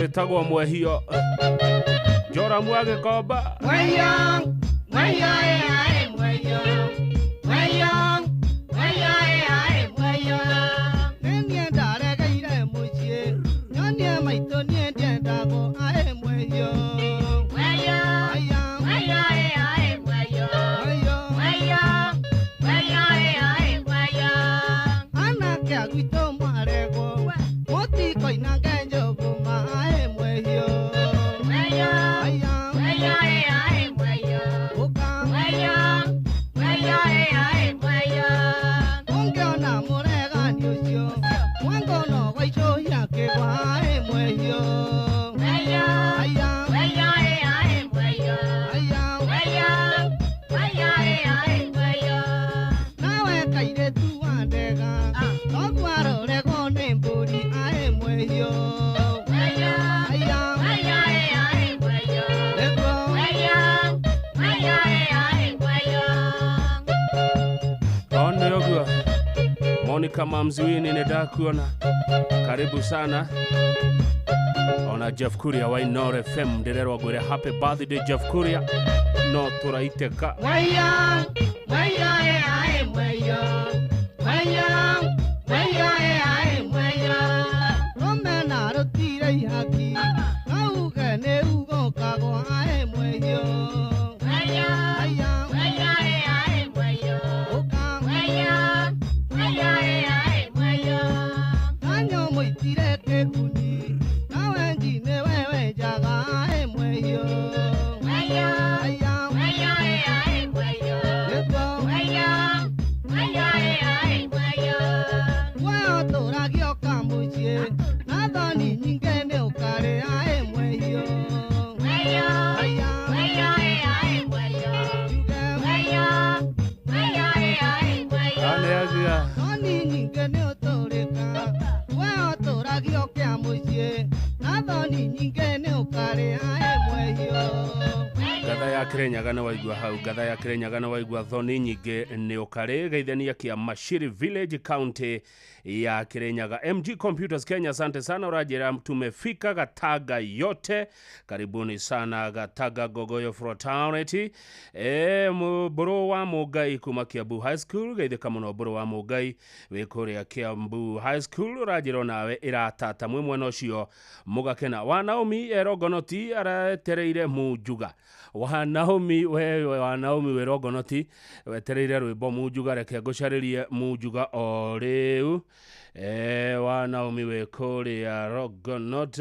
Wĩtagwo Mwehio Joramu agĩkomba. Mweyo, mweyo, eh, mweyo. Mweyo, mweyo, eh, mweyo. Nĩniĩ ndaregeire mũciĩ, nyonie maitũ niĩ ndiendagwo, aĩ mweyo. Mweyo, Aya, mweyo, eh, mweyo. mweyo. Mweyo, mweyo, eh, mweyo. Anake a gwitũ mwaregwo, mũtikoinange njũgũma, aĩ mweyo. Mweyo, Aya, mweyo, eh, mweyo. ũka. Mweyo, mweyo, eh, mweyo. Ũngĩona mũregani ũcio, mwango no gwaicũhia kĩgwa, aĩ mweyo. Mweyo, Aya, mweyo, eh, mweyo. aya. Mweyo, mweyo, eh, mweyo. Nawe kairĩtu wa ndega, toguo aroregwo nĩ mbũri, aĩ mweyo. Mweyo, Aya, mweyo, eh, mweyo. nĩguo. Mweyo, mweyo, eh, mweyo. One ũguo Monica Mamziwini nĩ ndakuona, karibu sana. Ona Jeff Kuria wa Inoro FM ndĩrerwo ngwĩre happy birthday Jeff Kuria, no tũraitĩka. Mweyo, mweyo, eh, mweyo. Mweyo, mweyo, eh, mweyo. Rũmena rũtire ihaki, no uge nĩ ugũkagwo, aĩ mweyo. Mweyo, Aya, mweyo, eh, mweyo. ũka. Mweyo, mweyo, eh, mweyo. Nanyo mũitire kĩguni, nawe nji nĩwe wenjaga, aĩ mweyo. Mweyo, Aya, mweyo, eh, mweyo. nĩguo. Mweyo, mweyo, eh, mweyo. We ũtũragio kamũciĩ, na thoni nyingĩ nĩ ũkarĩ, aĩ mweyo. Mweyo, Aya, mweyo, eh, mweyo. njuge. Mweyo, mweyo, eh, mweyo. Aneagia Thoni nyingĩ nĩ ũtũrĩka, we ũtũragio kĩa mũciĩ, na thoni nyingĩ nĩ ũkarĩ, aĩ mweyo. Ngatha ya Kirinyaga nĩ waigua hau, ngatha ya Kirinyaga nĩ waigua thoni nyingĩ nĩ ũkarĩ geithania kia Mashiri Village, county ya Kirinyaga. MG Computers Kenya, asante sana, ũranjĩra tumefika Gataga yote, karibuni sana Gataga Gogoyo Fraternity. E, mbũrũ wa Mũngai kuma Kiambu High School, geithĩka mũno mbũrũ wa Mũngai wĩ kũrĩa Kiambu High School, ũranjĩra onawe ĩratata mwĩ mwena ũcio mũgakena. Wa Naomi Erongonoti aretereire Munjuga. Wa Naomi we wa Naomi wĩ Rongonoti wetereire rwĩmbo Munjuga, reke ngũcarĩrie Munjuga o rĩu. E, wa Naomi wĩ kũrĩa Rongonot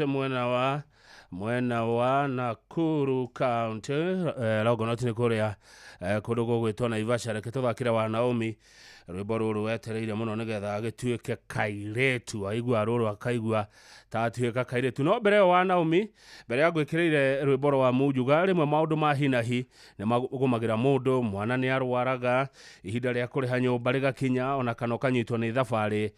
mwena wa Nakuru County. Rongonot nĩ kũrĩa kũndũ gũgwĩtwo Naivasha. Reke tũthakĩre wa Naomi rwĩmbo rũrũ wetereire mũno nĩgetha agĩtuĩke kairĩtu, aigua rũrũ akaigua ta atuĩka kairĩtu. No mbere ĩyo wa Naomi, mbere ya ngwĩkĩrĩire rwĩmbo rwa Munjuga, rĩmwe maũndũ ma hinahi nĩ magũmagĩra mũndũ, mwana nĩ arwaraga, ihinda rĩa kũrĩha nyũmba rĩgakinya, ona kana ũkanyitwo nĩ thabarĩ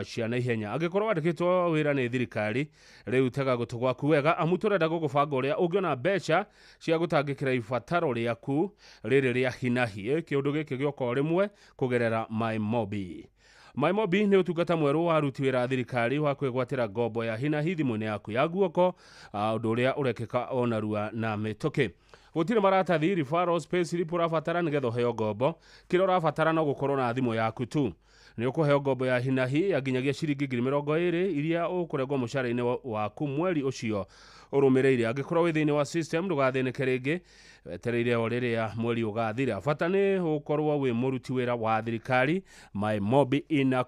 cia naihenya. Angĩkorwo wandĩkĩtwo wĩra nĩ thirikari, rĩu tega gũtũ gwaku wega, amu tũrenda gũgũbanga ũrĩa ũngĩona mbeca cia gũtangĩkĩra ibataro rĩaku rĩrĩ rĩa hinahi. Kĩũndũ gĩkĩ gĩoka o rĩmwe kũgerera MyMobi. MyMobi nĩ ũtungata mwerũ wa aruti wĩra a thirikari wa kwĩgwatĩra ngombo ya hinahi thimũ-inĩ yaku ya guoko, ũndũ ũrĩa ũrekĩka o narua na mĩtũkĩ. Gũtirĩ maratathi, referrals, payslip ũrabatara nĩgetha ũheo ngombo. Kĩrĩa ũrabatara no gũkorwo na thimũ yaku tu. Nĩ ũkũheo ngombo ya hinahi ya nginyagia ciringi 20,000 iria ũkũrengwo mũcara-inĩ waku mweri ũcio ũrũmĩrĩire. Angĩkorwo wĩ thĩinĩ wa system, ndũgathĩnĩke rĩngĩ, wetereire o rĩrĩa mweri ũgathira. Bata nĩ ũkorwo wĩ mũruti wĩra wa thirikari. MyMobi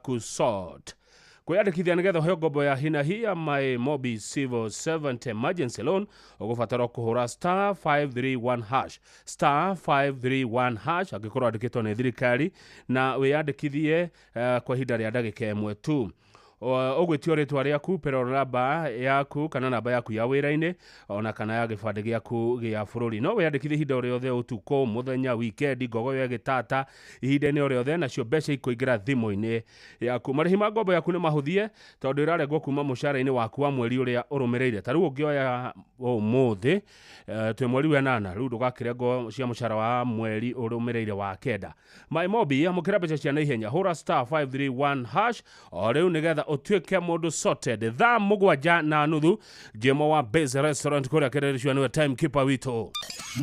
inakusort. Kwĩyandĩkithia nĩgetha ũheo ngombo ya hinahi ya MyMobi Civil Servant Emergency Loan, ũgũbatara kũhũra star 531 hash, star 531 hash angĩkorwo andĩkĩtwo nĩ thirikari, na wĩyandĩkithie kwa ihinda rĩa ndagĩka 1 tu. Ũgwĩtio rĩtwa rĩaku, payroll number yaku kana namba yaku ya wĩra-inĩ ona kana ya gĩbandĩ gĩaku gĩa bũrũri. No wĩyandĩkithie ihinda o rĩothe, ũtukũ, mũthenya, wikendi, ngogoyo ĩgĩtata, ihinda-inĩ o rĩothe, nacio mbeca ikũingĩra thimũ-inĩ yaku. Marĩhi ma ngombo yaku nĩ mahũthie tondũ ĩrarengwo kuma mũcara-inĩ waku wa mweri ũrĩa ũrũmĩrĩire. Ta rĩu ũngĩoya ũmũthĩ, twĩ mweri wa 8, rĩu ndũgakĩrengwo cia mũcara wa mweri ũrũmĩrĩire wa 9. MyMobi, amũkĩra mbeca cia naihenya, hũra star 531 hash o rĩu nĩgetha Ũtuĩke mũndũ sorted. 7:30 Jemo wa Base Restaurant kũrĩa kĩrĩrĩcua nĩwe timekeeper witũ.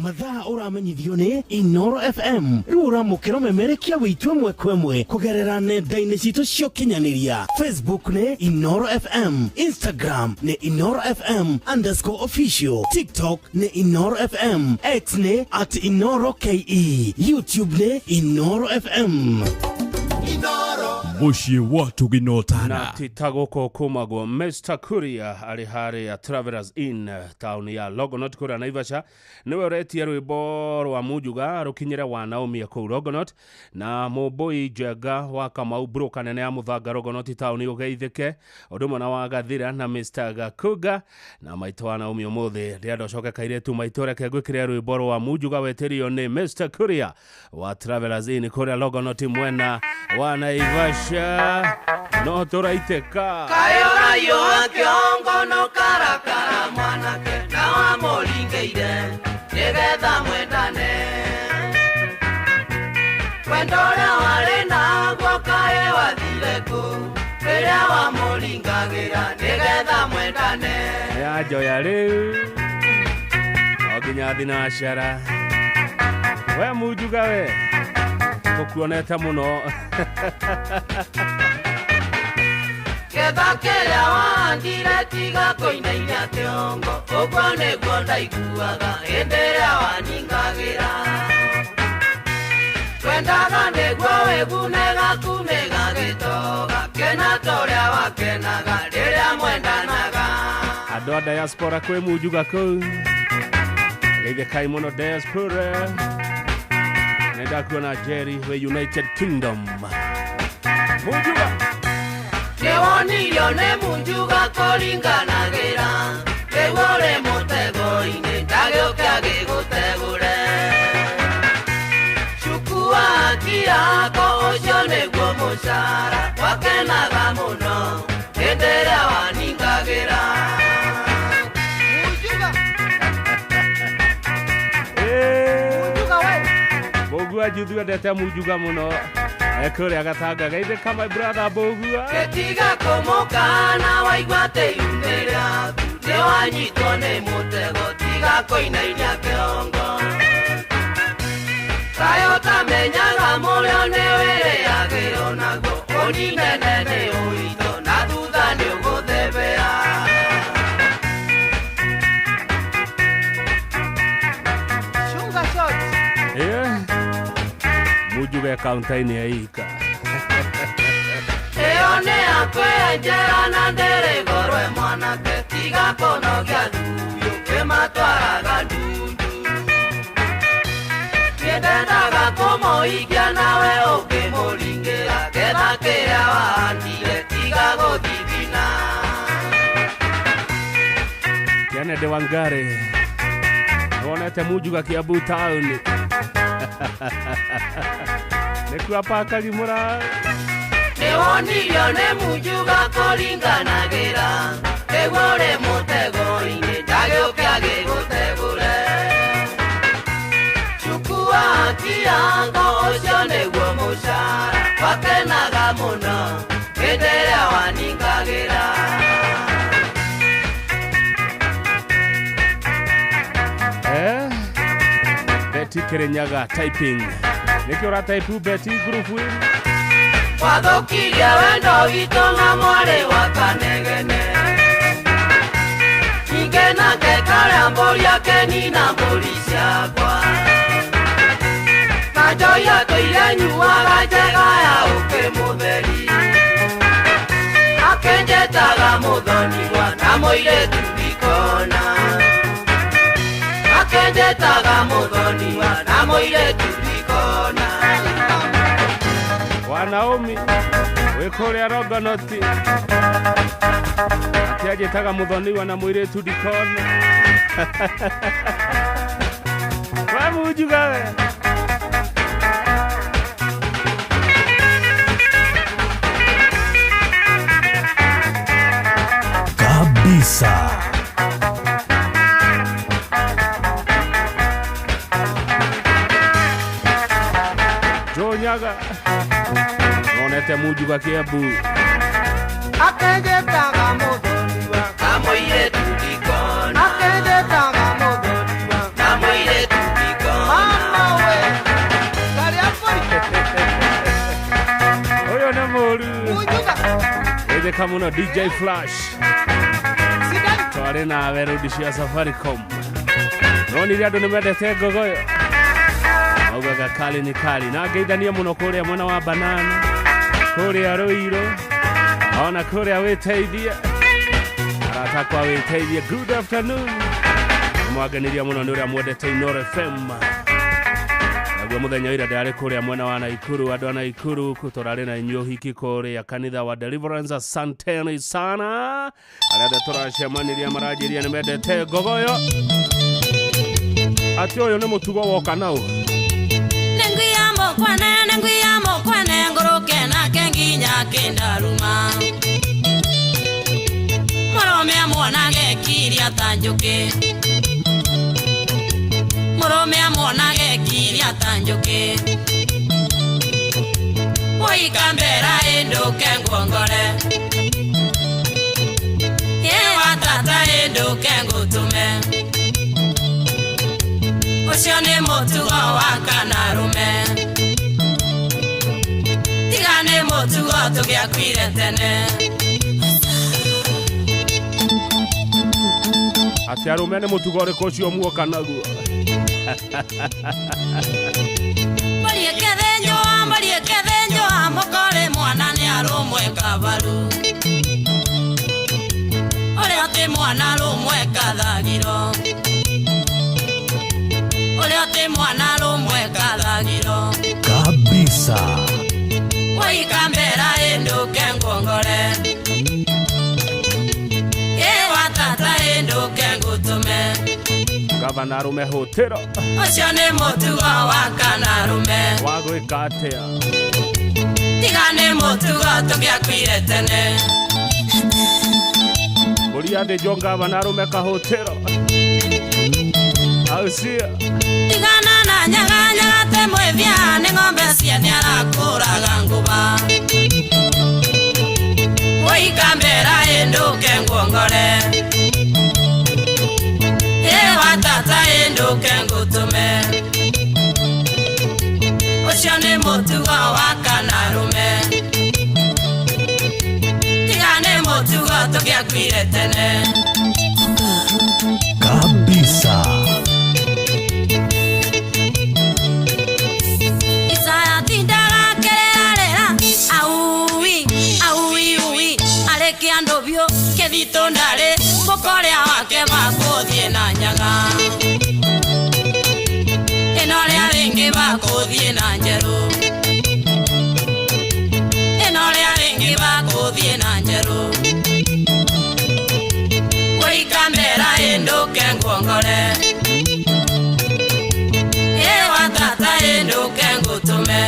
Mathaa ũramenyithio nĩ Inoro FM. Rĩu ũramũkĩra ũmemerekia witũ ĩmwe kwa ĩmwe kũgerera nenda-inĩ citũ cia ũkinyanĩria. Facebook nĩ Inoro FM, Instagram nĩ Inoro FM underscore official, TikTok nĩ Inoro FM, X nĩ @InoroKE, YouTube nĩ Inoro FM. Mũciĩ wa Tũginotana. Na tita gũkũ kumagwo Mr Kuria arĩ harĩa Travelers Inn taũni ya Longonot kũrĩa Naivasha, nĩwe ũretia rwĩmbo rwa Munjuga rũkinyĩre wa Naomi kũu Longonot, na Mũmbũi Njenga wa Kamau broker nene ya Mũthanga Longonot taũni ũgeithĩke ũndũ ũmwe na wa Gathira na Mr Gakuga na maitũ wa Naomi. Ũmũthĩ ndĩrenda ũcoke kairĩtu maitũ, reke ngwĩkĩre rwĩmbo rwa Munjuga wetĩrio nĩ Mr Kuria wa Travelers Inn kũrĩa Longonot mwena wa Naivasha. No tũraitĩka. Kayo wa kĩongo no karakara mwanake na wamũringĩire nĩgetha mwendane. Wendo ũrĩa warĩ naguo kaĩ wathire kũ rĩrĩa wamũringagĩra nĩgetha mwendane? Nĩanjoya rĩu no nginya thinacara. We Munjuga, we tũkuonete mũno. Ketha kĩrĩa wahandire tiga kũinainia kĩongo, ũguo nĩguo ndaiguaga hĩndĩ ĩrĩa waningagĩra. Twendaga nĩguo wĩgune gaku nĩ gagĩtoga, kena ta ũrĩa wakenaga rĩrĩa mwendanaga. Andũ a diaspora kwĩ Munjuga kũu, geithĩkai mũno diaspora. Nĩndakuona Jerry wĩ United Kingdom. Munjuga. Nĩwonirio nĩ Munjuga kũringanagĩra, rĩu ũrĩ mũtego-inĩ ndagĩũke agĩgũtegũre. Cukua haki yako ũcio nĩguo mũcara, wakenaga mũno hĩndĩ ĩrĩa waningagĩra. Munjuga. Eh. Munjuga we. Mbũgua Juthu endete Munjuga mũno ekũrĩa Gatanga. Geithĩka my brother Mbũgua. Gĩtiga kũmũkana waigua atĩ iu-nĩ rĩaku nĩwanyitwo nĩ mũtego, tiga kũinainia kĩongo. Kaĩ ũtamenyaga mũrĩo nĩ wĩrĩagĩrwo naguo, ũninene nĩ ũritũ na thutha nĩ ũgũthebea. Chunga shot. Eh. Munjuga kaunta-inĩ ya Ika. Ĩyo nĩ yakwenjera na ndĩrĩ goro mwanake, tiga kũnogia thuyu kĩmatwaraga ndundu. Niĩ ndendaga kũmũhikia nawe ũkĩmũringĩra, ketha kĩrĩa wahandire tiga gũthithina. Kennedy Wangari nĩwonete Munjuga Kiambu taũni nĩkuo apakagimũra. Nĩwonirio nĩ Munjuga kũringanagĩra, rĩu ũrĩ mũtego-inĩ ndagĩũke agĩgũtegũre. Cukua haki yako ũcio nĩguo mũcara, wakenaga mũno hĩndĩ ĩrĩa waningagĩra. Eh? Betty Kirinyaga typing. Nĩkĩo ũrataipu Betty ngurubu-inĩ? Wathũkirie wendo witũ na mwarĩ wa Kanegene, ningĩ nake karĩa mbũri akenina mbũri ciakwa, na njohi atũire nyuaga njega ya ũkĩ mũtheri, akĩnjĩtaga mũthoniwa na mũirĩtu ndikona, akĩnjĩtaga mũthoniwa na mũirĩtu ndikona. Wa Naomi wĩ kũrĩa Longonot atianjĩtaga mũthoniwa na mũirĩtu ndikona. We Munjuga we. Kabisa. Joe Nyaga nonete Munjuga Kiambu. Akenjetaga mũthoniwa. Kamũirĩtu ndikona. Akenjetaga mũthoniwa. Kamũirĩtu ndikona. Mama we. Karĩa mbũri. Ũyũ nĩ mũru. Munjuga. Geithĩka mũno DJ Flash. Sidari. Twarĩ nawe rũndi cia Safaricom. Nonire andũ nĩ mendete ngogoyo. Maugaga kali ni kali. Na ngeithanie mũno kũrĩa mwena wa Banana, kũrĩa Ruiru, ona kũrĩa wĩteithie. Arata akwa wĩteithie. Good afternoon. Mwangeniria mũno nĩ ũrĩa mwendete Inooro FM. Naguo mũthenya wa ira ndarĩ kũrĩa mwena wa Naikuru, andũ a Naikuru tũrarĩ na inyuĩ ũhiki kũrĩa kanitha wa Deliverance. Asanteni sana arĩa othe tũracemanirie maranjĩria nĩ mendete ngogoyo atĩ ũyũ nĩ mũtugo woka nau. Nengwiyambo kwane, nengwiyambo kwane, ngoroke nake nginya kindaruma. Mũrũme amuonage kiria ta njũkĩ. Mũrũme amuonage kiria ta njũkĩ. Woikambera ĩndũke nguongore. Ĩwa tata ĩndũke ngũtũme. Ũcio nĩ mũtugo wa kanarume. Tiga nĩ mũtugo tũgĩakuire tene. Atĩ arũme nĩ mũtugo ũrĩkũ ũcio muoka naguo? Mbũri ĩkĩthĩnjwo, mbũri ĩkĩthĩnjwo, mũkore mwana nĩ arũmwe kabaru. Ũrĩa ti mwana arũmwe kathagiro. Ũrĩa ti mwana arũmwe kathagiro. Kabisa. Woikambera ĩndũke nguongore. Ĩwa tata ĩndũke ngũtũme. Gavana arũme hũtĩro. Ũcio nĩ mũtugo wa kanarume. Wa gwĩka atĩa? Tiga nĩ mũtugo tũgĩakuire tene. Mbũri yathĩnjwo gavana arũme kahũtĩro. Au sio? Tigana na nyaga nyaga te mwĩthia nĩ ng'ombe ciene arakũraga ngũba. Woikambera ĩndũke nguongore. Ĩwa tata ĩndũke ngũtũme. Ũcio nĩ mũtugo wa kanarume. Tiga nĩ mũtugo tũgĩakuire tene. Kabisa. Isaya tindaga kererarera aui aui ui arĩkia andũ biũ kĩthitũ ndarĩ mũkorĩa wake makũthiĩ na nyaga ĩno rĩa rĩngĩ makũthiĩ na njerũ ĩno rĩa rĩngĩ makũthiĩ na njerũ woikambera ĩndũke nguongore ĩwa tata ĩndũke ngũtũme.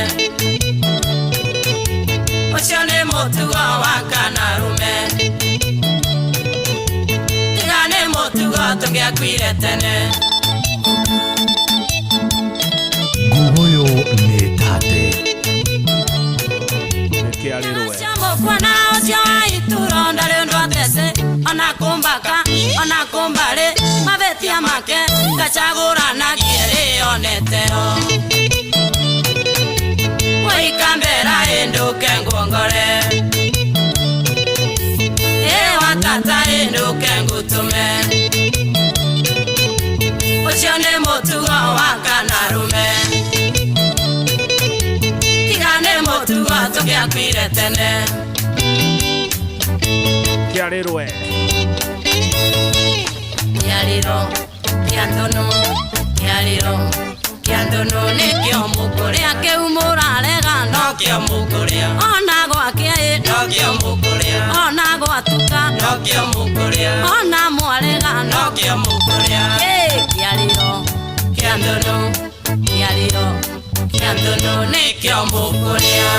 Ũcio nĩ mũtugo wa kanarume. Tiga nĩ mũtugo tũgĩakuire tene. Ngogoyo nĩ tate. Nĩkĩarĩrwe. Ũcio mũkuona ũcio wa ituro ndarĩ ũndũ atece ona kũmbaka ona kũmbarĩ mabĩtia make ngacagũranagie rĩoneteo. Woikambera ĩndũke nguongore. Ĩwa tata ĩndũke ngũtũme. Ũcio nĩ mũtugo wa kanarume. Tiga nĩ mũtugo tũgĩakuire tene. Kĩarĩrwe. Kĩarĩro kĩa ndũnũ, kĩarĩro kĩa ndũnũ nĩkĩo mũkũrĩa kĩu mũrarega Nokĩo mũkũrĩa. Ona gwakĩa ĩ Nokĩo mũkũrĩa. Ona gwatuka Nokĩo mũkũrĩa. Ona mwarega Nokĩo mũkũrĩa. Ĩ kĩarĩro kĩa ndũnũ, kĩarĩro kĩa ndũnũ nĩkĩo mũkũrĩa.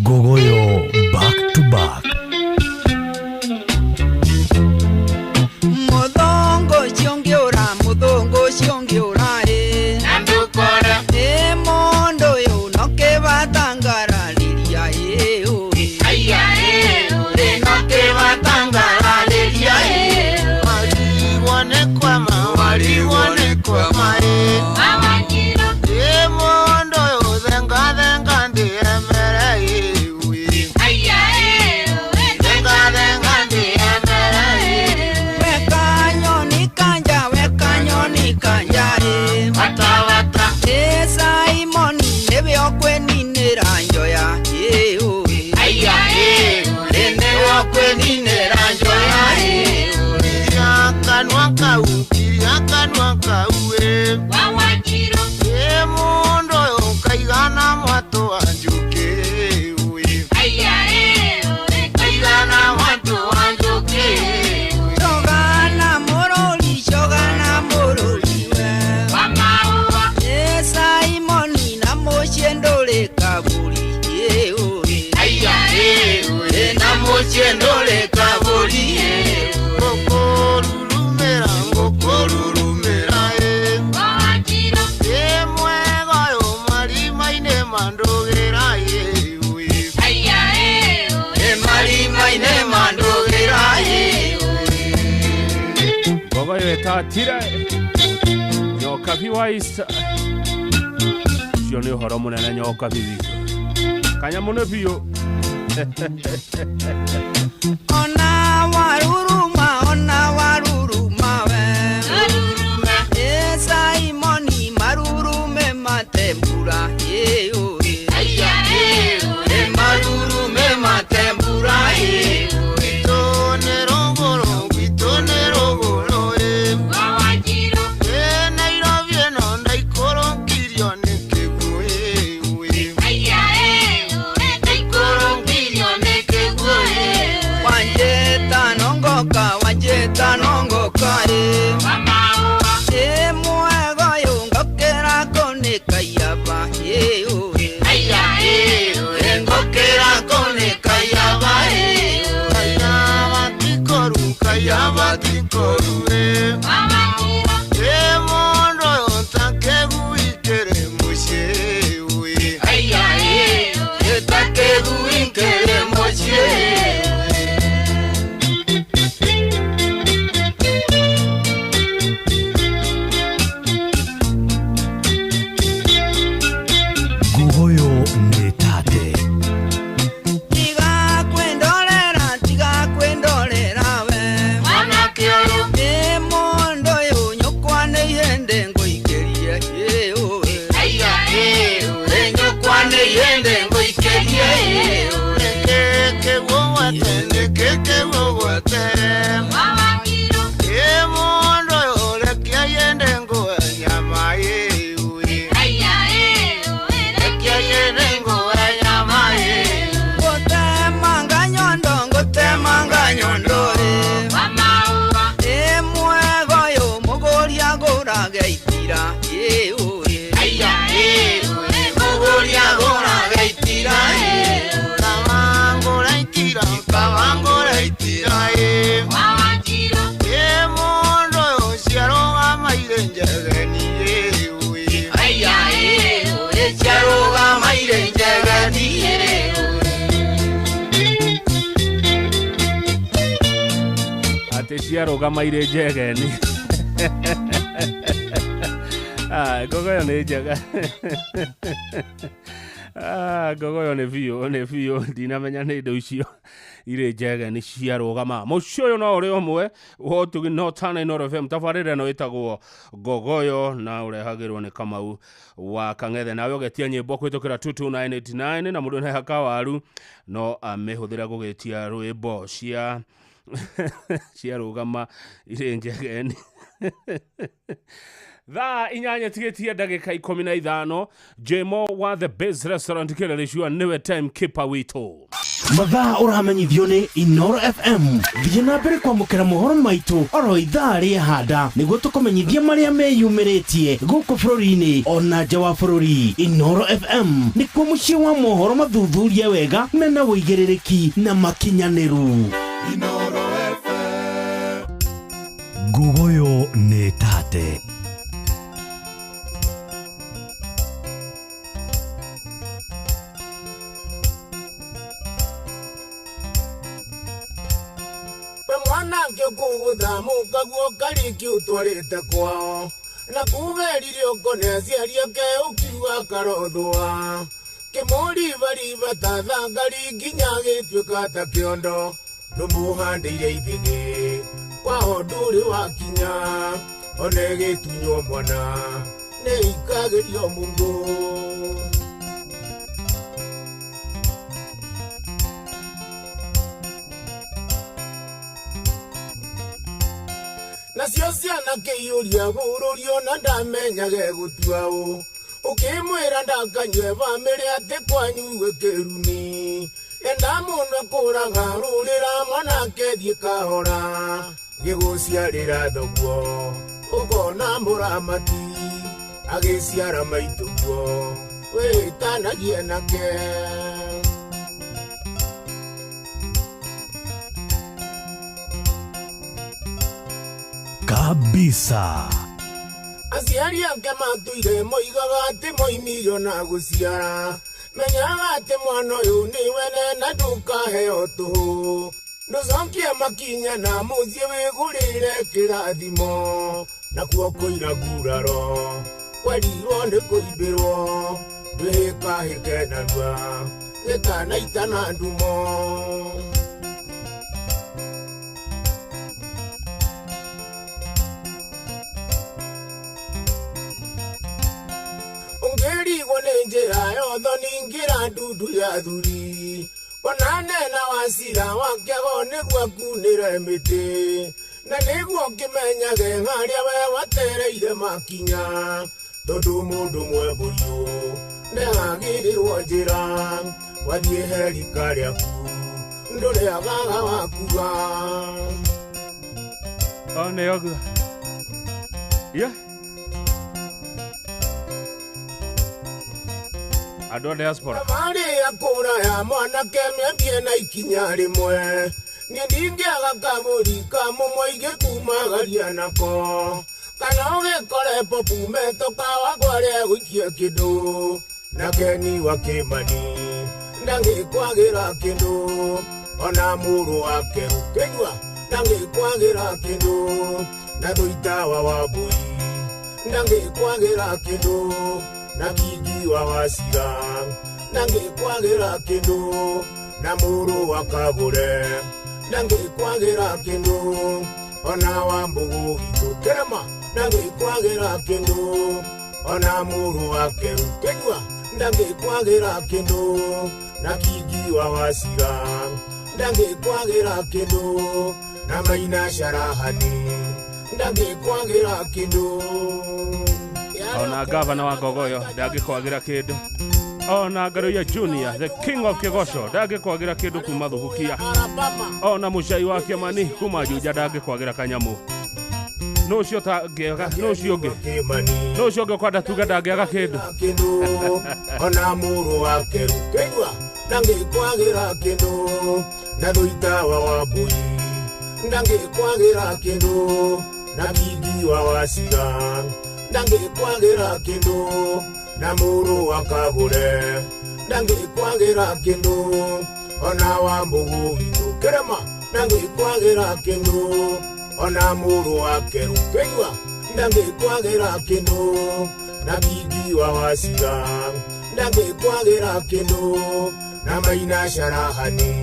Ngogoyo back to back. Mũthongo ũcio ũngĩũra, mũthongo ũcio ũngĩũra ĩ. Nandukora. Ĩ mũndũ ũyũ no kĩbatangararĩria ĩ Nĩtatire Nyokabi wa Isa. Ũcio nĩ ũhoro mũnene Nyokabi witũ. Kanyamũ nĩ biũ. Ona waruruma, ona waruruma we. E Simoni marurume matembura, e o e. E marurume matembura, e o e. Wanjeta nongoka, wanjeta nongoka, e. E mwego yungokera kone kayaba, e o e. E ngokera kone kayaba, e o e. Etakeguinkere mochie. Ngugoyo nĩ tate. Tiga kwendolera, tiga kwendolera we. Ĩ mondo ũyũ nyũkwa nĩ ihĩndĩ ngũikĩrie, ĩ ũĩ. Ĩ nyũkwa nĩ ihĩndĩ ngũikĩrie, ĩ ũĩ. Ngũtemanga nyondo, ngũtemanga nyondo, ĩ. Ĩ mwega ũyũ mũgũri agũrage itira, ĩ ũĩ. Mũgũri agũrage itira, ĩ ũĩ. Ciarũgamaire njegeni, ĩ ũĩ. Atĩ ciarũgamaire njegeni. Ah, ngogoyo nĩ njega. Ah, ngogoyo nĩ biũ, nĩ biũ. Ndinamenya nĩ indo icio irĩ njegeni ciarũgama. Mũciĩ ũyũ no ũrĩ ũmwe wa ũtugi no tana Inooro FM. Tabarĩra ĩno ĩtagwo Ngogoyo na ũrehagĩrwo nĩ Kamau wa Kang'ethe. Nawe ũgetia nyĩmbo kũhĩtũkĩra 22989 na mũndũ nehaka waru no amĩhũthĩre gũgĩtia rwĩmbo cia ciarũgama irĩ njegeni. Thaa inyanya tigĩtie ndagĩka 15. Jemo wa The Base Restaurant kĩrĩrĩcua nĩwe time keeper witũ. Mathaa ũramenyithio nĩ Inooro FM. Thiĩ na mbere kwamũkĩra mohoro maitũ oro ithaa rĩehanda nĩguo tũkũmenyithie marĩa meyumĩrĩtie gũkũ bũrũri-inĩ ona nja wa bũrũri. Inooro FM nĩkuo mũciĩ wa mohoro mathuthurie wega mena ũigĩrĩrĩki na makinyanĩru. Ngugoyo nĩ tate. We mwanake ũkũgũthamũka guo kariki ũtwarĩte kwao na kugerire ũkone aciari ake ũkiuga karothũa kĩmũribariba ta thangari nginya gĩtuĩka ta kĩondo ndũmũhandĩire ithĩgĩ kwao ndũrĩ wakinya one gĩtunywo mwana nĩ ikagĩrio mũngũ. Nacio ciana kĩiyũria gũrũrio na ndamenyage gũtua ũ ũkĩmwĩra ndakanyue bamĩrĩ atĩ kwanyu gwĩ kĩrumi enda mũno kũraga rũrĩra mwanake thiĩ kahora gĩgũciarĩra thoguo ũkona mũramati agĩciara maitũguo wĩtanagie nake. Kabisa. Aciari ake matũire moigaga atĩ moimirio na gũciara menyaga atĩ mwana ũyũ nĩ wene na ndũkaheo tũhũ. Ndũcokie makinya na mũciĩ wĩgũrĩre kĩrathimo nakuo kũira nguraro kwerirwo nĩ kũimbĩrwo ndwĩhĩkahĩke narua gĩkanaita na ndumo. Ũngĩrigwo nĩ njĩra yotho ningĩra ndundu ya thuri ona nena wa cira wa kĩago nĩguo akunĩre mĩtĩ na nĩguo ngĩmenyage harĩa we watereire makinya tondũ mũndũ mwembũriũ nĩagĩrĩrwo njĩra wathiĩ herika rĩaku ndũrĩagaga wakuga. O nĩ ũguo. Yeah. Andũ a diaspora. Thabarĩ ya kũraya mwanake mĩambie na ikinya rĩmwe niĩ ndingĩaga kabũri ka mũmwe ingĩkumagaria nako kana ũgĩkore popu metoka wakwa gũikia kĩndũ na Keni wa Kĩmani ndangĩkwagĩra kĩndũ ona mũrũ wake Rũkĩnyua ndangĩkwagĩra kĩndũ na Thũitawa wa Mbui ndangĩkwagĩra kĩndũ na Kingi wa Wacira ndangĩkwagĩra kĩndũ na mũrũ wa Kagũre ndangĩkwagĩra kĩndũ ona wa Mbũgũ witũ Kĩrĩma ndangĩkwagĩra kĩndũ ona mũrũ wake Rũkĩnyua ndangĩkwagĩra kĩndũ na Kingi wa Wacira ndangĩkwagĩra kĩndũ na Maina Sharahani ndangĩkwagĩra kĩndũ. Ona gavana wa Ngogoyo ndangĩkwagĩra kĩndũ. Ona Ngaruiya Junior the king of Kĩgoco ndangĩkwagĩra kĩndũ kuma Thubukia. Ona Mũcai wa Kĩamani kuma Juja ndangĩkwagĩra kanyamũ. Nũ ũcio ũtangĩaga, nũ ũcio ũngĩ? Kĩmani Nũ ũcio ũngĩ ũkwenda tuge ndangĩaga kĩndũ? Kĩndũ ona mũrũ wake Rũkĩnyua ndangĩkwagĩra kĩndũ na Thũitawa wa Mbui ndangĩkwagĩra kĩndũ na Kingi wa Wacira ndangĩkwagĩra kĩndũ na mũrũ wa Kagũre ndangĩkwagĩra kĩndũ ona wa Mbũgũ witũ Kĩrĩma ndangĩkwagĩra kĩndũ ona mũrũ wake Rũkĩnyua ndangĩkwagĩra kĩndũ na Kingi wa Wacira ndangĩkwagĩra kĩndũ na Maina Sharahani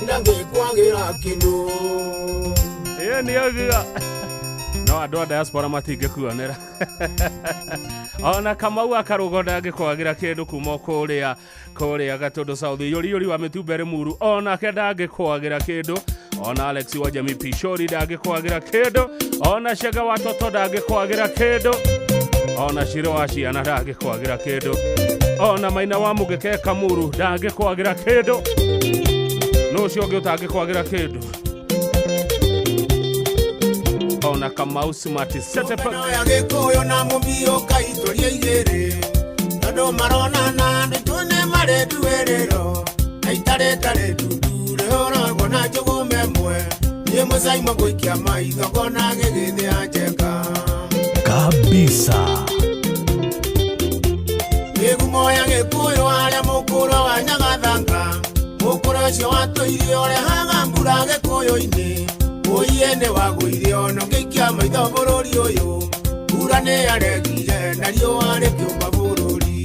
ndangĩkwagĩra kĩndũ. Ĩĩ nĩ ũguo. No andũ a diaspora matingĩkuonera. Ona Kamau akarũgo ndangĩkwagĩra kĩndũ kuma kũrĩa kũrĩa Gatũndũ South yũri yũri wa mĩtumba Limuru onake ndangĩkwagĩra kĩndũ. Ona Alex wa Jamii Pishori ndangĩkwagĩra kĩndũ. Ona Shega wa Toto ndangĩkwagĩra kĩndũ. Ona Shiro wa Ciana ndangĩkwagĩra kĩndũ. Ona Maina wa Mũgĩke Kamuru ndangĩkwagĩra kĩndũ. Nũ ũcio ũngĩ ũtangĩkwagĩra kĩndũ? Ona Kamau Smart Setepa. Mĩno ya Gĩkũyũ na mũmbi ũkaitũria igĩrĩ tondũ maronana nditũ nĩ marĩ nduĩrĩro na itarĩtarĩ ndundu rĩhũragwo na njũgũma ĩmwe niĩ mũcaimo gũikia maitho ngona gĩgĩthĩa njeka. Kabisa. Mĩgumo ya Gĩkũyũ harĩa mũkũrũ wa Nyagathanga mũkũrũ ũcio watũire ũrehaga mbura Gĩkũyũ-inĩ ũiye nĩ wagũire ona ũngĩikia maitho bũrũri ũyũ mbura nĩ yaregire na riũa rĩkĩũma bũrũri.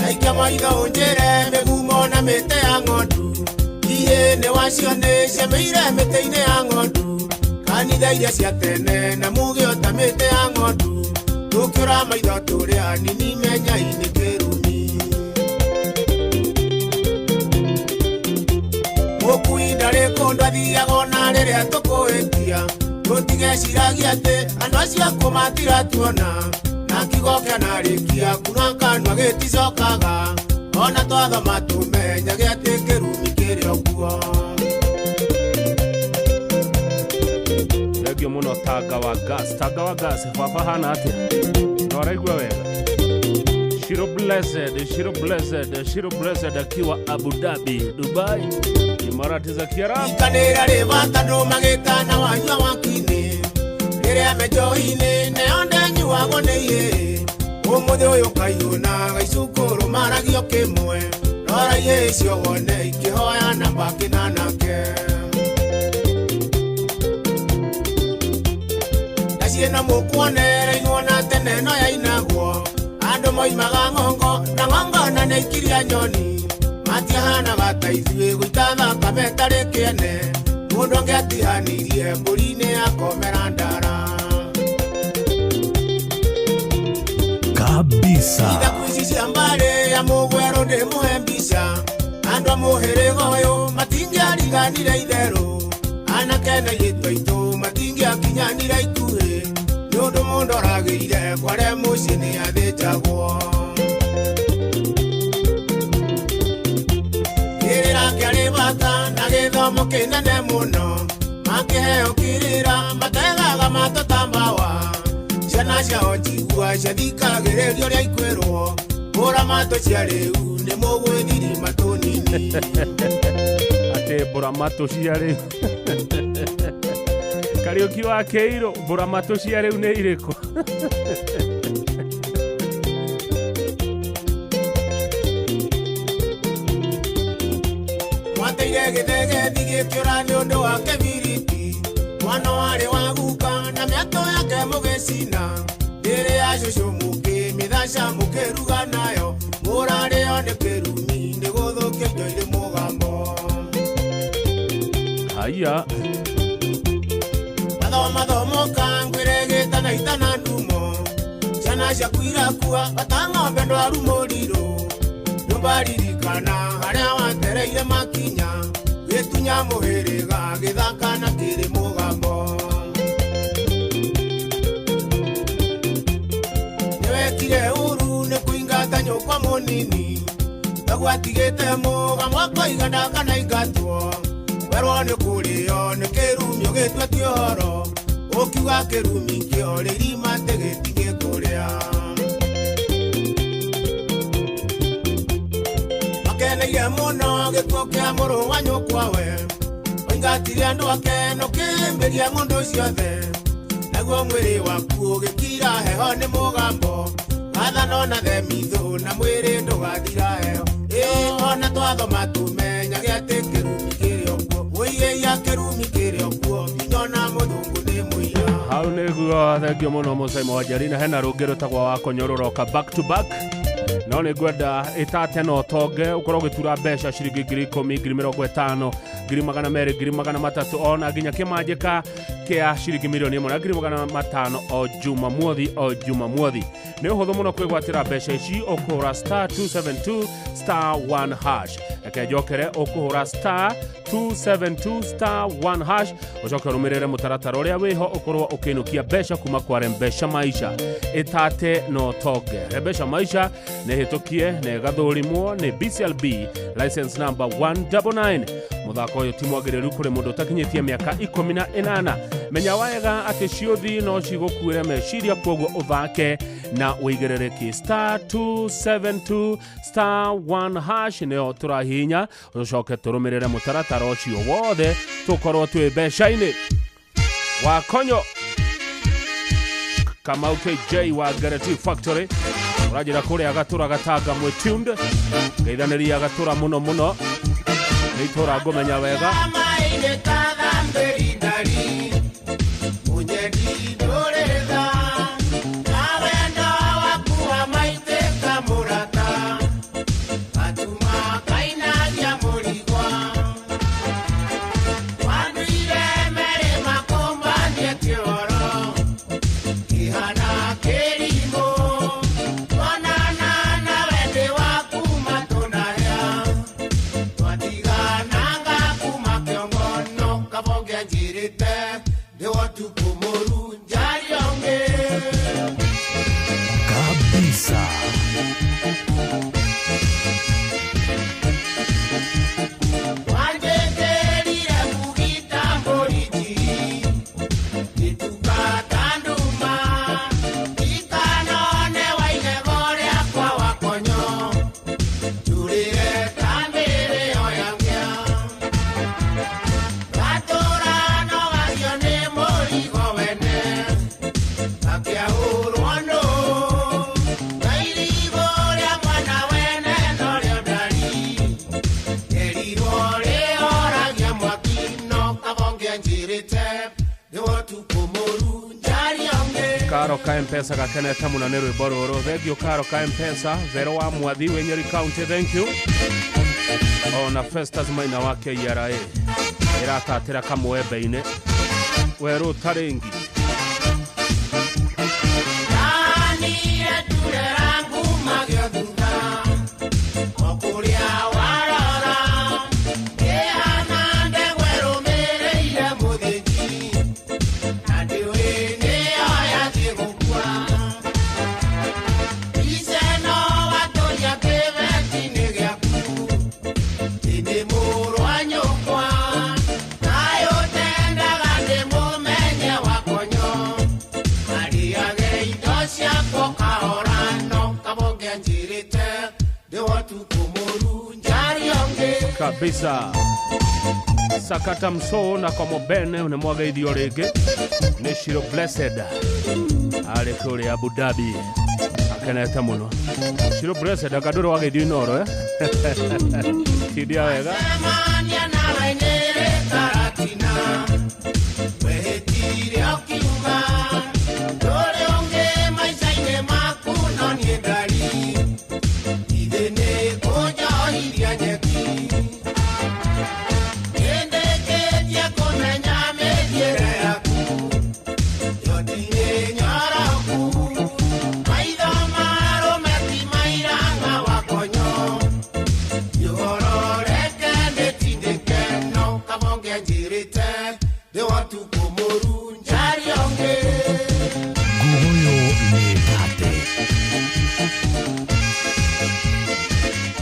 Naikia maitho ũnjĩre mĩgumo na mĩtĩ ya ng'ondu ihĩ nĩ wacio nĩ ciameire mĩtĩ-inĩ ya ng'ondu kanitha iria cia tene na muge ota mĩtĩ ya ng'ondu tũkĩũra maitho tũrĩ anini menya-inĩ kĩrumi. Mũkui ndarĩ kũndũ athiaga ona rĩrĩa tũkũhĩtia tũtigeciragia atĩ andũ acio akũ matiratuona na kiugo kĩanarĩkia kuna kanua gĩticokaga ona twathoma tũmenyage atĩ kĩrumi kĩrĩ o kuo. Thengio mũno Tanga wa Gas. Tanga wa Gas baba hana atĩa? No araigua wega? Shiro Blessed, Shiro Blessed, Shiro Blessed akiwa Abu Dhabi, Dubai, Imarati za Kiarabu. Ikanĩra rĩ bata ndũmagĩtana wanyua wakinĩ rĩrĩa me njohi-inĩ nĩyo ndenyuagwo nĩ ihĩĩ ũmũthĩ ũyũ kaiyũ na gaicukũrũ maragio kĩmwe no Rora icio wone ikĩhoya na bakina nake. Naciĩna mũkuonere inuona tene no yainagwo. Andũ moimaga ng'ongo na ng'ongo na nĩ ikiria nyoni. Matiahanaga ta ithuĩ gũita thakame ĩtarĩ kĩene. Mũndũ angĩatihanĩirie mbũri-inĩ akomera ndara. Kabisa. Ithaku ici cia mbarĩ ya mũgwerũ ndĩmũhe mbica. Andũ a mũhĩrĩga ũyũ matingĩariganire itherũ. Anake na airĩtu aitũ matingĩakinyanire ikuhĩ. Nĩ ũndũ mũndũ oragĩire kware mũciĩ nĩ athĩnjagwo. Kĩrĩra kĩarĩ bata na gĩthomo kĩnene mũno. Makĩheo kĩrĩra mategaga matũ ta mbawa. Ciana ciao njigua ciathikagĩrĩria ũrĩa ikwĩrwo. Mbũra matũ cia rĩu nĩ mũgwĩthiri matũ nini. Atĩ mbũra matũ cia rĩu. Kariũki wa Kĩirũ, mbũra matũ cia rĩu nĩ irĩkũ? Mwateire gĩthegethi gĩkĩũra nĩ ũndũ wa kĩbiriti. Mwana warĩ wa guka na mĩatũ yake mũgĩcina. Ndĩrĩ ya cũcũ mũkĩ mĩthaca mũkĩruga nayo. Mũrarĩo nĩ kĩrumi nĩ gũthũkia indo irĩ mũgambo. Haiya. Mathoma thomoka ngwĩre gĩtana itana ndumo. Ciana ciaku irakua bata ng'ombe ndwaru mũrirũ. Nyũmba ririkana harĩa watereire makinya. Gĩtunya mũhĩrĩga gĩthaka na kĩrĩ mũgambo. Nĩwekire ũru nĩ kũingata nyũkwa mũnini. Ndagwatigĩte mũgamo akoiga kana ingatwo. Werwo nĩ kũrĩo nĩ kĩrumi ũgĩtua ti ũhoro. Ũkiuga kĩrumi kĩo rĩrima atĩ gĩtingĩkũrĩa. Makeneire mũno gĩkuũ kĩa mũrũ wa nyũkwa we. Oingatire andũ ake na ũkĩmbĩria ng'ũndũ ciothe. Naguo mwĩrĩ waku ũgĩkira heho nĩ mũgambo. Wathano na themithũ na mwĩrĩ ndũgathira heho. Ĩ ona twathoma tũmenyage atĩ kĩrumi kĩrĩ o kuo. Wũiĩia kĩrumi kĩrĩ o kuo nginya ona mũthũngũ nĩ mũira. Hau nĩguo thengio mũno Mũsaimo wa Njarina. Hena rũngĩ rũtagwo wa kũnyũrũroka back to back. No nĩ ngwenda ĩtate na ũtonge ũkorwo ũgĩtura mbeca ciringi 10,000, 50,000, 200,000, 300,000 ona nginya kĩmanjĩka kĩa ciringi 1,100,000 na 500,000 o Jumamothi o Jumamothi. Nĩ ũhũthũ mũno kwĩgwatĩra mbeca ici ũkũhũra star 272 star 1 hash. Reke njokere ũkũhũra star 272 star 1 hash ũcoke ũrũmĩrĩre mũtaratara ũrĩa wĩho ũkorwo ũkĩinũkia mbeca kuma kwa Rembesha Maisha. Ĩtate na ũtonge. Rembesha Maisha nĩ hĩtũkie na ĩgathũrimwo nĩ BCLB license number 199. Mũthako ũyũ ti mwagĩrĩru kũrĩ mũndũ ũtakinyĩtie mĩaka 18. Menya wega atĩ ciũthi no cigũkuĩre meciria kwoguo ũthake na ũigĩrĩrĩki. Star 272 star 1 hash nĩyo tũrahihinya ũcoke tũrũmĩrĩre mũtaratara ũcio wothe tũkorwo twĩ mbeca-inĩ. Wakonyo Kamau KJ wa Guarantee Factory ũranjĩra kũrĩa Gatũra Gatanga mwĩ tuned. Ngeithanĩria Gatũra mũno mũno nĩ itũra ngũmenya wega. Kabonge. Karo ka Mpesa gakenete mũno nĩ rwĩmbo rũrũ. Thank you Karo ka Mpesa, Vero wa Mwathi wĩ Nyeri County, thank you. Ona Festus Maina wa KRA ĩratatĩra kamwembe-inĩ werũ ũtarĩngi. Kabisa sakata mso na kwa mobene unemwaga ithio rĩngĩ nĩ Shiro Blessed arĩ kũrĩa Abu Dhabi akenete mũno. Shiro Blessed akandũrĩ wageithio Inoro tindia wega.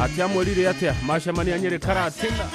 Atia mwĩrire atĩa macemania Nyĩrĩ Karatina.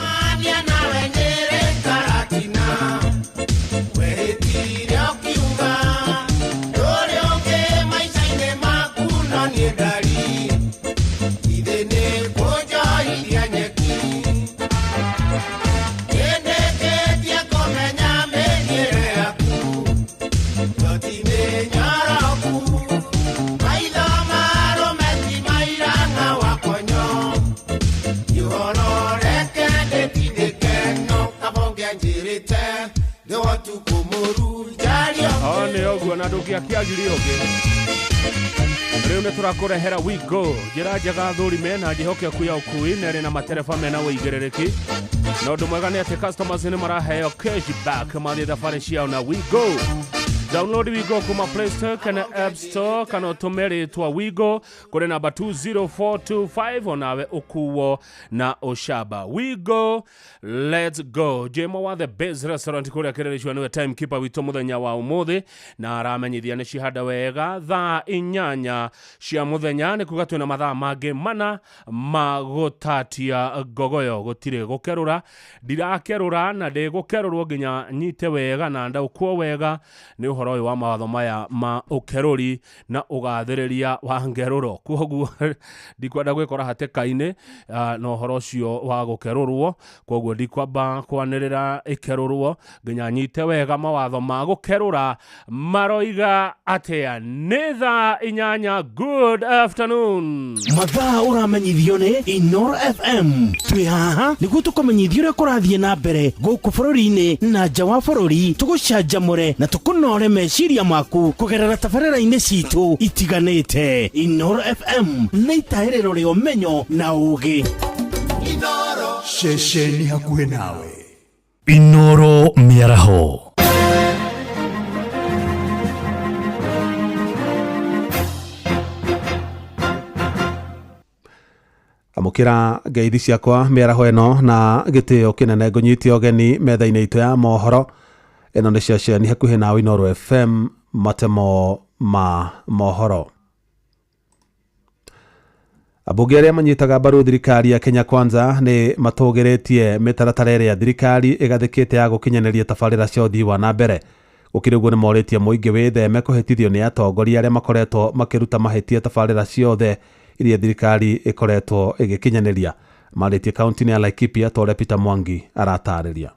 Rĩu nĩ tũrakũrehera We Go njĩra njega athuri mena njĩhokeku ya ũkui na ĩrĩ na matereba mena ũigĩrĩrĩki na ũndũ mwega nĩ atĩ customers nĩ maraheo cash back mathiĩ thabarĩ ciao na We Go. Download We Go kuma Play Store kana App Store kana ũtũme rĩtwa We Go kũrĩ namba 20425 onawe ũkuo na ũcamba. We Go, let's go. Jemo wa The Base Restaurant kũrĩa kĩrĩrĩcua nĩwe timekeeper witũ mũthenya wa ũmũthĩ na aramenyithia nĩ cihanda wega thaa 8 cia mũthenya nĩ kuga twĩna mathaa mangĩ mana ma gũtatia ngogoyo. Gũtirĩ gũkerũra, ndirakerũra na ndĩgũkerũrwo nginya nyite wega na ndaũkwo wega nĩ ũhoro ũyũ wa mawatho maya ma ũkerũri na ũgathĩrĩria wa ngerũro. Kwoguo ndikwenda gwĩkora hatĩka-inĩ na ũhoro ũcio wa gũkerũrwo, kwoguo ndikwamba kwanĩrĩra ĩkerũrwo nginya nyite wega mawatho ma gũkerũra maroiga atĩa. Nĩ thaa 8. Good afternoon. Mathaa ũramenyithio nĩ Inoro FM. Twĩ haha nĩguo tũkũmenyithia ũrĩa kũrathiĩ na mbere gũkũ bũrũri-inĩ na nja wa bũrũri, tũgũcanjamũre na tũkũnore meciria maku kũgerera tabarĩra-inĩ citũ itiganĩte. Inoro FM nĩ itahĩrĩro rĩa ũmenyo na ũũgĩ. Ceceni hakuhĩ nawe. Inoro mĩaraho. Amũkĩra ngeithi ciakwa mĩaraho ĩno na gĩtĩo kĩnene ngũnyitie ũgeni metha-inĩ itũ ya mohoro. Ĩno nĩ ceceni hakuhĩ nawe Inoro FM, matemo ma mohoro. Ambunge arĩa manyitaga mbaru thirikari ya Kenya Kwanza nĩ matũgĩrĩtie mĩtaratara ĩrĩa thirikari ĩgathĩkĩte ya gũkinyanĩria tabarĩra cia ũthii wa na mbere. Gũkĩrĩ ũguo nĩ morĩtie mũingĩ wĩtheme kũhĩtithio nĩ atongoria arĩa makoretwo makĩruta mahĩtia tabarĩra ciothe iria thirikari ĩkoretwo ĩgĩkinyanĩria. Marĩtie kaunti-inĩ ya Laikipia ta ũrĩa Peter Mwangi aratarĩria.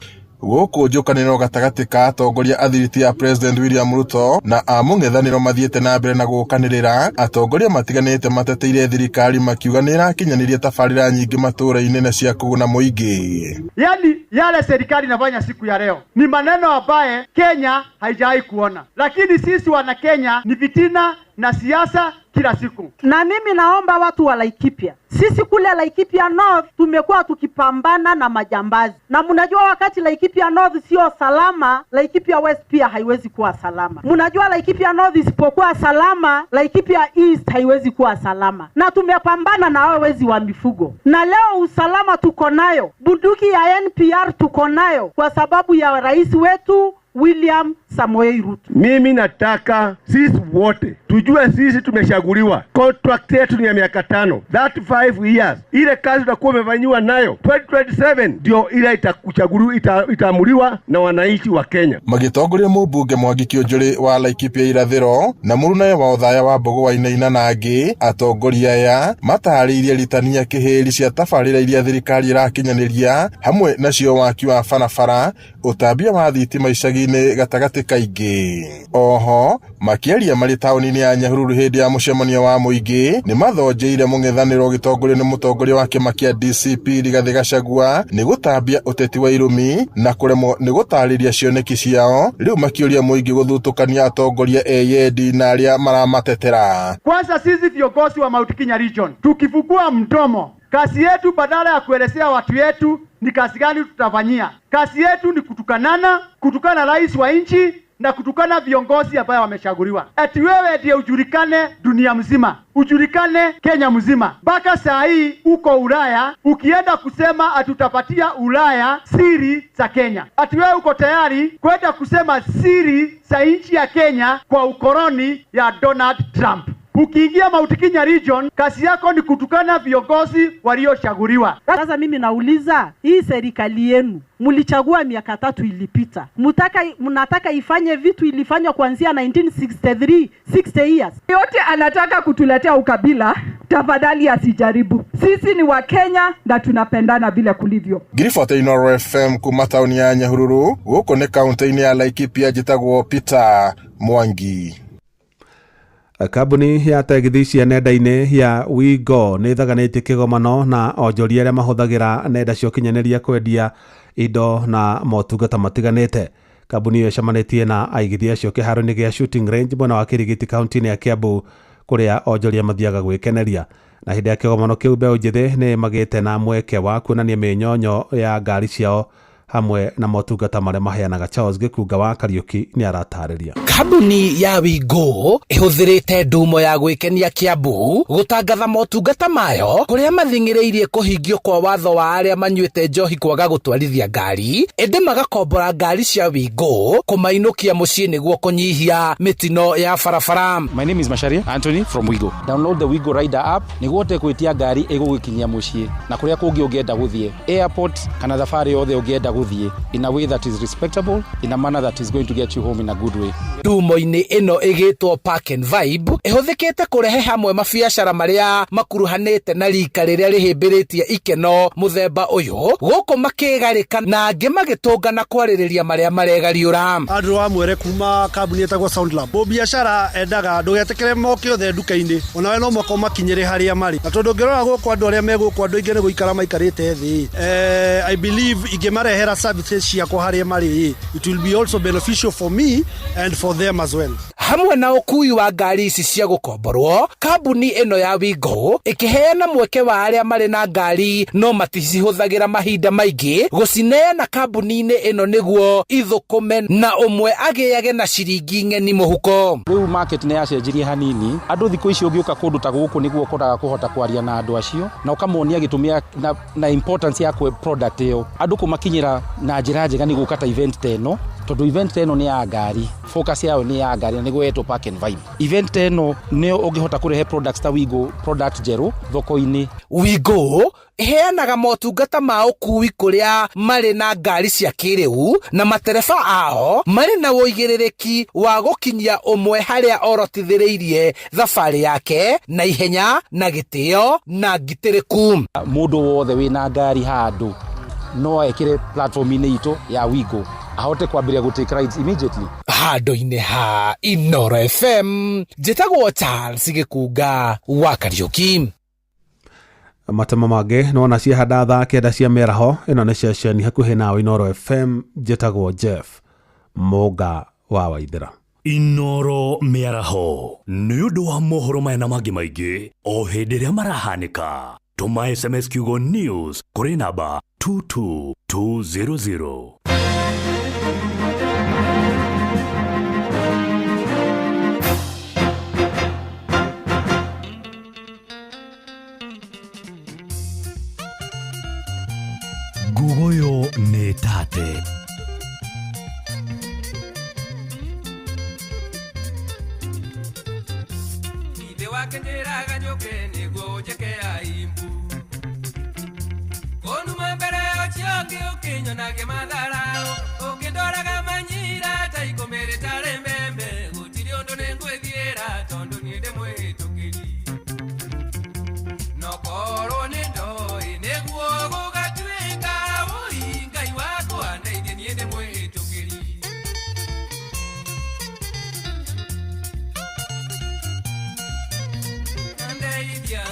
Gũkũ njũkanĩrĩro gatagatĩ ka atongoria athiriti ya President William Ruto na a mũng'ethanĩro mathiĩte na mbere na gũkanĩrĩra, atongoria matiganĩte mateteire thirikari makiuga nĩ ĩrakinyanĩria tabarĩra nyingĩ matũũra-inĩ na cia kũguna mũingĩ. Yaani yale serikali inafanya siku ya leo ni maneno ambaye Kenya haijawahi kuona, lakini sisi wana Kenya ni vitina na siasa kila siku. Na mimi naomba watu wa Laikipia, sisi kule Laikipia North tumekuwa tukipambana na majambazi, na mnajua wakati Laikipia North sio salama, Laikipia West pia haiwezi kuwa salama. Mnajua Laikipia North isipokuwa salama, Laikipia East haiwezi kuwa salama, na tumepambana na hao wezi wa mifugo, na leo usalama tuko nayo, bunduki ya NPR tuko nayo kwa sababu ya rais wetu William Samoei Ruto. Mimi nataka sisi wote tujue sisi tumeshaguliwa, contract yetu ni ya miaka 5, that 5 years ile kazi utakuwa umefanyiwa nayo 2027 ndio ile itakuchaguliwa, itaamuliwa na wananchi wa Kenya. Magĩtongoria mũmbunge Mwangi Kĩũnjũrĩ wa Laikipia irathĩro na mũrunawe wa Othaya wa Mbogo wa Inaina na angĩ, atongoria aya matarĩirie ritania kĩhĩri cia tabarĩra iria thirikari ĩrakinyanĩria hamwe nacio waki wa barabara, ũtambia wa thitima icagi-inĩ gatagatĩ kaingĩ. Oho makĩaria marĩ taũni-inĩ ya Nyahururu hĩndĩ ya mũcemanio wa mũingĩ nĩ mathonjeire mũng'ethanĩro ũgĩtongorio nĩ mũtongoria wa kĩama kĩa DCP Rigathĩ Gachagua nĩ gũtambia ũteti wa irũmi na kũremwo nĩ gũtarĩria cioneki ciao, rĩu makĩũria mũingĩ gũthutũkania atongoria eyendi na arĩa maramatetera. Kwanza sisi viongozi wa Mount Kenya Region tukifungua mdomo, kazi yetu badala ya kuelezea watu yetu ni kazi gani tutafanyia, kazi yetu ni kutukanana, kutukana rais wa nchi na kutukana viongozi ambao wamechaguliwa. Eti wewe ndiye ujulikane dunia mzima, ujulikane Kenya mzima. Mpaka saa hii uko Ulaya, ukienda kusema atutapatia Ulaya siri za Kenya. Ati wewe uko tayari kwenda kusema siri za nchi ya Kenya kwa ukoloni ya Donald Trump. Ukiingia Mount Kenya Region, kazi yako ni kutukana viongozi waliochaguliwa. Sasa mimi nauliza, hii serikali yenu mlichagua miaka 3 ilipita, mnataka ifanye vitu ilifanywa kuanzia 1963, 60 years. Yote anataka kutuletea ukabila, tafadhali asijaribu. Sisi ni wa Kenya na tunapendana vile kulivyo. Ngiribota Inooro FM kuma tauni ya Nyahururu, gũkũ nĩ kaunti-inĩ ya Laikipia, njĩtagwo Peter Mwangi. Kambuni ya tegithi cia nenda-inĩ ya Wigo nĩ ĩthaganĩtie kĩgomano na onjoria arĩa mahũthagĩra nenda cia ũkinyanĩria kwendia indo na motungata matiganĩte. Kambuni ĩyo ĩcemanĩtie na aigithia acio kĩharo-inĩ gĩa Shooting Range mwena wa Kĩrigiti kaunti-inĩ ya Kiambu kũrĩa onjoria mathiaga gwĩkeneria. Na hĩndĩ ya kĩgomano kĩu mbeũ njĩthĩ nĩ magĩte na mweke wa kuonania mĩnyonyo ya ngari ciao hamwe na motungata marĩa maheanaga. Charles Gĩkunga wa Kariũki nĩ aratarĩria. Kambuni ya Wigo ĩhũthĩrĩte ndumo ya gwĩkenia Kiambu gũtangatha motungata mayo kũrĩa mathing'ĩrĩirie kũhingio kwa watho wa arĩa manyuĩte njohi kwaga gũtwarithia ngari, ĩndĩ magakombora ngari cia Wigo kũmainũkia mũciĩ nĩguo kũnyihia mĩtino ya barabara. My name is Macharia Anthony from Wigo. Download the Wigo Rider app nĩguo ũhote gwĩtia ngari ĩgũgũkinyia mũciĩ na kũrĩa kũngĩ ũngĩenda gũthiĩ, airport kana thabarĩ yothe ũngĩenda gũthiĩ, in a way that is respectable, in a manner that is going to get you home in a good way. Ndumo-inĩ ĩno ĩgĩtwo Park and Vibe ĩhũthĩkĩte kũrehe hamwe mabiacara marĩa makuruhanĩte na rika rĩrĩa rĩhĩmbĩrĩtie ikeno mũthemba ũyũ, gũkũ makĩgarĩka na angĩ magĩtũngana kwarĩrĩria marĩa maregariũra. Andrew wa Mwere kuma kambuni ĩtagwo Sound Lab. Biacara endaga ndũgetĩkĩre moke othe nduka-inĩ, onawe no mũhaka ũmakinyĩre harĩa marĩ, na tondũ ũngĩrora gũkũ andũ arĩa me gũkũ andũ aingĩ nĩ gũikara maikarĩte thĩ, I believe ingĩmarehera services ciakwa harĩa marĩ, it will be also beneficial for me and for them as well. Hamwe na ũkui wa ngari ici cia gũkomborwo, kambuni ĩno ya Wigo ĩkĩheana mweke wa arĩa marĩ na ngari no maticihũthagĩra mahinda maingĩ gũcineana kambuni-inĩ ĩno nĩguo ithũkũme na ũmwe agĩage na ciringi ng'eni mũhuko. Rĩu market nĩ yacenjirie hanini, andũ thikũ ici ũngĩũka kũndũ ta gũkũ nĩguo ũkoraga kũhota kwaria na andũ acio na ũkamonia gĩtũmi na importance ya product ĩyo, andũ kũmakinyĩra na njĩra njega nĩ gũka ta event ta ĩno, tondũ event ta ĩno nĩ ya ngari, focus yayo nĩ ya ngari na nĩguo ĩtwo Park and Vibe. Event ta ĩno nĩyo ũngĩhota kũrehe products ta Wigo, product njerũ thoko-inĩ. Wigo ĩheanaga motungata ma ũkui kũrĩa marĩ na ngari cia kĩrĩu na matereba ao marĩ na ũigĩrĩrĩki wa gũkinyia ũmwe harĩa orotithĩrĩirie thabarĩ yake na ihenya na gĩtĩo na ngitĩrĩku. Mũndũ wothe wĩna ngari handũ No ekire platform-inĩ itũ ya Wigo ahote kwambĩrĩria gũ take rides immediately. Handũ-inĩ ha Inoro FM, njĩtagwo Charles Gĩkunga wa Kariũki. Matemo mangĩ nĩwona ciahanda thaa 9 cia mĩaraho. Ĩno nĩ ceceni hakuhĩ nawe Inoro FM. Njĩtagwo Jeff Mũnga wa Waithĩra. Inoro mĩaraho nĩ ũndũ wa mohoro maya na mangĩ maingĩ o hĩndĩ ĩrĩa marahanĩka, tũma SMS kiugo news kũrĩ namba 22200. Ngugoyo nĩ tate. Ithe wake njĩraga njũke nĩguo ũnjĩke aimbu kũnuma mbere ũcio ũngĩ ũkĩnyonagia matharau ũkĩndoraga manyira ta ikũmĩrĩ tarĩ mbembe gũtirĩ ũndũ nĩngwĩthiĩra tondũ niĩ ndĩ mwĩhĩtũkĩri no korwo nĩ ndoĩ nĩguo gũgatuĩka wũi Ngai wakwa ndeithie niĩ ndĩ mwĩhĩtũkĩri. Ndeithia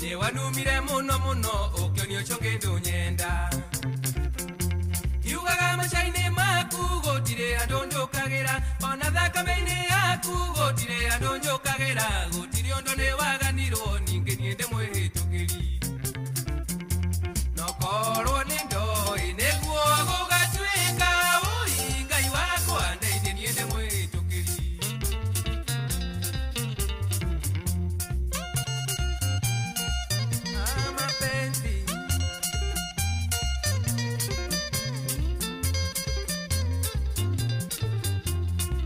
nĩwanumire mũno mũno ũkĩonio ũcio kĩndũ nyenda kiugaga maca-inĩ maku gũtirĩ andũ njũkagĩra ona thakame-inĩ yaku gũtirĩ andũ njũkagĩra gũtirĩ ũndũ nĩwaganirwo ningĩ niĩ ndĩ mwĩhĩtũkĩri no korwo nĩ ndoĩ nĩguo gũgatuĩka wũi Ngai wakwa ndeithie niĩ ndĩ mwĩhĩtũkĩri. Mapenzi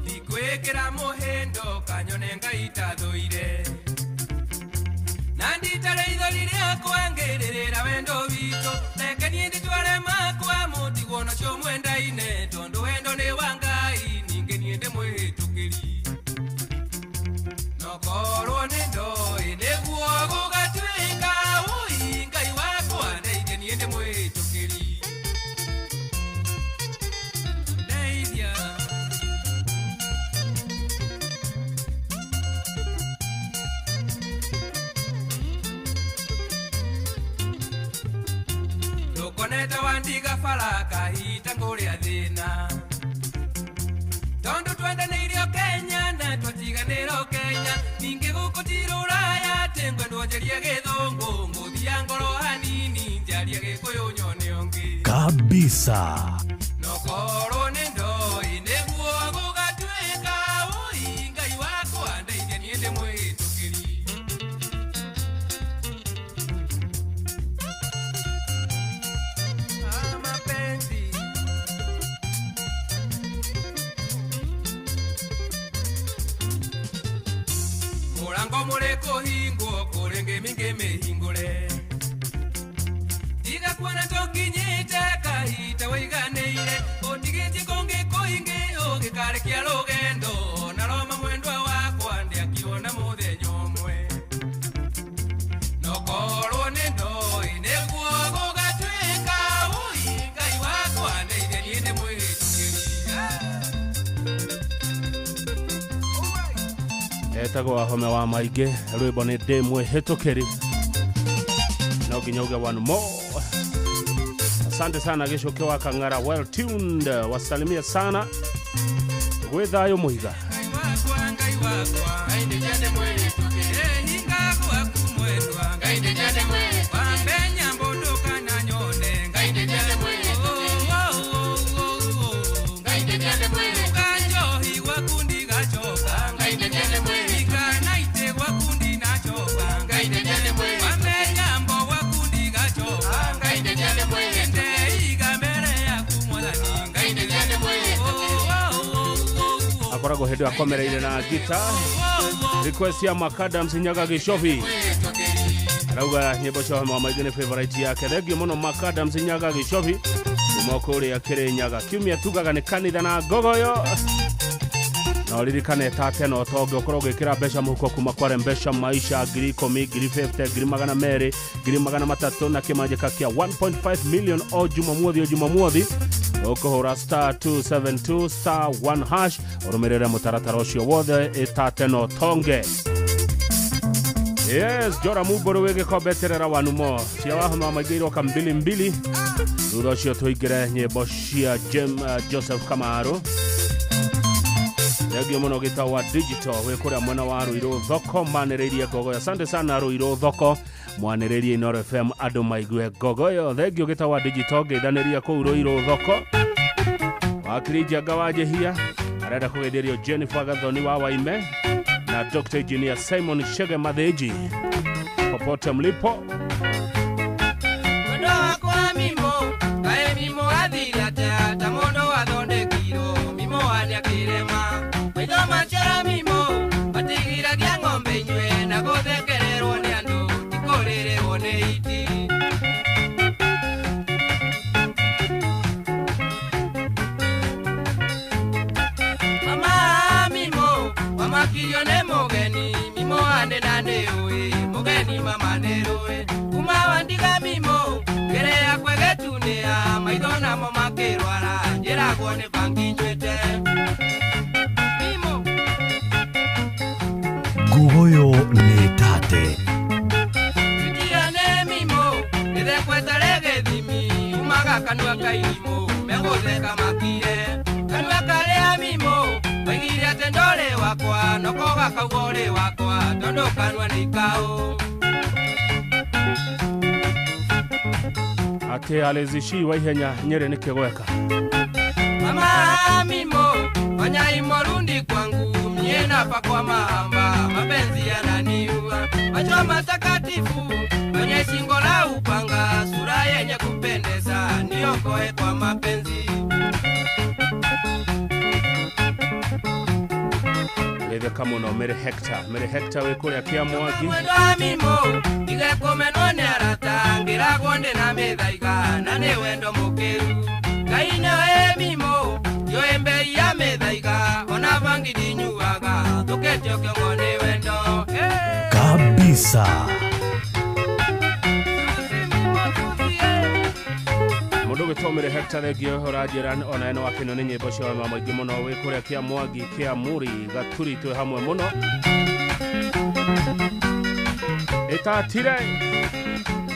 ndikwĩkĩra mũhĩndo kanyone Ngai tathũire na nditare ithori rĩakwa ngĩrĩrĩra wendo witũ reke niĩ ndĩtware makwa mũtigwo nacio mwendaine tondũ wendo nĩ wa Ngai ningĩ niĩ ndĩ mwĩhĩtũkĩri no korwo nĩ ndoĩ nĩguo gũgatuĩka wũi Ngai wakwa ndeithie niĩ ndĩ mwĩhĩtũkĩri. Ndeithia ndũkonete wandiga bara kahita ngũrĩa thĩna tondũ twendanĩirio Kenya na twatiganĩrwo Kenya ningĩ gũkũ ti rũraya atĩ ngwendwo njarie gĩthũngũ ngũthia ngoro hanini njarie gĩkũyũ nyone ũngĩ Kabisa. No korwo nĩ ndoĩ nĩguo gũgatuĩka wũi Ngai wakwa ndeithie niĩ ndĩ mwĩhĩtũkĩri. Mapenzi mũrango mũrĩ kũhingwo kũrĩ ngĩmi ngĩmĩhingũre tiga kuona tũkinyĩte kahinda wĩiganĩire ũtigĩtie kũngĩ kũingĩ ũgĩkarĩkia rũgendo na Roma mwendwa wakwa ndĩakiona mũthenya ũmwe no korwo nĩ ndoĩ nĩguo gũgatuĩka wũi Ngai wakwa ndeithie niĩ ndĩ mwĩhĩtũkĩri. Etagwo Wahome wa Maingĩ, rwĩmbo nĩ ndĩ mwĩhĩtũkĩri. No nginya uge one more. Asante sana Gĩcũkĩ wa Kang'ara, well tuned, wasalimia sana gwĩ thayũ mũiga. Ngai wakwa Ngai wakwa Ngai ndeithie ndĩ mwĩhĩtũkĩri hinga gwaku mwendwa Ngai ndeithie ndĩ mwĩhĩtũkĩri wambe nyambo ndũkananyone Ngai ndeithie ndĩ mwĩhĩtũkĩri Ngai ndeithie ndĩ mwĩhĩtũkĩri kanjohi gwaku ndigacoka Ngai ndeithie ndĩ mwĩhĩtũkĩri ikanaite gwaku ndinacoka Ngai ndeithie ndĩ mwĩhĩtũkĩri wambe nyambo gwaku ndigacoka Ngai ndeithie ndĩ mwĩhĩtũkĩri ndeiga mbere yaku mwathani Ngai ndeithie ndĩ mwĩhĩtũkĩri Akoragwo hĩndĩ akomereire na gita. Request ya Macadams Nyaga Gĩcobi arauga nyĩmbo cia Wahome wa Maingĩ nĩ favorite yake. Thengio mũno Macadams Nyaga Gĩcobi kuma kũrĩa Kĩrĩnyaga. Kiumia tugaga nĩ kanitha na ngogoyo. Na ũririkane tate na ũtonge ũkorwo ũgĩkĩra mbeca mũhuko kuma kware mbeca maisha 10,000, 50,000, 200,000, 300,000 na kĩmanjĩka kĩa 1.5 million o Jumamothi o Jumamothi. Ũkũhũra star 272 star 1 hash ũrũmĩrĩre mũtaratara ũcio wothe ĩtate na ũtonge. Yes, Jora Mumburu wĩ gĩkombe terera wanumo cia wahoma maingĩ iroka mbili mbili. Thutha ũcio tũingĩre nyĩmbo cia Joseph Kamaru. Thengio mũno gĩtau wa digital wĩ kũrĩa mwena wa Ruiru Thoko manĩrĩirie Ngogoyo. Asante sana Ruiru Thoko mwanĩrĩrie Inooro FM andũ maigue Ngogoyo. Thengio gĩtau wa digital ngeithanĩria kũu Ruiru Thoko. Wakiri Njenga wa Njihia arenda kũgeithĩrio Jennifer Gathoni wa Waime na Dr. Engineer Simon Shege Matheji popote mlipo. Mwendo wakwa mimo kae mimo athire atia ta mũndũ athondekirwo mimo anĩakĩrema maitho macora mimo matigiragia ng'ombe inyue na gũthekererwo nĩ andũ tikũrĩrĩrwo nĩ iti. Mama mimo wamakirio nĩ mũgeni mimo ane na nĩ ũĩ mũgeni mama nĩ rũĩ kuma wandiga mimo ngere yakwa ĩgĩtunĩha maitho namo makĩrwara njĩragwo nĩ bangi nywĩte. Mimo Ngugoyo nĩ tate. Tutiane mimo nĩthekwetare gĩthimi umaga kanua ka irimũ megũtheka makire kanua karĩa mimo maigire atĩ ndorĩ wakwa noko gakauga ũrĩ wakwa tondũ kanua nĩ ikaũ. Ate alezishi wa ihenya Nyeri nĩ kĩgweka. Mama mimo wanyaimorundi kwangu mie napa kwa mahamba mapenzi yananiua macho matakatifu kwenye shingo la upanga sura yenye kupendeza niokoe kwa mapenzi. Geithĩka mũno Mary Hector. Mary Hector wĩ kũrĩa Kĩamwagi. Mwendo wa mimo ndigekomenwo nĩ arata ngĩragwo ndĩ na mĩthaiga na nĩ wendo mũkĩru Ngai nĩwe mimo ndiũĩ mbei ya mĩthaiga ona bangi ndinyuaga thũkĩtio kĩongo nĩ wendo. Kabisa. Mũndũ ũgĩtwo Mary Hector thengio ũranjĩra ona ĩno wakenio nĩ nyĩmbo cia wema maingĩ mũno wĩ kũrĩa Kĩamwagi Kĩamuri Gaturi twĩ hamwe mũno. Ĩtatire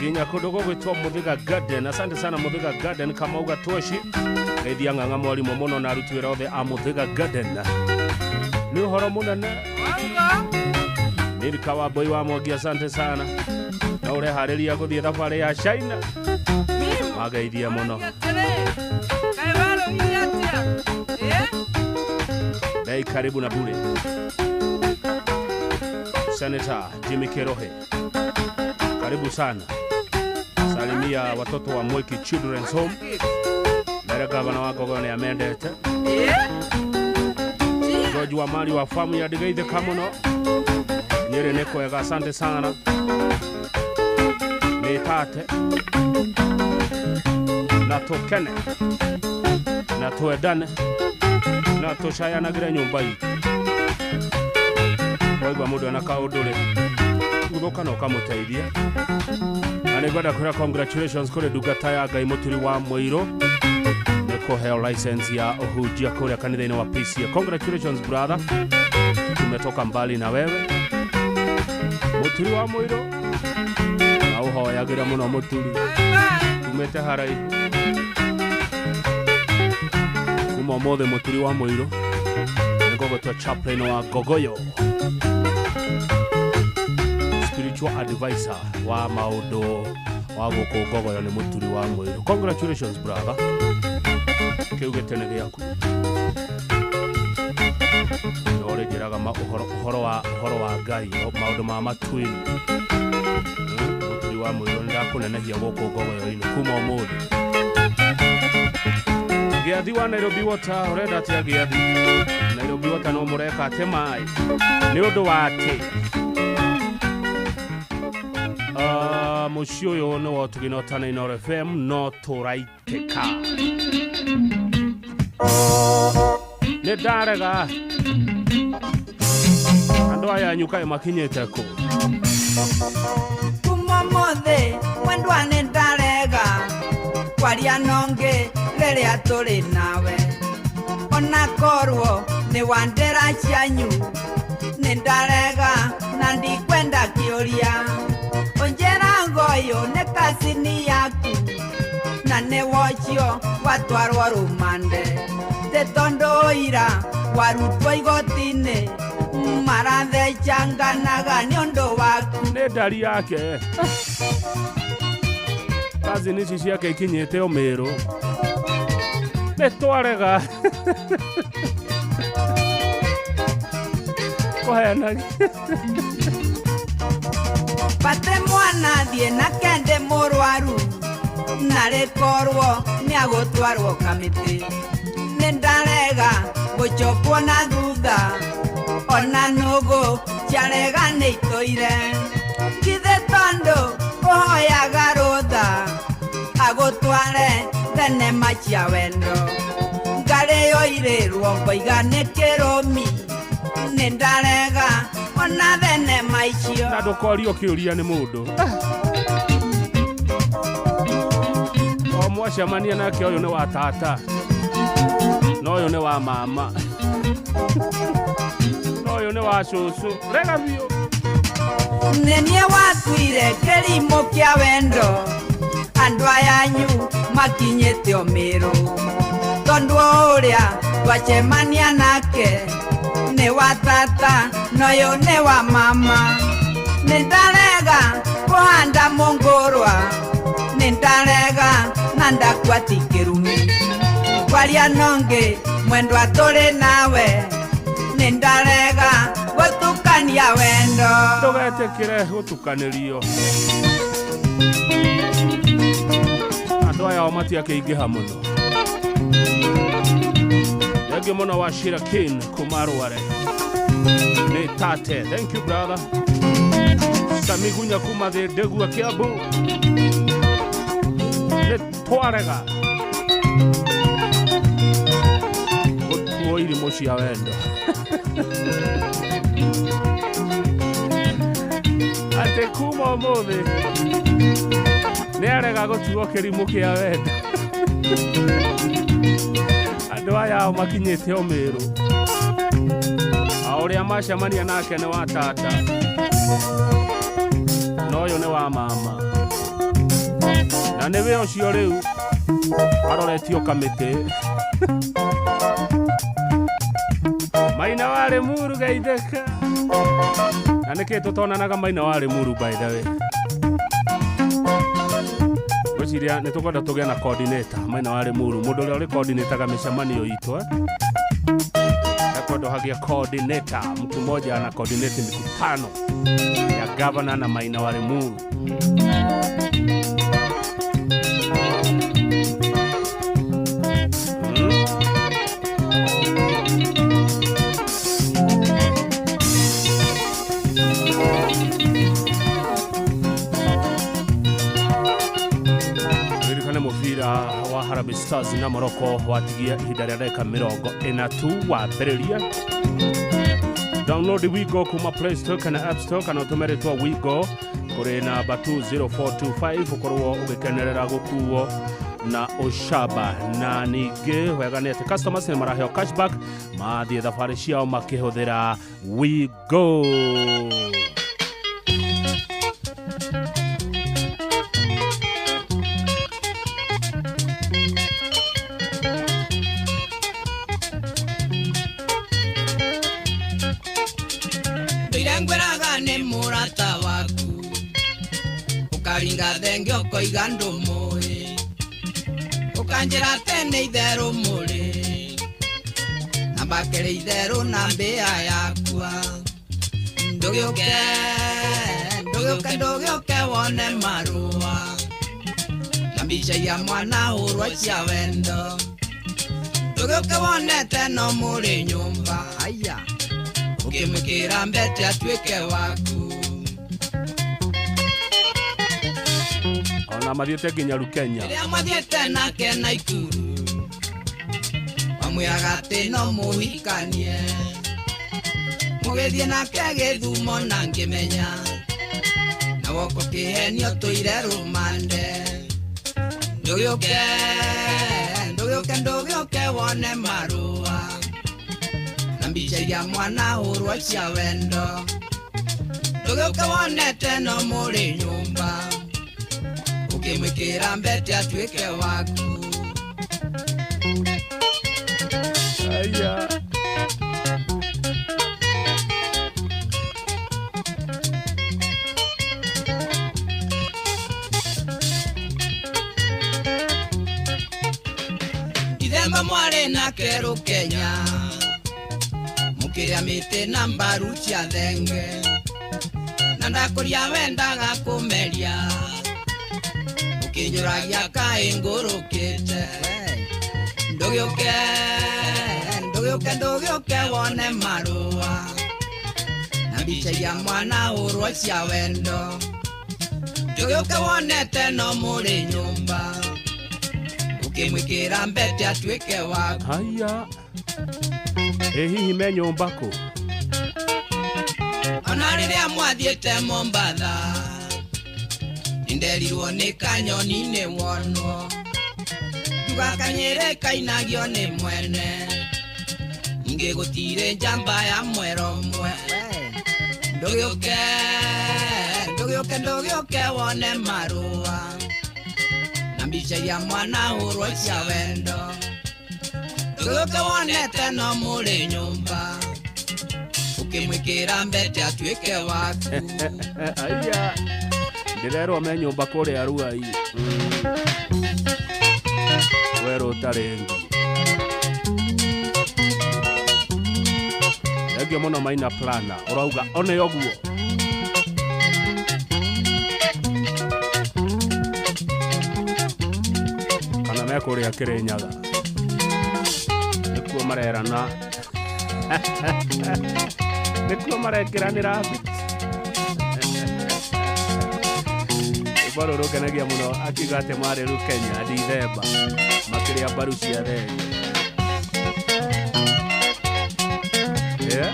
nginya kũndũ gũgwĩtwo Mũthĩga Garden. Asante sana Mũthĩga Garden Kamau Gatweshi geithia ng'ang'a mwarimũ mũno na aruti wĩra othe a Mũthĩga Garden. Nĩ ũhoro mũnene. Nirika wa Mbui wa Mwangi asante sana na ũreharĩria gũthiĩ thabarĩ ya China mageithie mũno. Bei karibu na bure. Senator Jimmy Kerohe karibu sana, salimia watoto wa Mwiki Children's Home. Mbere gavana wa Ngogoyo nĩ amendete. George wa Mari wa famu ya ndigeithĩka mũno. Nyeri nĩ kwega asante sana. Nĩ tate na tũkene na twendane na tũcayanagĩre nyũmba itũ. Waigua mũndũ ena kaũndũ rĩ guthũka na ũkamũteithia. Na nĩngwenda kwĩra congratulations kũrĩ ndungata ya Ngai Mũturi wa Mũirũ nĩ kũheo license ya ũhunjia kũrĩa kanitha-inĩ wa PCA. Congratulations brother, tumetoka mbali na wewe Mũturi wa Mũirũ, na ũhoyagĩra mũno Mũturi, tumĩte haraihu kuma ũmũthĩ. Mũturi wa Mũirũ nĩngũgũtua chaplain wa Ngogoyo, spiritual advisor wa maũndũ wa gũkũ Ngogoyo nĩ Mũturi wa Mũirũ. Congratulations brother, kĩu gĩtĩ nĩ gĩaku. Nĩ njĩraga ũhoro wa Ngai maũndũ ma matuĩni. Mũturi wa Mũirũ nĩndakũnenehia gũkũ Ngogoyo-inĩ kuma ũmũthĩ. Gĩathi wa Nairobi Water ũrenda atĩa Gĩathi? Nairobi Water no mũreka atĩ maĩ nĩ ũndũ wa atĩ mũciĩ ũyũ nĩ wa ũtugi na ũtana Inooro FM no tũraitĩka. Nĩ ndarega Andũ aya anyu kaĩ makinyĩte kũ? Kuma mothe mwendwa nĩ ndarega kwaria nonge rĩrĩa tũrĩ nawe ona korwo nĩ wandĩra cianyu nĩ ndarega na ndikwenda kĩũria ũnjĩra ngoyũ nĩ kacini yaku na nĩ wocio watwarwo rũmande tĩ tondũ ira warutwo igoti-inĩ marathecanganaga nĩ ũndũ waku. Nĩ ndari yake kazini ici ciake ikinyĩte o Mĩrũ nĩ twarega kũheanagia. Bate mwana thiĩ na kende mũrwaru na rĩkorwo nĩ agũtwarwo kamĩtĩ nĩ ndarega gũcokwo na thutha ona nũgũ ciarega nĩ itũire githĩ tondũ ũhoyaga rũtha agũtware thenema cia wendo ngarĩo irĩrwo ngoiga nĩ kĩrũmi nĩ ndarega ona thenema icio. Na ndũkorio kĩũria nĩ mũndũ o mwacemania nake ũyũ nĩ wa tata na ũyũ nĩ wa mama na ũyũ nĩ wa cũcũ rega biũ. Nĩ niĩ watuire kĩrimũ kĩa wendo andũ aya anyu makinyĩte o Mĩrũ tondũ ũrĩa twacemania nake nĩ wa tata na ũyũ nĩ wa mama nĩ ndarega kũhanda mũngũrwa nĩ ndarega na ndakua ti kĩrumi kwaria nonge mwendwa tũrĩ nawe nĩ ndarega gũtukania wendo. Ndũgetĩkĩre gũtukanĩrio andũ aya o matiakĩingĩha mũno. Thengiũ mũno wa Shira King kuma Rware nĩ tate. Thank you brother. Samigunya kuma Thĩndĩgua Kĩambu nĩ twarega gũtuo irimũ cia wendo. Atĩ kuma ũmũthĩ nĩ arega gũtuo kĩrimũ kĩa wendo. Andũ aya ao makinyĩte o Mĩrũ a ũrĩa macemania nake nĩ wa tata na ũyũ nĩ wa mama na nĩwe ũcio rĩu aroretio kamĩtĩ. Maina wa Limuru geithĩka na nĩkĩ tũtonanaga Maina wa Limuru by the way. Ngwĩciria nĩ tũkwenda tũgĩe na coordinator Maina wa Limuru mũndũ ũrĩa ũrĩ coordinataga mĩcemanio itũ ekwenda hagĩe coordinator mtu mmoja ana coordinate mikutano ya governor na Maina wa Limuru. Wa Harambee Stars na Morocco watigia ihinda rĩa ndagĩka 40 tu wambĩrĩria. Download Wigo kuma Play Store kana App Store kana ũtũme rĩtwa Wigo kũrĩ namba 20425 ũkorwo ũgĩkenerera gũkuo na ũcamba. Na ningĩ wega nĩ atĩ customers nĩ maraheo cashback mathiĩ thabarĩ ciao makĩhũthĩra Wigo. Ukaringa thenge ũkoiga ndũmũĩ ũkanjĩra tene itherũ mũrĩ na mbakĩrĩ itherũ na mbĩa yakwa ndũgĩũke ndũgĩũke ndũgĩũke wone marũa na mbica ya mwana hũrwo cia wendo ndũgĩũke wonete no mũrĩ nyũmba aya ũkĩmwĩkĩra mbete atuĩke waku. Ona mathiĩte nginya Rukenya. Rĩrĩa mathiĩte nake Naikuru mamwĩraga atĩ no mũhikanie Mũgĩthiĩ nake gĩthumo na ngĩmenya na woko kĩhenio tũire rũmande. Ndũgĩũke, ndũgĩũke, ndũgĩũke wone marũa na mbica iria mwana hũrwo cia wendo. Ndũgĩũke wonete no mũrĩ nyũmba ũkĩmwĩkĩra mbete atuĩke waku. Aya. Ithemba mwarĩ nake Rũkenya mũkĩrĩa mĩtĩ na mbaru cia thenge na ndakũria wendaga kũmeria ũkĩnjũragia kaĩ ngũrũkĩte. Ndũgĩũke, ndũgĩũke, ndũgĩũke wone marũa na mbica iria mwana hũrwo cia wendo. Ndũgĩũke wonete no mũrĩ nyũmba ũkĩmwĩkĩra mbete atuĩke waku. Haya. Ĩ hihi me nyũmba kũ? Ona rĩrĩa mwathiĩte Mombatha nĩnderirwo nĩ kanyoni nĩ wonwo ndugakanyĩre kainagio nĩ mwene ningĩ gũtirĩ njamba ya mwero ũmwe. Ndũgĩũke, ndũgĩũke, ndũgĩũke wone marũa na mbica iria mwana hũrwo cia wendo. Ndũgĩũke wonete no mũrĩ nyũmba ũkĩmwĩkĩra mbete atuĩke waku. Aya. Ndĩrerwo me nyũmba kũrĩa Ruai. Werũ ũtarĩ ngi. Thengio mũno Maina Plana ũrauga one ũguo. Kana me kũrĩa Kĩrĩnyaga nĩkuo marerana nĩkuo marekĩranĩra rwĩmbo rũrũ rũngenagia mũno akiuga atĩ marĩ Rukenya Dithemba makĩrĩa mbaru cia thenge. Yeah.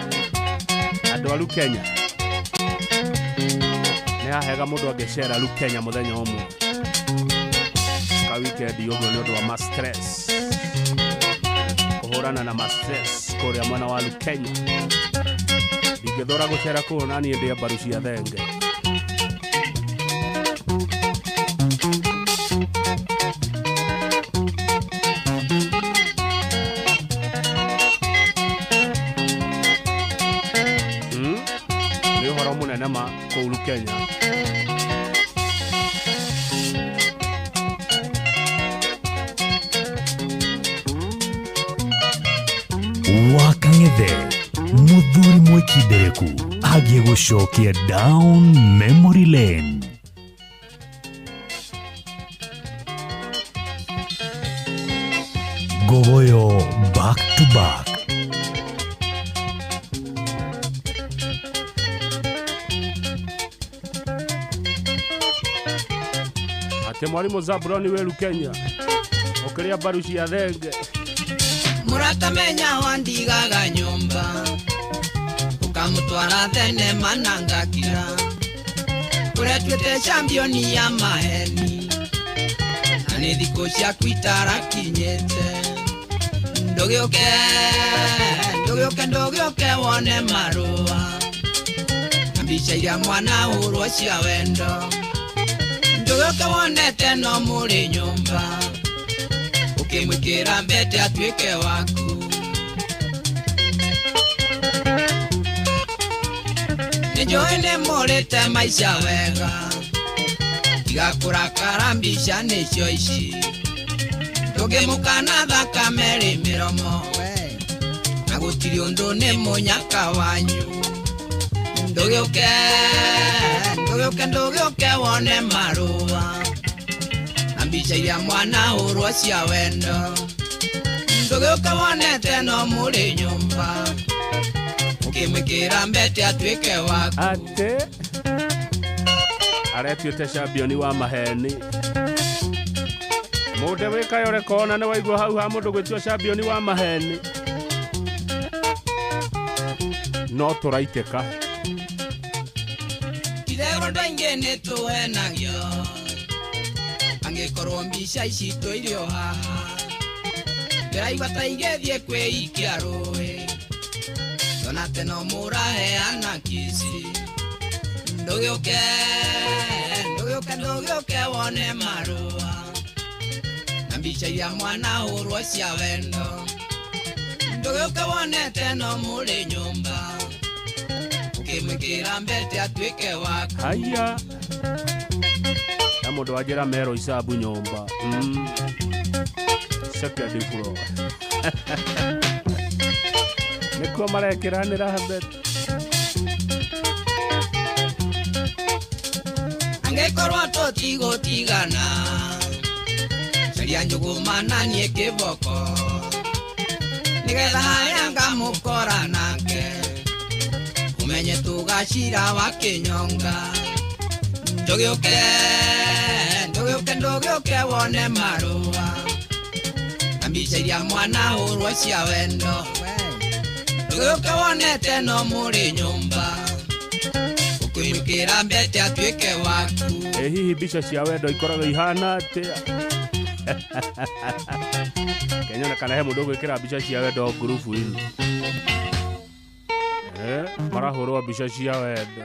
Andũ a Rukenya nĩ hahega mũndũ angĩcera Rukenya mũthenya ũmwe ka weekend ũguo nĩ ũndũ wa ma stress kũhũrana na ma stress kũrĩa mwena wa Rukenya. Ndingĩthũra gũcera kũu na niĩ ndĩe mbaru cia thenge. Nĩ ũhoro mũnene ma kũu Rukenya. Wakang'ethe muthuri mwĩkindereku agiĩ gũcokia down memory lane. Gogoyo back to back. Atĩ mwarimũ Zabuloni wĩ Rukenya ũkĩrĩa mbaru cia thenge. Mũrata menya wandigaga nyũmba ũkamũtwara thenema na ngakira kũrĩa tuĩte championi ya maheni na nĩ thikũ ciaku itarakinyĩte. Ndũgĩũke, ndũgĩũke, ndũgĩũke wone marũa na mbica iria mwana hũrwo cia wendo. Ndũgĩũke wonete no mũrĩ nyũmba ũkĩmwĩkĩra mbete atuĩke waku. Nĩnjũĩ nĩmũrĩte maica wega tiga kũrakara mbica nĩcio ici ndũngĩmũkana thakame rĩ mĩromo na gũtirĩ ũndũ nĩ mũnyaka wanyu. Ndũgĩũke, ndũgĩũke, ndũgĩũke wone marũa na mbica iria mwana hũrwo cia wendo. Ndũgĩũke wonete no mũrĩ nyũmba ũkĩmwĩkĩra mbete atuĩke waku. Atĩ aretuĩte championi wa maheni. Mũndũ wĩkayo rekona nĩ waigua hau ha mũndũ gwĩtio championi wa maheni. No tũraitĩka. Itherũ andũ aingĩ nĩ tũhenagio angĩkorwo mbica ici tũirio haha ndĩraigua ta ingĩthiĩ kwĩikia rũĩ tona teno mũraheana kici ndũgĩũke ndũgĩũke ndũgĩũke wone marũa na mbica iria mwana hũrwo cia wendo ndũgĩũke wone teno mũrĩ nyũmba ũkĩmwĩkĩra mbete atuĩke waku. Haya na mũndũ wanjĩra mero icabu nyũmba. Second floor. Nĩkuo marekĩranĩra mbete. Angĩkorwo tũtigũtigana caria njũgũma na niĩ kĩboko nĩgetha harĩa ngamũkora nake ũmenye tũgacira wa kĩnyonga ndũgĩũke ndũgĩũke ndũgĩũke wone marũa na mbica iria mwana hũrwo cia wendo ndũgĩũke wonete no mũrĩ nyũmba ũkĩmwĩkĩra mbete atuĩke waku. Ĩ hihi mbica cia wendo ikoragwo ihana atĩa? Kenyona kana he mũndũ ũgwĩkĩra mbica cia wendo ngurubu-inĩ. Marahũrwo mbica cia wendo.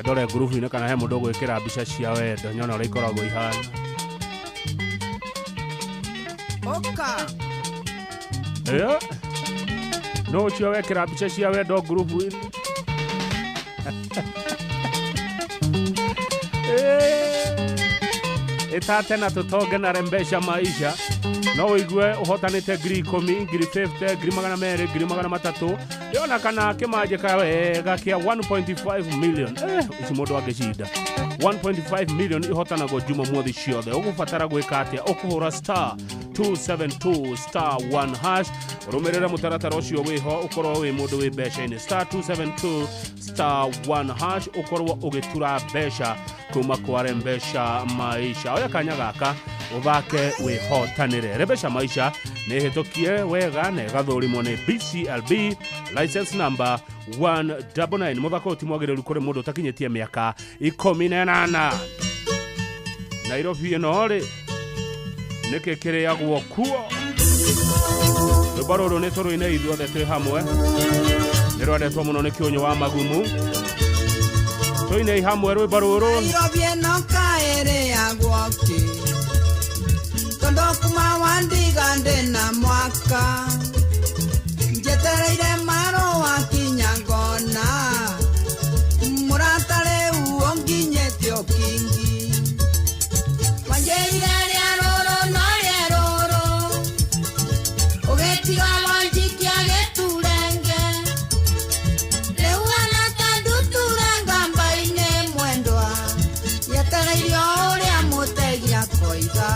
Ndore ngurubu-inĩ kana he mũndũ ũgwĩkĩra mbica cia wendo nyona ũrĩa ikoragwo ihana. Oka. No ũcio wekĩra mbica cia wendo ngurubu-inĩ. Ĩtate na tũtonge na rembesha maisha. No ũigue ũhotanĩte 10,000, 50,000, 200,000, 300,000 yona kana kĩmanjĩka wega kĩa 1.5 million. Ici mũndũ angĩcinda 1.5 million ihotanagwo Jumamothi ciothe. Ũgũbatara gwĩka atĩa? Ũkũhũra star 272 star 1 hash ũrũmĩrĩre mũtaratara ũcio wĩho ũkorwo wĩ mũndũ wĩ mbeca-inĩ. Star 272 star 1 hash ũkorwo ũgĩtura mbeca kuma kwa Rembesha Maisha. Oya kanya gaka ũthake wĩhotanĩre. Rembesha Maisha nĩ ĩhĩtũkie wega na ĩgathũrimwo nĩ BCLB license number 199. Mũthako ũyũ ti mwagĩrĩru kũrĩ mũndũ ũtakinyĩtie mĩaka 18. Nairobi ĩno rĩ nĩkĩ kĩrĩagwo kuo? Rwĩmbo rũrũ nĩ tũrũine ithuothe twĩ hamwe. Nĩ rwendetwo mũno nĩ Kĩũnyũ wa Magumu. Tũinei hamwe rwĩmbo rũrũ. Nairobi ĩno kaĩrĩagwo kĩ tondũ kuma wandiga ndĩna mwaka njetereire marũa kinya ngona mũrata rĩu ũnginyĩte ũkingi wanjĩrire rĩa rũrũ no rĩa rũrũ ũgĩtiga wanjikia gĩturenge rĩu hana ta ndutura ngamba-inĩ mwendwa yetereire o ũrĩa mũtegi akoiga.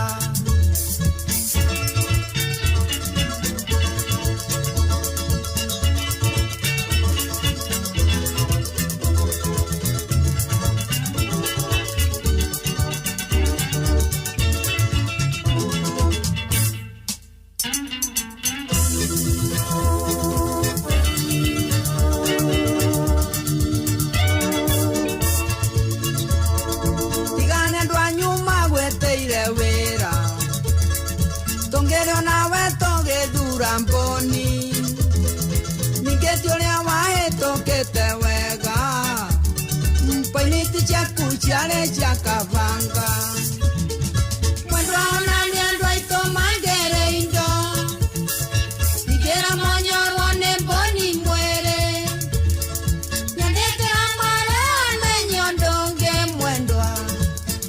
Tigane andũ anyu magweteire wĩra tũngĩrĩ onawe tũgĩthura mbũni ningĩ ti ũrĩa wahĩtũkĩte wega poiniti ciaku ciarĩ cia kabanga mwendwa ona nĩ andũ aitũ mangĩrĩ indo ingĩra monyorwo nĩ mbũni mwĩrĩ nyandĩkĩra marũa menye ũndũ ũngĩ mwendwa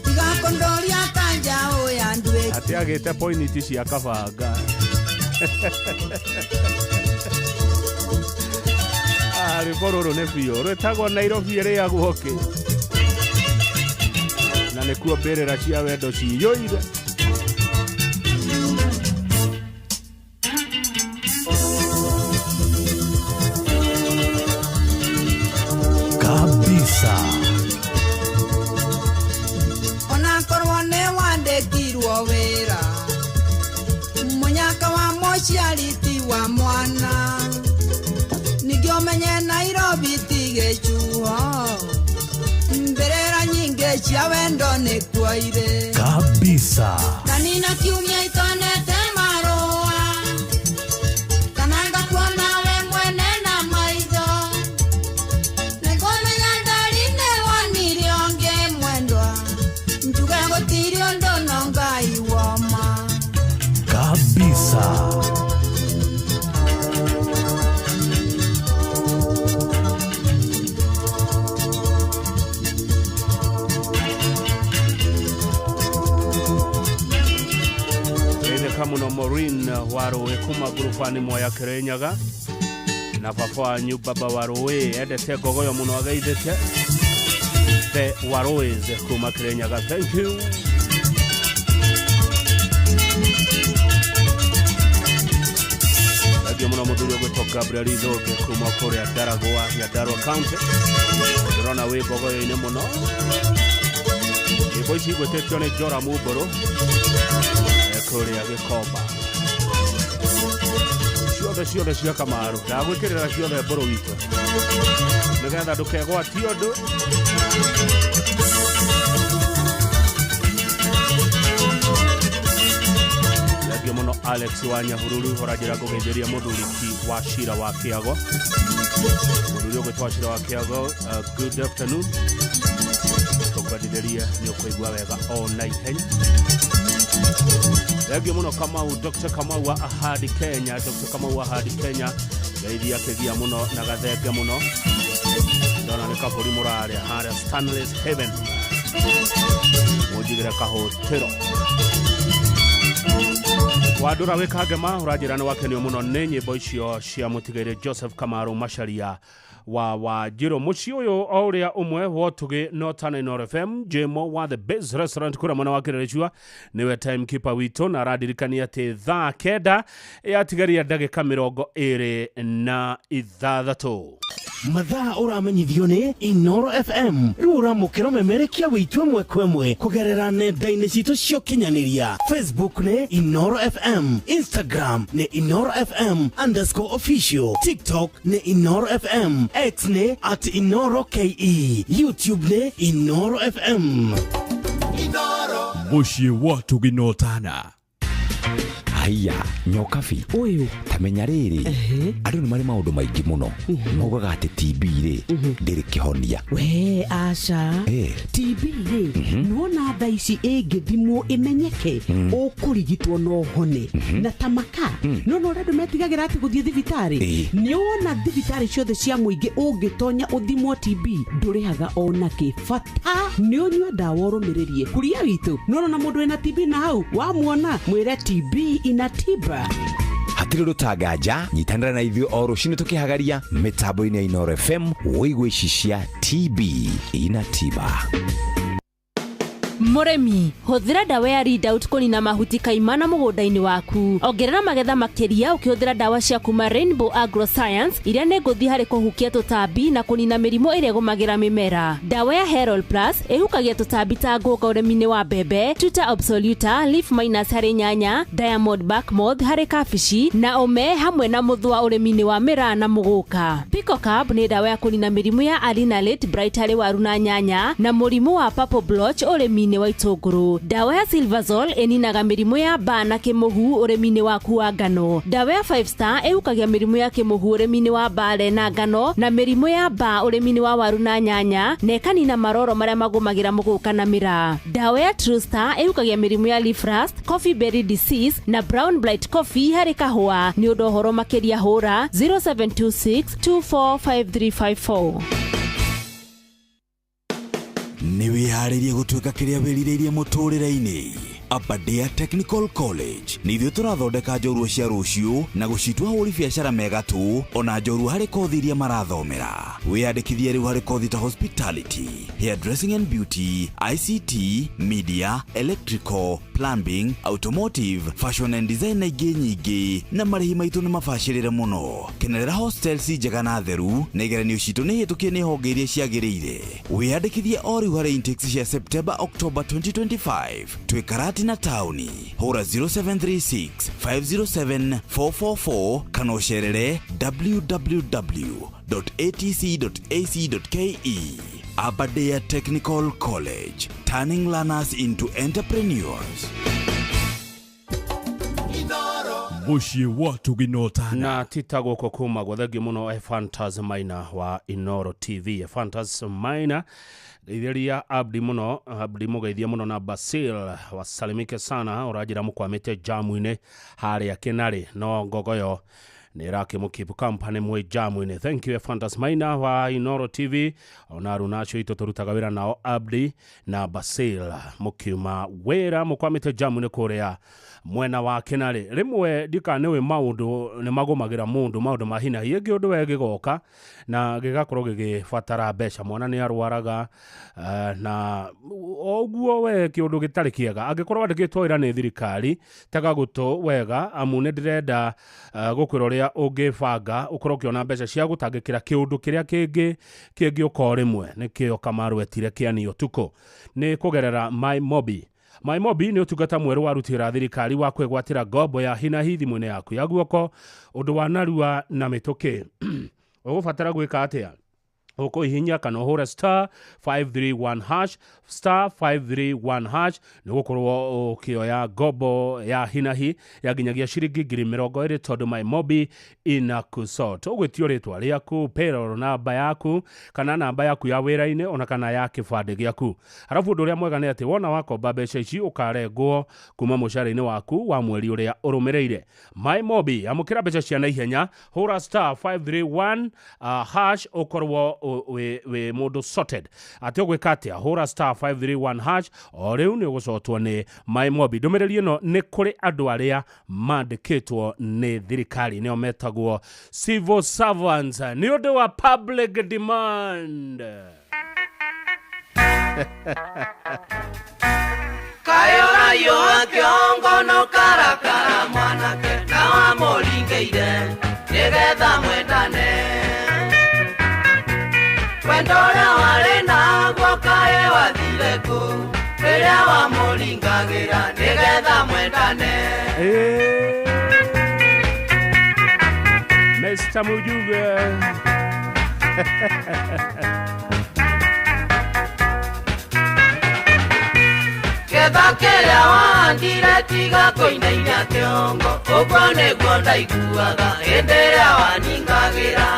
tiga kũndũria ta njaũ ya nduĩki. Atĩ agĩte poiniti cia kabanga. Rwĩmbo rũrũ nĩ biũ rwĩtagwo Nairobi ĩrĩagwo kĩ na nĩkuo mbĩrĩra cia wendo ciyũire. Kabisa. Onakorwo nĩ wandĩkirwo wĩra mũnyaka wa mũciari ti wa mwana ningĩ Ũmenye Nairobi ti gĩcuho mbĩrĩra nyingĩ cia wendo nĩkuo irĩ Kabisa. Kanina kiumia itonete marũa kana ngakuona we mwene na maitho nĩngũmenya ndari nĩwonire ũngĩ mwendwa njuge gũtirĩ ũndũ no Ngai woma. Kabisa. Geithĩka mũno Maureen wa Rũĩ kuma ngurubani Mwea Kĩrĩnyaga na baba wanyu baba wa Rũĩ endete ngogoyo mũno ageithĩke the Warũĩs kuma Kĩrĩnyaga. Thank you. Thank you mũno mũthuri ũgwĩtwo Gabriel Ithũngĩ kuma kũrĩa Ndaragwa, Nyandarua County. Ndĩrona wĩ ngogoyo-inĩ mũno. Nyĩmbo ici igwĩtĩtio nĩ Joram Mbũrũ kũrĩa Gĩkomba. Ciothe ciothe cia Kamaru ndagwĩkĩrĩra ciothe Mbũrũ witũ nĩgetha ndũkegwatie ũndũ. Thengiũ mũno Alex wa Nyahururu ũranjĩra ngũgeithĩria mũthuri ti wa Cira wa Kĩago. Mũthuri ũgwĩtwo Cira wa Kĩago, good afternoon. Tũkwendithĩrie nĩ ũkũigua wega o na ihenya. Thengiũ mũno Kamau, Dr. Kamau wa Ahadi Kenya, Dr. Kamau wa Ahadi Kenya ngeithia kĩgia mũno na gathenge mũno. Ndona nĩ kabũri mũrarĩa harĩa Stanley's Haven, mũnjigĩre kahũtĩro. Wandũra wĩ Kangema ũranjĩra nĩ wakenio mũno nĩ nyĩmbo icio cia mũtigairĩ Joseph Kamaru Macharia wa Wanjirũ. Mũciĩ ũyũ o ũrĩa ũmwe wotũgĩ no Tana Inooro FM, Jemo wa The Base Restaurant kũrĩa mwena wa Kĩrĩrĩchua nĩwe timekeeper witũ na arandirikania atĩ thaa 9 yatigaria ndagĩka 26. Mathaa ũramenyithio nĩ Inooro FM rĩu ũramũkĩra ũmemerekia wĩitũ ĩmwe kwa ĩmwe kũgerera nenda-inĩ citũ cia ũkinyanĩria. Facebook nĩ Inooro FM, Instagram nĩ Inooro FM underscore official, TikTok nĩ Inooro FM, X nĩ at Inooro KE, YouTube nĩ Inooro FM. Mũciĩ wa Tũgĩnotana. Haiya nyokabi ũyũ tamenya rĩrĩ andũ nĩ marĩ maũndũ maingĩ mũno maugaga atĩ TB rĩ ndĩrĩ kĩhonia. We aca TB rĩ nĩwona thaa ici ĩngĩthimwo ĩmenyeke ũkũrigitwo no ũhone na tamaka no no ũrĩa andũ metigagĩra atĩ gũthiĩ thibitarĩ nĩwona thibitarĩ ciothe cia mũingĩ ũngĩtonya ũthimwo TB ndũrĩhaga ona kĩ bata nĩ ũnyue ndawa ũrũmĩrĩrie kuria witũ nĩwona mũndũ wĩna TB na hau wamuona mwĩre TB ina tiba. Hatirĩ ũndũ ta nganja nyitanĩra na ithuĩ o rũcinĩ tũkĩhagaria mĩtambo-inĩ ya Inooro FM wĩigue ici cia TB ina tiba. Mũrĩmi, hũthĩra ndawa ya Readout kũnina mahuti kaimana mũgũnda-inĩ waku. Ongerera magetha makĩria ũkĩhũthĩra ndawa cia kuma Rainbow Agroscience iria nĩ ngũthi harĩ kũhukia tũtambi na kũnina mĩrimũ ĩrĩa ĩgũmagĩra mĩmera. Ndawa ya Herald Plus ĩhukagia tũtambi ta ngũnga ũrĩmi-inĩ wa mbembe, Tuta absoluta, leaf minus harĩ nyanya, Diamond bark moth harĩ kabici na ũme hamwe na mũthũa ũrĩmi-inĩ wa mĩraa na mũgũka. Picocab nĩ ndawa ya kũnina mĩrimũ ya Alinalate Bright harĩ waru na nyanya na mũrimũ wa purple blotch ũrĩmi-inĩ wa itũngũrũ. Ndawa ya Silverzol ĩninaga mĩrimũ ya mbaa na kĩmũhu ũrĩmi-inĩ waku wa ngano. Ndawa ya Five Star ĩhukagia mĩrimũ ya kĩmũhu ũrĩmi-inĩ wa mbare na ngano na mĩrimũ ya mbaa ũrĩmi-inĩ wa waru na nyanya na ĩkanina maroro marĩa magũmagĩra mũgũka na mĩraa. Ndawa ya True Star ĩhukagia mĩrimũ ya leaf rust, coffee berry disease na brown blight coffee harĩ kahũa. Nĩ ũndũ ũhoro makĩria hũra 0726 245354. Nĩ wĩharĩirie gũtuĩka kĩrĩa wĩrirĩirie mũtũrĩre-inĩ? Aberdare Technical College nĩ ithuĩ tũrathondeka njorua cia rũciũ na gũcitua ahũri biacara mega tu ona njorua harĩ kothi iria marathomera. Wĩyandĩkithie rĩu harĩ kothi ta hospitality, hairdressing and beauty, ICT, media, electrical, plumbing, automotive, fashion and design na ingĩ nyingĩ, na marĩhi maitũ nĩ mabacĩrĩre mũno. Kenerera hostels njega na theru na igeranio citũ nĩ hĩtũkie nĩ honge iria ciagĩrĩire. Wĩyandĩkithie o rĩu harĩ intakes cia September October 2025. Twĩ Karati na taũni. Hũra 0736 507 444 kana ũcerere www.abdc.ac.ke. www.atc.ac.ke. Aberdare Technical College, turning learners into entrepreneurs. Mũciĩ wa Tũginotana. Na tita gũkũ kuma gwa thengiũ mũno Ephantas Maina wa Inoro TV. Ephantas Maina, geithĩria Abdi mũno, Abdi mũgeithie mũno na Basil wasalimike sana, ũranjĩra mũkwamĩte jamu-inĩ harĩa Kĩnarĩ no ngogoyo nĩ ĩrakĩmũkeep company mwĩ jamu-inĩ. Thank you Ephantas Maina wa Inoro TV, ona aruna acio itũ tũrutaga wĩra nao Abdi na Basil mũkiuma wĩra mũkwamĩte jamu-inĩ kũrĩa mwena wa Kĩnarĩ. Rĩmwe ndikana nĩũĩ maũndũ nĩ magũmagĩra mũndũ maũndũ ma hinahi ĩngĩ ũndũ we gĩgoka na gĩgakorwo gĩgĩbatara mbeca, mwana nĩ arwaraga na ũguo we kĩũndũ gĩtarĩ kĩega. Angĩkorwo wandĩkĩtwo wĩra nĩ thirikari, tega gũtũ wega amu nĩ ndĩrenda gũkwĩra ũrĩa ũngĩbanga ũkorwo ũkĩona mbeca cia gũtangĩkĩra kĩũndũ kĩrĩa kĩngĩ kĩngĩũka o rĩmwe. Nĩkĩo Kamaru etire kĩani ũtukũ nĩ kũgerera MyMobi. MyMobi nĩ ũtungata mwerũ warutĩra thirikari wa kwĩgwatĩra ngombo ya hinahi thimũ-inĩ yaku ya guoko, ũndũ wa narua na mĩtũkĩ. Ũgũbatara gwĩka atĩa? Ũkũhihinya kana ũhũre star 531 hash, star 531 hash nĩ ũgũkorwo ũkĩoya ngombo ya hinahi ya nginyagia ciringi 20,000 tondũ MyMobi inakusort. Ũgwĩtio rĩtwa rĩaku, payroll namba yaku, kana namba yaku ya wĩra-inĩ ona kana ya kĩbandĩ gĩaku. Arabu ũndũ ũrĩa mwega nĩ atĩ wona wakomba mbeca ici ũkarengwo kuma mũcara-inĩ waku wa mweri ũrĩa ũrũmĩrĩire. MyMobi, amũkĩra mbeca cia naihenya, hũra star 531 hash ũkorwo wĩ mũndũ sorted. Atĩ ũgwĩka atĩa? Hũra star 531 hash o rĩu nĩ ũgũcotwo nĩ MyMobi. Ndũmĩrĩri ĩno nĩ kũrĩ andũ arĩa mandĩkĩtwo nĩ thirikari, nĩo metagwo civil servants, nĩ ũndũ wa public demand. Kayorayo akĩongo no karakara mwanake na wamũringĩire nĩgetha mwendane. Wendo ũrĩa warĩ naguo kaĩ wathire kũ rĩrĩa wamũringagĩra nĩgetha mwendane. Mr. Mujuga. Ketha kĩrĩa wahandire tiga kũinainia kĩongo, ũguo nĩguo ndaiguaga hĩndĩ ĩrĩa waningagĩra.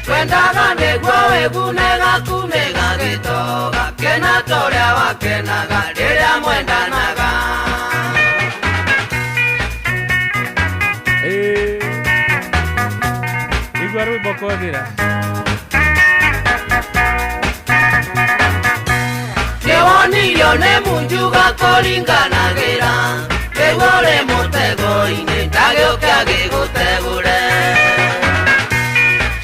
Twendaga nĩguo wĩgune gaku nĩgagĩtoga, kena ta ũrĩa wakenaga rĩrĩa mwendanaga. Igua rwĩmbo kwagĩra. Nĩwonirio nĩ Munjuga kũringanagĩra, rĩu ũrĩ mũtego-inĩ ndagĩũke agĩgũtegũre.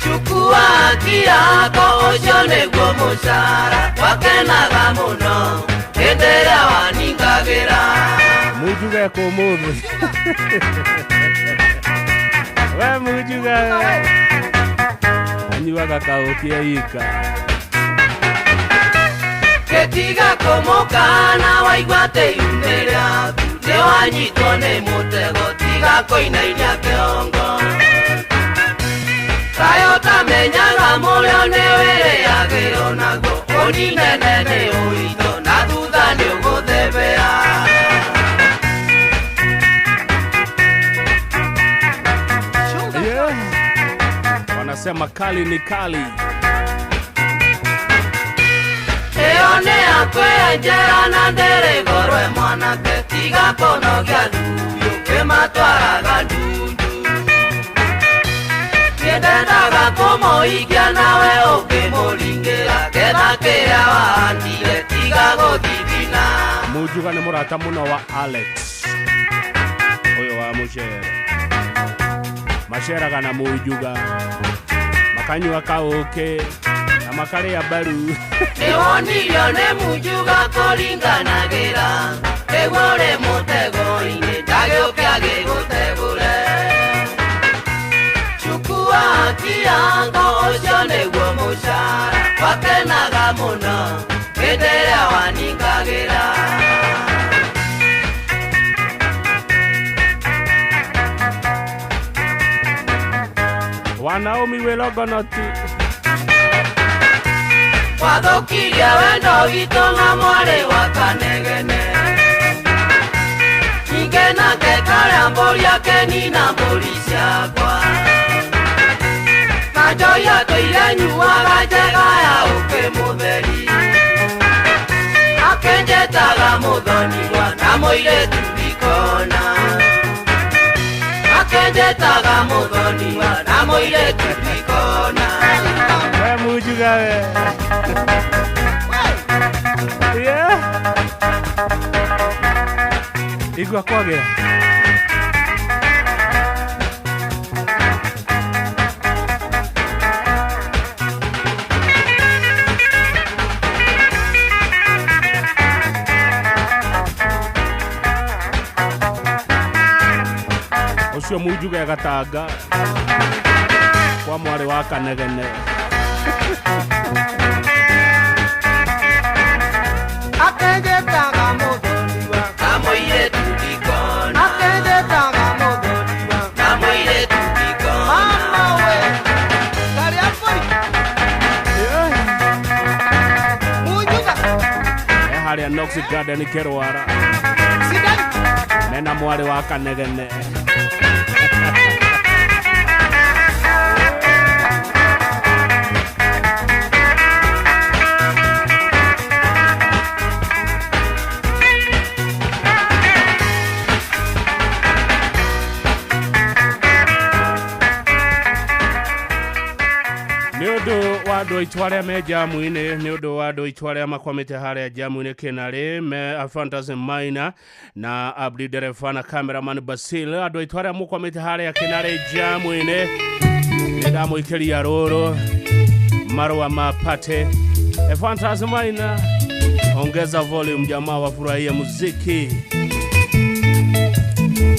Chukua haki yako ũcio nĩguo mũcara, wakenaga mũno hĩndĩ ĩrĩa waningagĩra. Munjuga ekũ ũmũthĩ. We Munjuga anyuaga kaũki eika. Gĩtiga kũmũkana waigua atĩ iune rĩaku nĩwanyitwo nĩ mũtego, tiga kũinainia kĩongo. Kaĩ ũtamenyaga mũrĩo nĩwĩrĩagĩrwo naguo, ũninene nĩ ũito na thutha nĩũgũthebea. Yeah. Wanasema kali ni kali. Ĩyo nĩ yakwenjera na ndĩrĩgorwe mwanake, tiga kũnogia nduyũ kĩmatwaraga ndundu. Niĩ ndendaga kũmũikia nawe ũkĩmũringĩra, ketha kĩrĩa wahandire tiga gũthithina. Munjuga nĩ mũrata mũno wa Alex ũyũ wa mũcere. Maceraga na Munjuga makanyua kaũkĩ na makarĩa mbaru. Nĩwonirio nĩ Munjuga kũringanagĩra, rĩu ũrĩ mũtego-inĩ ndagĩũke agĩgũtegũre. Chukua haki yako ũcio nĩguo mũcara, wakenaga mũno hĩndĩ ĩrĩa waningagĩra. Wa Naomi. Naomi wĩ Longonot. Wathũkirie wendo witũ na mwarĩ wa Kanegene. Ningĩ nake karĩa mbũri akenina mbũri ciakwa. Na njohi atũire nyuaga njega ya ũkĩ mũtheri. Akenjetaga mũthoniwa na mũirĩtu ndikona. Akenjetaga mũthoniwa na mũirĩtu ndikona. We Mujuga we. Yeah. Igua kwagĩra. Ũcio Mujuga agatanga kwa mwarĩ wa Kanegene. Akenjetaga mũthoniwa na mũirĩtu ndikona. Akenjetaga mũthoniwa na mũirĩtu ndikona. Mama we, karĩa mbũri. Mujuga. E harĩa Knox Garden Kĩrwara. Mena mwarĩ wa Kanegene. Nĩ ũndũ wa andũ aitũ arĩa me jamu-inĩ, nĩ ũndũ wa andũ aitũ arĩa makwamĩte harĩa jamu-inĩ Kĩnarĩ, me Fantasy Minor na Abdi Dereva na cameraman Basil, andũ aitũ arĩa mũkwamĩte harĩa Kĩnarĩ jamu-inĩ, nĩ ndamũikĩria rũrũ marũa ma pate. Fantasy Minor, ongeza volume jamaa wafurahie muziki.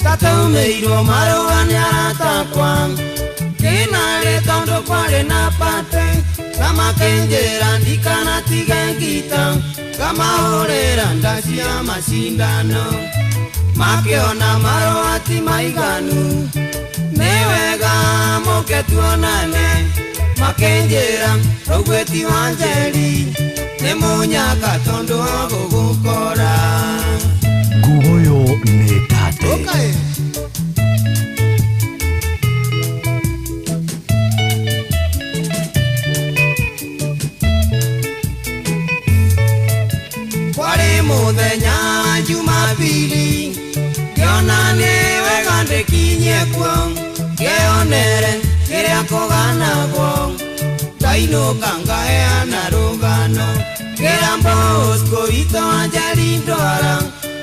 Tatũmĩirwo marũa nĩ arata akwa Kĩnarĩ tondũ kwarĩ na pate, ngamakenjera ndikanatige ngita, ngamahũrĩra nda cia macindano, makĩona marũa ti maiganu, nĩ wega mũke tuonane, makenjera rũgwĩti wa Njeri, nĩ mũnyaka tondũ wa gũgũkora. Nguoyo nĩ tate. Okay. Mũthenya Jumapili ngĩona nĩ wega ndĩkinyie kuo, ngĩonere kĩrĩa kũganagwo, ndainũka ngaheana rũgano, ngĩra Bosco witũ Wanjeri ndwara,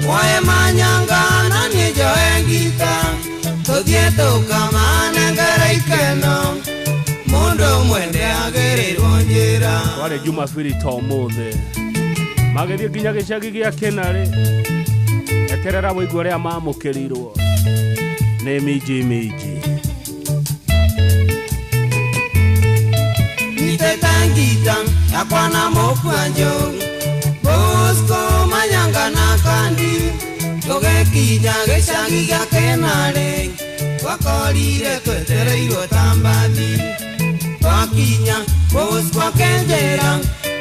woe manyanga na niĩ njoe ngita, tũthiĩ tũkamanengere ikeno, mũndũ ũmwe ndĩagĩrĩrwo njĩra. Kwarĩ Jumapili ta ũmũthĩ magĩthiĩ nginya gĩcagi gĩa Kĩnarĩ, eterera wũigue ũrĩa mamũkĩrirwo nĩ minji minji. Nyitĩte ngita yakwa na mũkwanjũ, Bosco manyanga na kandi, tũgĩkinya gĩcagi gĩa Kĩnarĩ, twakorire twetereirwo ta mbathi, twakinya Bosco akĩnjĩra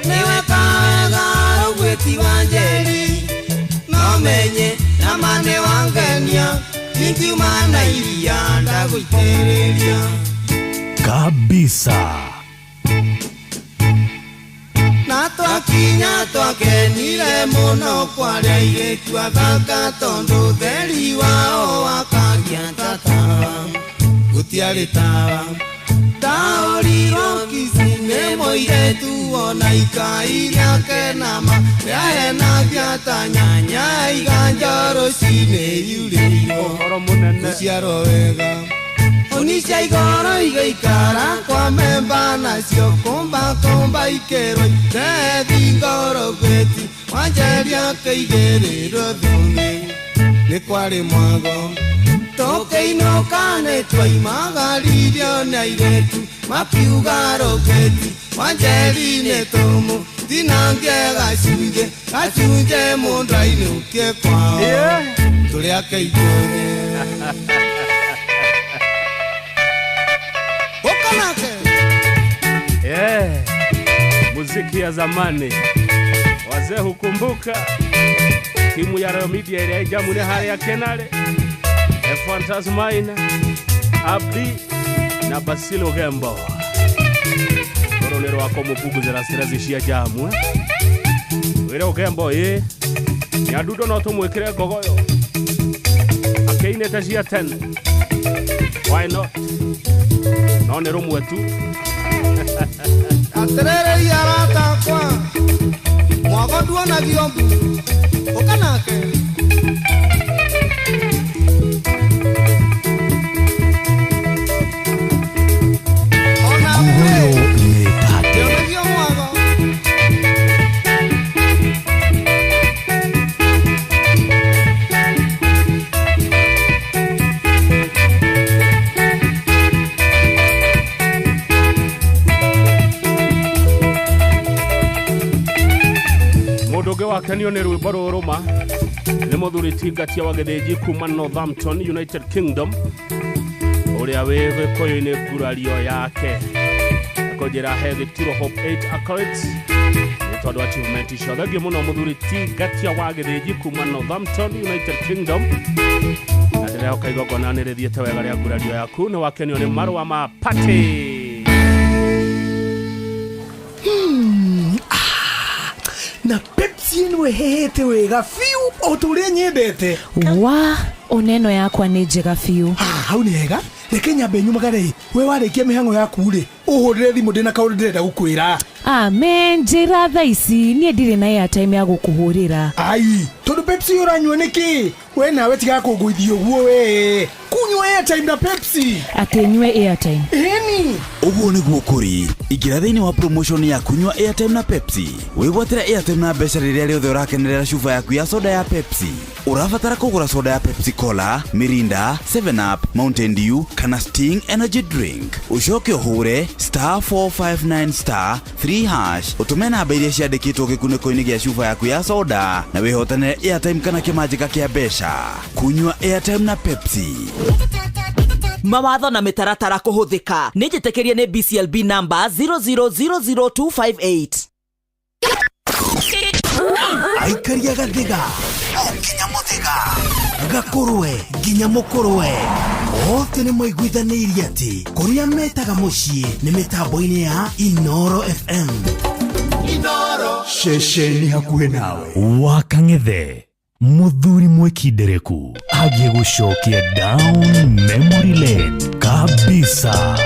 nĩwe kawega rũgwĩti wa Njeri, no menye nama nĩ wangenia, ingiuma na iria ndagũitĩrĩria. Kabisa. Na twakinya twakenire mũno kwarĩa airĩtu athaka, tondũ ũtheri wao wakagia ta tawa, gũtiarĩ tawa. Ndaũrirwo Kisii nĩ mũirĩtu ona ikai rĩake nama rĩahenagia ta nyanya iganja rũcinĩ yurĩirwo gũciarwo wega. Huni cia igoro igĩikara kwa memba nacio kũmba kũmba ikĩrwo ite ngoro gwĩti Wanjeri akĩigĩrĩrwo thũmbĩ nĩ kwarĩ mwago. Tũkĩinũka nĩ twaimagaririo nĩ airĩtu makiuga rũgwĩti Wanjeri nĩ tũmũ tinangie gacunjĩ gacunjĩ mũndũ ainũkie kwao tũrĩ ake itũũre. Ũkanake. Muziki ya zamani wazee hukumbuka. Timu ya Royal Media ĩrĩa ĩjamu nĩ harĩa Kenale, Ephantas Maina, Abdi na Basilo Gembo. Rũrũ nĩ rwakwa mũpunguzĩra stress cia jamu eh? Wĩre Ũgembo ĩ Nyadundo no tũmwĩkĩre ngogoyo akĩinĩte cia tene, why not? No nĩ rũmwe tu. Atĩrĩrĩria arata akwa, mwago nduonagio mbu, ũka nake. Ona Ngugoyo nĩ tate. Ndionagio mwago. Mũndũ ũngĩ wakenio nĩ rwĩmbo rũrũ ma nĩ mũthuri Tingatia wa Gĩthĩnji kuma Northampton, United Kingdom, ũrĩa wĩ Gĩkũyũ-inĩ ngurario yake kũnjĩra he gĩturo Hope 8 accolades nĩ tondũ achievement icio. Thengiũ mũno mũthuri Tingatia wa Gĩthĩnji kuma Northampton, United Kingdom, na ndĩrehoka igongona nĩ rĩthiĩte wega rĩa ngurario yaku. Nĩ wakenio nĩ marũa ma party. Na Pepsi ĩno ĩhehete wega biũ o ta ũrĩa nyendete. Wa oneno yakwa nĩ njega biũ. Hau nĩ hega, reke nyambe nyumagare. We warĩkia mĩhang'o yaku rĩ, ũhũrĩre thimũ, ndĩna kaũndũ ndĩrenda gũkwĩra. Amen, njĩra thaa ici, niĩ ndirĩ na airtime ya gũkũhũrĩra. Ai, tondũ Pepsi ũranyua nĩkĩ? We nawe tiga kũngũithia ũguo we, kunyua airtime na Pepsi. Atĩ nyue airtime? Ĩni. Ũguo nĩguo kũrĩ. Ingĩra thĩinĩ wa promotion ya kunyua airtime na Pepsi, wĩgwatĩre airtime na mbeca rĩrĩa rĩothe ũrakenerera cuba yaku ya soda ya Pepsi. Ũrabatara kũgũra soda ya Pepsi Cola, Mirinda, 7 Up, Mountain Dew kana Sting Energy Drink, ũcoke ũhũre *459*3# ũtũme namba iria ciandĩkĩtwo gĩkunĩko-inĩ gĩa cuba yaku ya soda na wĩhotanĩre airtime kana kĩmanjĩka kĩa mbeca. Kunyua airtime na Pepsi. Mawatho na mĩtaratara kũhũthĩka. Nĩ njĩtĩkĩrie nĩ BCLB number 0000258. Aikaria gathiga o nginya mũthĩga, gakũrwe nginya mũkũrwe, othe nĩ maiguithanĩirie atĩ kũrĩa metaga mũciĩ nĩ mĩtambo-inĩ ya Inoro FM. Inoro. Ceceni hakuhĩ nawe. Wakang'ethe mũthuri mwĩkindereku agiĩ gũcokia down memory lane kabisa.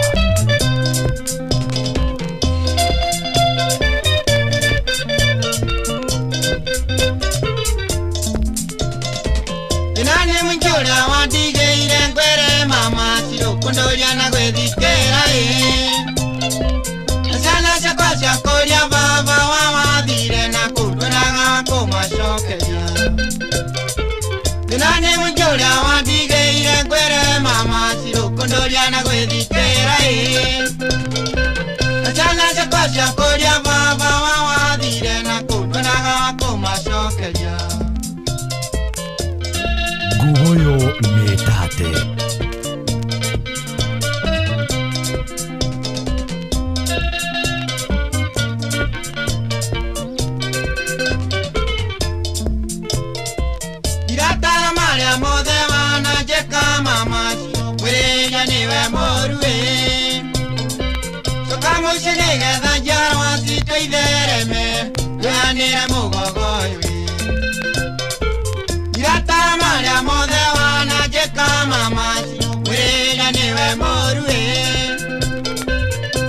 Nani mwingi ũrĩa wandigĩire ngwĩre mama cirũkũndũria na gwĩthikĩra ĩ. Ciana ciakwa cia kũrĩa baba wa wathire na kũndwĩraga kũmacokeria. Nani mwingi ũrĩa wandigĩire ngwĩre mama cirũkũndũria na gwĩthikĩra ĩ. Ciana ciakwa cia kũrĩa baba wa wathire na kũndwĩraga kũmacokeria. Ngugoyo nĩ tate. Ndiratara marĩa mothe wananjĩka mama, ngwĩrĩria nĩwe mũru ĩ. Coka mũciĩ nĩgetha njiarwa citũ ithereme, twĩanĩre mũgogo ũyũ ĩ. Ndiratara marĩa mothe wananjĩka mama, ngwĩrĩria nĩwe mũru ĩ.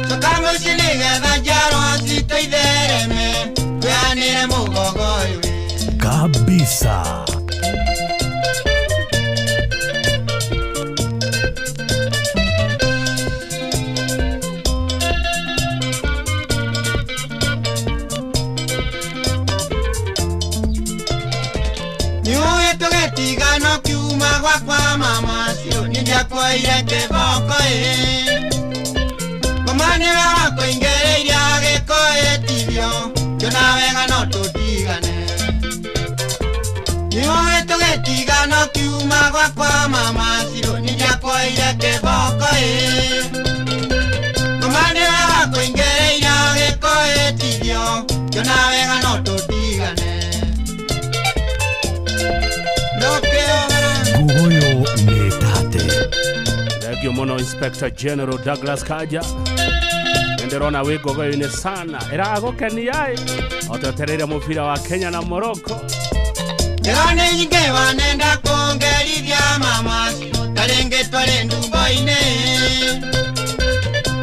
Coka mũciĩ nĩgetha njiarwa citũ ithereme, twĩanĩre mũgogo ũyũ ĩ. Kabisa. Nĩũĩ tũgĩtigana ũkiuma gwakwa mama, nĩ ndiakuoire kĩboko ĩ. Ngoma nĩwe wakũingĩrĩirie agĩkũĩtithio, ngĩona wega no tũtigane. Nĩũĩ tũgĩtigana ũkiuma gwakwa mama, nĩ ndiakuoire kĩboko ĩ. Ngoma nĩwe wakũingĩrĩirie. Ngĩona wega no tũtigane. Ndũkĩogera. Nguguyo nĩ tate. Thengio mũno Inspector General Douglas Kaja. Nĩndĩrona wĩ ngogoyo-inĩ sana ĩragũkenia ĩ otetereire mũbira wa Kenya na Morocco. Ngero nĩ nyingĩ wanenda kũngerithia mama, ta rĩngĩ twarĩ ndumbo-inĩ.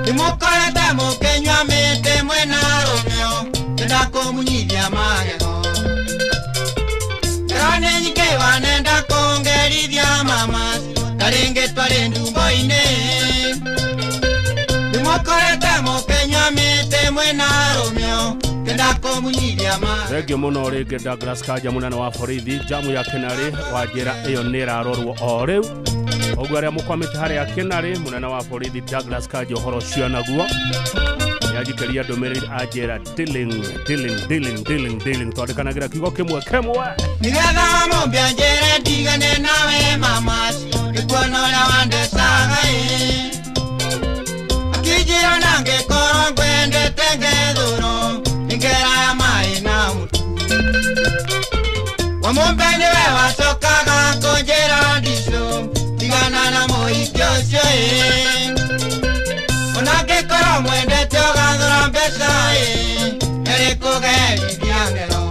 Ndĩmũkorete mũkĩnyua mĩtĩ mwĩna rũmĩo, ngĩenda kũmunyithia magego. Ngero nĩ nyingĩ wanenda kũngerithia mama, ta rĩngĩ twarĩ ndumbo-inĩ. Ndĩmũkorete mũkĩnyua mĩtĩ mwĩna rũmĩo, ngĩenda kũmunyithia magego. Thengio mũno rĩngĩ Douglas Kaja mũnene wa borithi jamu ya Kĩnarĩ wa njĩra ĩyo nĩ ĩrarorwo o rĩu. Ũguo arĩa mũkwamĩte harĩa Kĩnarĩ mũnene wa borithi Douglas Kaja ũhoro ũcio naguo nĩanjikĩria ndũmĩrĩri anjĩra dealing dealing dealing dealing dealing twandĩkanagĩra kiugo kĩmwe kĩmwe. Nĩgetha mũmbia njĩre ndigane nawe mama, ngĩkuona ũrĩa wandecaga ĩ. Akĩnjĩra na ngĩkorwo ngwendete ngethũrwo, nĩngera ya maĩ na mũtu. Wamũmbe nĩwe wacokaga kũnjĩra ndicũ, tigana na mũhiki ũcio ĩ. Ona ngĩkorwo mwendete ũgathũra mbeca ĩ, nĩrĩ kũgerithia ngero.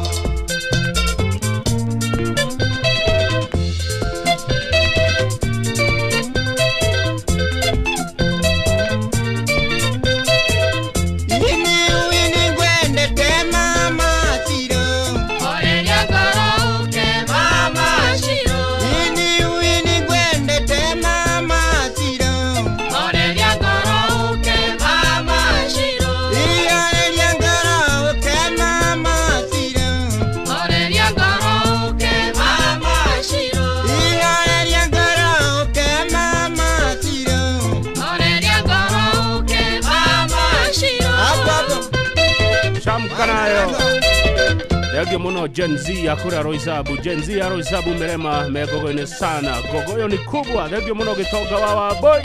Thengio mũno Gen Z ya kũrĩa Roysambu. Gen Z ya Roysambu merema megogo-inĩ sana. Gogoyo ni kubwa. Thengio mũno Gĩtonga wa Wambui.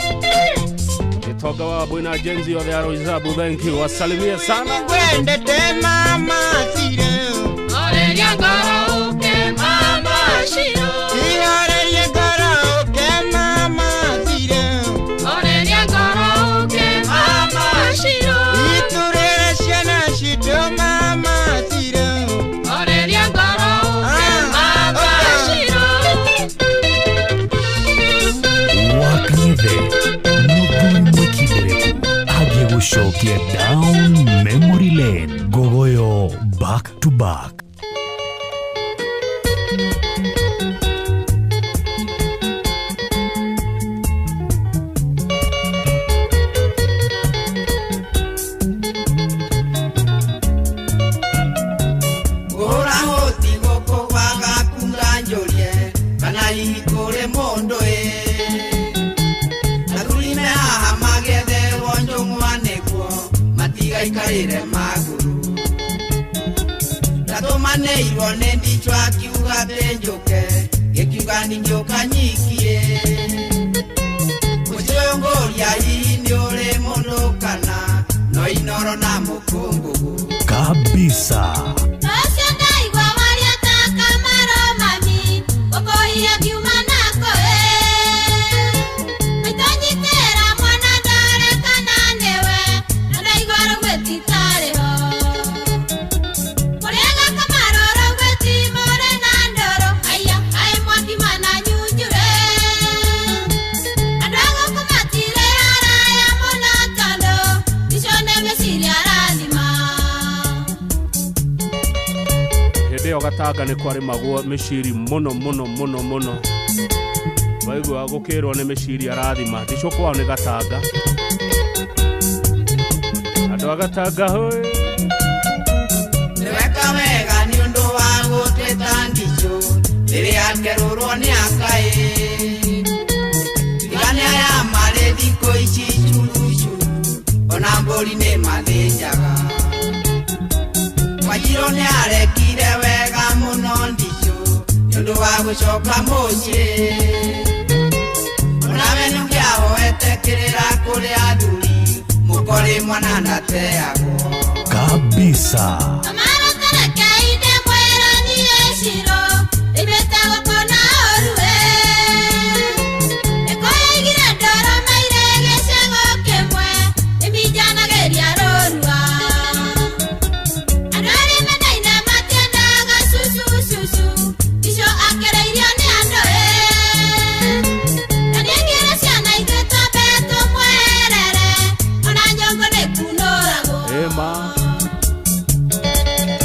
Gĩtonga wa Wambui na Gen Z othe ya Roysambu, thank you. Wasalimie sana. Ngwendete mama Shiro. Oreria ngoro ũke mama Shiro. Oreria ngoro ũke mama Shiro. Oreria ngoro ũke mama Shiro. Iturere ciana citũ mama Shiro. Oreria ngoro ũke mama Shiro. Wakang'ethe mũthuri mwĩkindĩrĩku agĩgũcokia down memory lane. Ngogoyo back to back. Ngũhũra hũti gũkũ gwagaku nganjũrie kana hihi kũrĩ mũndũ ĩ. Athuri me haha magetherwo njũng'wa nĩguo matigaikarĩre magũrũ. Ndatũmanĩirwo nĩ ndicũ akiuga atĩ njũke, gĩkiuga ningĩũka nyikie. Mũciĩ ũyũ ngũria hihi nĩ ũrĩ mũndũ kana no inoro na mũkũngũgũ. Kabisa. Ũcio ndaigua waria ta Kamaro mami, gũkũhia ngiuma nako ĩ. Maitũ nyitĩra mwana ndore kana nĩwe, na ndaigua rũgwĩti tarĩ ho. Kũrĩaga Kamaro rũgwĩti mũrĩ na ndũrũ, haiya kaĩ mwaki mana nyunjure. Andũ a gũkũ matirĩ araya mũno tondũ icio nĩ meciria arathima. Hĩndĩ ĩyo Gatanga nĩ kwarĩmagwo mĩciri mũno mũno mũno mũno. Waigua gũkĩrwo nĩ mĩciri arathima. Ndicũ kwao nĩ Gatanga. Andũ a Gatanga hũĩ. Nĩweka wega nĩ ũndũ wa gũtwĩta ndicũ rĩrĩa akerũrwo nĩ akaĩ. Tigane aya marĩ thikũ ici curucuru, ona mbũri nĩ mathĩnjaga. Wanjirũ nĩ arekire wega mũno ndicũ nĩ ũndũ wa gũcoka mũciĩ. Onawe nĩ ũngĩahoete kĩrĩra kũrĩ athuri, mũkũ Mũkori mwana ndateagwo kabisa.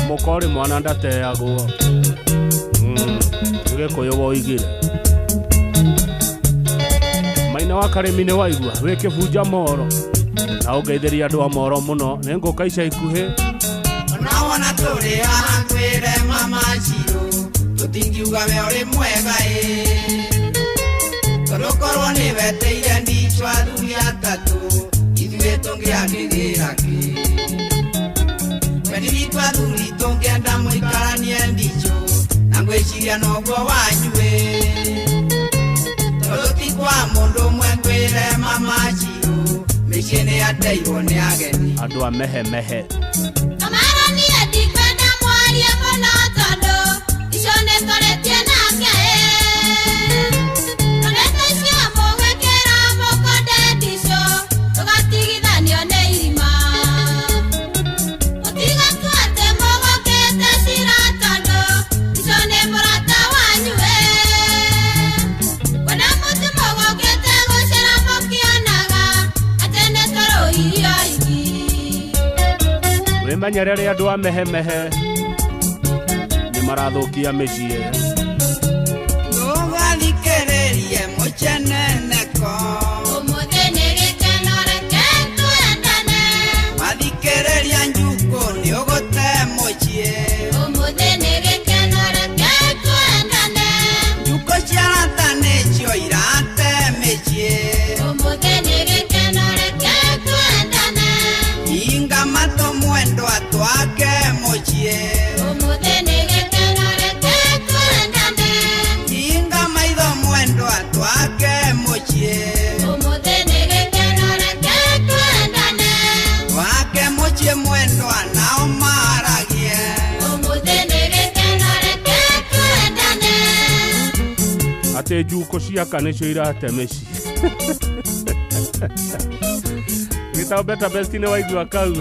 Mukori mwana ndateagwo. Gikuyu woigire maina wa karimi nĩ waigua wĩ kĩbunja moro na ũngeithĩria andũ a moro mũno nĩ ngũka ica ikuhĩ. Onawona tũrĩ haha kwĩre mama Ciro tũtingiuga we ũrĩ mwega ĩ tondũ korwo nĩ weteire ndicho athuri atatũ ithuĩ tũngĩakĩgĩra kĩ wendi witũ athuri tũngĩenda mũikaranie ndicho na ngwĩciria noguo wanyu ĩ tondũ ti kwa mũndũ ũmwe ngwĩre mama Ciro mĩciĩ nĩ yateirwo nĩ ageni andũ a mehemehe. Menyerere andũ a mehemehe nĩ marathũkia mĩciĩ. Ndũgathikĩrĩrie mũceneneko ũmũthĩ nĩ gĩkeno reke twendane wathikĩrĩria njukũ nĩ ũgũte mũciĩ ũmũthĩ nĩ gĩkeno reke twendane njukũ cia arata nĩcio irate mĩciĩ ũmũthĩ nĩ gĩkeno reke twendane hinga matũ mwendwa twake mũciĩ ũmũthĩ nĩ gĩkeno reke twendane hinga maitho mwendwa twake mũciĩ ũmũthĩ nĩ gĩkeno reke twendane twake mũciĩ mwendwa nao maragie ũmũthĩ nĩ gĩkeno reke twendane atĩ njukũ ciaka nĩcio irate mĩciĩ. Gĩtao Better Best nĩ waigua kau.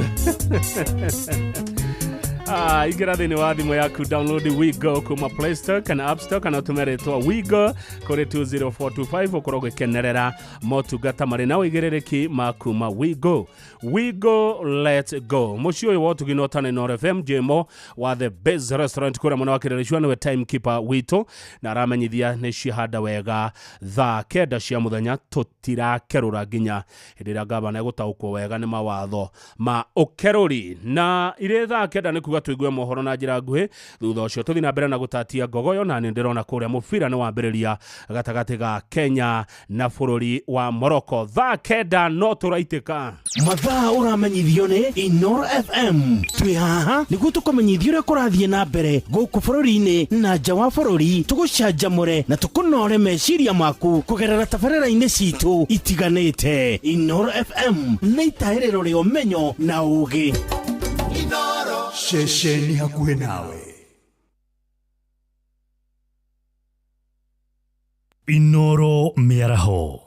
Ingĩra thĩinĩ wa thimũ yaku download Wigo kuma Play Store kana App Store kana ũtũme rĩtwa Wigo kũrĩ 20425 ũkorwo ũgĩkenerera motungata marĩ na ũigĩrĩrĩki ma kuma Wigo. Wigo, let's go. Mũciĩ ũyũ wa ũtugi na ũtana Inooro FM Jemo wa The Best Restaurant kũrĩa mwena wa Kĩrĩrĩcua nĩwe timekeeper witũ na aramenyithia nĩ ciahanda wega thaa 9 cia mũthenya tũtirakerũra nginya hĩndĩ ĩrĩa gavana egũtaũkwo wega nĩ mawatho ma ũkerũri na irĩ thaa 9 nĩ kuga tuigue mohoro na njĩra nguhĩ thutha ũcio tũthiĩ na mbere na gũtatia ngogoyo na nĩ ndĩrona kũrĩa mũbira nĩ wambĩrĩria gatagatĩ ga Kenya na bũrũri wa Morocco thaa 9 no tũraitĩka. Mathaa ũramenyithio nĩ Inooro FM twĩ haha nĩguo tũkũmenyithia ũrĩa kũrathiĩ na mbere gũkũ bũrũri-inĩ na nja wa bũrũri tũgũcanjamũre na tũkũnore meciria maku kũgerera tabarĩra-inĩ citũ itiganĩte. Inooro FM nĩ itahĩrĩro rĩa ũmenyo na ũũgĩ. Ceceni hakuhĩ nawe. Inooro mĩaraho.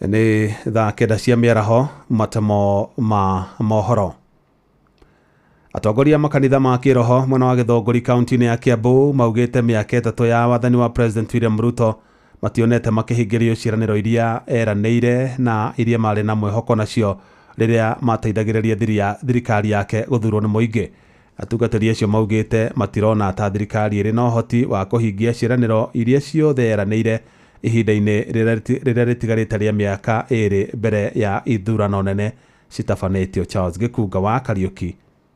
Nĩ thaa 9 cia mĩaraho matemo ma mohoro. Atongoria makanitha ma kĩroho mwena wa Gĩthũngũri kaunti-inĩ ya Kiambu maugĩte mĩaka 3 ya wathani wa President William Ruto mationete makĩhingĩrio ciĩranĩro iria eranĩire na iria marĩ na mwĩhoko nacio rĩrĩa mateithagĩrĩria thirikari yake gũthurwo nĩ mũingĩ. Atungatĩri acio maugĩte matirona ta thirikari ĩrĩ na ũhoti wa kũhingia ciĩranĩro iria ciothe eranĩire ihinda-inĩ rĩrĩa rĩtigarĩte rĩa mĩaka 2 mbere ya ithurano nene citabanĩtio. Charles Gĩkunga wa Kariũki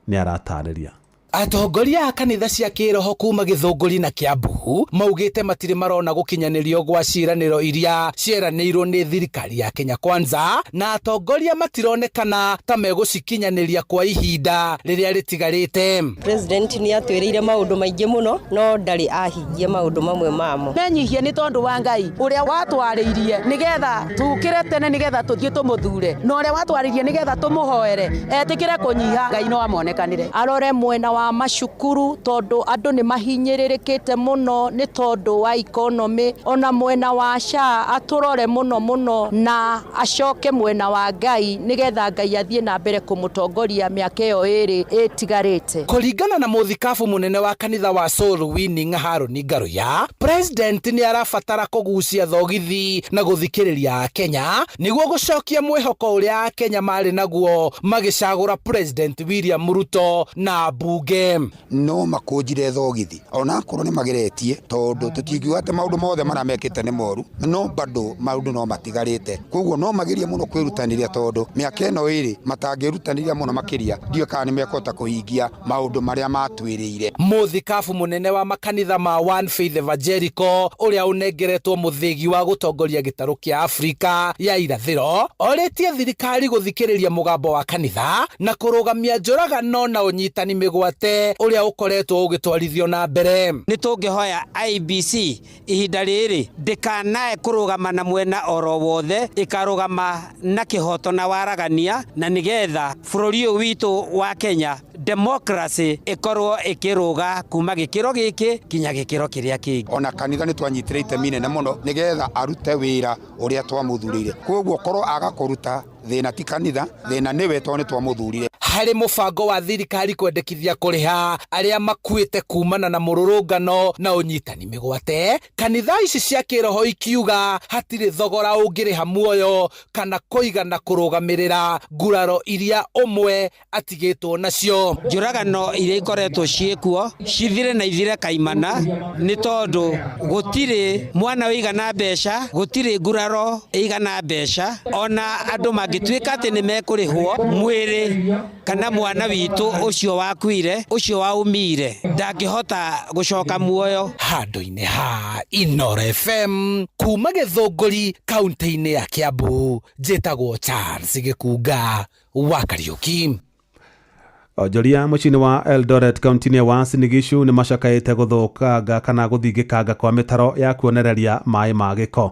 nĩ aratarĩria. Atongoria a kanitha cia kĩroho kuma Gĩthũngũri na Kiambu maugĩte matirĩ marona gũkinyanĩrio gwa ciĩranĩro iria cieranĩirwo nĩ thirikari ya Kenya Kwanza, na atongoria matironekana ta megũcikinyanĩria kwa ihinda rĩrĩa rĩtigarĩte. President nĩ atwĩrĩire maũndũ maingĩ mũno no ndarĩ ahingia maũndũ mamwe mamo. Menyihie nĩ tondũ wa Ngai ũrĩa watwarĩirie nĩgetha tũkĩre tene nĩgetha tũthiĩ tũmũthure, na ũrĩa watwarĩirie nĩgetha tũmũhoere etĩkĩre kũnyiha, Ngai no amonekanĩre. Arore mwena wa macukuru tondũ andũ nĩ mahinyĩrĩrĩkĩte mũno nĩ tondũ wa economy, ona mwena wa SHA atũrore mũno mũno na acoke mwena wa Ngai nĩgetha Ngai athiĩ na mbere kũmũtongoria mĩaka ĩyo ĩrĩ ĩtigarĩte. Kũringana na mũthikabu mũnene wa kanitha wa Soul Winning Harũni Ngaruya, president nĩ arabatara kũgucia thogithi na gũthikĩrĩria Akenya nĩguo gũcokia mwĩhoko ũrĩa Akenya marĩ naguo magĩcagũra President William Ruto na mbunge. No makũnjire thogithi onakorwo nĩ mageretie, tondũ tũtingiuga atĩ maũndũ mothe marĩa mekĩte nĩ moru, no bado maũndũ no matigarĩte. Koguo no magerie mũno kwĩrutanĩria, tondũ mĩaka ĩno ĩrĩ matangĩrutanĩria mũno makĩria, ndiũĩ kana nĩ mekũhota kũhingia maũndũ marĩa matwĩrĩire. Mũthikabu mũnene wa makanitha ma One Faith Evangelical ũrĩa ũnengeretwo mũthĩgi wa gũtongoria gĩtarũ kĩa Afrika ya irathĩro orĩtie thirikari gũthikĩrĩria mũgambo wa kanitha na kũrũgamia njũragano na ũnyitani mĩgwate ũrĩa ũkoretwo ũgĩtwarithio na mbere. Nĩ tũngĩhoya IEBC ihinda rĩrĩ ndĩkanae kũrũgama na mwena oro wothe, ĩkarũgama na kĩhoto na waragania, na nĩgetha bũrũri ũyũ witũ wa Kenya democracy ĩkorwo ĩkĩrũga kuma gĩkĩro gĩkĩ kinya gĩkĩro kĩrĩa kĩngĩ. Ona kanitha nĩ twanyitire itemi inene mũno nĩgetha arute wĩra ũrĩa twamũthurĩire. Koguo korwo aga kũruta, thĩna ti kanitha, thĩna nĩwe tondũ nĩ twamũthurire. Harĩ mũbango wa thirikari kwendekithia kũrĩha arĩa makuĩte kumana na mũrũrũngano na ũnyitani mĩgwate, kanitha ici cia kĩroho ikiuga hatirĩ thogora ũngĩrĩha muoyo kana kũigana kũrũgamĩrĩra nguraro iria ũmwe atigĩtwo nacio. Njũragano iria ikoretwo ciĩkuo cithire na ithire kaimana, nĩ tondũ gũtirĩ mwana ũigana mbeca, gũtirĩ nguraro ĩigana mbeca, ona andũ mangĩtuĩka atĩ nĩ mekũrĩhwo mwĩrĩ kana mwana witũ ũcio wakuire, ũcio waumire, ndangĩhota gũcoka muoyo. Handũ-inĩ ha Inooro FM kuma Gĩthũngũri kaunti-inĩ ya Kiambu, njĩtagwo Charles Gĩkunga wa Kariũki. Onjoria mũciĩ-inĩ wa Eldoret kaunti-inĩ ya Uasin Gishu nĩ macakaĩte gũthũkanga kana gũthingĩkanga kwa mĩtaro ya kuonereria maĩ ma gĩko.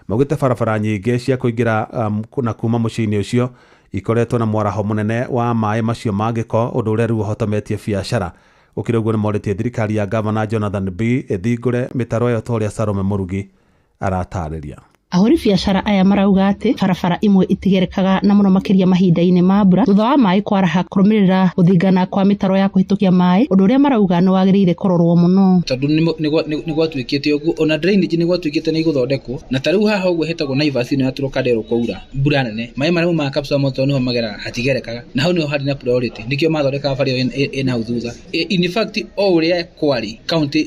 Maugĩte barabara nyingĩ cia kũingĩra na kuma mũciĩ-inĩ ũcio ikoretwo na mwaraho mũnene wa maĩ macio ma gĩko, ũndũ ũrĩa rĩu ũhotometie biacara. Gũkĩrĩ ũguo nĩ morĩtie thirikari ya Gavana Jonathan B ĩthingũre mĩtaro ĩyo ta ũrĩa Salome Mũrugi aratarĩria. Ahũri biacara aya marauga atĩ barabara imwe itigerekaga na mũno makĩria mahinda-inĩ ma mbura thutha wa maĩ kwaraha kũrũmĩrĩra gũthingana kwa mĩtaro ya kũhĩtũkia maĩ, ũndũ ũrĩa marauga nĩ wagĩrĩire kũrorwo mũno. Tondũ nĩ gwatuĩkĩte ũguo, ona drainage nĩ gwatuĩkĩte nĩ igũthondekwo, na ta rĩu haha ũguo hetagwo Naivas ĩno ya Trocadero kwaura mbura nene, maĩ marĩa maumaga Kapsamot tondũ nĩho mageraga hatigerekaga, na hau nĩho harĩ na priority, nĩkĩo mathondekaga bara ĩyo ĩna hau thutha. In fact o ũrĩa kwarĩ county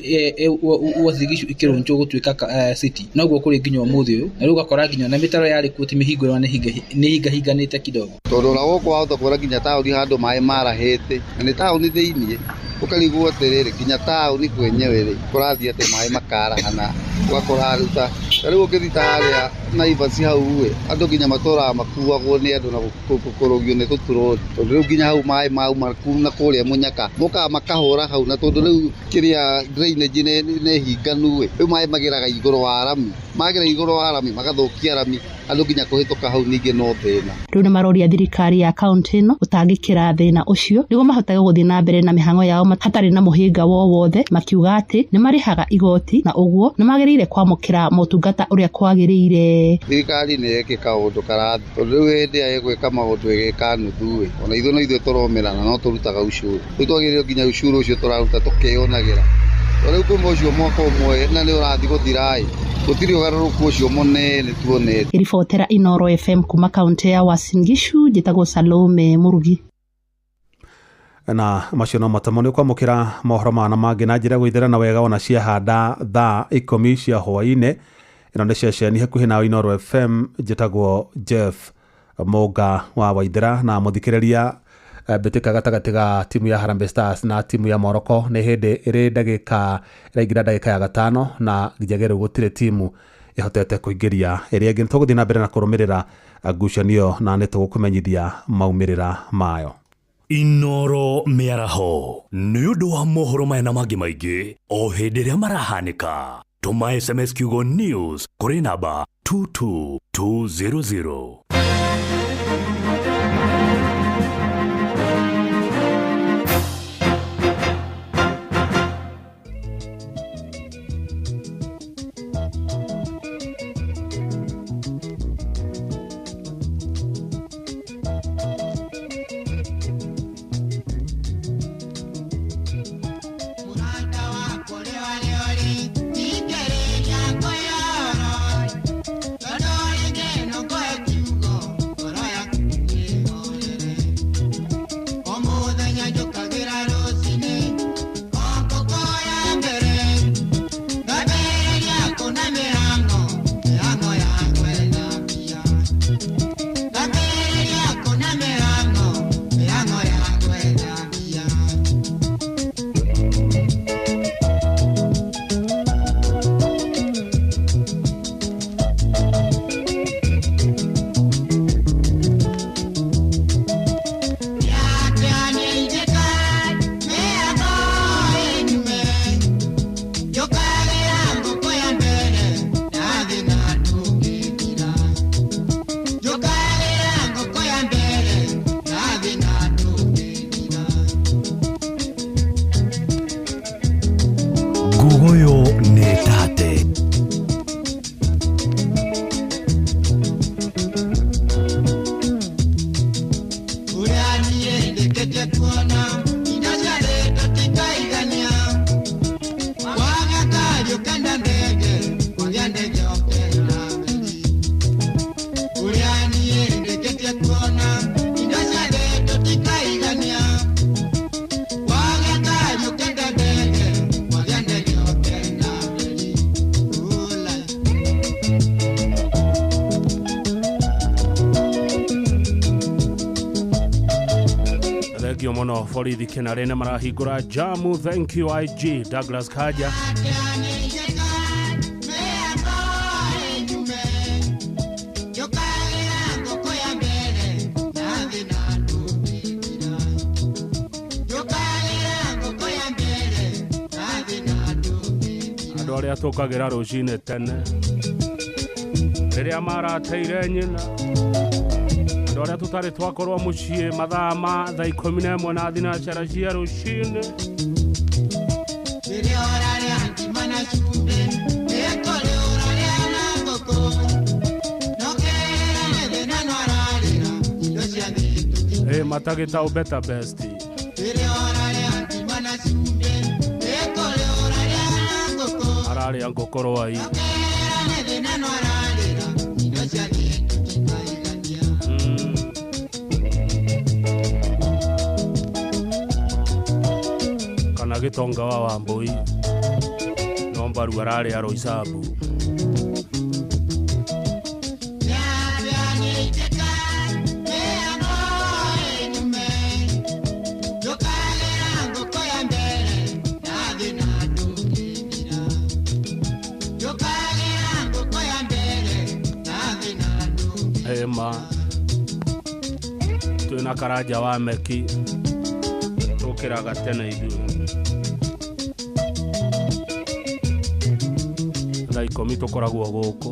Uasin Gishu ĩkĩrũnjwo gũtuĩka city, noguo kũrĩ nginya ũmũthĩ ũyũ, na rĩu ũgakora nginya na mĩtaro yarĩ kuo ti mĩhingũre na nĩ hingahinganĩte kidogo. Tondũ ona gũkũ wahota kuona nginya taũni handũ maĩ marahĩte, na nĩ taũni thĩiniĩ, ũkarigwo atĩrĩrĩ, nginya taũni kwenyewe rĩ, kũrathiĩ atĩ maĩ makarahana, ũgakora rĩu ta rĩu ũngĩthiĩ ta harĩa Naivas hau ĩ, andũ nginya matũraga makuagwo nĩ andũ na gũkũrũgio nĩ tũturori, tondũ rĩu nginya hau maĩ mauma na kũrĩa mũnyaka mokaga makahũra hau, na tondũ rĩu kĩrĩa drainage nĩ hinganu ĩ, rĩu maĩ mageraga igũrũ wa rami, magera igũrũ wa rami magathũkia rami, andũ nginya kũhĩtũka hau ningĩ no thĩna. Rĩu nĩ maroria thirikari ya kaunti ĩno gũtangĩkĩra thĩna ũcio nĩguo mahotage gũthiĩ na mbere na mĩhang'o yao hatarĩ na mũhĩnga wowothe, makiuga atĩ nĩ marĩhaga igoti na ũguo nĩ magĩrĩire kwamũkĩra motungata ũrĩa kwagĩrĩire. Thirikari nĩ ĩke kaũndũ karathi, tondũ rĩu hĩndĩ ĩrĩa ĩgwĩka maũndũ ĩgĩka nuthu ĩ, ona ithuĩ no ithuĩ tũromĩrana no tũrutaga ucuru, rĩu twagĩrĩirwo nginya ucuru ũcio tũraruta tũkĩyonagĩra, tondũ rĩu kuma ũcio mwaka ũmwe na nĩ ũrathiĩ gũthira ĩ, gũtirĩ ũgarũrũku ũcio mũnene tuonete. Ngĩribotera Inooro FM kuma kaunti ya Uasin Gishu, njĩtagwo Salome Mũrugi. Na macio no matamo nĩ kwamũkĩra mohoro mana mangĩ na njĩra gwĩthera na wega ona ciahanda thaa 10 cia hwaĩ-inĩ. Ĩno nĩ ceceni hakuhĩ na Inooro FM, njĩtagwo Jeff Mũnga wa Waithera, na mũthikĩrĩria Mbĩtĩka gatagatĩ ga timu ya Harambee Stars na timu ya Morocco nĩ hĩndĩ ĩrĩ ndagĩka ĩraingĩra ndagĩka ya gatano na nginyagia rĩu gũtirĩ timu ĩhotete kũingĩria ĩrĩa ĩngĩ. Nĩ tũgũthiĩ na mbere na kũrũmĩrĩra ngucanio na nĩ tũgũkũmenyithia maumĩrĩra mayo. Inoro mĩaraho nĩ ũndũ wa mohoro maya na mangĩ maingĩ o hĩndĩ ĩrĩa marahanĩka. Tũma SMS kiugo news kũrĩ namba 22200. Ngugoyo nĩ tate. Thengio mũno borithi kĩnarĩ nĩ marahingũra jamu. Thank you IG Douglas Kaja. Andũ arĩa tũkagĩra rũcinĩ tene rĩrĩa marateire nyina, andũ arĩa tũtarĩ twakorwo mũciĩ mathaa ma thaa 11 na thinacara cia rũcinĩ. Ĩ matagĩta better best. Ararĩa ngũkũ rwai. Kana gĩtonga wa Wambui no mbaru ararĩa Roysambu. Ema twĩna Karanja wa Meki tũkĩraga tene ithuĩ thaa 10 tũkoragwo gũkũ.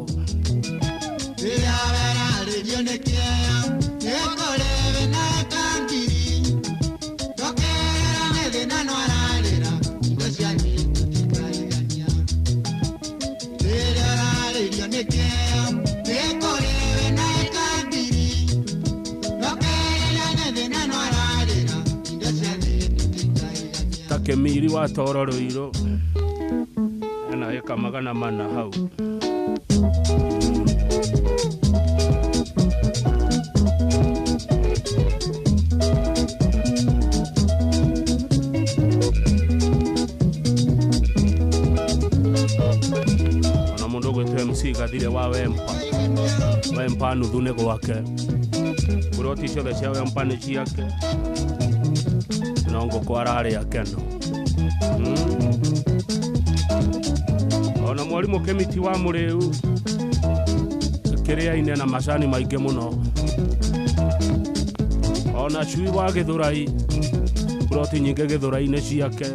Kemiri wa toro rũirũ ena ĩka 400 hau. Ona mũndũ ũgwĩtwo MC Gathire wa Wempa, Wempa nuthu nĩ gwake, buroti ciothe cia Wempa nĩ ciake. No ngũkũ ararĩa keno. Ona mwarimũ Kĩmiti wa Mũrĩu kĩrĩa-inĩ na macani maingĩ mũno. Ona cui wa Gĩthũrai ploti nyingĩ Gĩthũrai-inĩ ciake.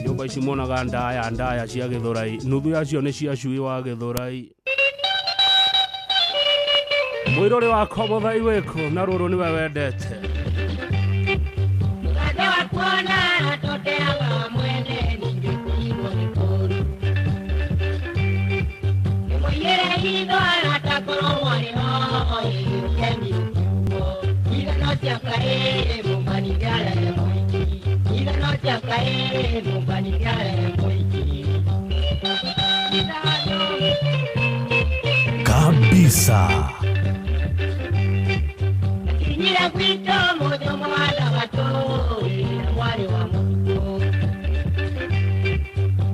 Nyũmba ici muonaga ndaya ndaya cia Gĩthũrai, nuthu yacio nĩ cia cui wa Gĩthũrai. Mũirũrĩ wa Kobothai wĩkũ na rũrũ nĩwe wendete. Mũgathe wa kuona atoteaga wa mwene ningĩ kũigwo nĩ kũũru. Nĩmũiyĩre hitho aratakorwo mwarĩ hoho ĩgĩũke kiugo. Ithano ciakwa ĩ mũmbani nĩarehe mũhiki. Ithano ciakwa ĩ mũmbani nĩarehe mũhiki. Ithano. Kabisa. Kinyira gwitũ mũthĩ ũmwe wa thabatũ wĩna mwarĩ wa mũtukũ.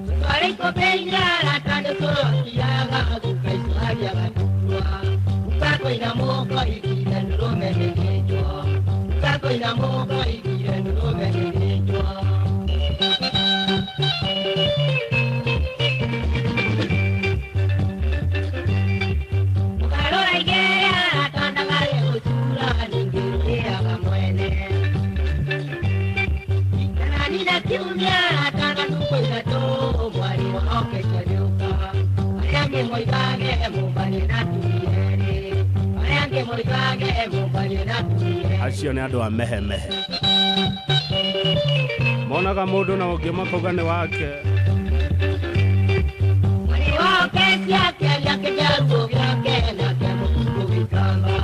Tũtware ikũmbĩ inya arata nĩtũrothiaga guka icũhagia gatukua. Guka kwĩna mũhuko igire ndũrũme mĩthĩnjwo. Guka kwĩna mũhuko igire ndũrũme mĩthĩnjwo. Mũkarora igere arata ndagae gũcura ningĩ rũrĩaga mwene. Itananina kiumia arata na thukũ ithatũ mwarĩ wa okecia nĩũka. Arĩa angĩ moigage mũmbanie na tuierĩ. Arĩa angĩ moigage mũmbanie na tuierĩ. Acio nĩ andũ a mehemehe. Monaga mũndũ na ũngĩ makauga nĩ wake. Mwarĩ wa okecia akĩaria kĩnjaruo gĩake nake mũtukũ gĩikamba.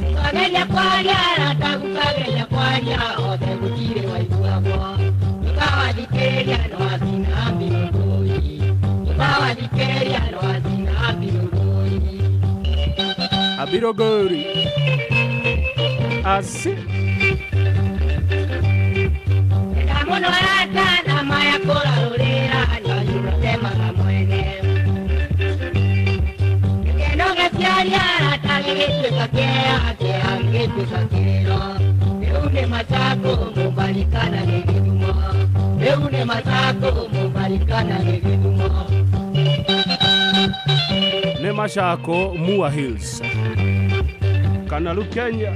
Tũkageria kwaria arata gũkageria kwaria othe gũtirĩ waiguagwo. Tũkawathikĩrĩria no acina mbirũrũi. Tũkawathikĩrĩria no acina mbirũrũi. Abiro gori. Asi. Enda mũno arata na maya kũrarũrĩra nĩwatemaga mwene. Gĩkeno gĩciaria arata gĩgĩtuĩka kĩeha, kĩeha gĩgĩtuĩka kĩrĩro. Rĩu nĩ macakũ mũmbarikana nĩ gĩthumo. Rĩu nĩ macakũ mũmbarikana nĩ gĩthumo. Nĩ Machako Mua Hills Kanalu Kenya.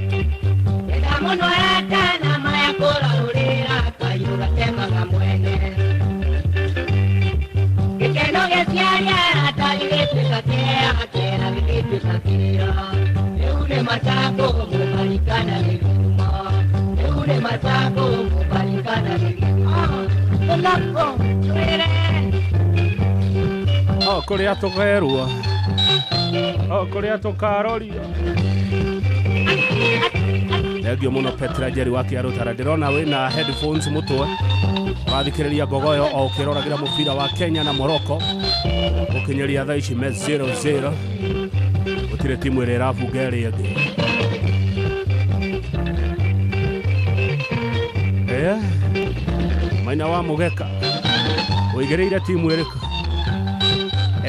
Enda mũno arata na maya kũrarũrĩra kayũ gatemaga mwene. Gĩkeno gĩciaria arata gĩgĩtuĩka kĩeha, kĩeha gĩgĩtuĩka kĩrĩro. Rĩu nĩ macakũ mũmbarikana nĩ gĩthumo. Rĩu nĩ macakũ mũmbarikana nĩ gĩthumo. Tũnako twĩre. O kũrĩa tũkerwo, o kũrĩa tũkarorio. Thengio mũno Petra Njeri wa Kĩarũtara, ndĩrona wĩna headphones mũtwe ũrathikĩrĩria ngogoyo o ũkĩroragĩra mũbira wa Kenya na Morocco gũkinyĩria thaa ici me 0-0. Gũtirĩ timu ĩrĩa ĩrabunga ĩrĩa ĩngĩ. Maina wa Mũgeka ũigĩrĩire timu ĩrĩkũ?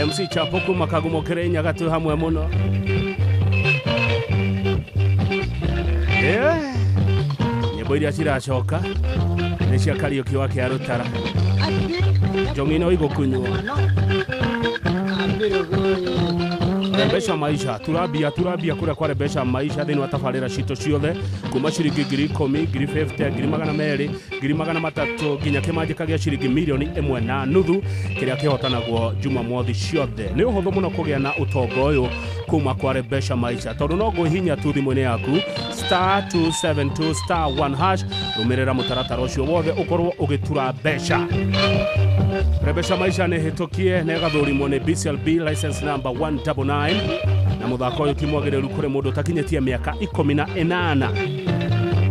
MC Chapo kuma Kagumo Kĩrĩnyaga twĩ hamwe mũno. Nyĩmbo iria ciracoka nĩ cia Kariũki wa Kĩarũtara. Njong'i no igũkunywo. Rembesha maisha turambia kũrĩa kwa Rembesha maisha thĩinĩ wa tabarĩra citũ ciothe kuma ciringi 10,000, 50,000, 200,000, 300,000 nginya kĩmanjĩka gĩa ciringi 1.5 milioni kĩrĩa kĩhotanagwo Jumamothi ciothe. Nĩ ũhũthũ mũno kũgĩa na ũtonga ũyũ kuma kwa Rembesha maisha tondũ no ngwĩhinya tu thimũ-inĩ yaku *272 *1 hash, rũmĩrĩra mũtaratara ũcio wothe ũkorwo ũgĩtura mbeca. Rembesha maisha nĩ hĩtũkie na ĩgathũrimwo nĩ BCLB license number 199 na mũthako ũyũ ti mwagĩrĩru kũrĩ mũndũ ũtakinyĩtie mĩaka 18.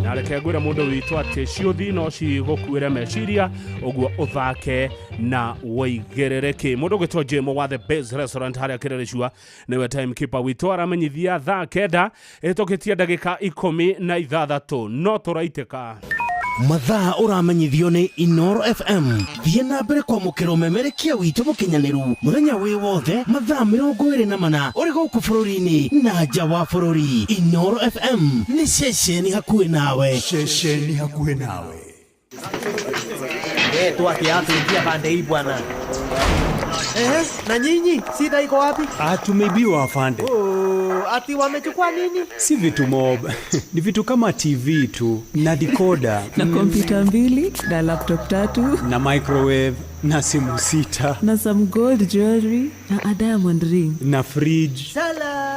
Na reke ngwĩre mũndũ witũ atĩ ciũthi no cigũkuĩre meciria ũguo ũthake na wĩigĩrĩrĩki. Mũndũ ũgĩtwo Jemo wa The Base Restaurant harĩa Kĩrĩrĩcua nĩwe timekeeper witũ aramenyithia thaa 9 ĩhĩtũkĩtie ndagĩka 16 no tũraitĩka. Mathaa ũramenyithio nĩ Inoro FM. Thiĩ na mbere kwamũkĩra ũmemerekia witũ mũkinyanĩru mũthenya wĩ wothe mathaa 24 ũrĩ gũkũ bũrũri-inĩ na nja wa bũrũri. Inoro FM nĩ ceceni hakuhĩ nawe. Ceceni hakuhĩ nawe. Tuache tuingia pande hii bwana. Ehe, na nyinyi shida iko wapi? Ah, tumeibiwa afande. Oh, ati wamechukua nini? Si vitu mob. Ni vitu kama TV tu na decoder na kompyuta 2 na laptop 3 na microwave na simu 6 na some gold jewelry na a diamond ring na fridge. Salale.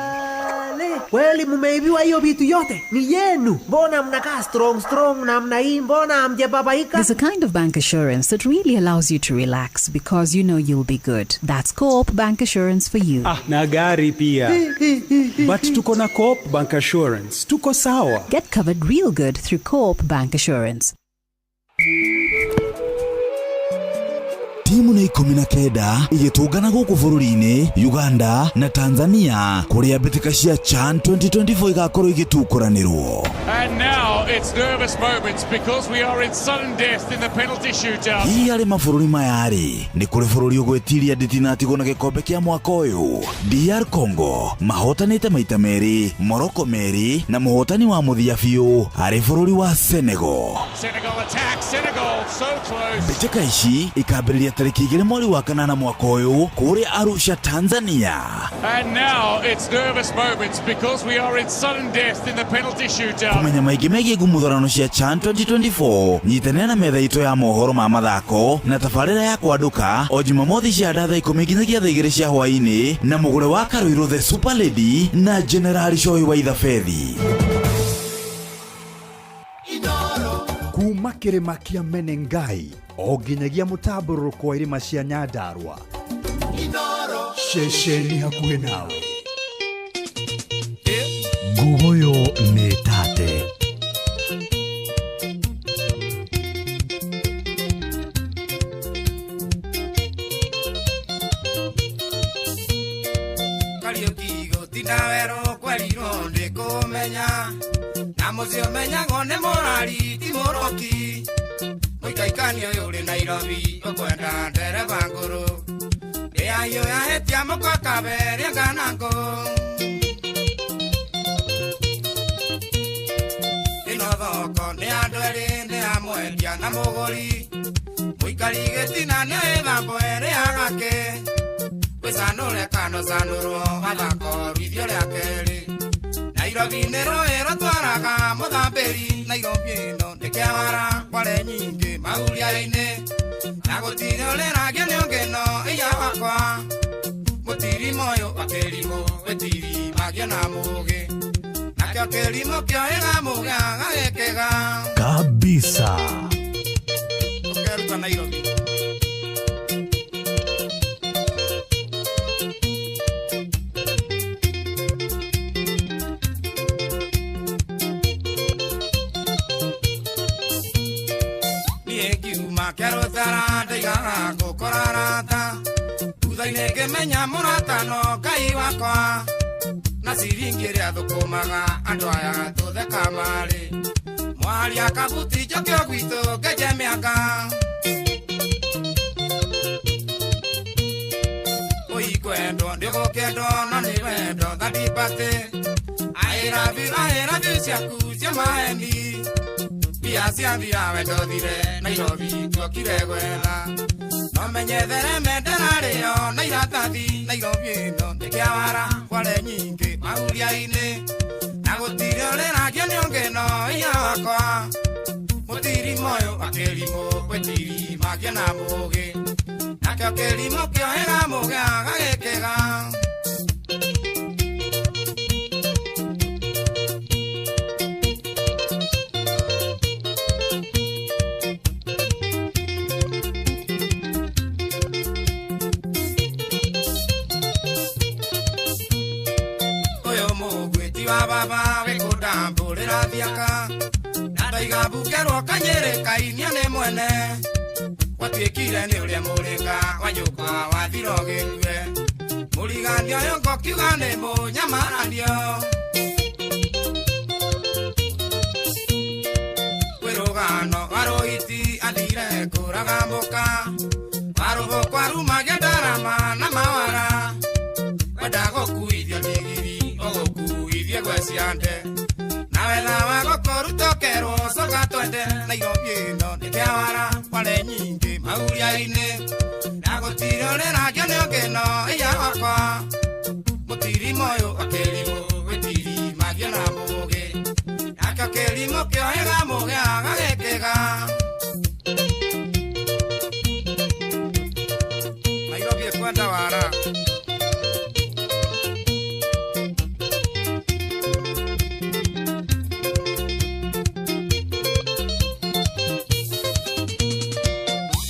Kweli mumeibiwa hiyo vitu yote? Ni yenu. Mbona mnakaa strong strong namna hii? Mbona hamjababaika? There's a kind of bank assurance that really allows you to relax because you know you'll be good. That's Co-op Bank Assurance for you. Ah, na gari pia. But tuko na Co-op Bank Assurance. Tuko sawa. Get covered real good through Co-op Bank Assurance. Timu nĩ 19 igĩtũngana gũkũ bũrũri-inĩ Uganda na Tanzania kũrĩa mbĩtĩka cia CHAN 2024 igakorwo igĩtukũranĩrwo. And now it's nervous moments because we are in sudden death in the penalty shootout. Hihi harĩ mabũrũri maya-rĩ, nĩ kũrĩ bũrũri ũgwĩtiria ndĩtinatigwo na gĩkombe kĩa mwaka ũyũ? DR Congo mahotanĩte maita merĩ, Morocco merĩ na mũhotani wa mũthia biũ arĩ bũrũri wa Senegal. Senegal attack, Senegal so close. Mbĩtĩka ici ikambĩrĩria tarĩki 2 mweri wa 8 mwaka ũyũ kũrĩa Arusha, Tanzania. And now it's nervous moments because we are in sudden death in the penalty shootout. Kũmenya maingĩ megiĩ ngumuthurano cia CHAN 2024 nyitanĩra na metha itũ ya mohoro ma mathako na tabarĩra ya kwandũka o Jumamothi cia thaa 10 nginyagia thaa 2 cia hwaĩ-inĩ na mũgũre wa Karuiru the Super Lady na General Shoyi wa Ithabethi. Kuma kĩrĩma kĩa Menengai o nginyagia mũtambũrũko wa irĩma cia Nyandarua. Ceceni hakuhĩ nawe. Nguguyo nĩ tate. Kariũki gũtinda werũ kwerirwo nĩ kũmenya na mũciĩ ũmenyagwo nĩ mũrari ti mũroki. Mũikaikani ũyũ ũrĩ Nairobi ũkwenda ndereba ngũrũ ndĩahiũ yahĩtia mũkwa kaberia kana ngũ. Ĩno thoko nĩ andũ erĩ nĩ ya mwendia na mũgũri mũikari gĩtina nĩ ĩthambo ĩrĩ agake gwĩcanũre kana ũcanũrwo mathako rũithio rĩa kerĩ. Nairobi nĩ rũĩ rũtwaraga mũthambĩri Nairobi ĩno nĩ kĩawara kware nyingĩ mahuria-inĩ na gũtirĩ ũrĩragio nĩ ũngĩ no iya wakwa mũtirima ũyũ wa kĩrimũ wĩtiri magio na mũgĩ nakĩo kĩrimũ kĩoĩga mũgĩ agagĩkĩga kabisa. Ũkeruta Nairobi. Kĩarũtara ndaigaga gũkora rata thutha-inĩ ngĩmenya mũrata no Ngai wakwa na ciringi ĩrĩa thũkũmaga andũ aya tũtheka marĩ mwaria kabuti njoke gwitũ ngenje mĩaka ũikwendwo ndĩgũkĩendwo no nĩ wendo thandibate aĩrabiu ciaku cia maheni mbia ciathira wendo thire Nairobi tuokire gwetha no menyethere menderarĩo na iratathi Nairobi ĩno nĩ kĩawara kware nyingĩ mahuria-inĩ na gũtirĩ ũrĩragio nĩ ũngĩ no iya wakwa mũtirima ũyũ wa kĩrimũ gwĩtiri magio na mũgĩ nakĩo kĩrimũ kĩohĩga mũgĩ agagĩkĩga. Baba wĩkũndambũrĩra thiaka na ndaiga mbukerwo kanyĩrĩ kainia nĩ mwene gwatuĩkire nĩ ũrĩa mũrĩka wa nyũmba wathira ũgĩkue mũrigania ũyũ ngokiuga nĩ mũnyamaranio kwĩ rũgano wa Ũragamũka Marũgo kwarumagia ndarama na mawara Wenda gũkuithia ndigiri ũgũkuithie gwe ciande Na wetha wa gũkũruta ũkerwo coka twende Nairobi ĩno nĩ kĩawara kware nyingĩ mahuria-inĩ Na gũtirĩ ũrĩragio nĩ ũngĩ no iya wakwa Mũtirima ũyũ akĩrimũ gwĩtirimagia na mũgĩ Nakĩo kĩrimũ kĩohĩga mũgĩ agagĩkĩga Nairobi ĩkwenda wara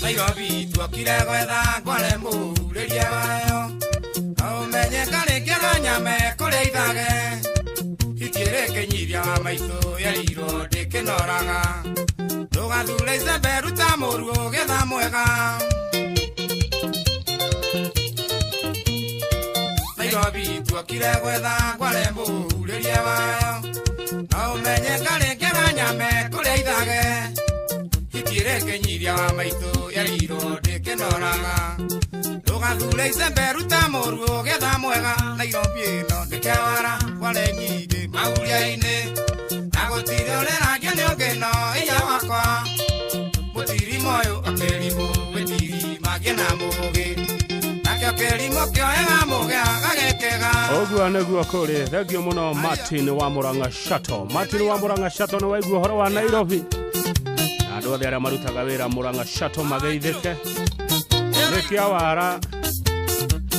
Nairobi tuokire gwetha ngware mũhurĩrie wayo Ũmenye karĩkĩra nyame kũrĩa ithage Hiti ĩrĩkĩnyiria wa maitũ yerirwo ndĩkĩnoraga Ndũgathure icembe ruta mũru ũgĩtha mwega Nairobi tuokire gwetha ngware mũhurĩrie wayo No ũmenye karĩkĩra nyame kũrĩa ithage Hiti ĩrĩkĩnyiria wa maitũ yerirwo ndĩkĩnoraga Ndũgathure icembe ruta mũru ũgĩtha mwega Nairobi ĩno nĩ kĩawara kware nyingĩ mahuria-inĩ Na gũtirĩ ũrĩragio nĩ ũngĩ no iya wakwa Mũtirima ũyũ akĩrimũ gwĩtirimagia na mũgĩ Nakĩo kĩrimũ kĩohĩga mũgĩ agagĩkĩga Ũguo nĩguo kũrĩ thengio mũno Martin wa Murang'a Shuttle Martin wa Murang'a Shuttle nĩ waigua ũhoro wa Nairobi na andũ othe arĩa marutaga wĩra Murang'a Shuttle mageithĩke nĩ kĩawara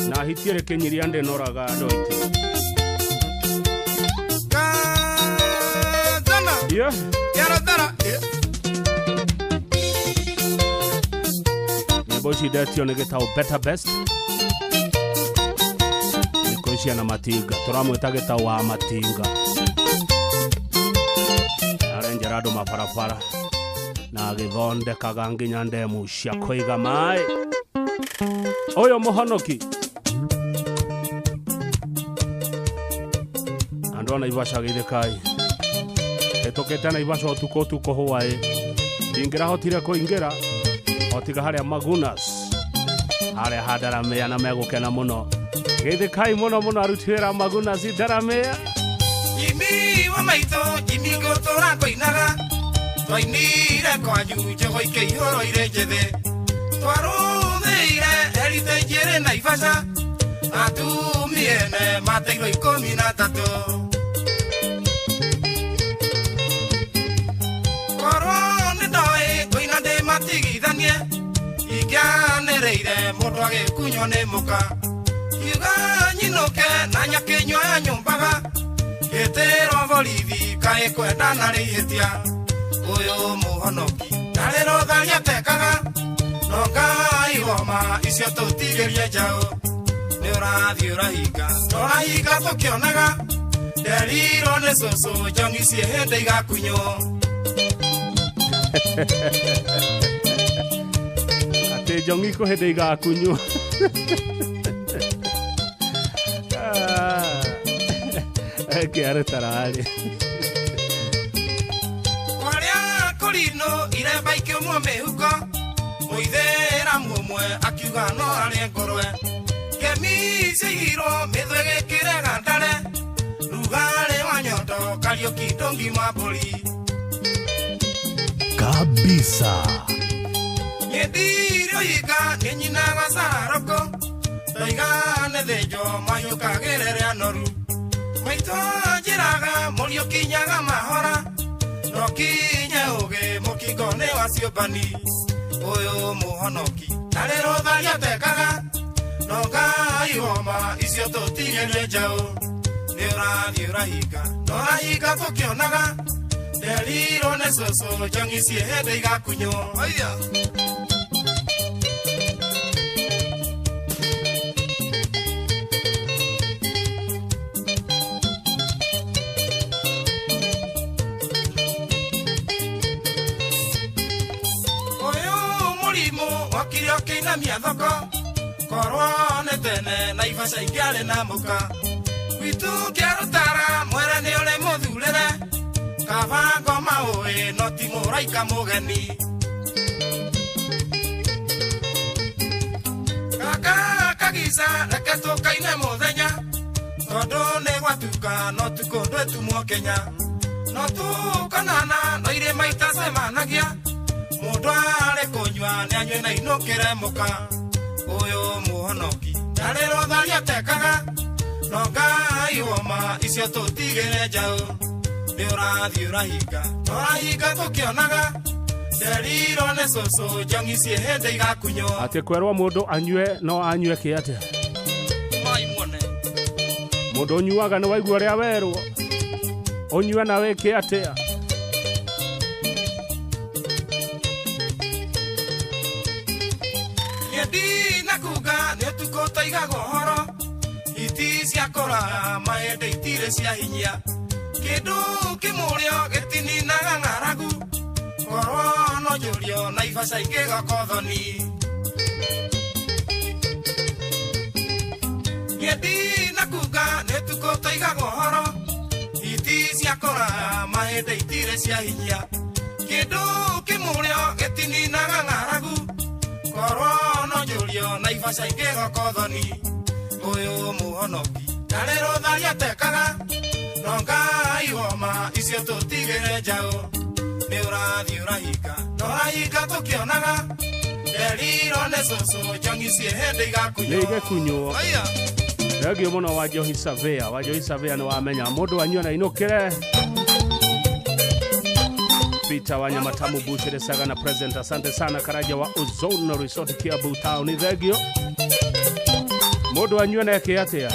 na hiti ĩrĩkĩnyiria ndĩnoraga andũ aitũ Kazana Yeah. Yarodara Nyĩmbo ici ndetio nĩ gĩtaũ Better Best thikũ ici ena matinga tũramwĩta gĩtaũ wa matinga arenjera andũ mabarabara na agĩthondekaga nginya ndemu cia kũiga maĩ ũyũ mũhonoki andũ a Naivasha geithĩkai hĩtũkĩte Naivasha ũtukũ ũtukũ hwaĩ ndingĩrahotire kũingĩra o tiga harĩa Magunas harĩa ha Ndaramĩa na megũkena mũno geithĩkai mũno mũno aruti wĩra Magunas Ndaramĩa Jimmy wa maitũ Jimmy ngũtũra ngũinaga Twainire kwanyu njogo ikĩihũrwo irĩ njĩthĩ Twarũthĩire heritage ĩrĩ Naivasha Atumia ene mateirwo 13 Korwo nĩ ndoĩ ngũina ndĩmatigithanie Ingĩanĩrĩire mũndũ agĩkunywo nĩ mũka Kiuga nyinũke na nyakĩnyua ya nyũmbaga Gĩtĩrwo borithi kaĩ kwendana rĩ ihĩtia Ũyũ mũhonoki ndarĩ rũtharia atekaga No Ngai woma icio tũtigĩrie njaũ Nĩ ũrathiĩ ũrahinga tũrahinga tũkĩonaga Nderirwo nĩ cũcũ njongi ciĩ hĩndĩ igakunywo Atĩ njongi kũ hĩndĩ igakunywo Kĩarĩ tararĩ Kwarĩa kũrinũ iremba ikĩũmwo mĩhuko Mũithĩramu ũmwe akiuga no arĩe ngũrwe Kemi ciaigirwo mĩthwe gĩkĩrega ndare Rugarĩ wa nyondo Kariũki ndũngima mbũri Kabisa. Nĩndire ũhinga nĩ nyinaga cararũkũ Ndoiga nĩ thĩnjwo mahiũkagĩre anoru Maitũ anjĩraga mũriũ kinyaga mahora No kinye ũgĩ mũkingo nĩ wa ciũmbani Ũyũ mũhonoki ndarĩ rũtharia atekaga No Ngai woma icio tũtigĩrie njaũ Nĩ ũrathiĩ ũrahinga tũrahinga tũkĩonaga Nderirwo nĩ cũcũ njongi ciĩ hĩndĩ igakunywo Oiya Ũyũ mũrimũ okire ũkĩinamia thoko Korwo nĩ tene Naivasha ingĩarĩ na mũka Gwitũ kĩarũtara mwere nĩ ũrĩ mũthurĩre Kaba ngoma ũĩ no ti mũraika mũgeni Eliza reke tũkaine mũthenya tondũ nĩ gwatuka no tukũ ndwetumwo Kenya no tukonana no irĩma itacemanagia mũndũ arĩ kũnyua nĩ anyue na inũkĩre mũka ũyũ mũhonoki ndarĩ rũtharia atekaga no Ngai woma icio tũtigĩre njaũ nĩ ũrathiĩ ũrahinga na ũrahinga tũkĩonaga nderirwo nĩ cũcũ njongi ciĩ hĩndĩ igakunywo Atĩ kwerwo mũndũ anyue no anyue kĩ atĩa? Mai muone. Mũndũ ũnyuaga nĩ waigua ũrĩa werwo ũnyue na wĩke atĩa? Niĩ ndinakuga nĩ ũtukũ tũigaga ũhoro hiti ciakũra mahĩndĩ itirĩ cia hinyia kĩndũ kĩmũrĩo gĩtininaga ng'aragu korwo no njũrio na ibaca ingĩgoka ũthoni Niĩ ndinakuga nĩ ũtukũ tũigaga ũhoro hiti ciakũra mahĩndĩ itirĩ cia hinyia kĩndũ kĩmũrĩo gĩtininaga ng'aragu korwo no njũrio na ibaca ingĩgoka ũthoni ũyũ mũhonoki ndarĩ rũtharia atekaga no Ngai woma icio tũtigĩre njaũ nĩ ũrathiĩ ũrahinga na ũrahinga tũkĩonaga nderirwo nĩ cũcũ njongi ciĩ hĩndĩ igakunywo Nĩ igĩkunywo. Aya. Thengio mũno Wanjohi Savea. Wanjohi Savea nĩ wamenya mũndũ anyue na inũkĩre. Peter Wanyamatamu Buchere Saga na present. Asante sana Karaja wa Ozone Resort Kiambu Town. Thengio. Mũndũ anyue na eke atĩa?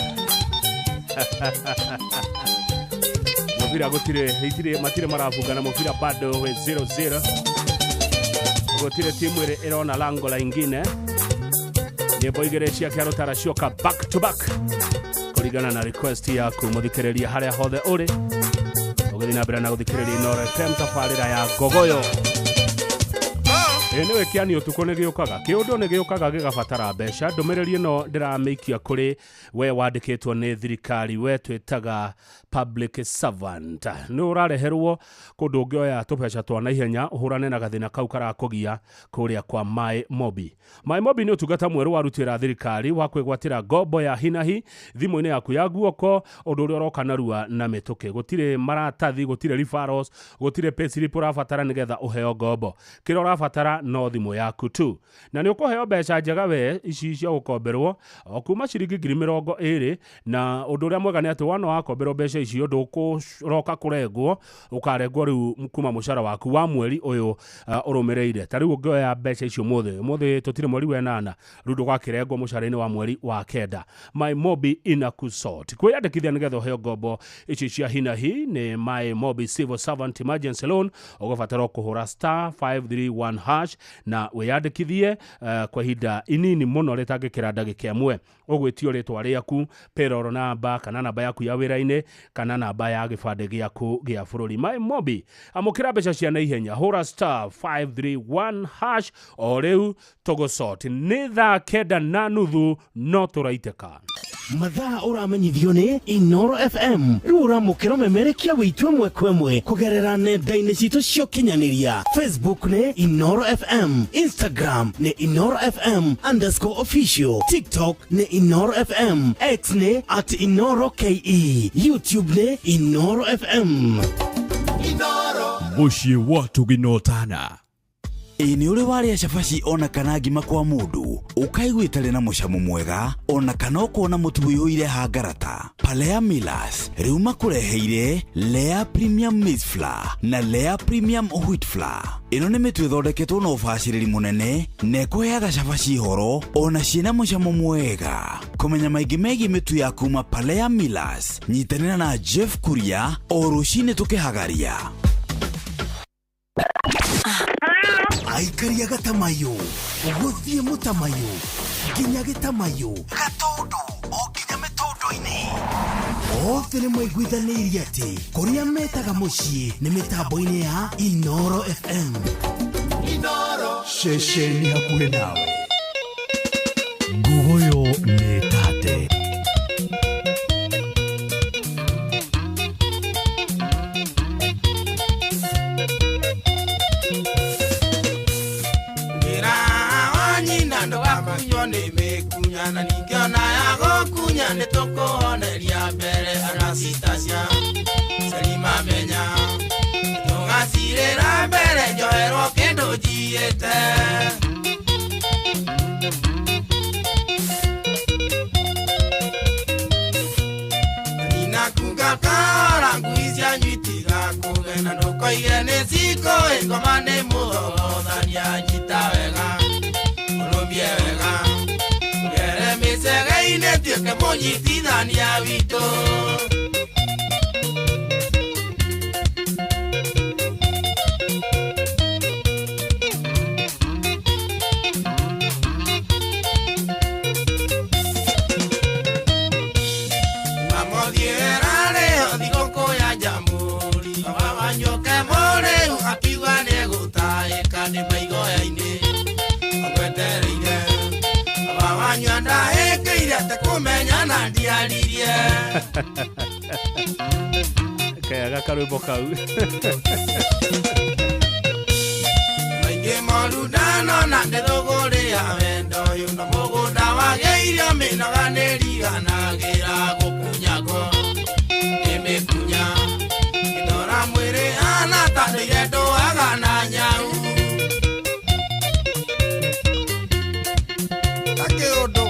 Mũbira gũtirĩ itirĩ matirĩ marabungana mũbira bado we 0-0. Gũtirĩ timu ĩrĩ ĩrona lango la ingine. Nyĩmbo igĩrĩ cia Kĩarũtara cioka back to back kũringana na request yaku mũthikĩrĩria harĩa hothe ũrĩ ũgĩthiĩ na mbere na gũthikĩrĩria Inooro FM tabarĩra ya Ngogoyo. Ĩ nĩwe kĩani ũtukũ nĩ gĩũkaga kĩũndũ nĩ gĩũkaga gĩgabatara mbeca. Ndũmĩrĩri ĩno ndĩramĩikia kũrĩ we wandĩkĩtwo nĩ thirikari, we twĩtaga public servant. Nĩ ũrareherwo kũndũ ũngĩoya tũbeca twa naihenya ũhũrane na gathĩna kau karakũgia kũrĩa kwa My Mobi. My Mobi nĩ ũtungata mwerũ warutĩra thirikari wa kwĩgwatĩra ngombo ya hinahi thimũ-inĩ yaku ya guoko, ũndũ ũrĩa ũroka narua na mĩtũkĩ. Gũtirĩ maratathi, gũtirĩ referrals, gũtirĩ payslip ũrabatara nĩgetha ũheo ngombo. Kĩrĩa ũrabatara no thimũ yaku tu, na nĩ ũkũheo mbeca njega we ici cia gũkomberwo o kuma ciringi 20,000. Na ũndũ ũrĩa mwega nĩ atĩ wona wakomberwo mbeca icio ndũkũroka kũrengwo, ũkarengwo rĩu kuma mũcara waku wa mweri ũyũ ũrũmĩrĩire. Ta rĩu ũngĩoya mbeca icio ũmũthĩ, ũmũthĩ tũtirĩ mweri wa 8, rĩu ndũgakĩrengwo mũcara-inĩ wa mweri wa 9. My Mobi inakusort. Kwĩyandĩkithia nĩgetha ũheo ngombo ici cia hinahi nĩ My Mobi Civil Servant Emergency Loan. Ũgũbatara kũhũra star 531 hash na wĩyandĩkithie kwa ihinda inini mũno rĩtangĩkĩra ndagĩka ĩmwe. Ũgwĩtio rĩtwa rĩaku, payroll namba kana namba yaku ya wĩra-inĩ kana namba ya gĩbandĩ gĩaku gĩa bũrũri. My Mobi, amũkĩra mbeca cia naihenya, hũra star 531 hash o rĩu tũgũsort. Nĩ thaa 9:30 no tũraitĩka. Mathaa ũramenyithio nĩ Inooro FM. Rĩu ũramũkĩra memerekia wĩitũ ĩmwe kwa ĩmwe kũgerera nenda-inĩ citũ cia ũkinyanĩria. Facebook nĩ Inooro FM, Instagram nĩ Inooro FM _official, TikTok nĩ Inooro FM, X nĩ at Inooro KE, YouTube nĩ Inooro FM. Mũciĩ wa tũginotana. Ĩ nĩ ũrĩ warĩa cabaci ona kana ngima kwa mũndũ ũkaigua ĩtarĩ na mũcamo mwega ona kana ũkona mũtu ũiyũire hangarata? Palea Millers rĩu makũreheire Lea Premium Maize Flour na Lea Premium Wheat Flour. Ĩno nĩ mĩtu ĩthondeketwo na ũbacĩrĩri mũnene na ĩkũheaga cabaci horo ona ciĩna mũcamo mwega. Kũmenya maingĩ megiĩ mĩtu ya kuma Palea Millers, nyitanĩra na Jeff Kuria o rũcinĩ tũkĩhagaria. Aikaria gatamayo gũthiĩ mũtamayo nginya gĩtamayo gatũndũ o nginya mĩtũndũ-inĩ othe nĩ maiguithanĩirie atĩ kũrĩa metaga mũciĩ nĩ mĩtambo-inĩ ya Inooro FM. Inooro ceceni hakuhĩ nawe. Ngugoyo nĩ tate. nĩ mĩkunya na ningĩ ona ya gũkunya nĩ tũkũhoneria mbere Anastasia Selima menya tũgacirĩra mbere njoherwo kĩndũ njiĩte. Kakara ngui cianyu itigakũgena ndũkoige nĩ cikũĩ ngoma nĩ mũthogothania nyita wega ũrũmie wega ũgere mĩcege-inĩ tuĩke mũnyitithania witũ. Kayaga karwimbo kau maingĩ moru ndanona ndĩthũgũrĩa wendo ũyũ na mũgũnda wagĩirio mĩnoga nĩriganagĩra gũkunyagwo nĩmĩkunya ngĩndora mwĩrĩ hana ta ndũire ndũaga na nyau ta kĩũndũ.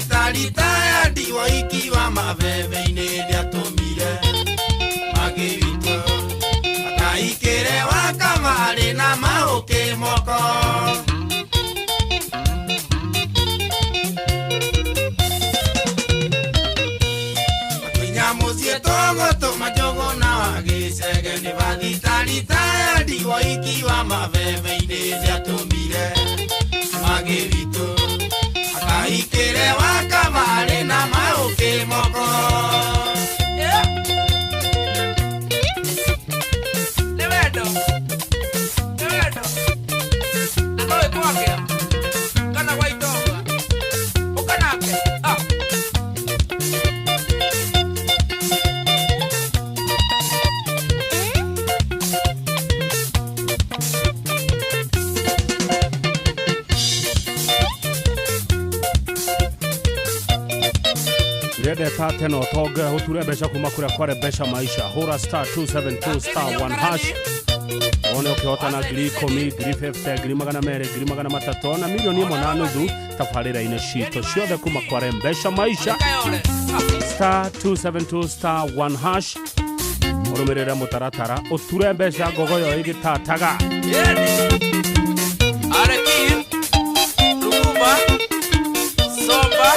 Tarita ndiwa ikiwa mabebe-inĩ ndĩatũmire magĩwitũ akaikĩre wa kamarĩ na mahũkĩ moko. Makinya mũciĩ tũgũtũma njũgũ na wagĩcege nĩ bathitarita ndiwa ikiwa mabebe-inĩ ndĩatũmire magĩwitũ akaikĩre wa kamarĩ na mahũkĩ moko. Nĩ wendo, nĩ wendo, na no wĩ kana gwa itonga ũka nake. Ndĩrendeta tena ũtonge ũture mbeca kuma kũrĩa kware mbeca maisha hũra star 272 star 1 hash wone ũkĩhotana 10,000 50,000 200,000 300,000 na 1.5 million tabarĩra-inĩ citũ ciothe kuma kware mbeca maisha star 272 star 1 hash ũrũmĩrĩre mũtaratara ũture mbeca ngogoyo ĩgĩtataga. Arekin, Ruguma, Somba,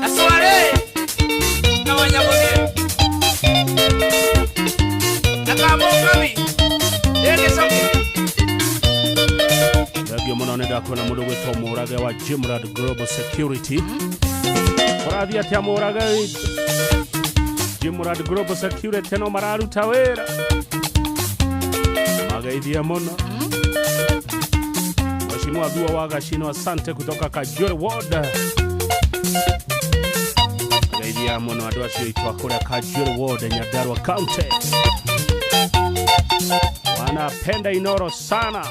na Sware, na Wanyamugie, na Kamũkami, Ĩgĩcoki. Thengio mũno nĩ ndakuona mũndũ gwĩtwo Mũrage wa Jimrad Global Security. Ũrathiĩ atĩa Mũrage witũ? Jimrad Global Security no mararuta wĩra mageithie mũno. Mheshimiwa Dua wa Gashino, asante kutoka Kajore Ward. Mageithia mũno andũ acio aitũ a kũrĩa Kajore Ward, Nyandarua County. Wanapenda Inoro sana.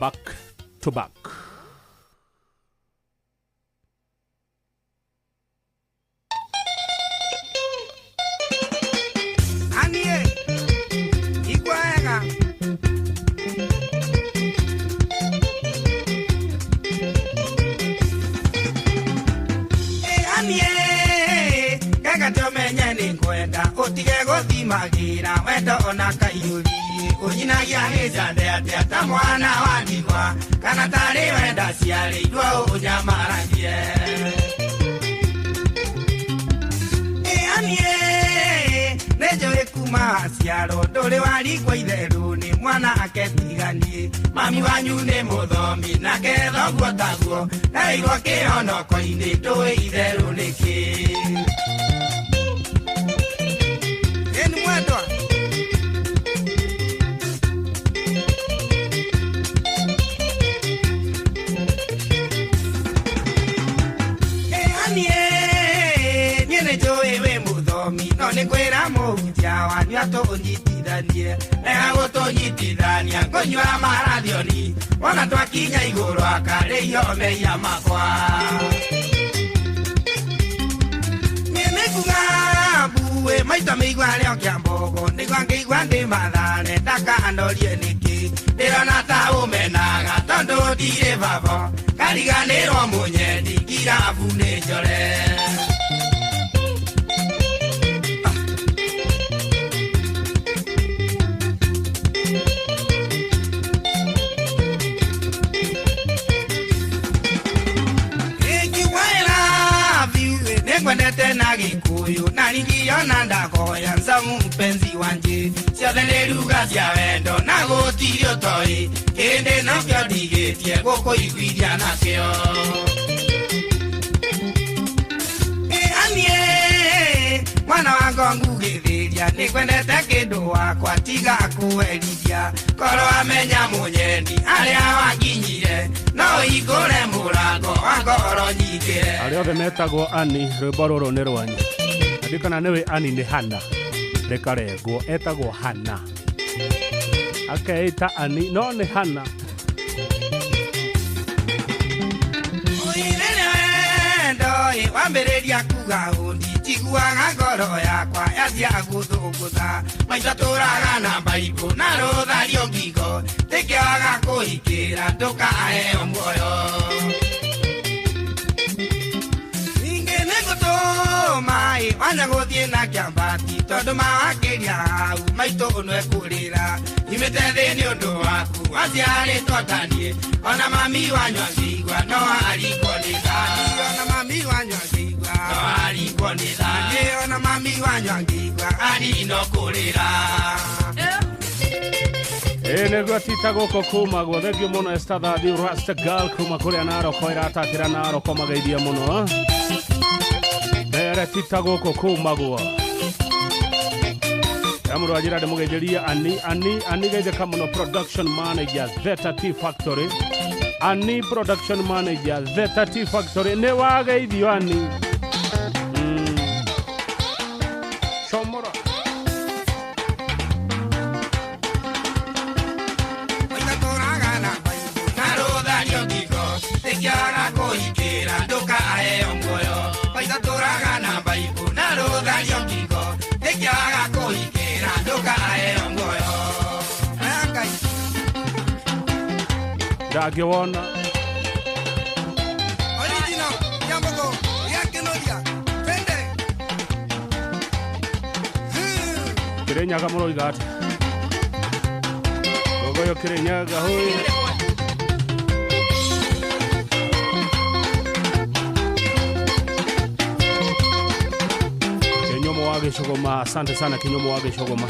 Back to back. Anie. Ũtige gũthimagĩra wendo ona kaiyũri. Ũnyinagia gĩcande atĩa ta mwana wa ndigwa, kana tarĩ wenda ciarĩirwo ũnyamaragie. Ĩaniĩ nĩnjũĩ kuma waciarwo ndũrĩ warigwo itherũ nĩ mwana aketiganie. Mami wanyu nĩ mũthomi nake thoguo taguo, ndereirwo kĩhonoko-inĩ ndũĩ itherũ nĩkĩ. Ĩni mwendwa. Ĩaniĩ niĩ nĩnjũĩ wĩ mũthomi no nĩ kwĩra mũhunjia wanyu atũnyitithanie. Rega gũtũnyitithania ngũnyua marathioni, wona twakinya igũrũ akarĩio mehia makwa. Niĩ nĩnguga mbuĩ maita mĩigua rĩo kĩa mbogo, nĩguo ngĩigua ndĩ Mathare ndakanorie nĩkĩ. Ndĩrona ta ũmenaga tondũ ndirĩ baba, kariganĩrwo mũnyendi ngirabu nĩ njore. Nĩngwendete na Gĩkũyũ na ningĩona ndakoya nzamu mpenzi wanje. Ciothe nĩ ruga cia wendo na gũtirĩ ũtoĩ, kĩndĩ nokĩo ndigĩtie gũkũiguithia nakĩo. Ĩaniĩ mwana wa ngongu gĩthĩria, nĩngwendete kĩndũ wakwa tiga kũherithia. Korwo amenya mũnyendi arĩa wanginyire, no hingũre mũrango wa ngoro nyingĩre. Arĩa othe metagwo Ani, rwĩmbo rũrũ nĩ rwanyu. Ndirikana nĩwe Ani nĩ Hana, rĩkarengwo etagwo Hana, akeĩta Ani no nĩ Hana. Ũirĩrĩ wendo ĩ wambĩrĩria kuga ũndi, njiguaga ngoro yakwa yanjia gũthũngũtha. Maitho tũraga na mbaibũ na rũthario ngingo, tĩkĩaga kũhikĩra ndũkaheo muoyo. Ningĩ nĩngũtũma ĩ wanya gũthiĩ na kĩambati, tondũ mawakĩria hau maitũ nĩekũrĩra. Nyumĩte thĩ nĩ ũndũ waku waciarĩtwo ta niĩ, ona mami wanyu angĩigua no arigwo nĩ thani. Ona mami wanyu angĩigua no arigwo nĩ thani. Ona mami wanyu angĩigua arino kũrĩra. Ĩ nĩguo tita gũkũ kumagwo. Thengiũ mũno Esther Thathiu Rasta Girl kuma kũrĩa Naroko ĩratatĩra Naroko mageithia mũno. Mbere tita gũkũ kumagwo. Ya mũndũ wanjĩra ndĩmũgeithĩrie Ani Ani Ani geithĩka mũno, production manager Zeta Tea Factory. Ani production manager Zeta Tea Factory nĩ wageithio Ani. Comora. Maitho tũraga na mbaibũ na rũthario ngingo, tĩkĩaga kũhikĩra ndũkaheo muoyo. Maitho tũraga na mbaibũ na rũthario ngingo, tĩkĩaga kũhikĩra ndũkaheo muoyo. Aya Ngai. Ndangĩwona. Original Kiambogo ya Kenoria. Twende. Kĩrĩnyaga mũroiga atĩa? Gogoyo Kĩrĩnyaga hũi. Kĩnyomo wa Gĩcũgũma, asante sana Kĩnyomo wa Gĩcũgũma.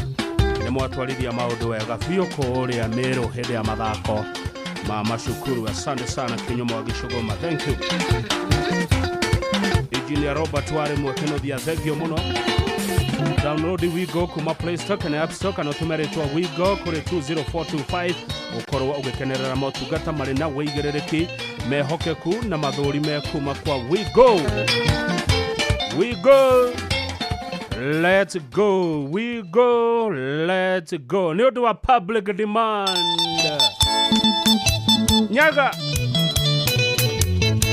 Nĩ mwatwarithia maũndũ wega biũ kũrĩa Meru hĩndĩ ya mathako ma macukuru. Asante sana Kĩnyomo wa Gĩcũgũma, thank you. Engineer Robert Ware Mwakenothia, thank you mũno. Download Wigo kuma Play Store kana App Store kana ũtũme rĩtwa Wigo kũrĩ 20425 ũkorwo ũgĩkenerera motungata marĩ na wĩigĩrĩrĩki mehokeku na mathũri me kuma kwa Wigo. Wigo, let's go. Wigo, let's go. Nĩ ũndũ wa public demand. Nyaga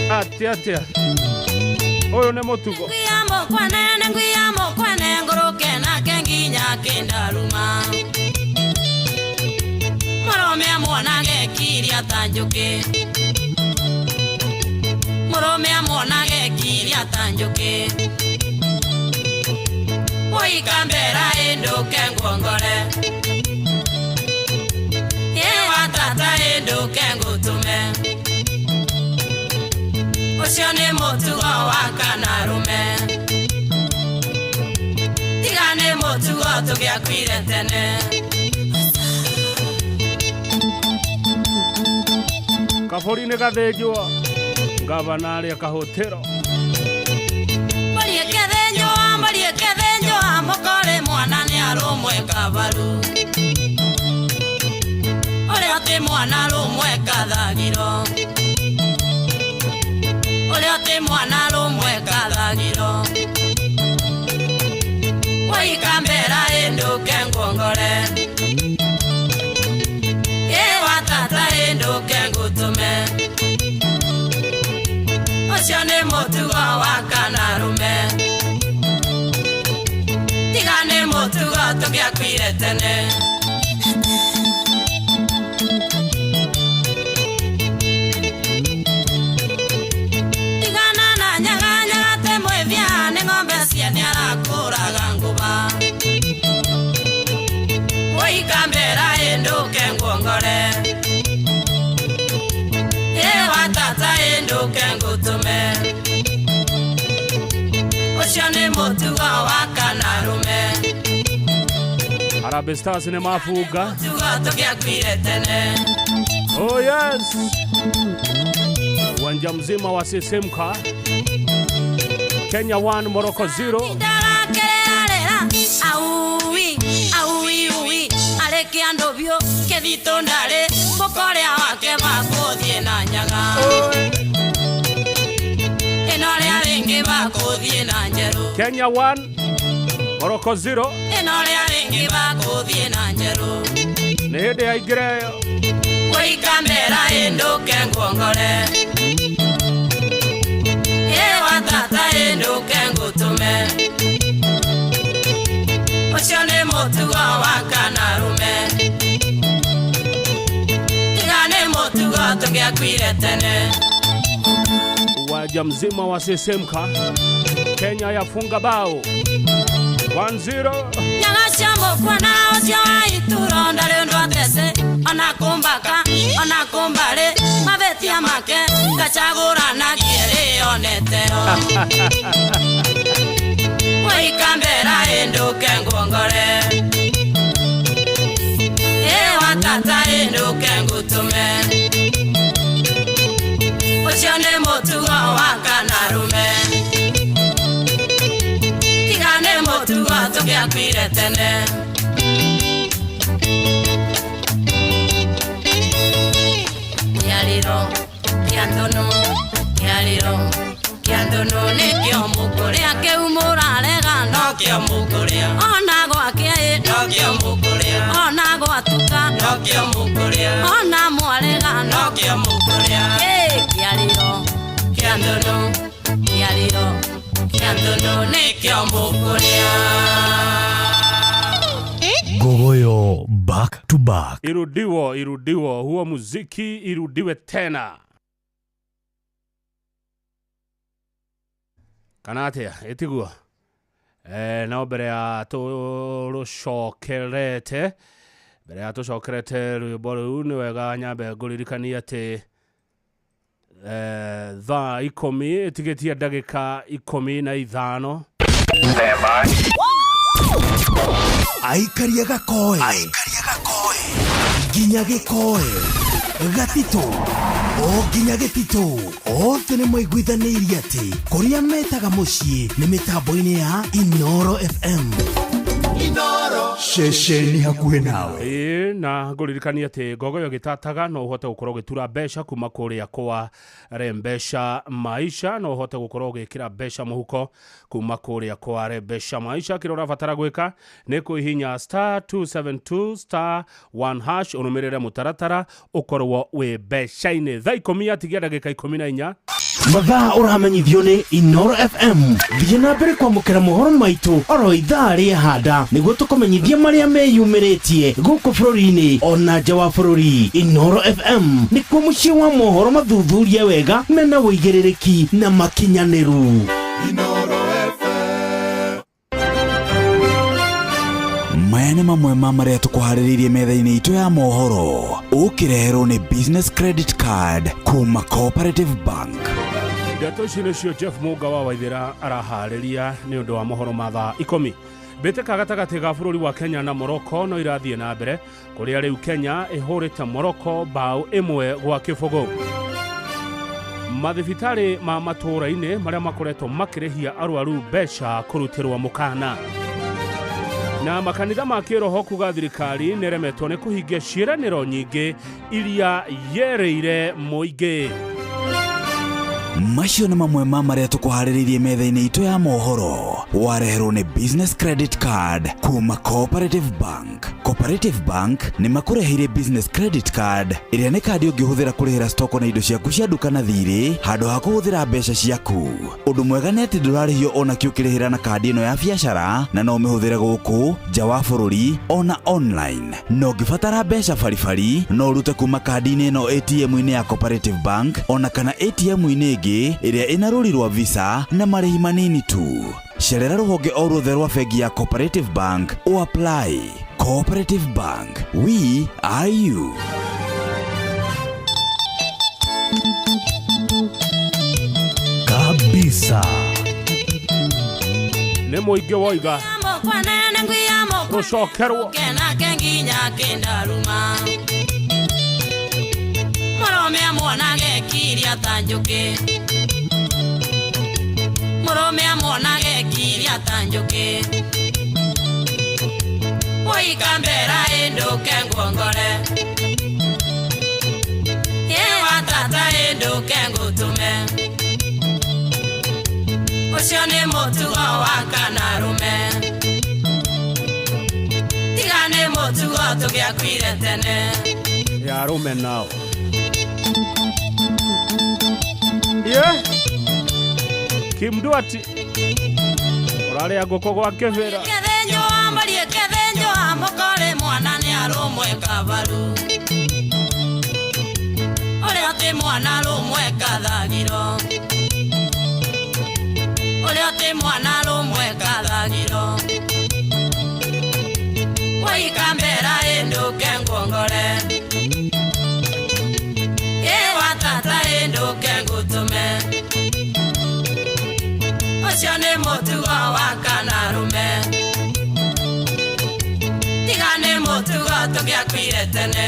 atĩa atĩa, ũyũ nĩ mũtugo. Ngwiyambo kwanene ngwiyambo kwane ngũrũke nake nginya kĩndaruma. Mũrũme amuonage kiria ta njũkĩ, mũrũme amuonage kiria ta njũkĩ. Woika mbera ĩndũke nguongore ĩ wa tata ĩndũke ngũtũme ũcio nĩ mũtugo wa kanarume tiga nĩ mũtugo tũgĩakuire tene. Kaburi nĩ gathĩnjwo ngavana arĩa kahũtĩro Mbũri ĩkĩthĩnjwo mũkore mwana nĩ arũmwe kabaru ũrĩa ti mwana rũmwe kathagiro ũrĩa ti mwana rũmwe kathagiro waikambera ĩndũke nguongore ĩ wa tata ĩndũke ngũtũme ũcio nĩ mũtugo wa kanarume tiga nĩ mũtugo tũgĩakuire tene. Tigana na nyaga nyaga te mwĩthia nĩ ng'ombe ciene arakũraga ngũba waikambera ĩndũke nguongore ĩ wa tata ĩndũke ngũtũme ũcio nĩ mũtugo wa kanarume. Harambee Stars nĩ mabunga. Mũtugo tũgĩakuire tene. Oh yes, uwanja mzima wa sisimka. Kenya 1 Morocco 0. Aui aui ui areke andũ biũ kĩthitũ ndarĩ mũkoria wake makũthiĩ na nyaga ĩno rĩa rĩngĩ makũthiĩ na njerũ. Kenya 1 Morocco 0. Ĩno rĩa rĩngĩ makũthiĩ na njerũ. Nĩ hĩndĩ yaingĩra ĩyo. Waikambera ĩndũke nguongore ĩ wa tata ĩndũke ngũtũme ũcio nĩ mũtugo wa kanarume tiga nĩ mũtugo tũgĩakuire tene. Uwanja mzima wa sisimka. Kenya yafunga bao 1-0. Nyaga cia mũkwana ũcio wa ituro ndarĩ ũndũ atece ona kũmbaka ona kũmbarĩ mabĩtia make ngacagũranagie rĩoneteo waikambera ĩndũke nguongore ĩ wa tata ĩndũke ngũtũme ũcio nĩ mũtugo wa kanarume tiga nĩ mũtugo tũgĩakuire tene. Kĩarĩro kĩa ndũnũ kĩarĩro kĩa ndũnũ nĩkĩo mũkũrĩa kĩu mũrarega nokĩo mũkũrĩa ona gwakĩa ĩ nokĩo mũkũrĩa ona gwatuka nokĩo mũkũrĩa ona mwarega nokĩo mũkũrĩa ĩ kĩarĩro kĩa ndũnũ kĩarĩro kĩa ndũnũ nĩkĩo mũkũrĩa. Gogoyo back to back. Irudiwo irudiwo huo muziki irudiwe tena. Kana atĩa ĩtiguo no mbere ya tũrũcokerete mbere ya tũcokerete rwĩmbo rũu nĩ wega nyambe ngũririkanie atĩ thaa 10 ĩtigĩtie ndagĩka 15. Aikaria gakoe nginya gĩkoe gatitũ o nginya gĩtitũ othe nĩ maiguithanĩirie atĩ kũrĩa metaga mũciĩ nĩ mĩtambo-inĩ ya Inoro FM. Inoro ceceni hakuhĩ nawe. Ĩĩ na ngũririkanie atĩ ngogoyo gĩtataga no ũhote gũkorwo ũgĩtura mbeca kuma kũrĩa kwa Rembesha Maisha, no ũhote gũkorwo ũgĩkĩra mbeca mũhuko kuma kũrĩa kwa Rembesha Maisha. Kĩrĩa ũrabatara gwĩka nĩ kũhihinya *272 *1# ũrũmĩrĩre mũtaratara ũkorwo wĩ mbeca-inĩ. Thaa 10 atigia ndagĩka 14. Mathaa ũramenyithio nĩ Inoro FM. Thiĩ na mbere kwamũkĩra mohoro maitũ oro ithaa rĩa handa nĩguo tũkũmenyithie marĩa meyumĩrĩtie gũkũ bũrũri-inĩ ona nja wa bũrũri. Inoro FM nĩkuo mũciĩ wa mohoro mathuthurie wega mena ũigĩrĩrĩki na makinyanĩru. Inoro FM. Maya nĩ mamwe ma marĩa tũkũharĩrĩirie metha-inĩ itũ ya mohoro, ũkĩreherwo nĩ Business Credit Card kuma Cooperative Bank. Ndeto ici nĩcio Jeff Mũnga wa Waithĩra araharĩria nĩ ũndũ wa mohoro ma thaa 10. Mbĩtĩka gatagatĩ ga bũrũri wa Kenya na Morocco no irathiĩ na mbere, kũrĩa rĩu Kenya ĩhũrĩte Morocco mbaũ 1-0. Mathibitarĩ ma matũũra-inĩ marĩa makoretwo makĩrĩhia arwaru mbeca kũrutĩrwo mũkana. Na makanitha ma kĩroho kuga thirikari nĩremetwo nĩ kũhingia ciĩranĩro nyingĩ iria yerĩire mũingĩ. Macio nĩ mamwe ma marĩa tũkũharĩrĩirie metha-inĩ itũ ya mohoro, wareherwo nĩ Business Credit Card kuma Cooperative Bank. Cooperative Bank nĩ makũreheire Business Credit Card, ĩrĩa nĩ kandi ũngĩhũthĩra kũrĩhĩra stoko na indo ciaku cia nduka na thirĩ handũ ha kũhũthĩra mbeca ciaku. Ũndũ mwega nĩ atĩ ndũrarĩhio ona kĩ ũkĩrĩhĩra na kandi ĩno ya biacara, na no ũmĩhũthĩre gũkũ nja wa bũrũri ona online. Na ũngĩbatara mbeca baribari, no ũrute kuma kandi-inĩ ĩno ATM-inĩ ya Cooperative Bank ona kana ATM-inĩ ĩngĩ ĩrĩa ĩna rũri rwa Visa na marĩhi manini tu. Cerera rũhonge o ruothe rwa bengi ya Cooperative Bank o apply. Cooperative Bank, we are you. Kabisa. Nĩ mũingĩ woiga rũcokerwo. Kenake nginya kĩndaruma mũrũme amuonage kiria ta njũkĩ, mũrũme amuonage kiria ta njũkĩ, ũikambera ĩndũke nguongore, ĩwa tata ĩndũke ngũtũme, ũcio nĩ mũtugo wa kanarũme, tiga nĩ mũtugo tũgĩakuire tene. Ya arũme nao. Yeah. Kimduati ũrarĩa ngũkũ gwa kĩbĩra. Kĩthĩnjwo ambarie kĩthĩnjwo amũkore mwana nĩ arũmwe kabaru, ũrĩa ti mwana arũmwe kathagiro, ũrĩa ti mwana arũmwe kathagiro, waikambera ĩndũke nguongore, ĩwa tata ĩndũke ngũtũme, ũcio nĩ mũtugo wa kanarũme, tiga nĩ mũtugo tũgĩakuire tene.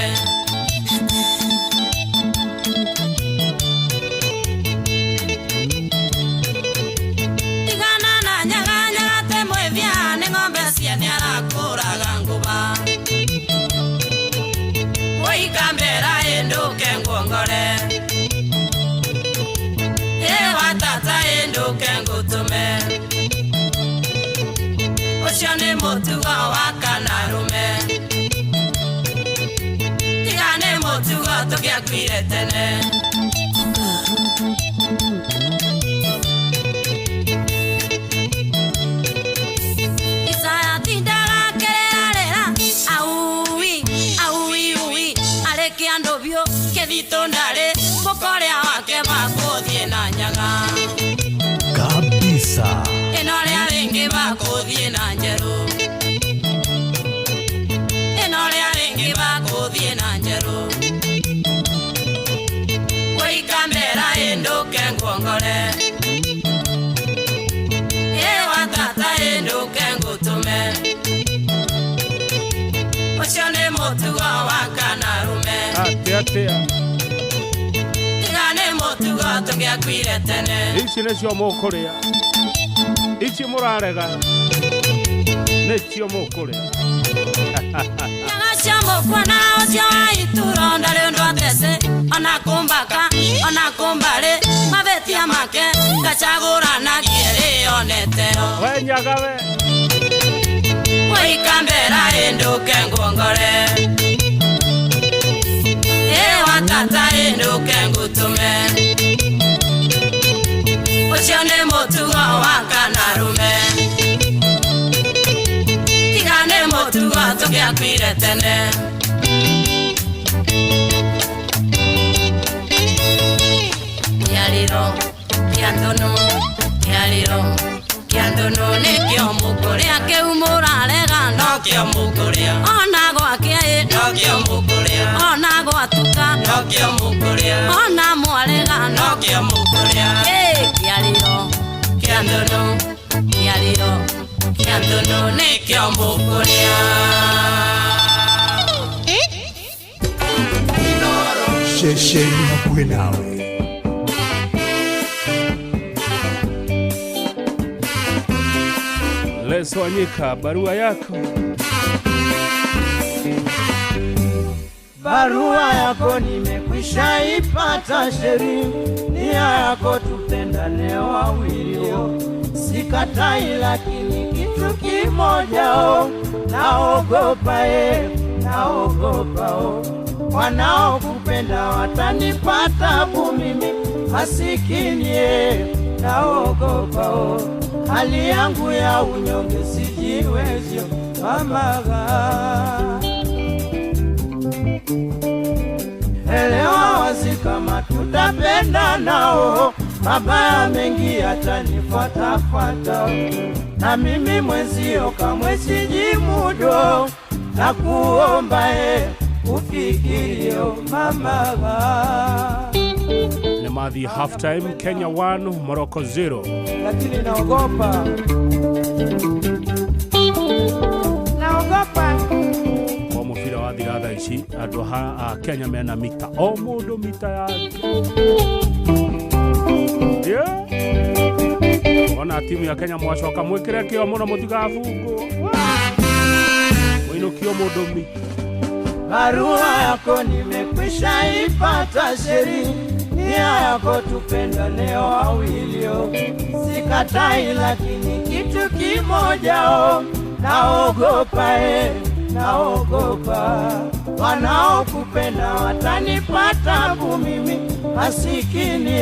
Tigana na nyaganyaga te mwĩthia nĩ ng'ombe ciene arakũraga ngũba, ũikambera ĩndũke nguongore, ĩwa tata ĩndũke ngũtũme, ũcio nĩ mũtugo wa kanarũme, tiga nĩ mũtugo tũgĩakuire tene. Isaya tindaga kererarera aui aui ui arĩkia andũ biũ kĩthitũ ndarĩ mũkoria wake makũthiĩ na nyaga. Kabisa. Ĩno rĩa rĩngĩ makũthiĩ na njerũ, ĩno rĩa rĩngĩ makũthiĩ na njerũ, ũikambera ĩndũke nguongore, ĩwa tata ĩndũke ngũtũme, ũcio nĩ mũtugo wa kanarũme, Atĩa atĩa. Tiga nĩ mũtugo tũgĩakuire tene. Ici nĩcio mũkũrĩa, ici mũrarega nĩcio mũkũrĩa. Nyaga cia mũkuona ũcio wa ituro ndarĩ ũndũ atece, ona kũmbaka ona kũmbarĩ mabĩtia make ngacagũrana kĩrĩoneteo. We nyaga we. Ũikambera ĩndũke nguongore, ĩwa tata ĩndũke ngũtũme, ũcio nĩ mũtugo wa kanarũme, tiga nĩ mũtugo tũgĩakuire tene. Kĩarĩro kĩa ndũnũ, kĩarĩro Kĩanthũnũ nĩkĩo mũkũrĩa kĩu mũrarega nokĩo mũkũrĩa ona gwakĩa ĩ nokĩo mũkũrĩa ona gwatuka nokĩo mũkũrĩa ona mwarega nokĩo mũkũrĩa kĩarĩro kĩanthũnũ kĩarĩro kĩanthũnũ nĩkĩo mũkũrĩa. Ceceni hakuhĩ nawe. Leso Wanyika, barua yako. Barua yako nimekwisha ipata sheri, nia yako tupendane wawili, sikatai lakini kitu kimoja naogopa naogopa wanaokupenda watanipata mimi masikini naogopa hali yangu ya unyonge sijiwezi mama. Elewa wazi kama tutapenda nao, mabaya mengi yatanifuatafuata, na mimi mwenzio kamwe sijimudu, nakuomba ufikirio mama. Nemathi half time, Kenya 1 Morocco 0. Lakini naogopa. Naogopa. Kwa mufira wa thaa ici andu a Kenya mena mita o mundu mita yake. Yeah. Ona timu ya Kenya mwacoka mwikire kio muno mutigabungwo. Muinukio mundu mita. Barua yako nimekwisha ipata sheri, nia yako tupendane wawili, sikatai lakini kitu kimoja naogopa naogopa wanaokupenda watanipata mimi masikini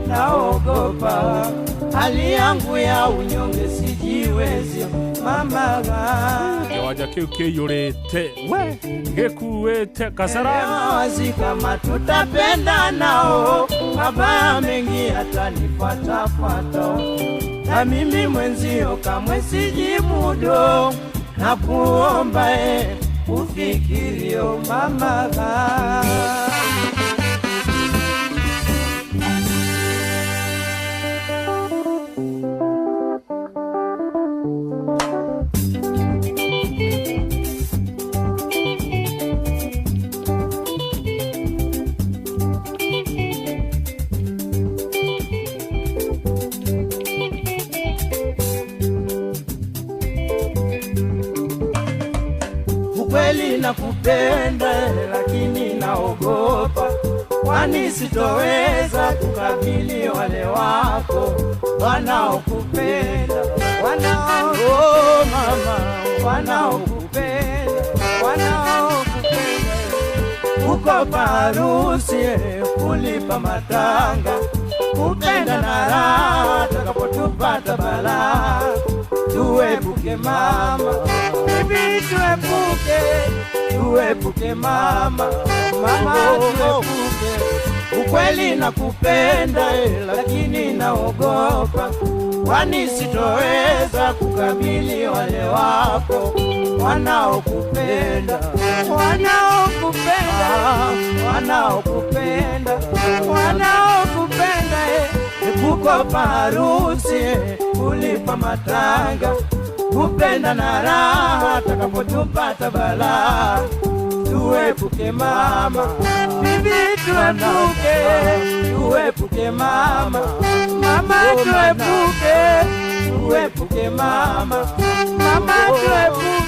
naogopa hali yangu ya unyonge sijiwezi mama. Kiwanja kiu kiyurite we gikuite Kasarani wazi kama tutapenda nao, mabaya mengi yatanifuatafuata, na mimi mwenzio kamwe sijimudu, nakuomba ufikirio mama. Ukweli nakupenda lakini naogopa, kwani sitoweza kukabili wale wako wanaokupenda, wanao oh mama, wanaokupenda, wanaokupenda. Kukopa harusi, kulipa matanga, kupenda na raha, takapotupata balaa, tuepuke mama, bibi tuepuke, tuepuke mama, mama tuepuke. Ukweli nakupenda lakini naogopa, kwani sitoweza kukabili wale wako wanaokupenda, wanaokupenda, wanaokupenda, wanaokupenda. Kukopa harusi, kulipa matanga, kupenda na raha, takapotupata balaa, tuepuke mama, bibi tuepuke, tuepuke mama, mama tuepuke, tuepuke mama, mama tuepuke.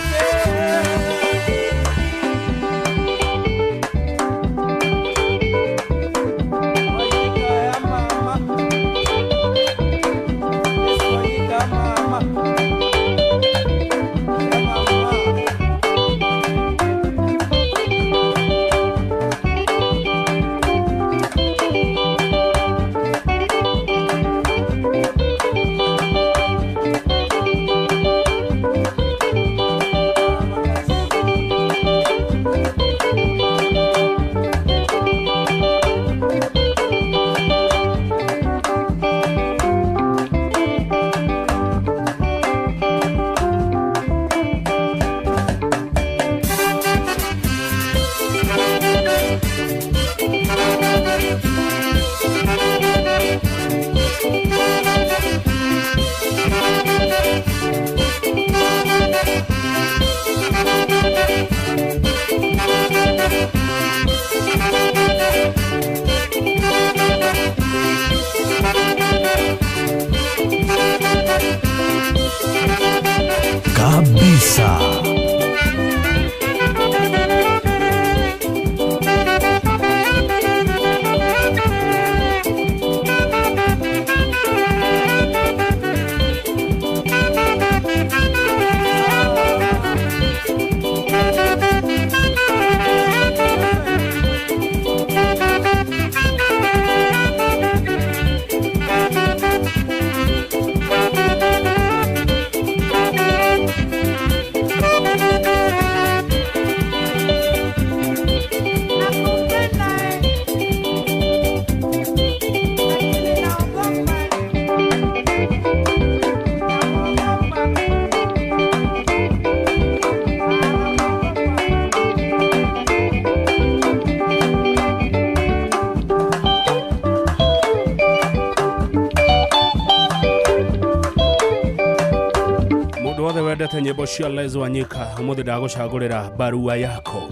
Wothe wendete nyĩmbo cia Les Wanyika, ũmũthĩ ndagũcagũrĩra barua yako.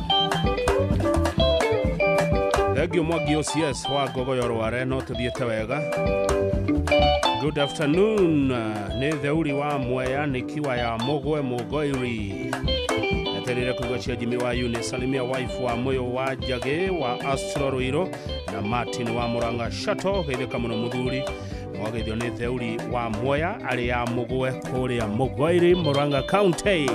Thengio Mwangi OCS wa Ngogoyo Rware, no tũthiĩte wega. Good afternoon, nĩ Theuri wa Mwea nikiwa ya Mũgwe Mũgoiri. Eterire kũigua cia Jimmy wa Eunice, salimia wife wa Moyo wa Njagĩ wa Astro Ruiru na Martin wa Murang'a Shato, geithĩka mũno mũthuri. Mwageithio nĩ Theuri wa Mwea arĩ ya Mũgwe kũrĩa Mũgoiri, Murang'a County.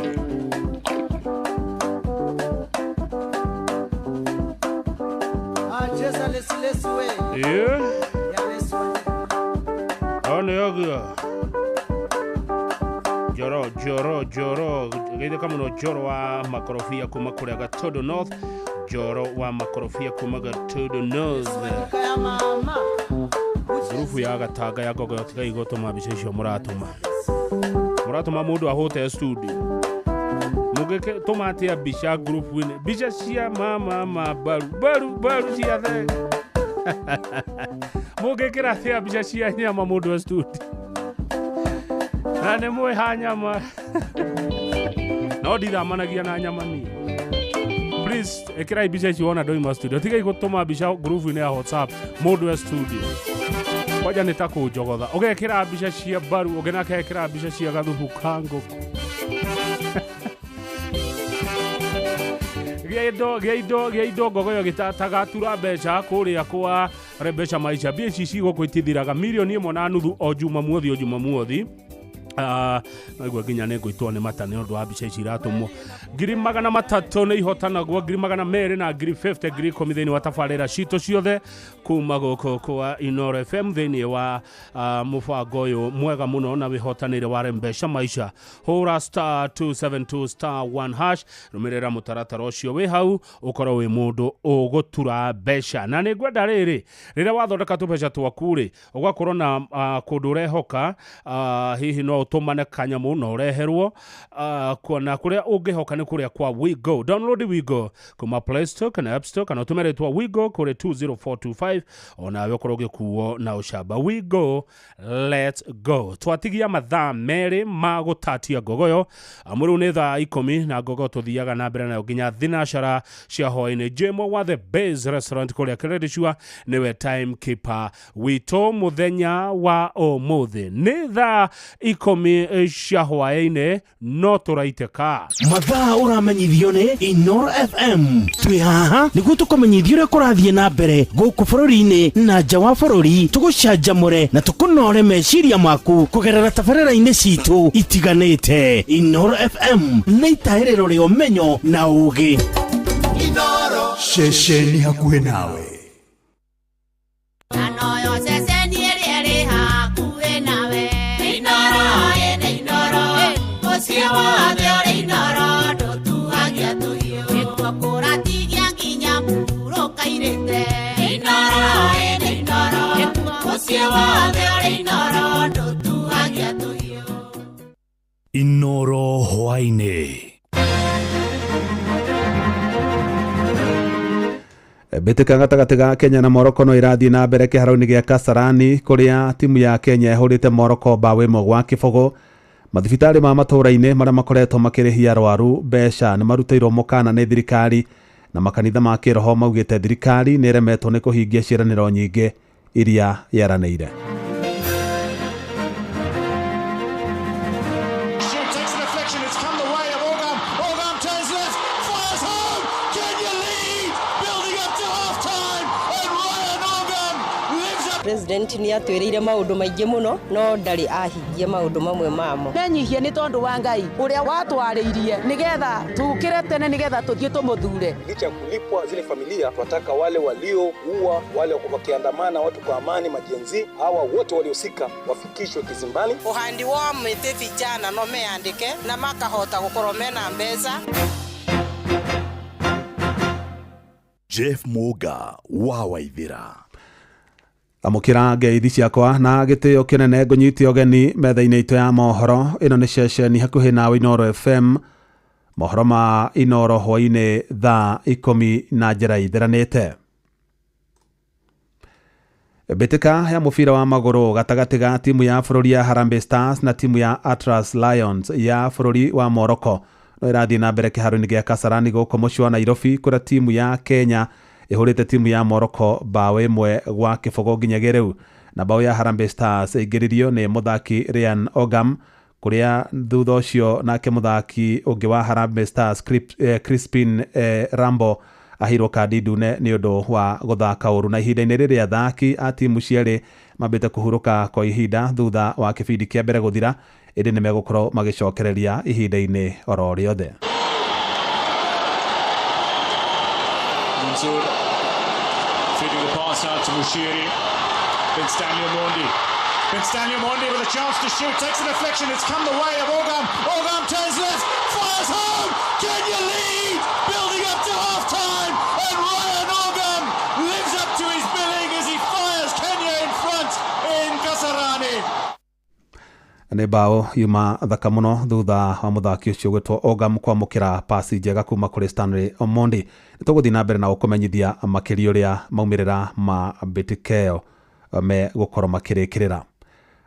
Cheza lesi lesi we. Yeah. Ya lesi we. Ono yogo. Joro joro joro geithĩka mũno Joro wa Makorobia kuma kũrĩa Gatondo North, Joro wa Makorobia kuma Gatondo North. Kaya mama. Ngurubu ya Gatanga ya Ngogoyo tigai gũtũma mbica icio mũratũma. Mũratũma mũndũ ahũte studio. Mũngĩtũma atĩa mbica ngurubu-inĩ? Mbica cia mama ma baru baru baru cia thenge. Mũngĩkĩra atĩa mbica cia nyama mũndũ e studio? Na nĩ mwĩ ha nyama. No ndithamanagia na nyama niĩ. Please, ĩkĩrai mbica icio wona ndoima studio. Tigai gũtũma mbica ngurubu-inĩ ya WhatsApp mũndũ e studio. Kwanja nĩ ta kũnjogotha. Ũgekĩra mbica cia mbaru, ũngĩ nake ekĩra mbica cia gathubu ka ngũkũ. Gĩa indo Ngogoyo gĩtagatura mbeca kũrĩa kwa Rembeca Maisha. Mbia ici cigũkũ itithiraga mirioni 1.5 o Jumamothi o Jumamothi. Naigua nginya nĩ ngũitwo nĩ mata nĩ ũndũ wa mbica ici iratũmwo. 300,000 nĩ ihotanagwo, 200,000 na 50,000, 10,000 thĩinĩ wa tabarĩra citũ ciothe kuma gũkũ kwa Inooro FM thĩinĩ wa mũbango ũyũ mwega mũno na wĩhotanĩre wa Rembeca Maisha. Hũra star 272 star 1 hash, rũmĩrĩra mũtaratara ũcio wĩ hau ũkorwo wĩ mũndũ ũgũtura mbeca. Na nĩ ngwenda rĩrĩ, rĩrĩa wathondeka tũbeca twaku rĩ, ũgakorwo na kũndũ ũrehoka, hihi no ũtũmane kanyamũ na ũreherwo, na kũrĩa ũngĩhoka nĩ kũrĩa kwa WeGo. Download WeGo kuma Play Store kana App Store kana ũtũme rĩtwa WeGo kũrĩ 20425 onawe ũkorwo ũgĩkuo na ũcamba. WeGo, let's go. Twatigia mathaa 2 ma gũtatia Ngogoyo. Amu rĩu nĩ thaa 10 na Ngogoyo tũthiaga na mbere nayo nginya thinacara cia hwaĩ-inĩ. Jemo wa The Base Restaurant kũrĩa Kĩrĩndĩcua nĩwe timekeeper witũ mũthenya wa ũmũthĩ. Nĩ thaa 10 cia hwaĩ-inĩ no tũraitĩka. Mathaa ũramenyithio nĩ Inooro FM. Twĩ haha nĩguo tũkũmenyithie ũrĩa kũrathiĩ na mbere gũkũ bũrũri-inĩ na nja wa bũrũri, tũgũcanjamũre na tũkũnore meciria maku kũgerera tabarĩra-inĩ citũ itiganĩte. Inooro FM nĩ itahĩrĩro rĩa ũmenyo na ũũgĩ. Inooro ceceni hakuhĩ nawe. Anoyo ceceni ĩrĩa ĩrĩ hakuhĩ nawe. Inooro ĩnĩ Inooro, mũciĩ wothe ũrĩ Inooro, ndũtuagia tũhiũ. Nĩkuo kũratigia nginya mũhurũka-irĩte. Inooro ĩnĩ Inooro, mũciĩ wothe ũrĩ Inooro, ndũtuagia tũhiũ. Inooro hwaĩ-inĩ. Mbĩtĩka gatagatĩ ga Kenya na Morocco no irathiĩ na mbere kĩharo-inĩ gĩa Kasarani kũrĩa timu ya Kenya ĩhũrĩte Morocco mbaũ 1-0. Mathibitarĩ ma matũũra-inĩ marĩa makoretwo makĩrĩhia arwaru mbeca nĩ marutĩirwo mũkana nĩ thirikari, na makanitha ma kĩroho maugĩte thirikari nĩ ĩremetwo nĩ kũhingia ciĩranĩro nyingĩ iria yeranĩire. President nĩ atwĩrĩire maũndũ maingĩ mũno no ndarĩ ahingia maũndũ mamwe mamo. Menyihie nĩ tondũ wa Ngai ũrĩa watwarĩirie nĩgetha tũkĩre tene nĩgetha tũthiĩ tũmũthure. Licha ya kulipwa zile familia, tunataka wale walioua, wale wakiandamana watu kwa amani, majenzi hawa wote waliohusika wafikishwe kizimbani. Uhandi wa mĩtĩ vijana no meandĩke na makahota gũkorwo mena mbeca. Jeff Muga wa Waithira. Amũkĩra ngeithi ciakwa na gĩtĩo kĩnene ngũnyite ũgeni metha-inĩ itũ ya mohoro. Ĩno nĩ ceceni hakuhĩ nawe Inooro FM. Mohoro ma Inooro hwaĩ-inĩ thaa 10 na njĩra itheranĩte. Mbĩtĩka ya mũbira wa magũrũ gatagatĩ ga timu ya bũrũri ya Harambee Stars na timu ya Atlas Lions ya bũrũri wa Morocco no ĩrathiĩ na mbere kĩharo-inĩ gĩa Kasarani gũkũ mũciĩ wa Nairobi, kũrĩa timu ya Kenya ĩhũrĩte timu ya Morocco mbaũ 1-0 nginyagia rĩu. Na mbaũ ya Harambee Stars ĩingĩririo nĩ mũthaki Ryan Ogam, kũrĩa thutha ũcio nake mũthaki ũngĩ wa Harambee Stars Crispin Rambo aheirwo kandi ndune nĩ ũndũ wa gũthaka ũru. Na ihinda-inĩ rĩrĩ athaki a timu cierĩ mambĩte kũhurũka kwa ihinda thutha wa kĩbindi kĩa mbere gũthira, ĩndĩ nĩ megũkorwo magĩcokereria ihinda-inĩ oro rĩothe. Mansour feeding the pass out to Mushiri. Ben Stanley Omondi. Ben Stanley Omondi with a chance to shoot, takes a deflection, it's come the way of Ogam. Ogam turns left, fires home! Kenya lead! Building up to half time, and Ryan Ogam lives up to his billing as he fires Kenya in front in Kasarani. Nĩ mbaũ yuma thaka mũno thutha wa mũthaki ũcio gwĩtwo Ogam kwamũkĩra pasi njega kuma kũrĩ Stanley Omondi. Nĩ tũgũthiĩ na mbere na gũkũmenyithia makĩria ũrĩa maumĩrĩra ma mbĩtĩka ĩyo megũkorwo makĩrĩkĩrĩra.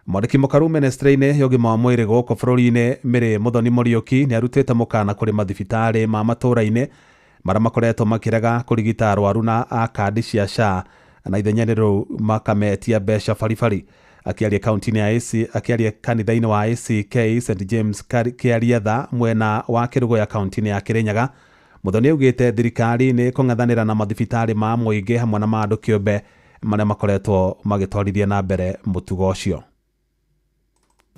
Mwandĩki mũkaru ministry-inĩ ya ũgima wa mwĩrĩ gũkũ bũrũri-inĩ Mary Muthoni Mũriũki nĩ arutĩte mũkana kũrĩ mathibitarĩ ma matũũra-inĩ marĩa makoretwo makĩrega kũrigita arwaru na a kandi cia SHA na ithenya rĩu makametia mbeca baribari. Akĩaria kaunti-inĩ ya AC, akĩaria kanitha-inĩ wa ACK St James Kĩariatha mwena wa Kĩrũgũya kaunti-inĩ ya Kĩrĩnyaga, Muthoni augĩte thirikari nĩ ĩkũng'ethanĩra na mathibitarĩ ma mũingĩ hamwe na ma andũ kĩũmbe marĩa makoretwo magĩtwarithia na mbere mũtugo ũcio.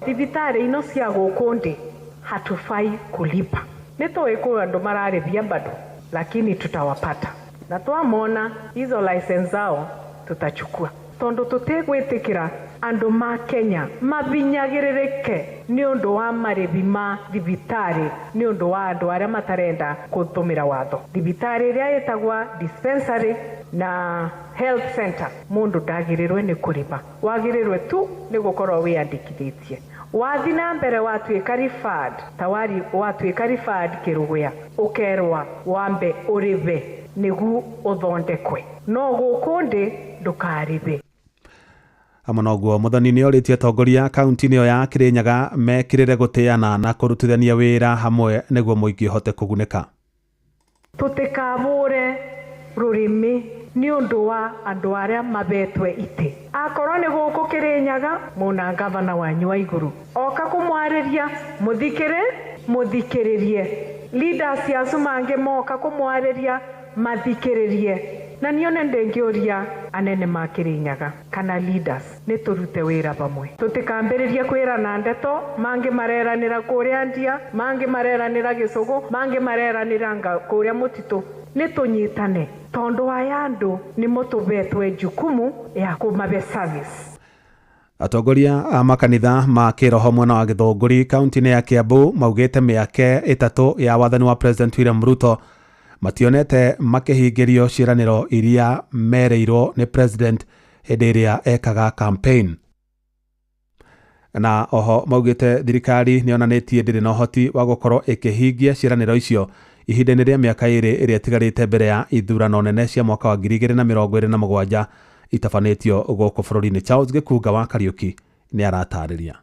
Thibitarĩ ino cia gũkũ ndĩ hatufai kulipa. Nĩ tũĩ kwĩ andũ mararĩhia bado, lakini tutawapata na twamona hizo license zao tutachukua, tondu tũtigwĩtĩkĩra andũ ma Kenya mabinyagĩrĩrĩke nĩ ũndũ wa marĩhi ma thibitarĩ nĩ ũndũ wa andũ arĩa matarenda kũtũmĩra watho. Thibitarĩ ĩrĩa ĩtagwa dispensary na health center mũndũ ndagĩrĩrwe nĩ kũrĩha, wagĩrĩrwe tu nĩ gũkorwo wĩyandĩkithĩtie. Wathi na mbere watuĩka referred, tawari watuĩka referred Kĩrũgũya, ũkerwa wambe ũrĩhe nĩguo ũthondekwe, no gũkũ ndĩ ndũkarĩhe. Hamwe na ũguo Muthoni nĩ orĩtie atongoria kaunti-inĩ ĩyo ya Kĩrĩnyaga mekĩrĩre gũtĩana na kũrutithania wĩra hamwe nĩguo mũingĩ ũhote kũgunĩka. Tũtikabũre rũrĩmĩ nĩ ũndũ wa andũ arĩa mabetwe itĩ. Akorwo nĩ gũkũ Kĩrĩnyaga mũna gavana wanyu wa igũrũ oka kũmwarĩria mũthikĩre mũthikĩrĩrie. Leaders acio mangĩ moka kũmwarĩria mathikĩrĩrie. Na niĩ one ndĩngĩũria anene ma Kĩrĩnyaga kana leaders nĩ tũrute wĩra pamwe. Tũtikambĩrĩrie kwĩrana ndeto, mangĩ mareranĩra kũrĩa ndia, mangĩ mareranĩra gĩcũgũ, mangĩ mareranĩra kũrĩa mũtitũ. Nĩ tũnyitane tondũ aya andũ nĩ mũtũbetwe jukumu ya kũmabe service. Atongoria a makanitha ma kĩroho mwena wa Gĩthũngũri kaunti-inĩ ya Kiambu maugĩte mĩaka 3 ya wathani wa President William Ruto mationete makĩhingĩrio ciĩranĩro iria mereirwo nĩ President hĩndĩ ĩrĩa ekaga campaign. Na oho maugĩte thirikari nĩ yonanĩtie ndĩrĩ na ũhoti wa gũkorwo ĩkĩhingia ciĩranĩro icio ihinda-inĩ rĩa mĩaka 2 ĩrĩa ĩtigarĩte mbere ya ithurano nene cia mwaka wa 2027 itabanĩtio gũkũ bũrũri-inĩ. Charles Gĩkunga wa Kariũki nĩ aratarĩria.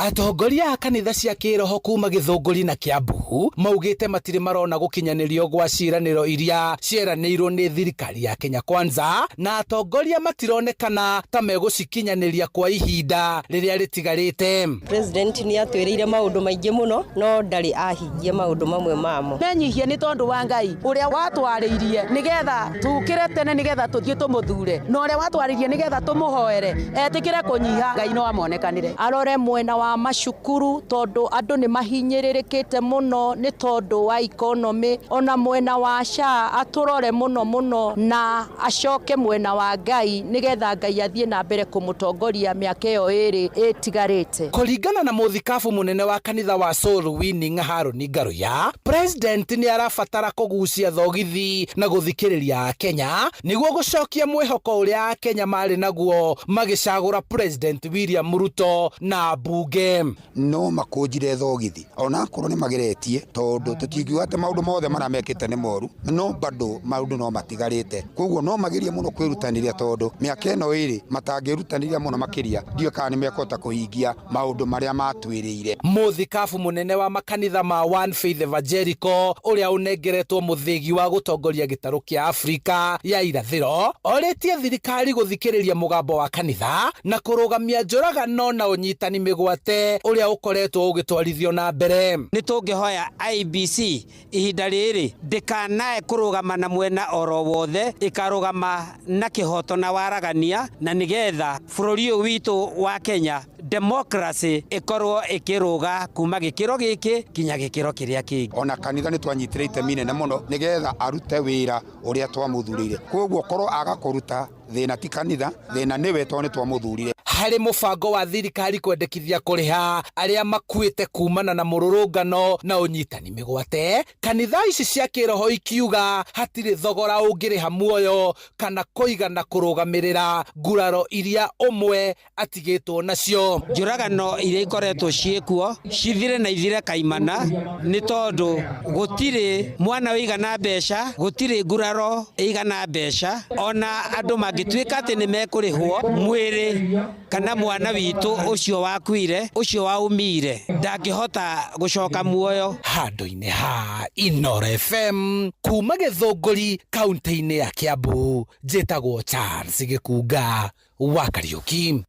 Atongoria a kanitha cia kĩroho kuma Gĩthũngũri na Kiambu maugĩte matirĩ marona gũkinyanĩrio gwa ciĩranĩro iria cieranĩirwo nĩ thirikari ya Kenya Kwanza, na atongoria matironekana ta megũcikinyanĩria kwa ihinda rĩrĩa rĩtigarĩte. President nĩ atwĩrĩire maũndũ maingĩ mũno no ndarĩ ahingia maũndũ mamwe mamo. Menyihie nĩ tondũ wa Ngai ũrĩa watwarĩirie nĩgetha tũkĩre tene nĩgetha tũthiĩ tũmũthure, na ũrĩa watwarĩirie nĩgetha tũmũhoere etĩkĩre kũnyiha, Ngai no amonekanĩre. Arore mwena wa macukuru tondu andu ni mahinyĩrĩrĩkĩte mũno nĩ tondu wa economy, ona mwena wa SHA atũrore mũno mũno na acoke mwena wa Ngai nĩgetha Ngai athiĩ na mbere kũmũtongoria mĩaka ĩyo 2 ĩtigarĩte. Kũringana na mũthikabu mũnene wa kanitha wa Soul Winning Harũni Ngaruya, President nĩ arabatara kũgucia thogithi na gũthikĩrĩria Akenya nĩguo gũcokia mwĩhoko ũrĩa Akenya marĩ naguo magĩcagũra President William Ruto na mbunge. mbunge. No makũnjire thogithi onakorwo nĩ mageretie, tondũ tũtingiuga atĩ maũndũ mothe marĩa mekĩte nĩ moru, no bado maũndũ no matigarĩte. Koguo no magerie mũno kwĩrutanĩria, tondũ mĩaka ĩno ĩrĩ matangĩrutanĩria mũno makĩria, ndiũĩ kana nĩ mekũhota kũhingia maũndũ marĩa matwĩrĩire. Mũthikabu mũnene wa makanitha ma One Faith Evangelical ũrĩa ũnengeretwo mũthĩgi wa gũtongoria gĩtarũ kĩa Afrika ya irathĩro orĩtie thirikari gũthikĩrĩria mũgambo wa kanitha na kũrũgamia njũragano na ũnyitani mĩgwate ũrĩa ũkoretwo ũgĩtwarithio na mbere. Nĩ tũngĩhoya IEBC ihinda rĩrĩ ndĩkanae kũrũgama na mwena oro wothe, ĩkarũgama na kĩhoto na waragania, na nĩgetha bũrũri ũyũ witũ wa Kenya democracy ĩkorwo ĩkĩrũga kuma gĩkĩro gĩkĩ nginya gĩkĩro kĩrĩa kĩngĩ. Ona kanitha nĩ twanyitire itemi inene mũno nĩgetha arute wĩra ũrĩa twamũthurĩire. Koguo korwo aga kũruta, thĩna ti kanitha, thĩna nĩwe, tondũ nĩ twamũthurire. Harĩ mũbango wa thirikari kwendekithia kũrĩha arĩa makuĩte kumana na mũrũrũngano na ũnyitani mĩgwate, kanitha ici cia kĩroho ikiuga hatirĩ thogora ũngĩrĩha muoyo kana kũigana kũrũgamĩrĩra nguraro iria ũmwe atigĩtwo nacio. Njũragano iria ikoretwo ciĩkuo cithire na ithire kaimana, nĩ tondũ gũtirĩ mwana ũigana mbeca, gũtirĩ nguraro ĩigana mbeca, ona andũ mangĩtuĩka atĩ nĩ mekũrĩhwo, mwĩrĩ kana mwana witũ ũcio wakuire, ũcio waumire, ndangĩhota gũcoka muoyo. Handũ-inĩ ha Inooro FM kuma Gĩthũngũri kaunti-inĩ ya Kiambu, njĩtagwo Charles Gĩkunga wa Kariũki.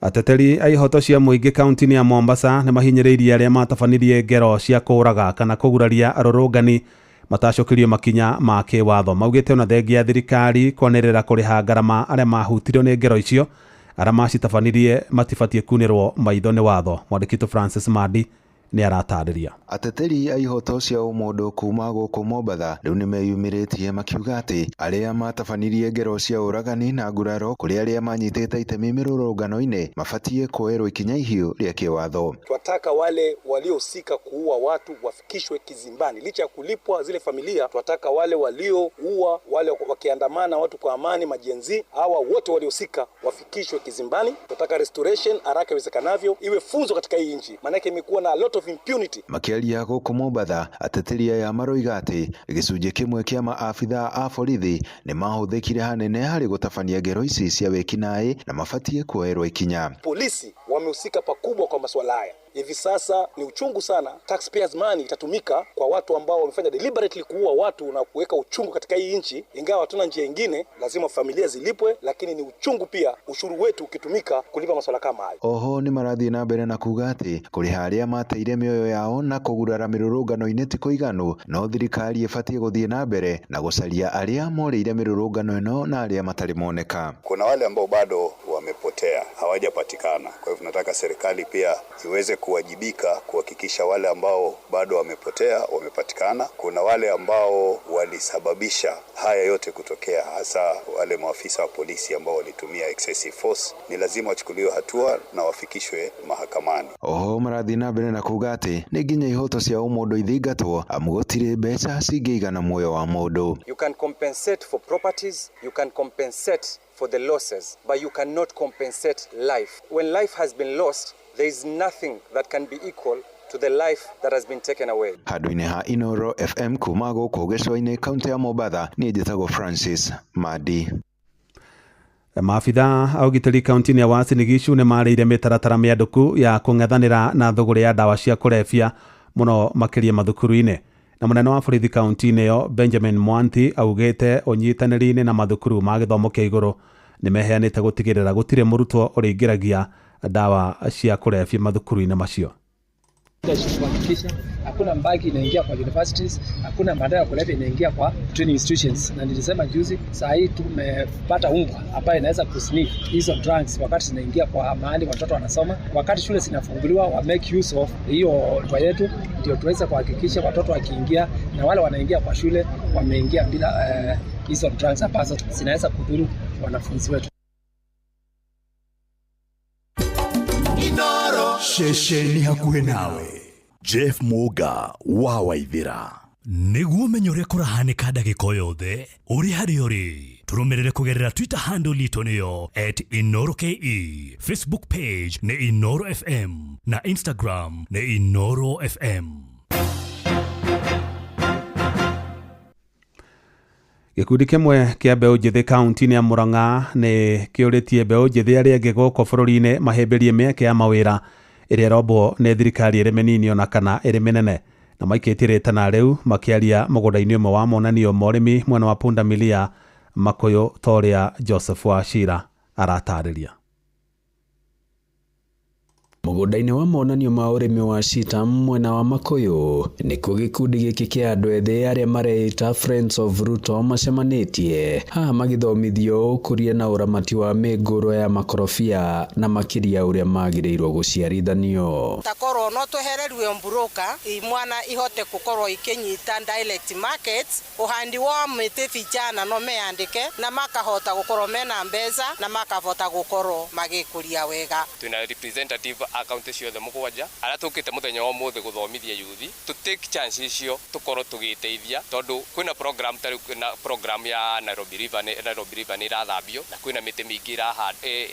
Ateteri a ihoto cia mũingĩ kaunti-inĩ ya Mombasa nĩ mahinyĩrĩirie arĩa matabanirie ngero cia kũũraga kana kũguraria arũrũngani matacũkĩrio makinya ma kĩwatho. Maugĩte ona thengia ya thirikari kwanĩrĩra kũrĩha ngarama arĩa mahutirio nĩ ngero icio, arĩa macitabanirie matibatiĩ kunĩrwo maitho nĩ watho. Mwandĩki witũ Francis Mandi nĩ aratarĩria. Ateteri a ihoto cia ũmũndũ kuma gũkũ Mombatha rĩu nĩmeyumĩrĩtie makiuga atĩ arĩa matabanirie ngero cia ũragani na nguraro kũrĩ arĩa manyitĩte itemi mĩrũrũngano-inĩ mabatiĩ kuoerwo ikinya ihiũ rĩa kĩwatho. Twataka wale waliohusika kuua watu wafikishwe kizimbani, licha ya kulipwa zile familia. Twataka wale walioua, wale wakiandamana watu kwa amani, ma-Gen Z, hawa wote waliohusika wafikishwe kizimbani. Twataka restoration haraka iwezekanavyo, iwe funzo katika hii nchi, maanake imekuwa na a lot of impunity. Makĩaria gũkũ Mombatha, ateteri aya maroiga atĩ gĩcunjĩ kĩmwe kĩa maabithaa a borithi nĩ mahũthĩkire hanene harĩ gũtabania ngero ici cia wĩkinaĩ na mabatiĩ kuoerwo ikinya. Polisi wamehusika pakubwa kwa masuala haya. Hivi sasa ni uchungu sana, taxpayers money itatumika kwa watu ambao wamefanya deliberately kuua watu na kuweka uchungu katika hii nchi. Ingawa hatuna njia ingine, lazima familia zilipwe, lakini ni uchungu pia ushuru wetu ukitumika kulipa masuala kama hayo. Oho nĩ marathiĩ na mbere na kuga atĩ kũrĩha arĩa mateire mĩoyo yao na kũgurara mĩrũrũngano-inĩ ti kũiganu, no thirikari ĩbatiĩ gũthiĩ na mbere na gũcaria arĩa morĩire mĩrũrũngano ĩno na arĩa matarĩ moneka. Kuna wale ambao bado wamepotea, hawajapatikana. Kwa hivyo tunataka serikali pia iweze kuwajibika kuhakikisha wale ambao bado wamepotea wamepatikana. Kuna wale ambao walisababisha haya yote kutokea, hasa wale maafisa wa polisi ambao walitumia excessive force, ni lazima wachukuliwe hatua na wafikishwe mahakamani. Oho marathiĩ na mbere na kuga atĩ nĩ nginya ihoto cia ũmũndũ ithingatwo, amu gũtirĩ mbeca cingĩigana muoyo wa mũndũ. You can compensate for properties, you can compensate for the losses, but you cannot compensate life. When life has been lost, there is nothing that can be equal to the life that has been taken away. Handũ-inĩ ha Inooro FM kuma gũkũ gĩcũa-inĩ kaunti ya Mombatha, niĩ njĩtagwo Francis Mandi. Maabitha a ũgitĩri kaunti-inĩ ya Uasin Gishu nĩ marĩire mĩtaratara mĩandũku ya kũng'ethanĩra na thũgũrĩ ya ndawa cia kũrebia mũno makĩria mathukuru-inĩ. Na mũnene wa borithi kaunti-inĩ ĩyo Benjamin Mwanthi augĩte ũnyitanĩri-inĩ na mathukuru ma gĩthomo kĩa igũrũ nĩ meheanĩte gũtigĩrĩra gũtirĩ mũrutwo ũrĩingĩragia ndawa cia kũrebia mathukuru-inĩ macio. Kuhakikisha hakuna bangi inaingia kwa universities, hakuna madawa ya kulevya inaingia kwa training institutions. Na nilisema juzi, saa hii tumepata umbwa ambayo inaweza kusniff hizo drugs wakati zinaingia kwa mahali watoto wanasoma. Wakati shule zinafunguliwa, wa make use of hiyo kwa yetu, ndio tuweze kuhakikisha watoto wakiingia na wale wanaingia kwa shule wameingia bila hizo drugs ambazo zinaweza kudhuru wanafunzi wetu. Ceceni hakuhĩ nawe Jeff Muga wa Waithira. Nĩguo ũmenye ũrĩa kũrahanĩka ndagĩka o yothe ũrĩ harĩa ũrĩ. Tũrũmĩrĩre kũgerera Twitter handle itũ nĩyo @InoroKE, Facebook page nĩ Inoro FM na Instagram nĩ Inoro FM. Gĩkundi kĩmwe kĩa mbeũ njĩthĩ kaunti-inĩ ya Murang'a nĩ kĩũrĩtie mbeũ njĩthĩ arĩa angĩ gũkũ bũrũri-inĩ mahĩmbĩrie mĩeke ya mawĩra ĩrĩa ĩrombwo nĩ thirikari ĩrĩ mĩnini ona kana ĩrĩ mĩnene, na maikĩtie rĩtana rĩu makĩaria mũgũnda-inĩ ũmwe wa monanio ma ũrĩmi mwena wa Pundamilia Makuyu, ta ũrĩa Joseph Wachira aratarĩria. Mũgũnda-inĩ wa monanio ma ũrĩmi wa Shitam mwena wa Makuyu nĩkuo gĩkundi gĩkĩ kĩa andũ ethĩ arĩa mareĩta Friends of Ruto macemanĩtie haha magĩthomithio ũkũria na ũramati wa mĩngũrwa ya makorobia na makĩria ũrĩa magĩrĩirwo gũciarithanio. Takorwo no twehereriwe mburoka imwana ihote gukorwo ikinyita direct market uhandi wa mĩtĩ vijana no meandĩke na makahota gukorwo mena mbeca na makahota gukorwo magĩkũria wega. Twina representative akaunti ciothe mũgwanja aria tukite muthenya wa muthi guthomithia yuthi to take chance icio tukorwo tugiteithia tondu kwina program ta kwina program ya Nairobi River ni Nairobi River ni irathambio na kwina miti mingi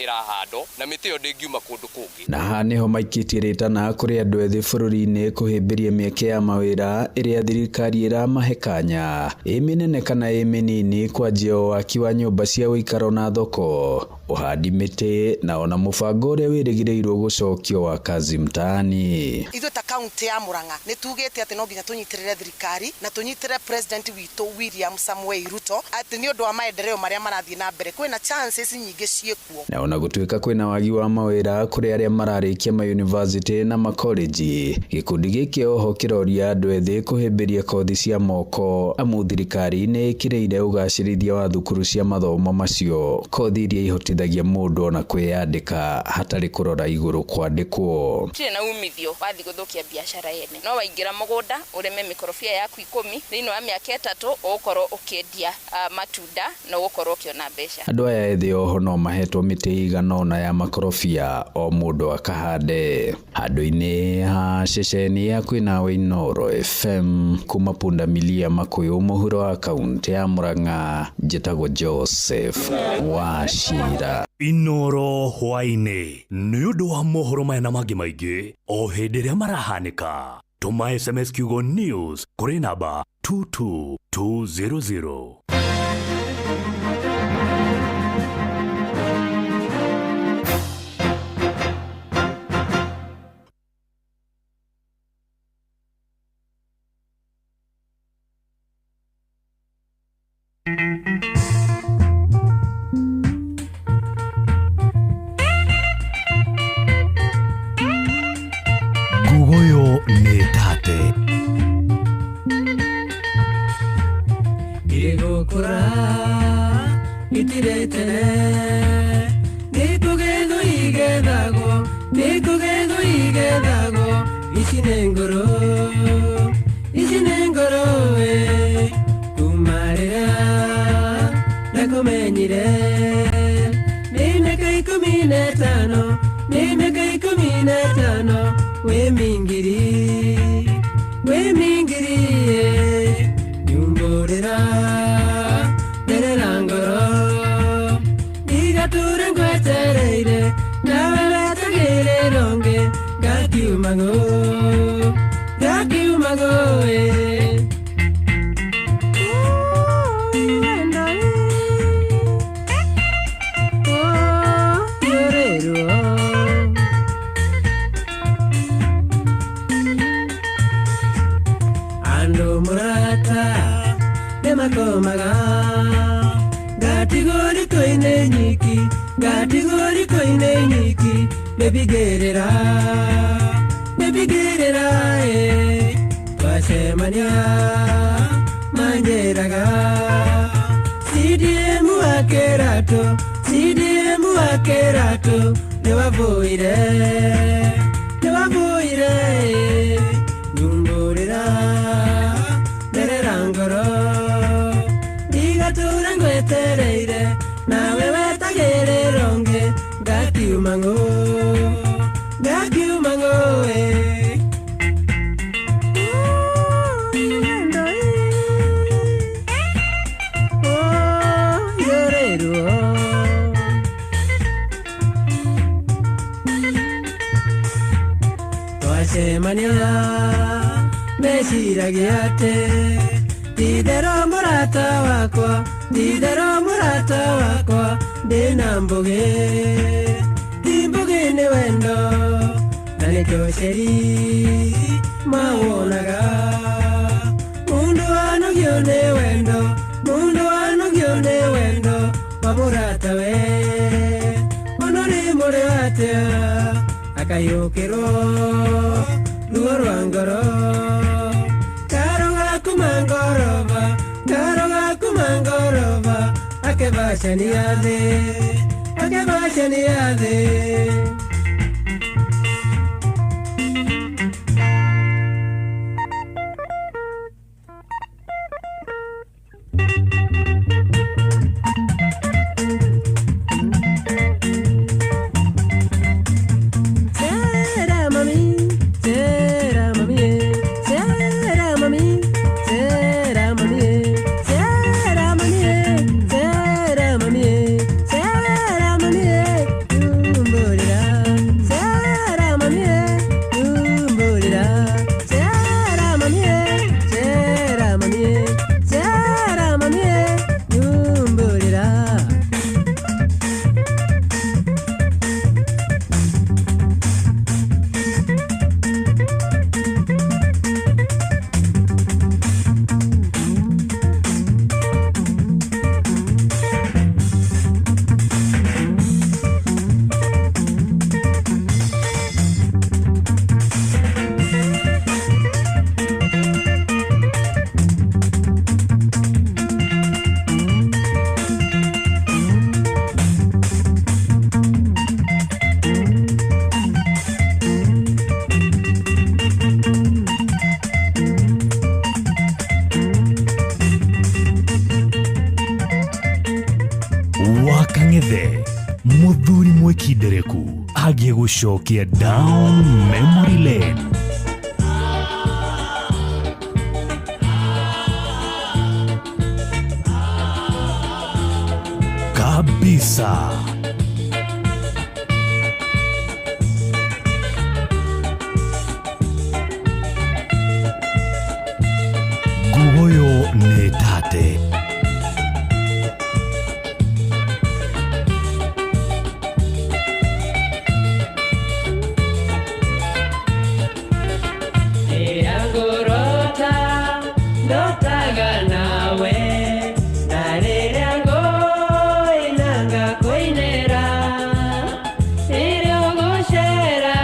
irahandwo na miti yo ndingiuma kundu kungi. Na haha niho maikitie rĩtana kũrĩ andũ ethĩ bũrũri-inĩ kũhĩmbĩria mĩeke ya mawĩra ĩrĩa thirikari ĩramahe kanya ĩ mĩnene kana ĩ mĩnini kwanjia waki wa nyũmba cia ũikaro na thoko, ũhandi mĩtĩ na ona mũbango ũrĩa wĩrĩgĩrĩirwo gũcokio wa kazi mtaani. Ithuĩ ta kaunti ya Murang'a nĩ tugĩte atĩ no nginya tũnyitĩrĩre thirikari na tũnyitĩrĩre president witũ William Samoei Ruto atĩ nĩ ũndũ wa maendeleo marĩa marathiĩ na mbere kwĩna chances nyingĩ ciĩkuo. Na ona gũtuĩka kwĩna wagi wa mawĩra kũrĩ arĩa mararĩkia mayunivasĩtĩ na makoleji, gĩkundi gĩkĩ oho kĩroria andũ ethĩ kũhĩmbĩria kothi cia moko amu thirikari nĩ ĩkĩrĩire ũgacĩrithia wa thukuru cia mathomo macio, kothi iria ihotithagia mũndũ ona kwĩyandĩka hatarĩ kũrora igũrũ kwandĩkwo. Gũtirĩ na umithio wathi gũthũkia biacara yene, no waingĩra mũgũnda ũrĩme mĩkorobia yaku 10 thĩinĩ wa mĩaka 3 ũgũkorwo ũkĩendia matunda na ũgũkorwo ũkĩona mbeca. Andũ aya ethĩ oho no mahetwo mĩtĩ ĩigana ũna ya makorobia o mũndũ akahande. Handũ-inĩ ha ceceni ya kwĩnawe Inooro FM kuma Pundamilia Makuyu mũhuro wa kaunti ya Murang'a, njĩtagwo Joseph Wachira. Inooro hwaĩ-inĩ nĩ ũndũ wa mohoro maya na mangĩ maingĩ o hĩndĩ ĩrĩa marahanĩka. Tũma SMS kiugo news kũrĩ namba 22200. Ngugoyo nĩ tate igũkũra itiretene nĩkũgethwo igethagwo nĩkũgethwo igethagwo ici nĩ ngoro ici nĩ ngoro we kuma rĩrĩa ndakũmenyire nĩ mĩaka 15 nĩ mĩaka 15 we mingiri nyumburira nderera ngoro ndigature ngwetereire nawe wetagĩrĩrwo ngĩ ngakiuma ngũ ĩ. Makomaga ngatigwo riko-inĩ nyiki ngatigwo riko-inĩ nyiki mĩbigĩrĩra mĩbigĩrĩra ĩ twacemania manjĩraga CDM wa Kĩratũ CDM wa Kĩratũ nĩwabũire nĩwabũire nyumbũrĩra nderera ngoro ndigature ngwetereire nawe wetagĩrĩrwo ngĩ ngakiuma ngũ ĩ. Twacemania meciragia atĩ ti-itherũ mũrata wakwa, ti-itherũ mũrata wakwa, ndĩna mbũgĩ, ti mbũgĩ nĩ wendo, na nĩkĩo ceri mawonaga. Mũndũ anogio nĩ wendo, mũndũ anogio nĩ wendo wa mũratawe, mũno nĩ mũrĩ atĩa akayũkĩrwo ruo rwa ngoro. Karo gaku mangoroba, karo gaku mangoroba, akebacania thĩ, akebacania thĩ. Será mami, será mami, será mami, será mami, será mami, será mami, será mami, umbolira, será mami, umbolira, será mami, será mami, será mami, umbolira. Wakang'ethe muthuri mwikindereku agĩgũcokia down memory lane. Kabisa. Ngugoyo nĩ tate. Rĩrĩa ngũrota ndotaga nawe, na rĩrĩa ngũina ngakũinĩra, rĩrĩa ũgũcera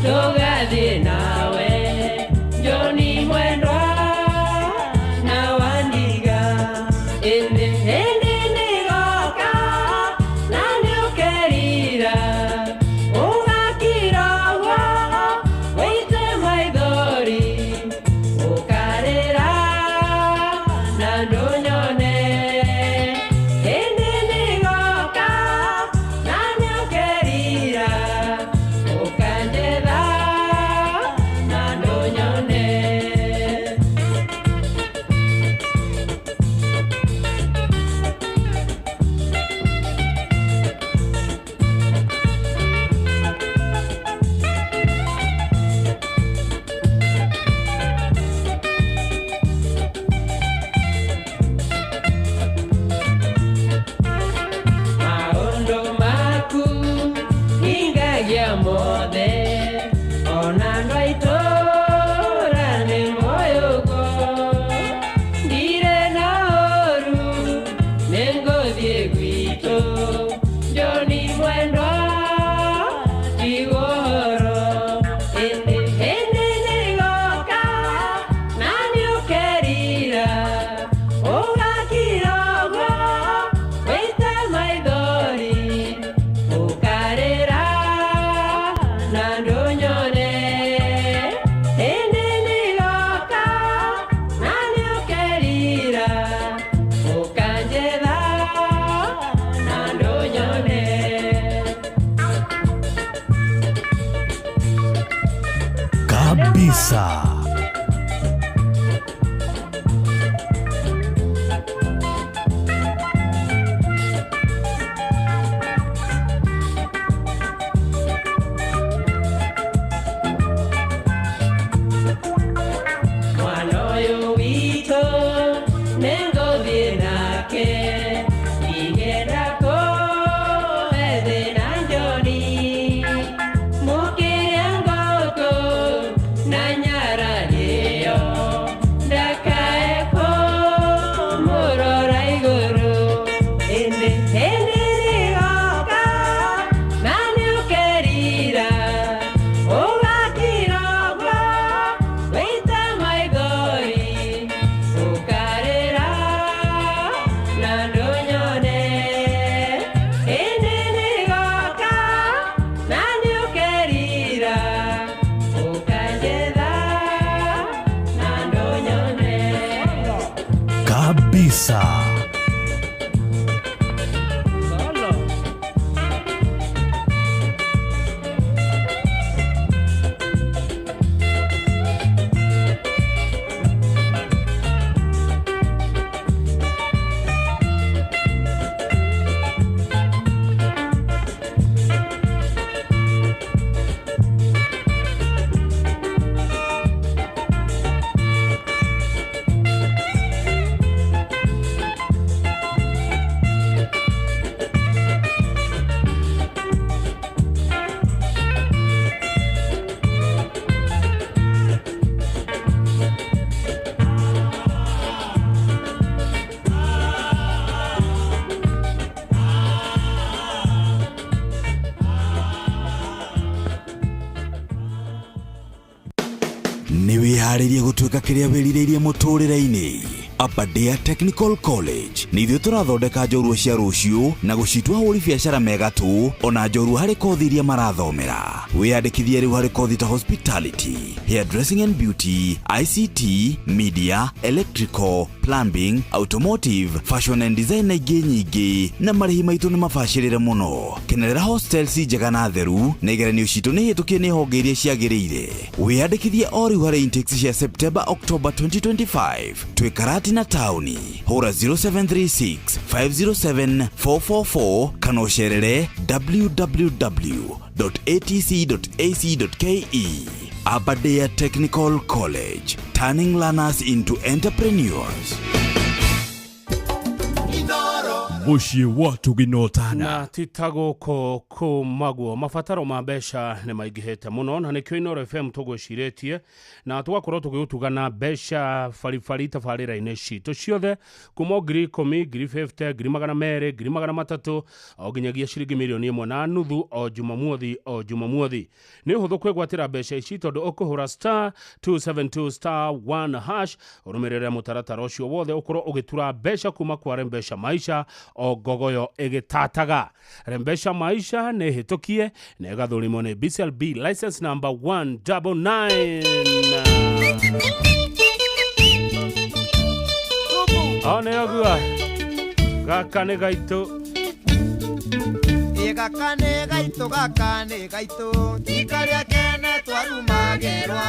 tũgathiĩ nawe, Njoni mwendwa na wandiga. Ĩndĩ hĩndĩ nĩgoka na nĩũkerira, ũgakira ũguo wĩite maithori, ũkarĩra na ndũnyone. Hĩndĩ nĩgoka na nĩũkerira, ũkanjetha na ndũnyone. Maũndũ maku hingagia mothe, ona andũ a itũũra nĩ moĩ ũguo. Ndirĩ na ũũru, nĩngũthiĩ gwitũ, Njoni mwendwa tigwo ũhoro. Ĩndĩ hĩndĩ nĩgoka na nĩũkerira, ũgakira ũguo wĩite maithori, ũkarĩra na ndũnyone. Hĩndĩ nĩgoka na nĩũkerira, ũkanjetha na ndũnyone. Kabisa. Kabisa. Nĩ wĩharĩirie gũtuĩka kĩrĩa wĩrirĩirie mũtũrĩre-inĩ? Aberdare Technical College nĩ ithuĩ tũrathondeka njorua cia rũciũ na gũcitua ahũri biacara megatũ ona njorua harĩ kothi iria marathomera. Wĩyandĩkithie rĩu harĩ kothi ta hospitality, hairdressing and beauty, ICT, media, electrical, plumbing, automotive, fashion and design na ingĩ nyingĩ, na marĩhi maitũ nĩ mabacĩrĩre mũno. Kenerera hostels njega na theru, na igeranio citũ nĩ hĩtũkie nĩ honge iria ciagĩrĩire. Wĩyandĩkithie o rĩu harĩ intakes cia September October 2025. Twĩ Karatina taũni. Hũra 0736 507 444 kana ũcerere www.atc.ac.ke. Aberdare Technical College, turning learners into entrepreneurs. Mũciĩ wa tũginotana. Na ti ta gũkũ kũmaguo mabataro ma mbeca nĩ maingĩhĩte mũno, na nĩkĩo Inooro FM tũgwĩcirĩtie na tũgakorwo tũgĩgũtugana mbeca baribari tabarĩra-inĩ citũ ciothe, kuma o 10,000, 50,000, 200,000, 300,000, o nginyagia ciringi 1.5 mirioni o Jumamothi o Jumamothi. Nĩ ũhũthũ kwĩgwatĩra mbeca ici tondũ ũkũhũra *272*1# ũrũmĩrĩre mũtaratara ũcio wothe, ũkorwo ũgĩtura mbeca kuma kwa Rembesha Maisha o ngogoyo ĩgĩtataga. Rembesha Maisha nĩ hĩtũkie na ĩgathũrimwo nĩ BCLB license number 199. O nĩ ũguo, gaka nĩ gaitũ. Ĩ gaka nĩ gaitũ, gaka nĩ gaitũ, ti karĩa kene twarumagĩrwa.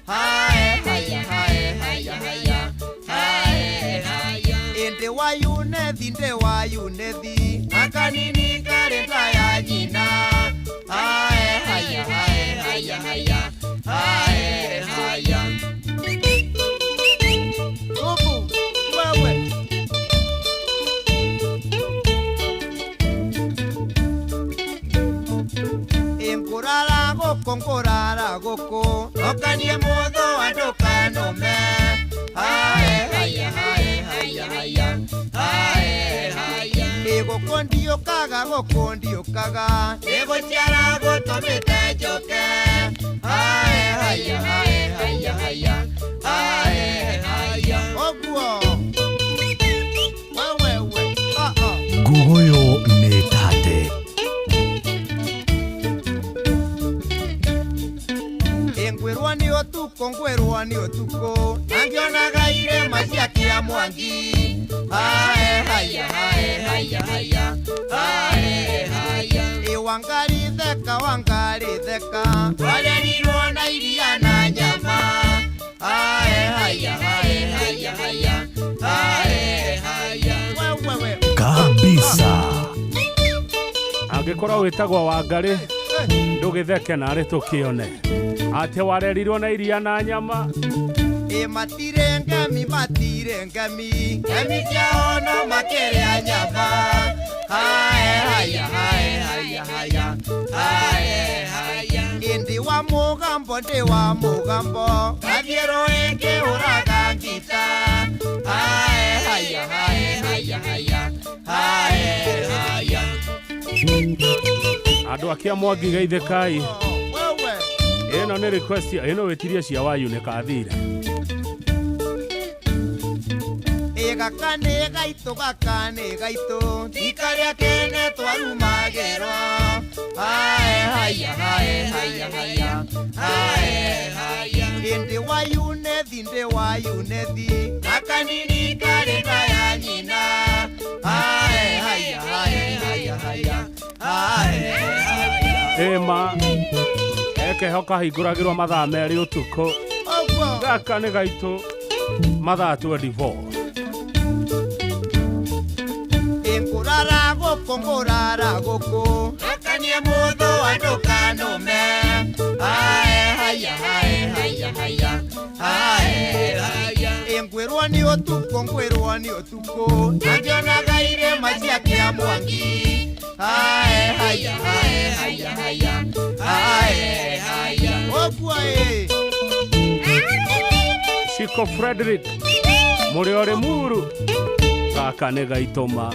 Hae haya hae haya haya hae haya. Ĩndĩ wayunethi, ndĩ wayunethi, akanini karĩ nda ya nyina. Hae haya hae haya haya hae haya. Ubu wewe. Ngũrara gũkũ, ngũrara gũkũ, okanie mũthũ andũ kanũme. Hae haya hae haya haya hae haya. Ĩ gũkũ ndiũkaga, gũkũ ndiũkaga, ĩgũciara gũtũmĩte njũke. Hae haya hae haya haya hae haya. Ũguo wewewe ah ah. Nguguyo nĩ tate. Ngwĩrwo nĩ ũtukũ, ngwĩrwo nĩ ũtukũ, angĩonaga irĩma cia Kĩamwangi. Hae haya hae haya haya hae haya. Ĩ Wangari theka, Wangari theka, warerirwo na iria na nyama. Hae haya hae haya haya hae haya. Wewewe. Kabisa. Angĩkorwo wĩtagwo Wangarĩ, ndũgĩtheke narĩ tũkĩone atĩ warerirwo na iria na nyama. Ĩ matirĩ ngemi, matirĩ ngemi, ngemi ciao no makĩrĩa nyama. Hae haya hae haya haya hae haya. Ĩ ndĩ wa mũgambo, ndĩ wa mũgambo, ngathiĩ rũĩ ngĩhũraga ngita. Hae haya hae haya haya hae haya. Andũ akia Mwangi geithĩkai. Wewe. Ĩno nĩ request, ĩno wĩtirie cia wayu nĩ kathire. Ĩ gaka nĩ gaitũ, gaka nĩ gaitũ, ti karĩa kene twarumagĩrwo. Hae haya hae haya haya hae haya. Ĩ ndĩ wa yunethi, ndĩ wa yunethi, na kanini karĩ nda ya Ĩma ekeho kahingũragĩrwo mathaa 2 ũtukũ. Gaka nĩ gaitũ mathaa 24. Ngurara gũkũ ngurara gũkũ Akanie mũthũ andũ kanũme. Hae haya hae haya haya hae haya. Ngwĩrwo nĩ ũtukũ ngwĩrwo nĩ ũtukũ Nangĩonaga irĩma cia Kĩamwangi. Hae haya hae haya haya hae haya. Ũguo ĩ Shiko Frederick mũrĩ orĩ muru. Gaka nĩ gaitũma.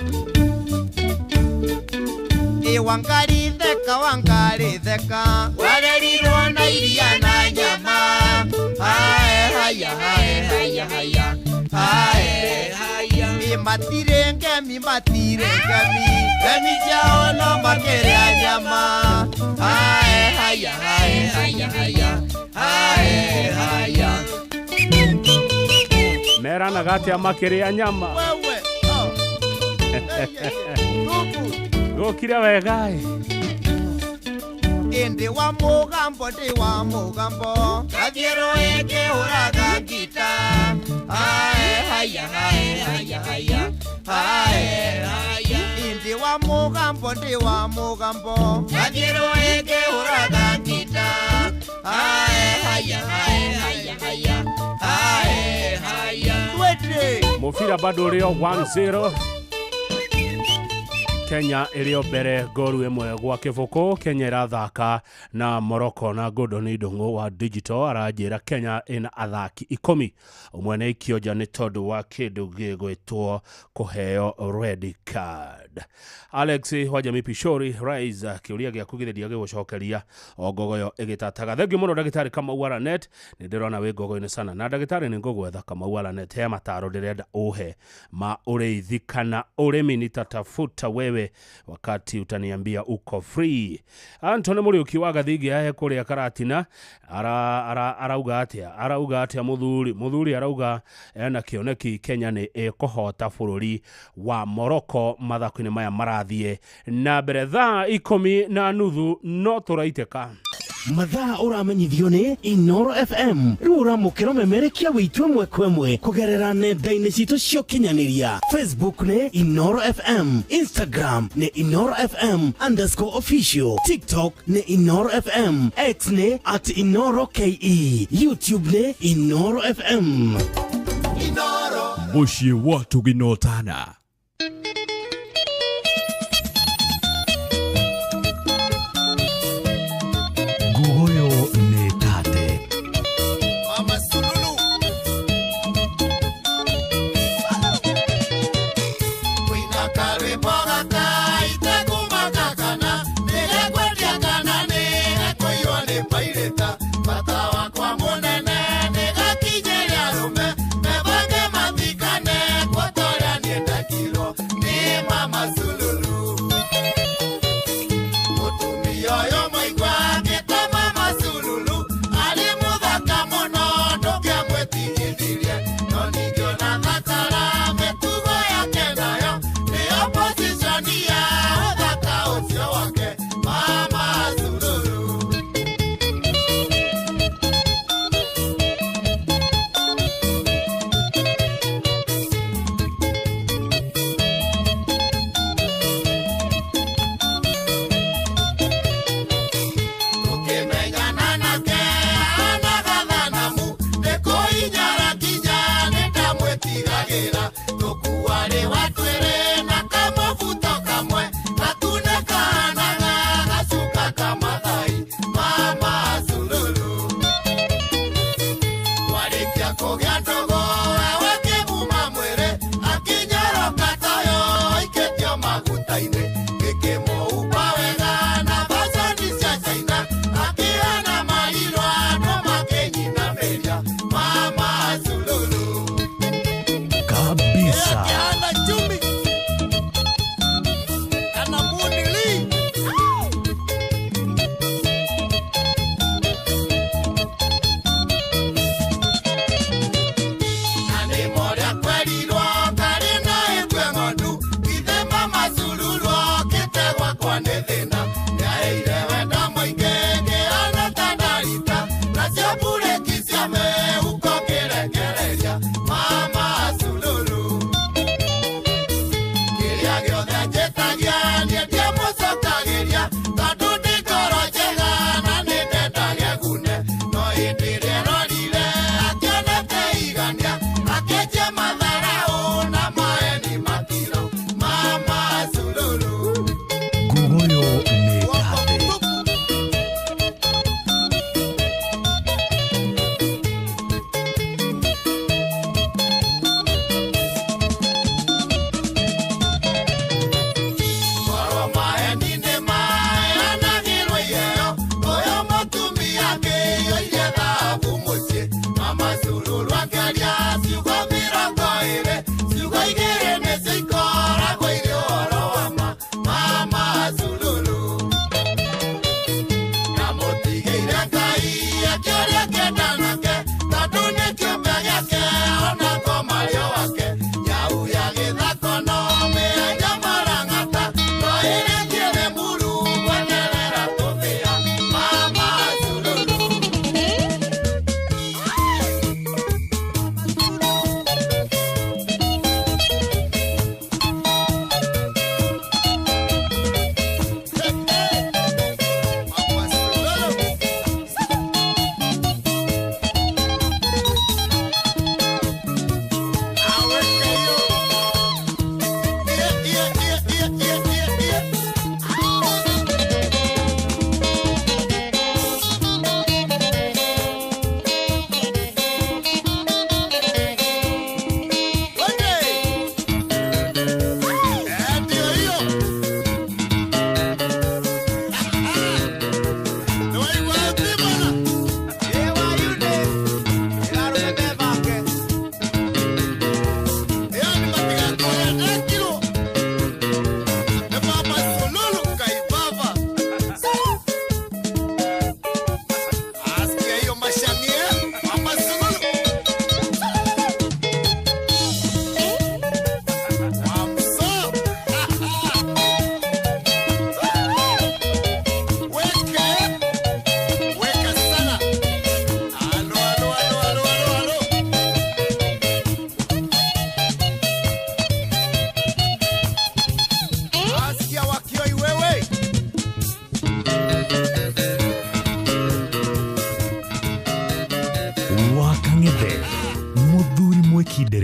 Wangari theka wangari theka warerirwo na iria na nyama. Hae haya hae haya haya hae haya. Matire ngemi matire ngemi ngemi ciao no makĩrĩa nyama. Hae haya hae haya haya hae haya. Meranaga atĩa makĩrĩa nyama? Wewe Gũkire wega ĩ. Ndĩ wa mũgambo ndĩ wa mũgambo gathiĩ rũĩ ngĩhũraga ngita. Hae haya hae haya haya hae haya. Ndĩ wa mũgambo ndĩ wa mũgambo gathiĩ rũĩ ngĩhũraga ngita. Hae haya hae haya haya hae haya. Twende. Mũbira bado ũrĩ o 1-0. Kenya ĩrĩ o mbere ngoru 1-0. Kenya ĩrathaka na Morocco na Gordon Ndung'u wa digital aranjĩra Kenya ĩna athaki 10 ũmwe nĩ ikionja nĩ tondũ wa kĩndũ gĩgwĩtwo kũheo red card. Alex Wajami Pishori Rise kĩũria gĩaku githĩ ndiagĩgũcokeria o ngogoyo ĩgĩtataga. Thengiũ mũno ndagĩtarĩ Kamau Aranet, nĩ ndĩrona wĩ ngogoyo-inĩ sana na ndagĩtarĩ nĩ ngũgwetha Kamau Aranet he mataro ndĩrenda ũhe ma ũrĩithi kana ũrĩmi nitatafuta wewe wakati utaniambia uko free. Anthony Muriuki wa Gathingi ahe kuria Karatina arauga atia arauga atia muthuri arauga ena kĩoneki Kenya nĩ ĩkũhota bũrũri wa Morocco mathako-inĩ maya marathiĩ na mbere thaa 10:30 no tũraitĩka. Mathaa ũramenyithio nĩ Inoro FM rĩu ũramũkĩra memerekia witũ ĩmwe kwa ĩmwe kũgerera nenda-inĩ citũ cia ũkinyanĩria. Facebook nĩ Inoro FM, Instagram nĩ Inoro FM _official, TikTok nĩ Inoro FM, X nĩ @InoroKE, YouTube nĩ Inoro FM. Inoro Mũciĩ wa Tũginotana. Ngugoyo nĩ tate. Mama Sululu. Kwĩna karwĩmbo gaka itekũmaka kana nĩgekwendia kana nĩgekũiywo nĩ pairĩta. Bata wakwa mũnene nĩgakinyĩre arũme mebange mathikane kuotorĩa niĩ ndekirwo nĩ Mama Sululu. Mũtumia ũyũ mũigua akĩta Mama Sululu arĩ mũthaka mũno ndũngĩamwĩtigithirie no ningĩ ona thakara mĩtugo yake nayo nĩ opposition ya ũthaka ũcio wake Mama Sululu. Tũkĩmenyana nake anagathanamu nĩkũinyara kinya nĩndamwĩtigagĩra tũkuarĩ wa twĩrĩ na kamũbuto kamwe gatune kahanaga gacuka ka Mathai Mama Sululu. Twarĩkia kũgĩa ndũgũ ewe kĩmuma mwĩrĩ akĩnyoroka tayo aikĩtio maguta-inĩ gĩkĩmũhumba wega na bacani cia China akĩhana marirũ andũ makĩnyinamĩria Mama Sululu. Kabisa. Akĩhana chumi kana munili.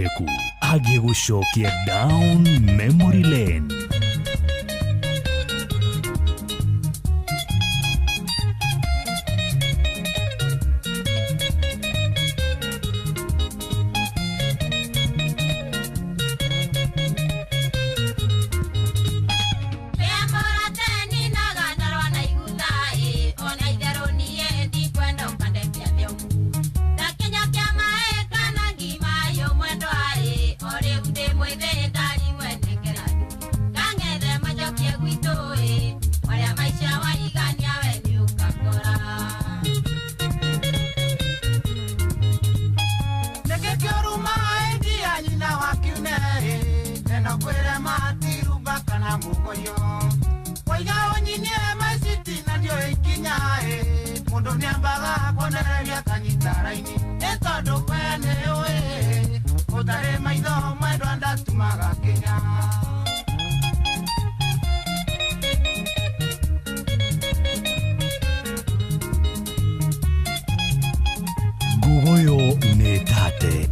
Wĩhokereku agĩgũcokia down memory lane. Nguguyo nĩ tate.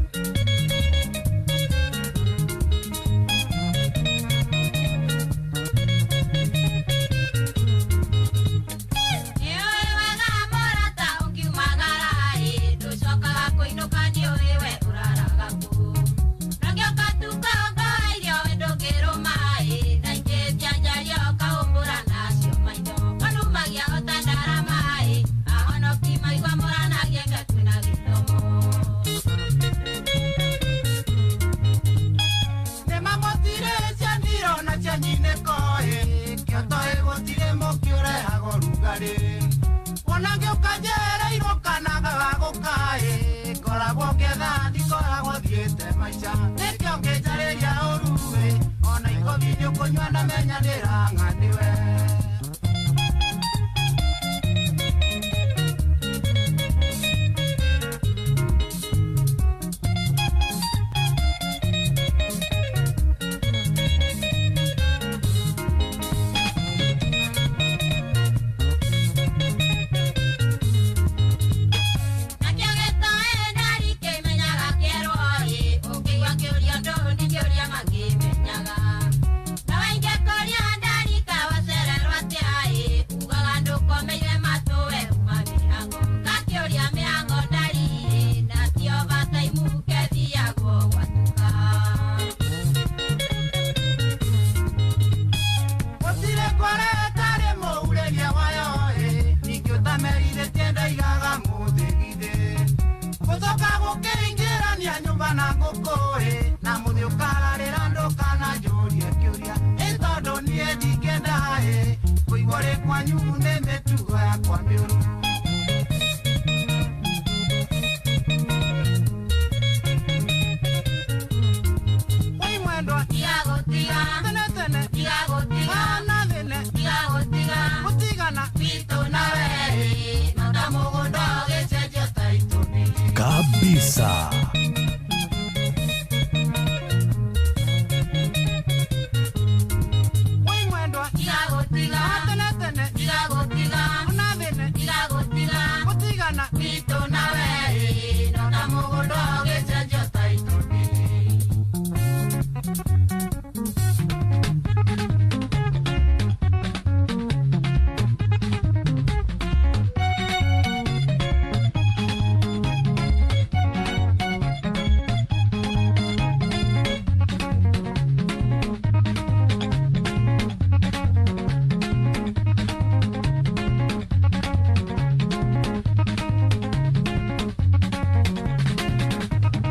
Kabisa.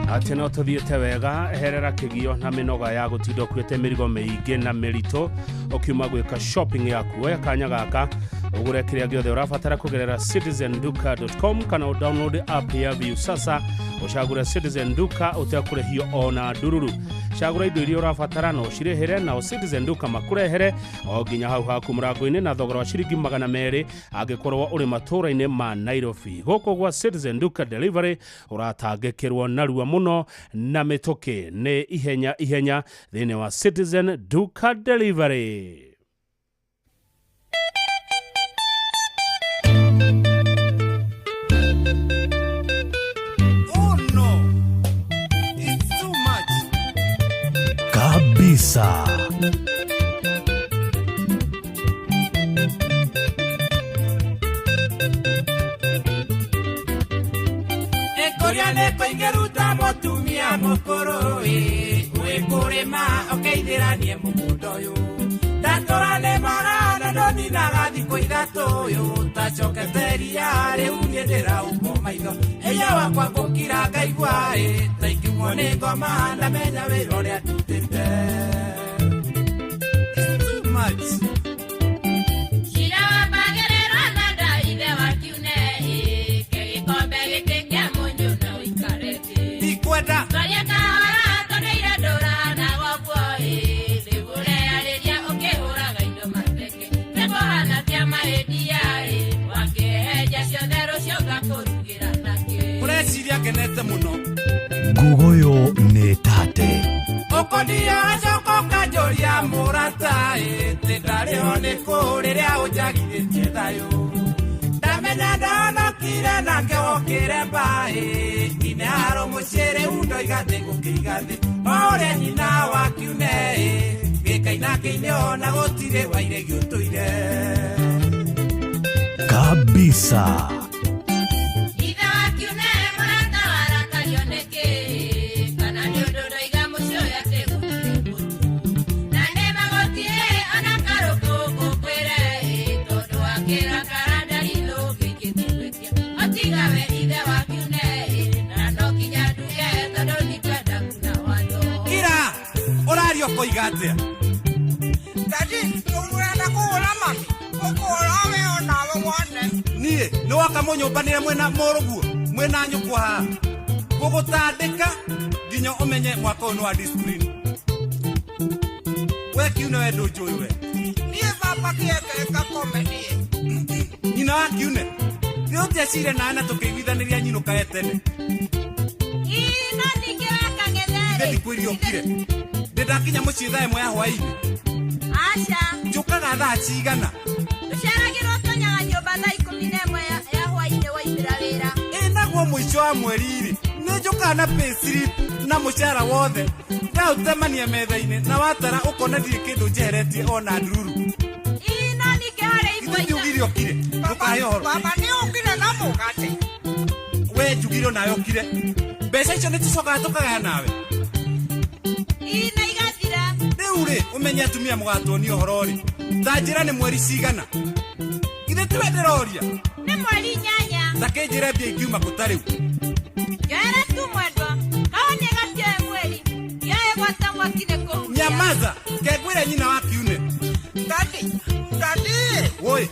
Atä no tå thiä te wega eherera kä gio na mä noga ya gå tinda å kuä te mä rigo mä ingä na mä ritå å kiuma gwä ka shopping yaku. Oya kanya gaka ũgũre kĩrĩa gĩothe ũrabatara kũgerera citizenduka.com kana ũ download app ya Viusasa ũcagũre Citizen Duka ũtekũrĩhio ona ndururu. Cagũra indo iria ũrabatara na ũcirĩhĩre nao Citizen Duka makũrehere o nginya hau haku mũrango-inĩ na thogora wa ciringi 200 angĩkorwo ũrĩ matũũra-inĩ ma Nairobi. Gũkũ gwa Citizen Duka Delivery ũratangĩkĩrwo narua mũno na mĩtũkĩ nĩ ihenya ihenya thĩinĩ wa Citizen Duka Delivery. Oh no, it's too much. Kabisa. Ĩkũria nĩ kũingĩruta mũtumia mũkũrũ ĩ wĩkũrĩma ũkeithĩranie mũgũnda ũyũ ndatũra nĩ magana ndoninaga thikũ ithatũ ũyũ tacokete ria rĩu niĩ ndĩraumwo maitho ĩya wakwa ngũkira ngaigua ĩ ta ingiumwo nĩ ngoma ndamenya wĩra ũrĩa ndutĩte. It's too much. Cira wambagĩrĩrwo na nda ithe wa kiune ĩ, kĩgĩkombe gĩkĩ kĩa mũnyũ na ũikare thĩ. Ndikwenda. Twaria kahora tondũ ira ndũranaga ũguo ĩ, rĩu ũreyarĩria ũkĩhũraga indo mateke. Nĩkũhana kĩama ĩndia ĩ, wakĩhenja ciothe rũciũ ngakũrugĩra nakĩ. Ũreciria ngenete mũno. Nguguyu nĩ tate. Ũkondia acoka ũkanjũria mũrata ĩ, tĩ ndarĩho nĩ kũ rĩrĩa ũnjagithĩtie thayũ. Ndamenya ndahonokire nake wokĩre mbaĩ, ine haro mũciĩ rĩu ndoiga thĩ gũkĩiga thĩ. O ũrĩa nyina wa kiune ĩ, gĩkaina kĩine ona gũtirĩ wairegi ũtũire. Kabisa. Ithe wa kiune mũrata warakario nĩkĩ? Kana nĩ ũndũ ndoiga mũciĩ ũyũ atĩ gũtirĩ mũtu. Na nĩma gũtirĩ ona karũkũ ngũkwĩre ĩ, tondũ wakĩrakara ndari ndũngĩkĩthiĩ gwĩtia. O tiga we ithe wa kiune ĩ, na no nginya nduge tondũ ndikwenda kuna watho. Kira, ũraria ũkoiga atĩa? Dadi, ũrenda kũhũra mami? Ũkũhũra we onawe wone. Niĩ nĩ woka mũnyũmbanĩre mwĩna mũrũguo mwĩna nyũkwa haha gũgũtandĩka nginya ũmenye mwaka ũyũ nĩ wa discipline. We kiune we ndũnjũĩ we. Niĩ baba kĩenge ngakome niĩ. Nyina wa kiune nĩ ũtiacire nawe na tũkĩiguithanĩria nyinũkage tene. Ĩ, no ningĩ wakang'ethe Ithe rĩ. ndikwĩrire ũkire ndĩ ndakinya mũciĩ thaa 1 ya hwaĩ-inĩ. Aca. Njũkaga thaa cigana? Ũceragĩrwo ũtonyaga nyũmba thaa 11 ya hwaĩ-inĩ waumĩra wĩra. Ĩ naguo mũico wa mweri-rĩ nĩ njũkaga na payslip na mũcara wothe ndaũtemania metha-inĩ na watara ũkona ndirĩ kĩndũ njeheretie ona ndururu. Ĩ, no ningĩ harĩ Ithe ibwa ndiugire ũkire ndũkahe ũhoro. Baba nĩ ũkire na mũgate. We njugire onawe ũkire mbeca icio nĩ tũcokaga tũkagaya nawe. Ĩ, na igathira. Rĩu rĩ ũmenye atumia mũgatuonia ũhoro rĩ ta njĩra nĩ mweri cigana. Ithe tiwe ndĩroria. Nĩ mweri 8. Ta kĩnjĩre mbia ingiuma kũ ta rĩu. Njoere tu mwendwa. Kawa nĩ gatioe mweri. Yoe gwata mwaki nĩ kũhuhia. Nyamaza kengwĩre nyina wa kiune. Dadi, dadi. Woi.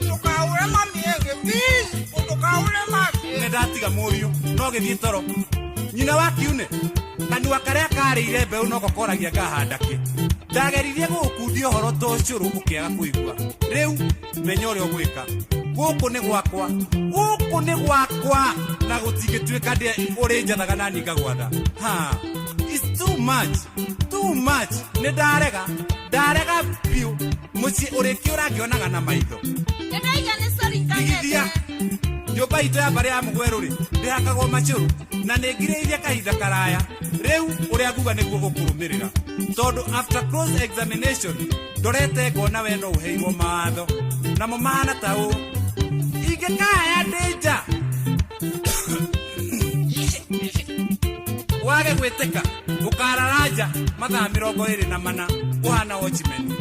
Ndũkahure mami ĩngĩ, please. Ndũkahure mami. Nĩ ndatiga mũriũ no gĩthiĩ toro. Nyina wa kiune kanua karĩa karĩire mbeũ noko koragia ngahanda kĩ. Ndageririe gũgũkundia ũhoro ta ũcũrũ ũkĩaga kũigua. Rĩu menya ũrĩa ũgwĩka. Gũkũ nĩ gwakwa, gũkũ nĩ gwakwa na gũtingĩtuĩka ndĩ ũrĩ njathaga na niĩ ngagwatha. Ha, it's too much, too much. Nĩ ndarega, ndarega biũ. Mũciĩ ũrĩkĩũra ngĩonaga na maitho. Nĩ ndaiga nĩ sorry Igithia, kang'ethe. nyũmba itũ ya mbarĩ ya mũgwerũ rĩ ndĩhakagwo macũrũ na nĩ ngirĩrĩirie kahinda karaya. Rĩu ũrĩa nguga nĩguo gũkũrũmĩrĩra tondũ after close examination ndorete ngona we no ũheirwo mawatho namo mahana ta ũũ ingĩkaya ndĩ nja wage gwĩtĩka ũkarara nja mathaa 24 ũhana watchman.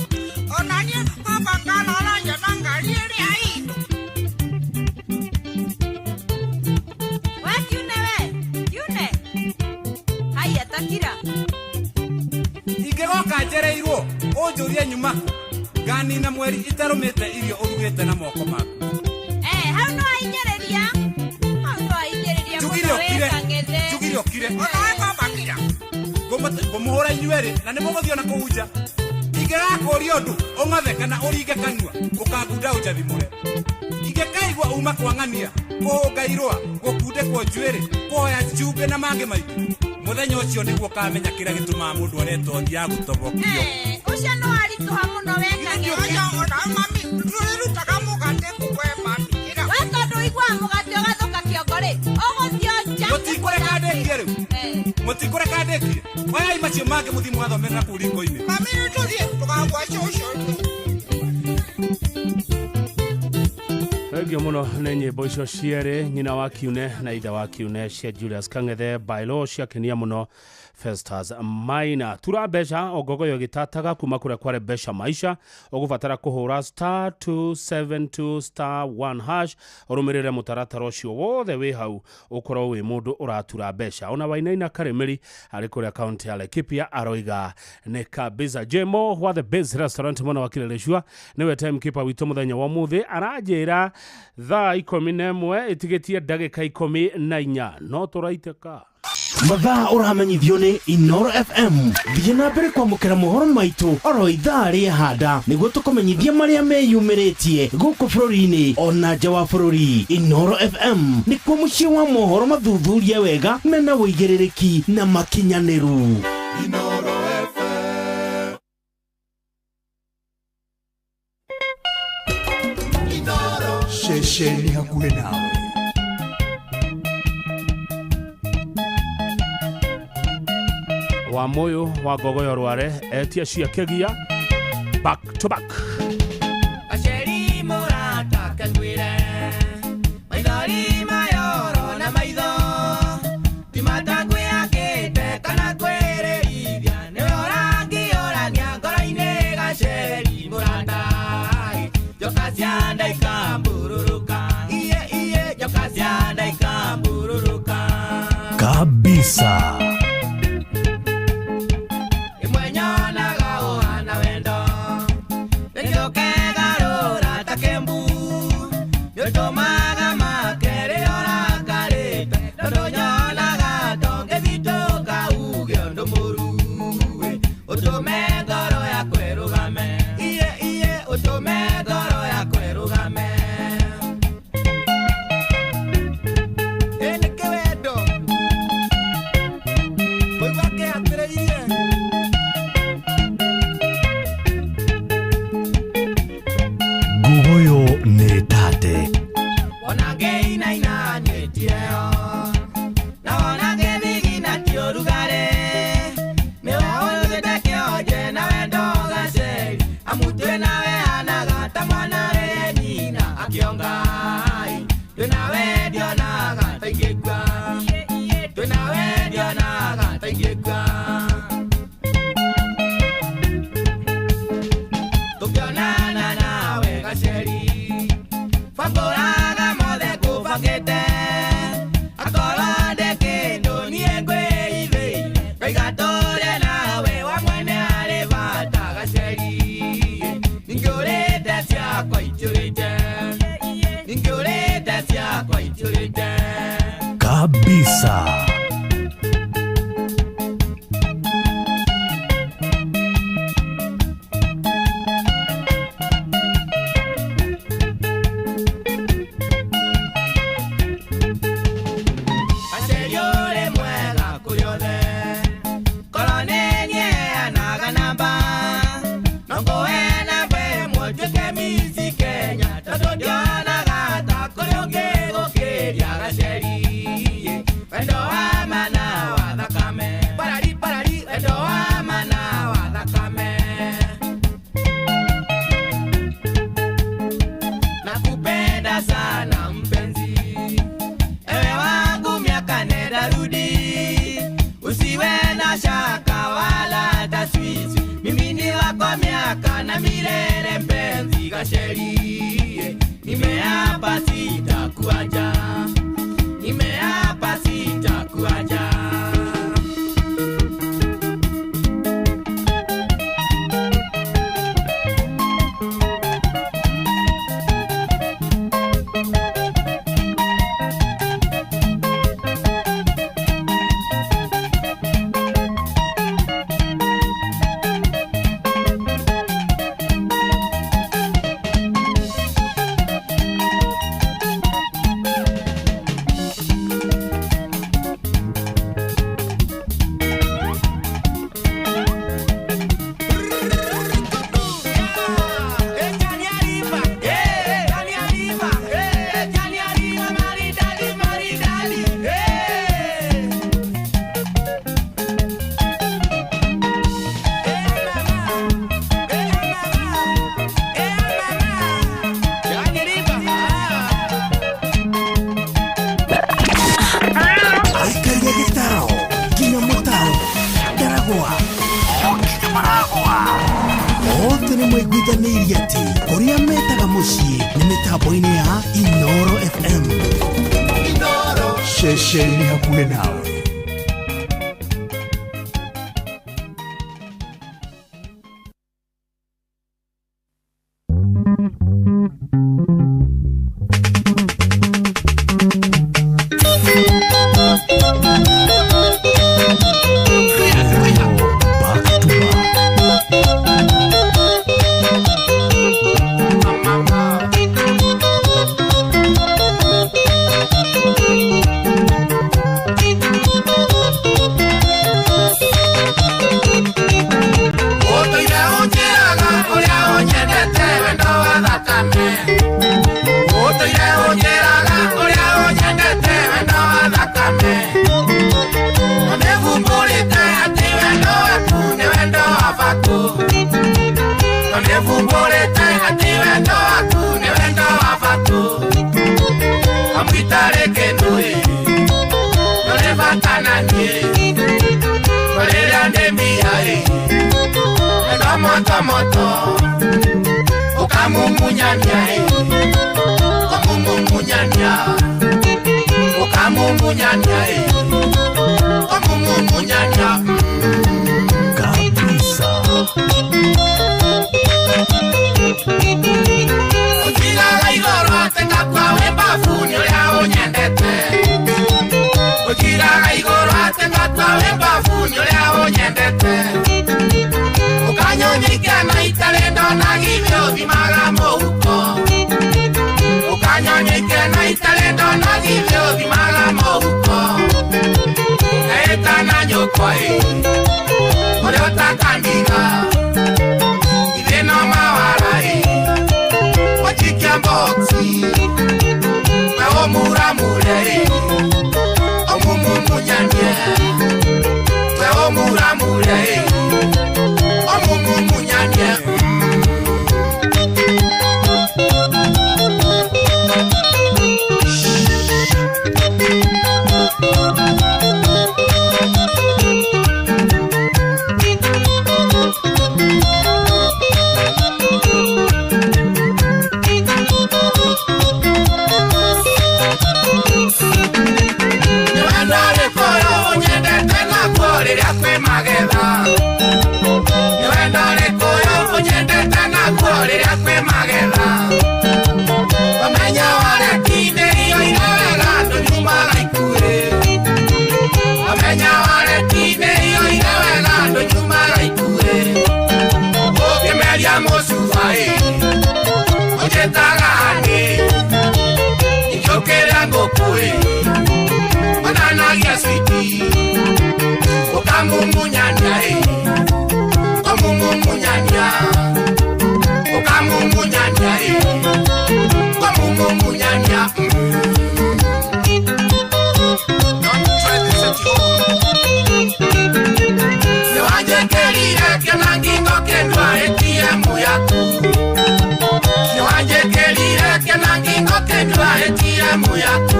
Ona niĩ baba ngarara nja na ngari ĩrĩa itũ. We kiune we, kiune. Haiya takira. Ingĩgoka njereirwo ũnjũrie nyuma kũ nganina mweri itarũmĩte irio ũrugĩte na moko maku. Hau no ainyĩrĩria. Hau no ainyĩrĩria Njugire mũno ũkire. wĩ kang'ethe. Njugire ũkire. Onawe baba kira. Ngũmũhũra inyuerĩ na nĩ mũgũthiĩ ona kũu nja. Ingĩgakũria ũndũ ũng'othe kana ũringe kanua ũkangunda ũnjathimũre. Ingĩkaigua uma kwang'ania kũhũnga irũa gũkundĩkwo njuĩrĩ kũhoya cumbĩ na mangĩ maingĩ mũthenya ũcio nĩguo ũkamenya kĩrĩa gĩtũmaga mũndũ aretwo athiaga gũtobokio. Ũcio no aritũha mũno we kang'ethe. Oya onawe mami ndũrĩrutaga mũgate kũ we mami kira. We tondũ ũiguaga mũgate ũgathũka kĩongo rĩ, ũgũthiĩ o nja. Mũtikũreka ndĩkie rĩu. Mũtikũreka ndĩkie. Oyai macio. Macio mangĩ mũthiĩ mũgathomerera kũu riko-inĩ. Mami rĩu tũthiĩ tũkagwa cũcũ. Thengio mũno nĩ nyĩmbo icio cierĩ, nyina wa kiune na ithe wa kiune, cia Julius Kang'ethe bailo ciakenia mũno Festus Maina. Tura mbeca o ngogoyo gĩtataga kuma kũrĩa kware mbeca maisha. Ũgũbatara kũhũra star 272 star 1 hash, ũrũmĩrĩre mũtaratara ũcio wothe wĩ hau, ũkorwo wĩ mũndũ ũratura mbeca. Ona Wainaina Karĩmĩri arĩ kũrĩa kaunti ya Laikipia aroiga nĩ kabisa. Jemo wa The Base Restaurant mwena wa Kileleshwa nĩwe timekeeper witũ mũthenya wa ũmũthĩ, aranjĩra thaa 11 ĩtigĩtie ndagĩka 14 no tũraitĩka. Mathaa ũramenyithio nĩ Inoro FM. Thiĩ na mbere kwamũkĩra mohoro maitũ oro ithaa rĩehanda nĩguo tũkũmenyithie marĩa meyumĩrĩtie gũkũ bũrũri-inĩ ona nja wa bũrũri. Inoro FM nĩkuo mũciĩ wa mohoro mathuthurie wega mena ũigĩrĩrĩki na makinyanĩru. Inoro FM. Inoro. Ceceni hakuhĩ nawe. Wa moyo wa ngogoyo rware etia cia kĩgia back to back. Aceri mũrata kengwĩre maithori mayoro na maitho ti matakwĩakĩte kana kwĩrĩrithia nĩwe ũrangiũrania ngoro-inĩ gaceri mũrata njoka cia nda ikamburũrũka iye iye njoka cia nda ikamburũrũka Kabisa. Imwe nyonaga ũhana wendo nĩkĩũkegarũra ta kĩmbu nĩũtũmaga make rĩrĩa ũrakarĩte tondũ nyonaga tongĩthitũka uge ũndũ mũru ũtũme ngoro yakwa ĩrũgame iye iye ũtũme ngoro yakwa ĩrũgame. Ĩ nĩkĩ wendo kũigua kĩhatĩrĩirie. Ngugoyo nĩ tate. Wona ngĩinaina nyĩtie-o na wona ngĩthigina ti ũrugarĩ nĩwe ũrutĩte kĩonje na wendo gaceri amu twĩ nawe hanaga ta mwana rĩrĩ nyina akĩonga twĩ nawe ndionaga ta ingĩkua twĩ nawe ndionaga ta ingĩkua tũkĩonana nawe gaceri bangũraga mothe ngũbangĩte akorwo ndĩ kĩndũ niĩ ngwĩithĩire ngaiga tũrĩe nawe wa mwene arĩ bata gaceri ningĩũrĩte ciakwa itiũrĩte ningĩũrĩte ciakwa itiũrĩte. Kabisa. Gaceri ũrĩ mwega kũrĩ othe korwo nĩ niĩ heanaga namba no ngũhe namba ĩmwe nduĩke Miss Kenya tondũ ndionaga ta kũrĩ ũngĩ gũkĩria gaceri wendo wa mana wa thakame parari parari wendo wa mana wa thakame nakupenda sana mpenzi ewe wangu miaka nenda rudi usiwe na shaka wala taswisi mimi ni wako miaka na milele mpenzi gaceri nimeapa sitakuacha nimeapa sitakuacha. Mĩtambo-inĩ ya Inoro FM. Inoro ceceni hakuhĩ nawe. Ũtũire ũnjĩraga ũrĩa ũnyendete wendo wa thakame. Ũtũire ũnjĩraga ũrĩa ũnyendete wendo wa thakame. Nĩhumbũrĩte atĩ wendo waku nĩ wendo wa batũ. Nĩhumbũrĩte atĩ wendo waku nĩ wendo wa batũ. Kamũitarĩ kĩndũ ĩ, ndũrĩ bata na niĩ. Rĩrĩa ndĩ mbia ĩ, wendo moto moto, ukamumunyania ĩ, ukamumunyania, ukamumunyania ĩ, ukamumunyania. Kabisa. Ũnjigaga igũrũ atĩ ngakua wĩ mbabu nĩ ũrĩa ũnyendete. Ũnjigaga igũrũ atĩ ngakua wĩ mbabu nĩ ũrĩa ũnyendete. Ũkanyonia ikena itarĩ ndona githĩ ũthimaga mũhuko. Ũkanyonia ikena itarĩ ndona githĩ ũthimaga mũhuko. Ĩtana nyũkwa ĩ, ũrĩa ũtakandiga. Githĩ no mawara ĩ, wajikia boxi. We ũmuramure ĩ, ũmumumunyanie. We ũmuramure ĩ, ũmumumunyanie. Nĩ wendo ũrĩkũ ũyũ ũnyendete naguo rĩrĩa kwĩ magetha? Nĩ wendo ũrĩkũ ũyũ ũnyendete naguo rĩrĩa kwĩ magetha? Ũmenye wareti-inĩ iyũire wega ndũnyumaga ikuĩ. Ũmenye wareti-inĩ iyũire wega ndũnyumaga ikuĩ. Ũngĩmeria mũcuba ĩ, ũnjĩtaga honey. Ingĩũkĩra ngũkũ ĩ, onanagia switi. Ũkamumunyania ĩ, ũmumumunyania. Ũkamumunyania ĩ, ũmumumunyania. Don't try this at home. Nĩwanjĩkĩrire kĩona ngingo kĩndua ATM yaku. Nĩwanjĩkĩrire kĩona ngingo kĩndua ATM yaku.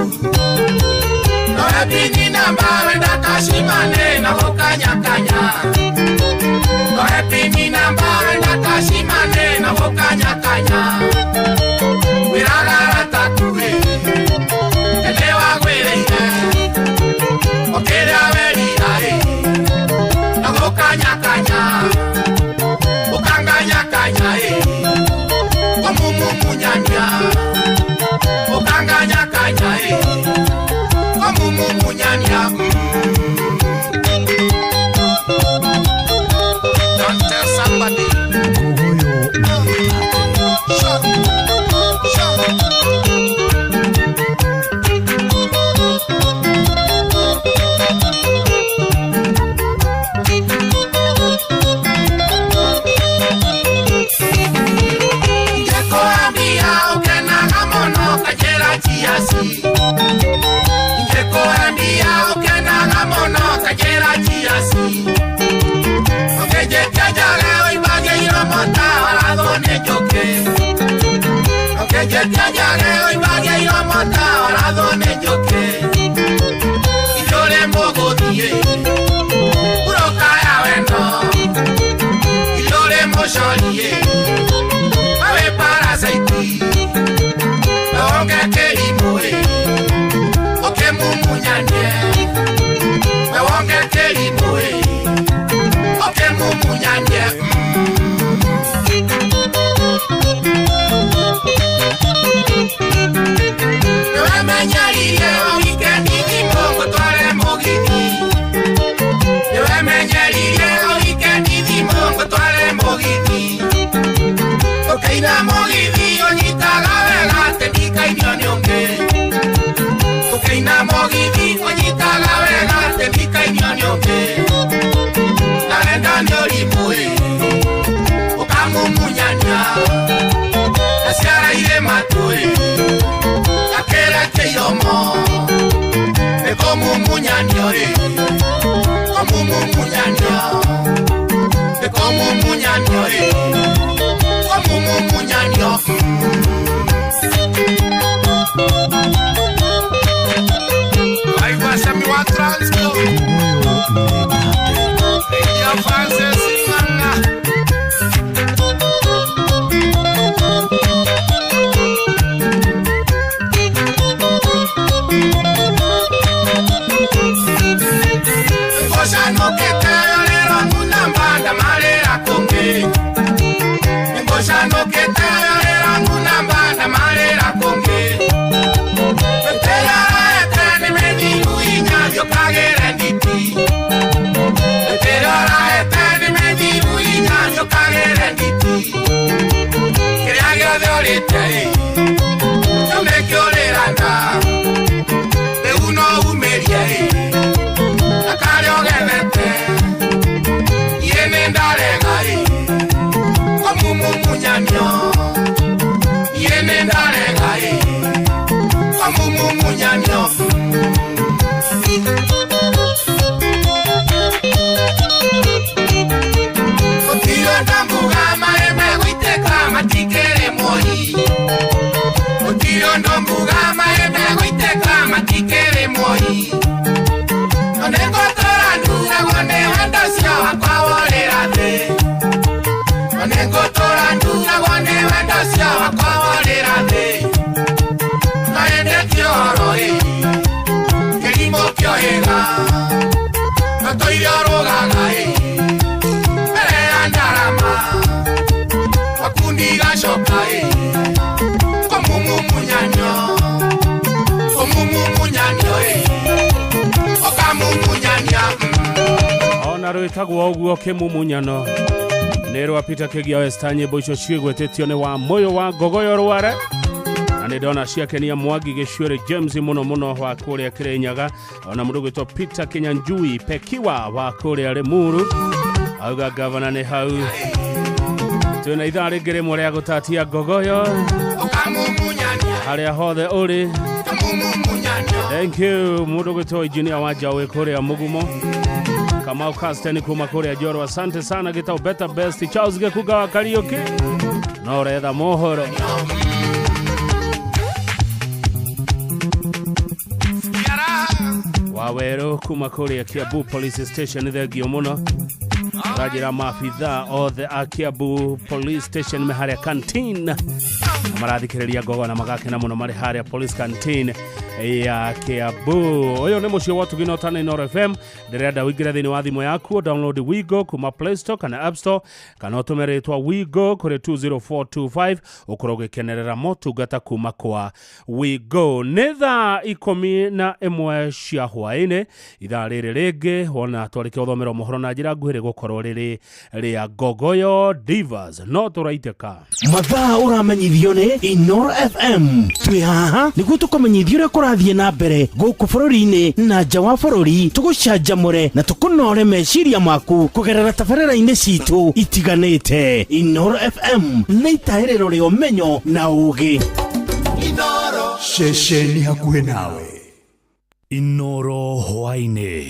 Noe pini namba wenda kashimane na gũkanyakanya. Noe pini namba wenda kashimane na gũkanyakanya. Wĩraga arata ĩ, ĩndĩ wagwĩrĩire. Ũkĩrĩa werira ĩ, na gũkanyakanya. Ũkanganyakanya ĩ, ũmumumunyania. Ũkanganyakanya ĩ, ũmumumunyania. Don't tell somebody. Shut, shut. Ingĩkũhambia ũkenaga mũno kanjĩra chiasi. Ingĩkũhambia ũkenaga mũno kanjĩra chiasi. Ũkĩnjĩtia njage ũimbagia iromo ta warathwo nĩ njũkĩ. Ũkĩnjĩtia njage ũimbagia iromo ta warathwo nĩ njũkĩ. Itũrĩ mũgũthiĩ ngurũka ya wendo. Itũrĩ mũcorie wewe parasite. Mũgithi ũnyitaga wega atĩ ndikainio nĩ ũngĩ na wendo nĩ ũrimũ ĩ ũkamumunyania na ciara irĩ matũ ĩ gakĩrekia iromo nĩ kũmumunyanio ĩ kũmumumunyanio nĩ kũmumunyanio ĩ kũmumumunyanio. Ona rwĩtagwo ũguo kĩmumunyano nĩ rwa Peter Kĩgia Westa nyĩmbo icio ciĩgwetĩtio nĩ wa Moyo wa Ngogoyo Rware na nĩ ndona ciakenia Mwangi Gĩcuĩrĩ James mũno mũno wa kũrĩa Kĩrĩnyaga ona mũndũ gwĩtwo Peter Kinyanjui Pekiwa wa kũrĩa Limuru auga gavana nĩ hau twĩna ithaa rĩngĩ rĩmwe rĩa gũtatia Ngogoyo harĩa hothe ũrĩ. Thank you mũndũ gwĩtwo engineer wa Njaũ kũrĩa Mũgumo Kamau Casten kuma kũrĩa Njoro, asante sana gĩtau better best Charles Gĩkunga wa Kariũki no retha mohoro. Waweru kuma kũrĩa Kiambu Police Station thengio mũno ũranjĩra maabithaa othe a Kiambu Police Station me harĩa canteen na marathikĩrĩria Ngogo na magakena mũno marĩ harĩa police canteen ya Kiambu. Ũyũ nĩ mũciĩ wa Ũtugi na Ũtana Inooro FM. Ndĩrenda ũingĩre thĩinĩ wa thimũ yaku download Wigo kuma Play Store kana App Store kana ũtũme rĩtwa Wigo kũrĩ 20425 ũkorwo ũgĩkenerera motungata kuma kwa Wigo. Nĩ thaa 11 cia hwaĩ-inĩ ithaa rĩrĩ rĩngĩ wona twarĩkia gũthomera mohoro na njĩra nguhĩ rĩgũkorwo rĩrĩ rĩa Ngogoyo Divas no tũraitĩka mathaa ũramenyithio nĩ Inooro FM. Twĩ haha nĩguo tũkũmenyithia ũrĩa kũrathiĩ na mbere gũkũ bũrũri-inĩ na nja wa bũrũri, tũgũcanjamũre na tũkũnore meciria maku kũgerera tabarĩra-inĩ citũ itiganĩte. Inooro FM nĩ itahĩrĩro rĩa ũmenyo na ũũgĩ. Ceceni hakuhĩ nawe. Inooro hwaĩ-inĩ.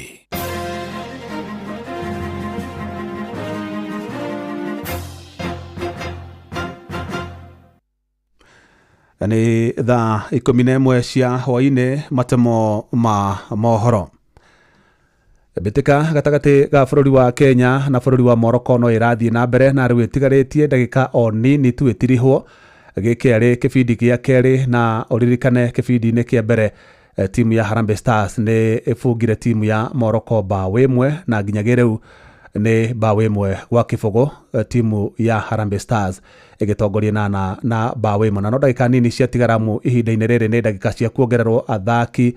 Nĩ thaa 11 cia hwaĩ-inĩ matemo ma mohoro. Mbĩtĩka gatagatĩ ga bũrũri wa Kenya na bũrũri wa Morocco no ĩrathiĩ na mbere na rĩu ĩtigarĩtie ndagĩka o nini tu ĩtirihwo. Gĩkĩ arĩ kĩbindi gĩa kerĩ na ũririkane kĩbindi-inĩ kĩa mbere timu ya Harambee Stars nĩ ĩbungire timu ya Morocco mbaũ ĩmwe na nginyagia rĩu nĩ mbaũ ĩmwe gwa kĩbũgũ timu ya Harambee Stars ĩgĩtongoria na mbaũ ĩmwe na no ndagĩka nini ciatigaramu ihinda-inĩ rĩrĩ nĩ ndagĩka cia kuongererwo athaki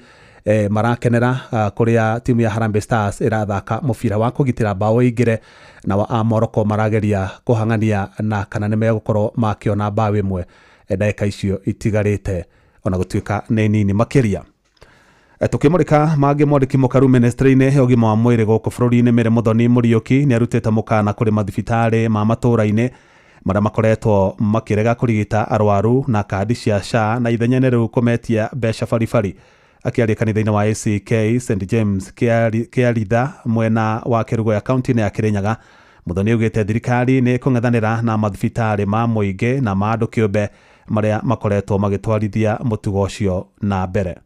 marakenera kũrĩa timu ya Harambee Stars ĩrathaka mũbira wa kũgitĩra mbaũ ĩingĩre na wa Morocco marageria kũhang'ania na kana nĩ megũkorwo makĩona mbaũ ĩmwe ndagĩka icio itigarĩte ona gũtuĩka nĩ nini makĩria. Tukimurika mangi mwandiki mukaru ministry-inĩ ya ũgima wa mwĩrĩ gũkũ bũrũri-inĩ Mary Muthoni Muriuki nĩ arutĩte mũkana kũrĩ mathibitarĩ ma matũũra-inĩ marĩa makoretwo makĩrega kũrigita arwaru na kandi cia SHA na ithenya-inĩ rĩu kũmetia mbeca baribari. Akĩaria kanitha-inĩ wa ACK St James Kĩaritha mwena wa Kĩrugũya kaunti-inĩ ya Kĩrĩnyaga, Muthoni augĩte thirikari nĩ ĩkũng'ethanĩra na mathibitarĩ ma mũingĩ na ma andũ kĩũmbe marĩa makoretwo magĩtwarithia mũtugo ũcio na mbere.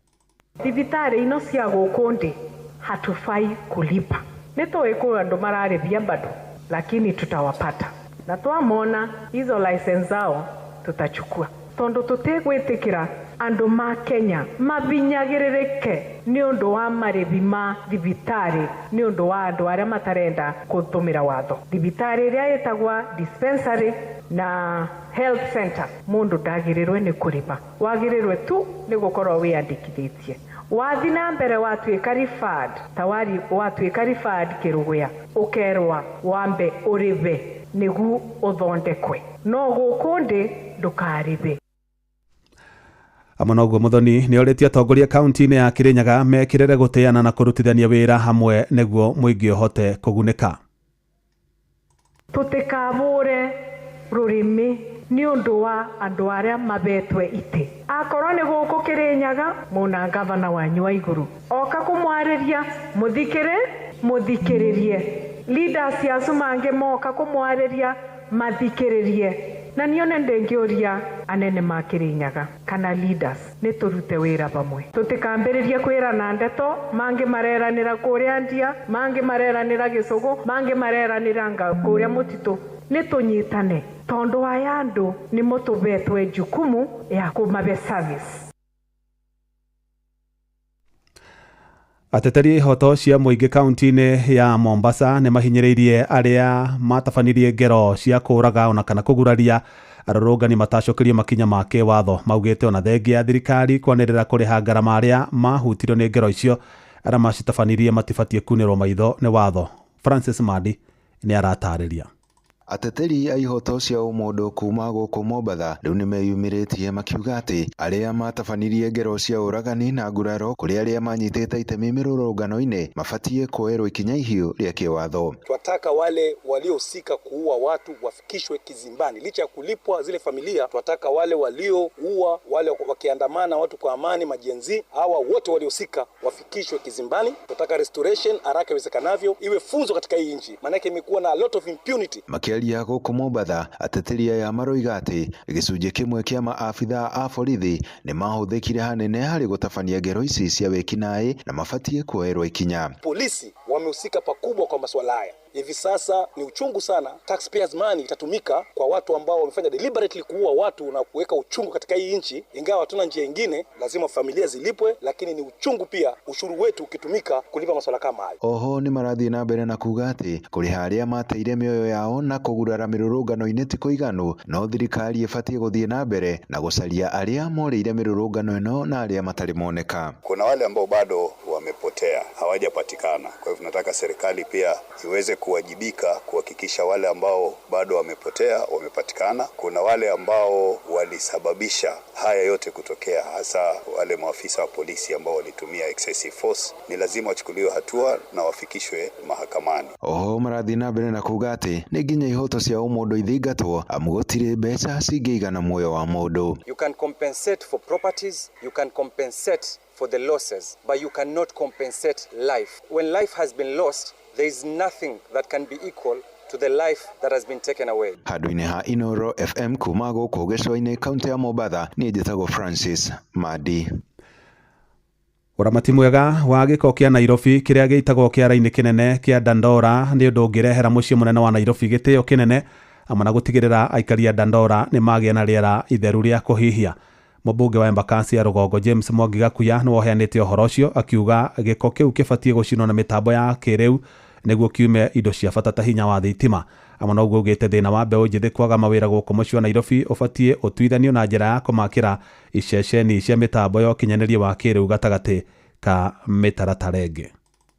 Thibitarĩ ino cia gũkũ ndĩ hatufai kulipa. Nĩ tũĩ kwĩ andũ mararĩhia bado, lakini tutawapata na twamona hizo license zao tutachukua, tondu tũtigwĩtĩkĩra andũ ma Kenya mabinyagĩrĩrĩke nĩ ũndũ wa marĩhi ma thibitarĩ nĩ ũndũ wa andũ arĩa matarenda kũtũmĩra watho. Thibitarĩ ĩrĩa ĩtagwa dispensary na health center mũndũ ndagĩrĩrwe nĩ kũrĩha, wagĩrĩrwe tu nĩ gũkorwo wĩyandĩkithĩtie. Wathi na mbere watuĩka referred tawari watuĩka referred Kĩrugũya ũkerwa wambe ũrĩhe nĩguo ũthondekwe, no gũkũ ndĩ ndũkarĩhe. Amwe noguo Muthoni nĩ orĩtie atongoria kaunti-inĩ ya Kĩrĩnyaga mekĩrĩre gũtĩana na kũrutithania wĩra hamwe nĩguo mũingĩ ũhote kũgunĩka. Tũtikabũre rũrĩmĩ nĩ ũndũ wa andũ arĩa mabetwe itĩ. Akorwo nĩ gũkũ Kĩrĩnyaga mũna gavana wanyu wa igũrũ oka kũmwarĩria mũthikĩrĩrie. Leaders acu mangĩ moka kũmwarĩria mathikĩrĩrie. Na niĩ one ndĩngĩũria anene ma Kĩrĩnyaga kana leaders nĩ tũrute wĩra pamwe, tũtikambĩrĩrie kwĩrana ndeto mangĩ mareranĩra kũrĩa ndia, mangĩ mareranĩra gĩcũgũ, mangĩ mareranĩra nga kũrĩa mũtitũ. Nĩ tũnyitane tondũ aya andũ nĩ mũtũbetwe jukumu ya kũmabe service. Ateteri ihoto cia mũingĩ kaunti-inĩ ya Mombasa nĩ mahinyĩrĩirie arĩa matabanirie ngero cia kũũraga ona kana kũguraria arũrũngani matacokerio makinya ma kĩwatho. Maugĩte ona thengia ya thirikari kwanĩrĩra kũrĩha ngarama arĩa mahutirio nĩ ngero icio, arĩa macitabanirie matibatiĩ kunĩrwo maitho nĩ watho. Francis Mandi nĩ aratarĩria. Ateteri a ihoto cia ũmũndũ kuma gũkũ Mombatha rĩu nĩmeyumĩrĩtie makiuga atĩ arĩa matabanirie ngero cia ũragani na nguraro kũrĩ arĩa manyitĩte itemi mĩrũrũngano-inĩ mabatiĩ kuoerwo ikinya ihiũ rĩa kĩwatho. Twataka wale waliohusika kuua watu wafikishwe kizimbani, licha ya kulipwa zile familia. Twataka wale walioua wale wakiandamana watu kwa amani majenzi, hawa wote waliohusika wafikishwe kizimbani. Twataka restoration haraka iwezekanavyo, iwe funzo katika hii nchi, maanake imekuwa na a lot of impunity. Makĩaria gũkũ Mombatha, ateteri aya maroiga atĩ gĩcunjĩ kĩmwe kĩa maabithaa a borithi nĩ mahũthĩkire hanene harĩ gũtabania ngero ici cia wĩkinaĩ na mabatiĩ kuoerwo ikinya. Polisi wamehusika pakubwa kwa masuala haya. Hivi sasa ni uchungu sana, taxpayers money itatumika kwa watu ambao wamefanya deliberately kuua watu na kuweka uchungu katika hii nchi. Ingawa hatuna njia nyingine, lazima familia zilipwe, lakini ni uchungu pia ushuru wetu ukitumika kulipa masuala kama hayo. Oho nĩ marathiĩ na mbere na kuga atĩ kũrĩha arĩa mateire mĩoyo yao na kũgurara mĩrũrũngano-inĩ ti kũiganu, no thirikari ĩbatiĩ gũthiĩ na mbere na gũcaria arĩa morĩire mĩrũrũngano ĩno na arĩa matarĩ moneka. Kuna wale ambao bado wamepotea, hawajapatikana. Kwa hivyo tunataka serikali pia iweze kuwajibika kuhakikisha wale ambao bado wamepotea wamepatikana. Kuna wale ambao walisababisha haya yote kutokea, hasa wale maafisa wa polisi ambao walitumia excessive force, ni lazima wachukuliwe hatua na wafikishwe mahakamani. Oho marathiĩ na mbere na kuga atĩ nĩ nginya ihoto cia ũmũndũ ithingatwo, amu gũtirĩ mbeca cingĩigana muoyo wa mũndũ. You can compensate for properties, you can compensate for the losses, but you cannot compensate life. When life has been lost, there is nothing that can be equal to the life that has been taken away. Handũ-inĩ ha Inoro FM kuma gũkũ gĩcũa-inĩ kaunti ya Mombatha, niĩ njĩtagwo Francis Mandi. Ũramati mwega wa gĩko kĩa Nairobi kĩrĩa gĩitagwo kĩara-inĩ kĩnene kĩa Dandora nĩ ũndũ ũngĩrehera mũciĩ mũnene wa Nairobi gĩtĩo kĩnene hamwe na gũtigĩrĩra aikari a Dandora nĩ magĩa na rĩera itheru rĩa kũhihia. Mũmbunge wa Embakasi ya rũgongo James Mwangi Gakuya nĩwe ũheanĩte ũhoro ũcio akiuga gĩko kĩu kĩbatiĩ gũcinwo na mĩtambo ya kĩrĩu nĩguo kiume indo cia bata ta hinya wa thitima. Amwe noguo augĩte thĩna wa mbeũ njĩthĩ kwaga mawĩra gũkũ mũciĩ wa Nairobi ũbatiĩ ũtuithanio na njĩra ya kũmakĩra iceceni cia mĩtambo ya ũkinyanĩria wa kĩrĩu gatagatĩ ka mĩtaratara ĩngĩ.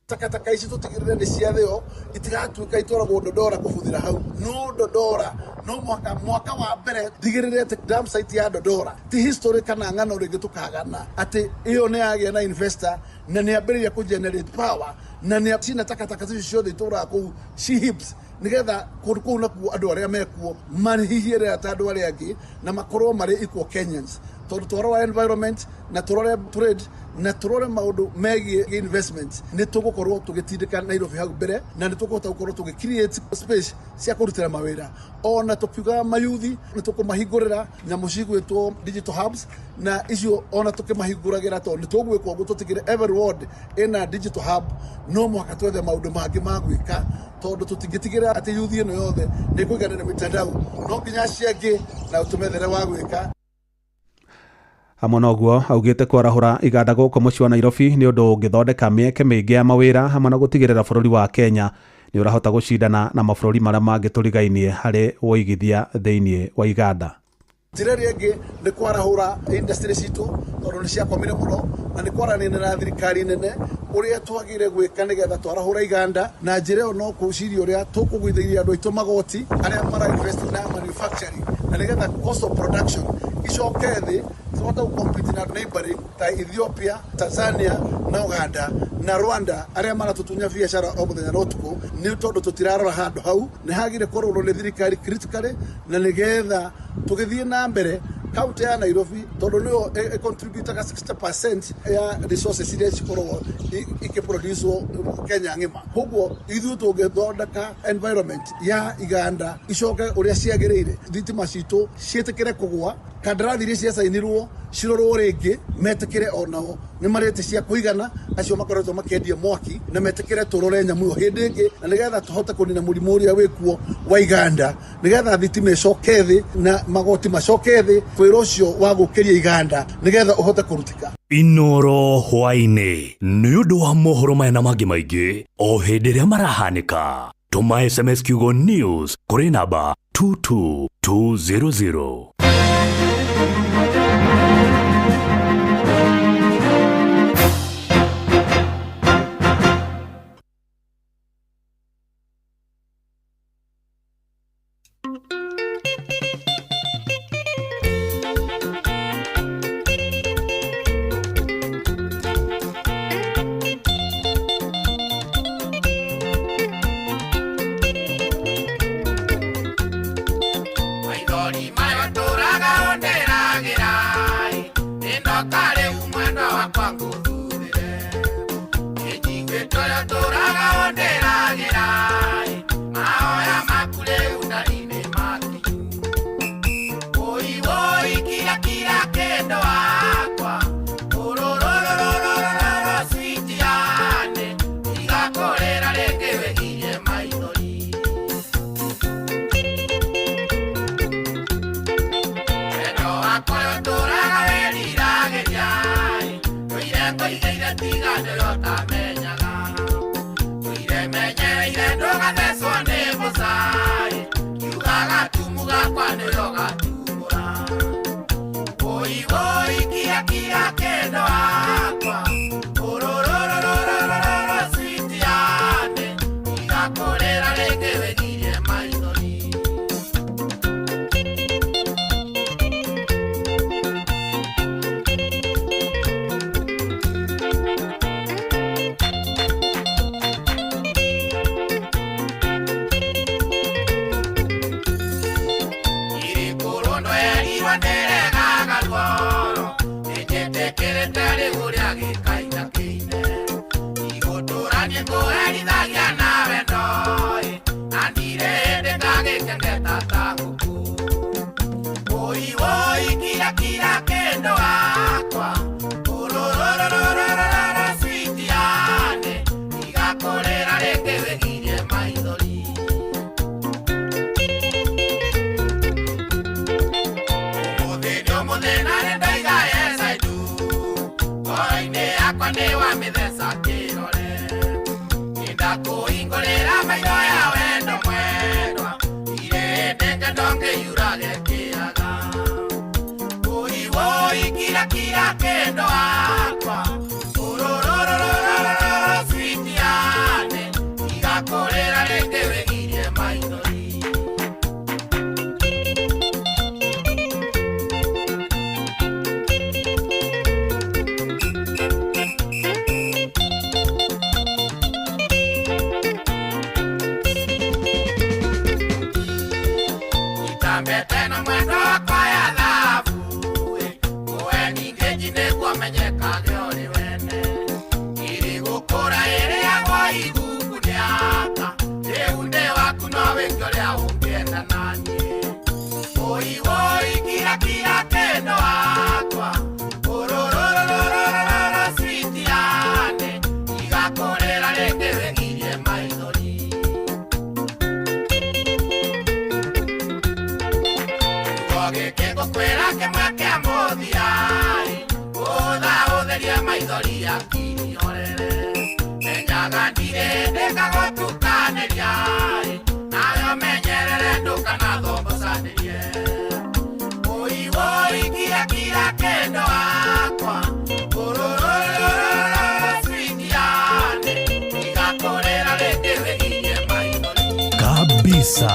Takataka ici tũtigĩrĩre nĩ ciatheo, itigatuĩka itwaragwo Dodora kũbuthĩra hau. No Dodora no mwaka mwaka wa mbere ndigĩrĩre atĩ dam site ya Dodora ti history kana ng'ano rĩngĩ tũkagana atĩ ĩyo nĩ yagĩa na investor na nĩ ambĩrĩria kũ generate power na nĩ cina takataka icio ciothe itũraga kũu ci heaps, nĩgetha kũndũ kũu nakuo andũ arĩa mekuo mahihie rĩera ta andũ arĩa angĩ na makorwo marĩ equal Kenyans, tondũ twarora environment na tũrore trade na tũrore maũndũ megiĩ investment, nĩ tũgũkorwo tũgĩtindĩka Nairobi hau mbere na nĩ tũkũhota gũkorwo tũgĩ create space cia kũrutĩra mawĩra. Ona tũkiugaga mayuthi nĩ tũkũmahingũrĩra nyamũ cigwĩtwo digital hubs, na icio ona tũkĩmahingũragĩra, tondũ nĩ tũgwĩka ũguo tũtigĩre every ward ĩna digital hub, no mũhaka twethe maũndũ mangĩ ma gwĩka, tondũ tũtingĩtigĩra atĩ yuthi ĩno yothe nĩ kũiganĩra mitandao, no nginya acio angĩ na tũmethere wa gwĩka. Hamwe na ũguo, augĩte kwarahũra iganda gũkũ mũciĩ wa Nairobi nĩ ũndũ ũngĩthondeka mĩeke mĩingĩ ya mawĩra, hamwe na gũtigĩrĩra bũrũri wa Kenya nĩ ũrahota gũcindana na mabũrũri marĩa mangĩ tũrigainie harĩ ũigithia thĩinĩ wa iganda. Njĩra ĩrĩa ĩngĩ nĩ kwarahũra industry citũ, tondũ nĩ ciakwamire mũno, na nĩ kwaranĩria na thirikari nene ũrĩa twagĩrĩire gwĩka nĩgetha twarahũra iganda, na njĩra ĩyo no kũciria ũrĩa tũkũgũithĩria andũ aitũ magoti arĩa mara invest na manufacturing, na nĩgetha cost of production icoke thĩ, tũhote gũ-compete na neighboring ta Ethiopia, Tanzania na Uganda na Rwanda, arĩa maratũtunya biacara o mũthenya na ũtukũ, nĩ tondũ tũtirarora handũ hau. Nĩ hagĩrĩire kũrorwo nĩ thirikari critically, na nĩgetha tũgĩthiĩ na mbere kaunti ya Nairobi, tondũ nĩyo ĩcontributaga 60% ya resources iria cikoragwo ikĩproducewo Kenya ng'ima. Koguo ithuĩ tũngĩthondeka environment ya iganda icoke ũrĩa ciagĩrĩire, thitima citũ ciĩtĩkĩre kũgũa, kandarathi iria ciacainirwo cirorwo rĩngĩ, metĩkĩre onao nĩ marĩte cia kũigana acio makoretwo makĩendia mwaki, na metĩkĩre tũrore nyamũ ĩyo hĩndĩ ĩngĩ, na nĩgetha tũhote kũnina mũrimũ ũrĩa wĩkuo wa iganda, nĩgetha thitima ĩcoke thĩ na magoti macoke thĩ, wĩra ũcio wa gũkĩria iganda nĩgetha ũhote kũrutĩka. Inoro hwaĩ-inĩ nĩ ũndũ wa mohoro maya na mangĩ maingĩ o hĩndĩ ĩrĩa marahanĩka, tũma SMS kiugo news kũrĩ namba 22200. Maithori maya tũraga ũnderagĩra nĩndoka rĩu mwendwa wakwa ngũthuthĩre, ĩnjiguĩte ũrĩa tũraga ũnderagĩra, mahoya maku rĩu ndari-inĩ makinyu. Wũi wũi kira kira kĩndũ wakwa ũrũrũrũrũrũrũ sweet yane igakũrĩra rĩngĩ wĩgirie maithori. Wendo wakwa ũrĩa ũtũũraga wĩriragĩria, ndũire ngũigĩire tiga nĩwe ũtamenyaga, ndũire menyereire ndũgathecwo nĩ mũcai, kiugaga tumu gakwa nĩwe ũgatumũra. Wũi wũi kira kira kĩndũ wakwa ũrũrũrũrũrũrũ sweet yane igakũrĩra rĩngĩ wĩgirie maithori. Irikũrũndũ erirwo nĩregaga ruoro, nĩnjĩtĩkĩrĩte rĩu ũrĩa gĩkaina kĩine, igũtũranie ngũherithagia na wendo ĩ, na ndirĩ hĩndĩ ngagĩkendeta ta ngũkũ. Wũi wũi kira kira kĩndũ wakwa ũrũrũrũrũrũrũ sweet yane igakũrĩra rĩngĩ wĩgirie maithori. Ũmũthĩ nĩ ũmũthĩ na nĩ ndaiga yes I do, ngoro-inĩ yakwa nĩ wamĩtheca kĩrore, nĩndakũhingũrĩra maitho ya wendo mwendwa, irĩ hĩndĩ ngendo ngĩyurage kĩaga. Wũi wũi kira kira kĩndũ wakwa ũrũrũrũrũrũrũ sweet yane. Kĩmwe kĩa mũthia ũthaũthĩrie maithori akiriorere menyaga ndirĩ ndĩkagũtukanĩria nayo menyerere ndũkanathobocanĩrie ũiwoi nginya kira kĩndũ akwa ũrũrũrũrũ switiane igakũrĩra rĩngĩ wĩgirie maithori Kabisa.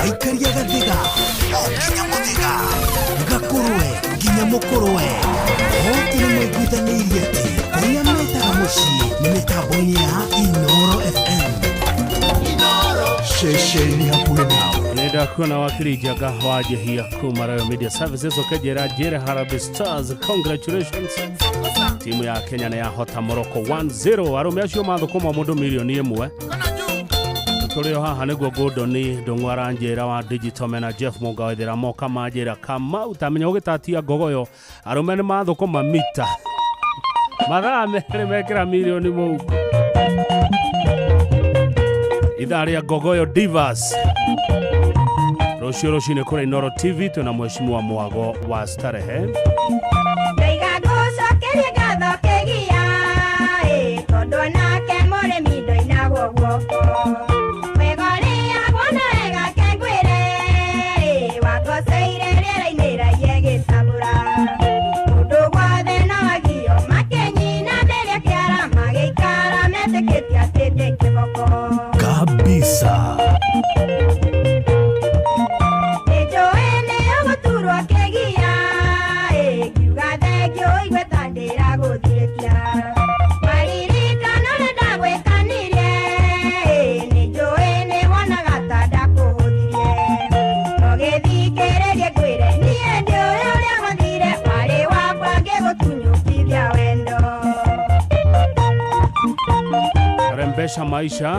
Aikaria gathiga o nginya mũthĩga gakũrwe nginya mũkũrwe othe nĩ maiguithanĩirie atĩ kũrĩa metaga mũciĩ nĩ mĩtambo-inĩ ya Inoro FM. Ceceni hakuhĩ nawe. Nĩ ndakuona wakiri Njaga wa Njehia kuma Royal Media Services ũkĩnjĩra njĩre Harambee Stars, congratulations, timu ya Kenya nĩ yahota Morocco 1-0. Arũme acio mathũkũma mũndũ 1 milioni. Tũrĩ o haha nĩguo Gordon Ndũng'ũ aranjĩra wa digital mena Jeff Mũngawethera moka manjĩra Kamau tamenya ũgĩtatia ngogoyo arũme nĩ mathũkũma mita mathaa 2 mekĩra milioni mũhuko. Ithaa rĩa Ngogoyo Divas rũciũ rũcinĩ kũrĩa Inoro TV twĩna mheshimiwa Mwago wa Starehe. Ndaiga ngũcokerie ngatho kĩgia ĩ tondũ nake mũrĩmi ndoinagwo guoko wega ũrĩagwo na wega kengwĩre ĩ wangoceire rĩera-inĩ raiye gĩtabũra mũndũ guothe no agio makĩnyinamĩria kĩara magĩikara metĩkĩtie atĩ ndĩ kĩboko. Kabisa. Nĩnjũĩ nĩ ũgũturwo kĩgia ĩ ngiuga thengio igue ta ndĩragũthirĩkia maririkano nĩ ndagwĩkanirie ĩ nĩnjũĩ nĩ wonaga ta ndakũhũthirie no gĩthikĩrĩrie ngwĩre niĩ ndiũĩ ũrĩa gwathire warĩ wakwa ngĩgũtunyũkithia wendo. Rembesha maisha,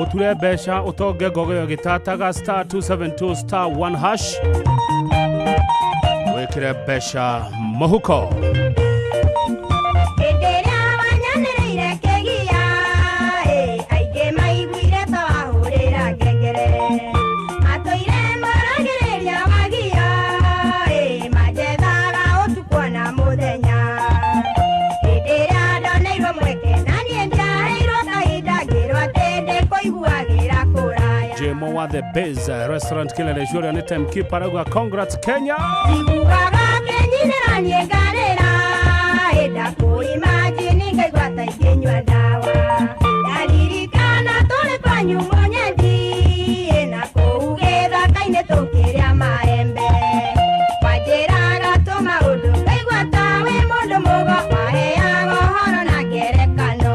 uture mbeca utonge. Ngogoyo gĩtataga *272*1# wĩkĩre mbeca mũhuko. Hĩndĩ ĩrĩa wanyanĩrĩire kĩgia ĩ aingĩ maiguire ta wahũrĩra ngengere matũire maragĩrĩria wagio ĩ manjethaga ũtukũ ona mũthenya hĩndĩ ĩrĩa ndoneirwo mweke na niĩ ndiaheirwo kahinda ngĩrwo atĩ ndĩkũiguagĩra kũraya. Jemo wa The Base Restaurant Kileleshwa ũrĩa nĩ timekeeper arauga congrats Kenya. Njiguaga kĩnyinĩra niĩ ngarĩra ĩnda kũimajini ngaigua ta ingĩnyua ndawa ndaririkana tũrĩ kwanyu mũnyendi na kũu gĩthaka-inĩ tũkĩrĩa maembe wanjĩraga tũmaũndũ ngaigua ta wĩ mũndũ mũgo waheaga ũhoro na ngerekano.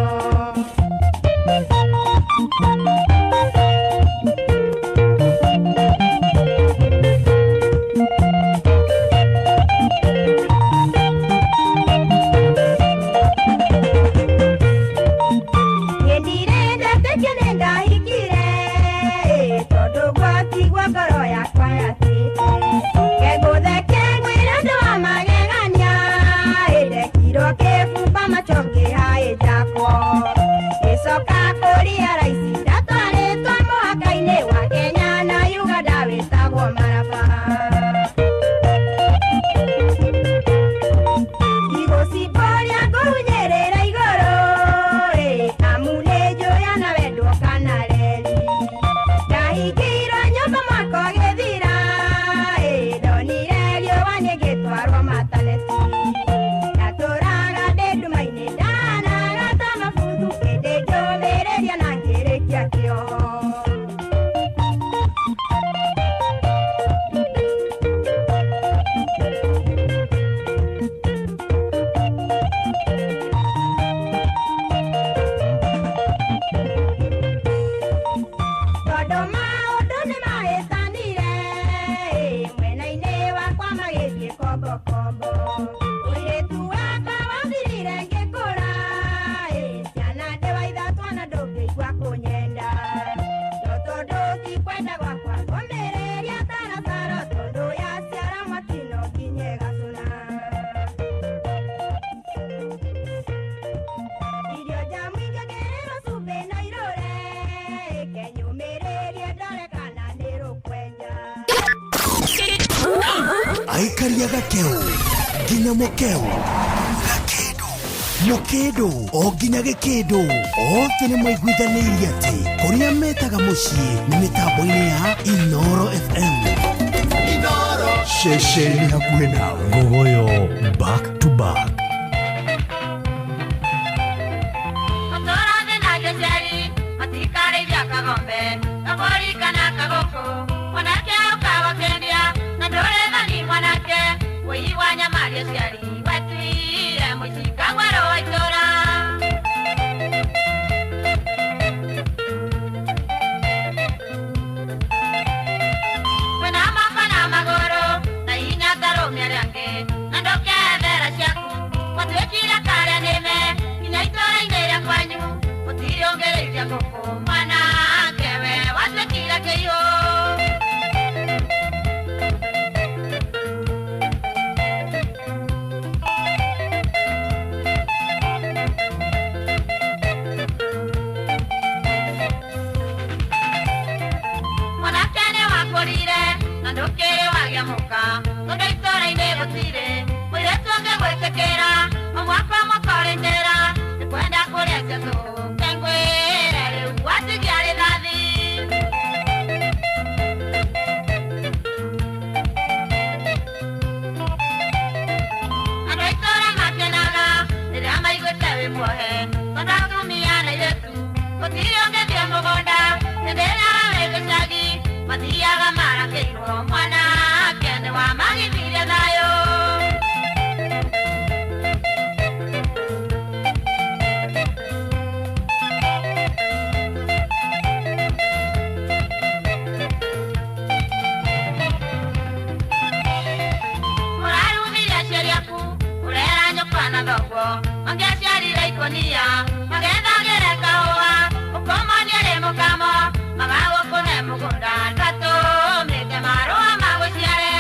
Niĩ ndirĩ ndetĩkia nĩ ndahikire tondũ gwatigwo ngoro yakwa yatĩte kengũtheke ngwĩre ũndũ wa magegania ndekirwo kĩbumba macho ngĩhaĩnjakwo ngĩcoka kũria raici ndatwarĩtwo mũhaka-inĩ wa Kenya na Uganda wĩtagwo Maraba. Igũcimbũria ngũhunyĩrĩra igũrũ ĩ amu nĩ njũĩ ona wendwo kana reri ndahingĩirwo nyũmba mwaka ũgĩthira. Aikaria gakeu nginya mũkeu gakĩndũ mũkĩndũ o nginya gĩkĩndũ othe nĩ maiguithanĩirie atĩ kũrĩa metaga mũciĩ nĩ mĩtambo-inĩ ya Inoro FM. Ceceni hakuhĩ nawe. Ngogoyo back to back. Matũũra na gĩceri matikarĩithia kagombe kabori kana kagũkũ mwanake ũkawakendia na ndũrĩ thoni mwanake wũiyi wa nyama ciari watuire mũcinga mwerũ wa itũũra. Kwĩna moko na magũrũ na hinya ta arũme arĩa angĩ na ndũkethera ciaku watuĩkire karĩa nĩme nginya itũũra-inĩ rĩa kwanyu gũtirĩ ũngĩrĩithia ngũkũ mwanake we watuĩkire kĩiyũ. Mwanake nĩ wakũrire na ndũkĩrĩ wagĩa mũka tondũ itũũra-inĩ gũtirĩ mũirĩtu ũngĩgwĩtĩkĩra o mwaka ũrĩ njĩra nĩ kwenda kũrĩa cia tũhũ kengwĩre rĩu watigia rithathi. Andũ a itũũra makenaga rĩrĩa maiguĩte wĩ muohe tondũ atumia na airĩtu gũtirĩ ũngĩthiĩ mũgũnda hĩndĩ ĩrĩa wĩ gĩcagi mathiaga marakĩirwo mwanake nĩ wamagithirie thayũ. Ũrarumire aciari aku ũrera nyũkwa na thoguo mangĩaciarire ikũnia magethagĩre kahũa ũkomonia rĩ mũkamo magagũkũne mũgũnda ndatũmĩte marũa magũciare.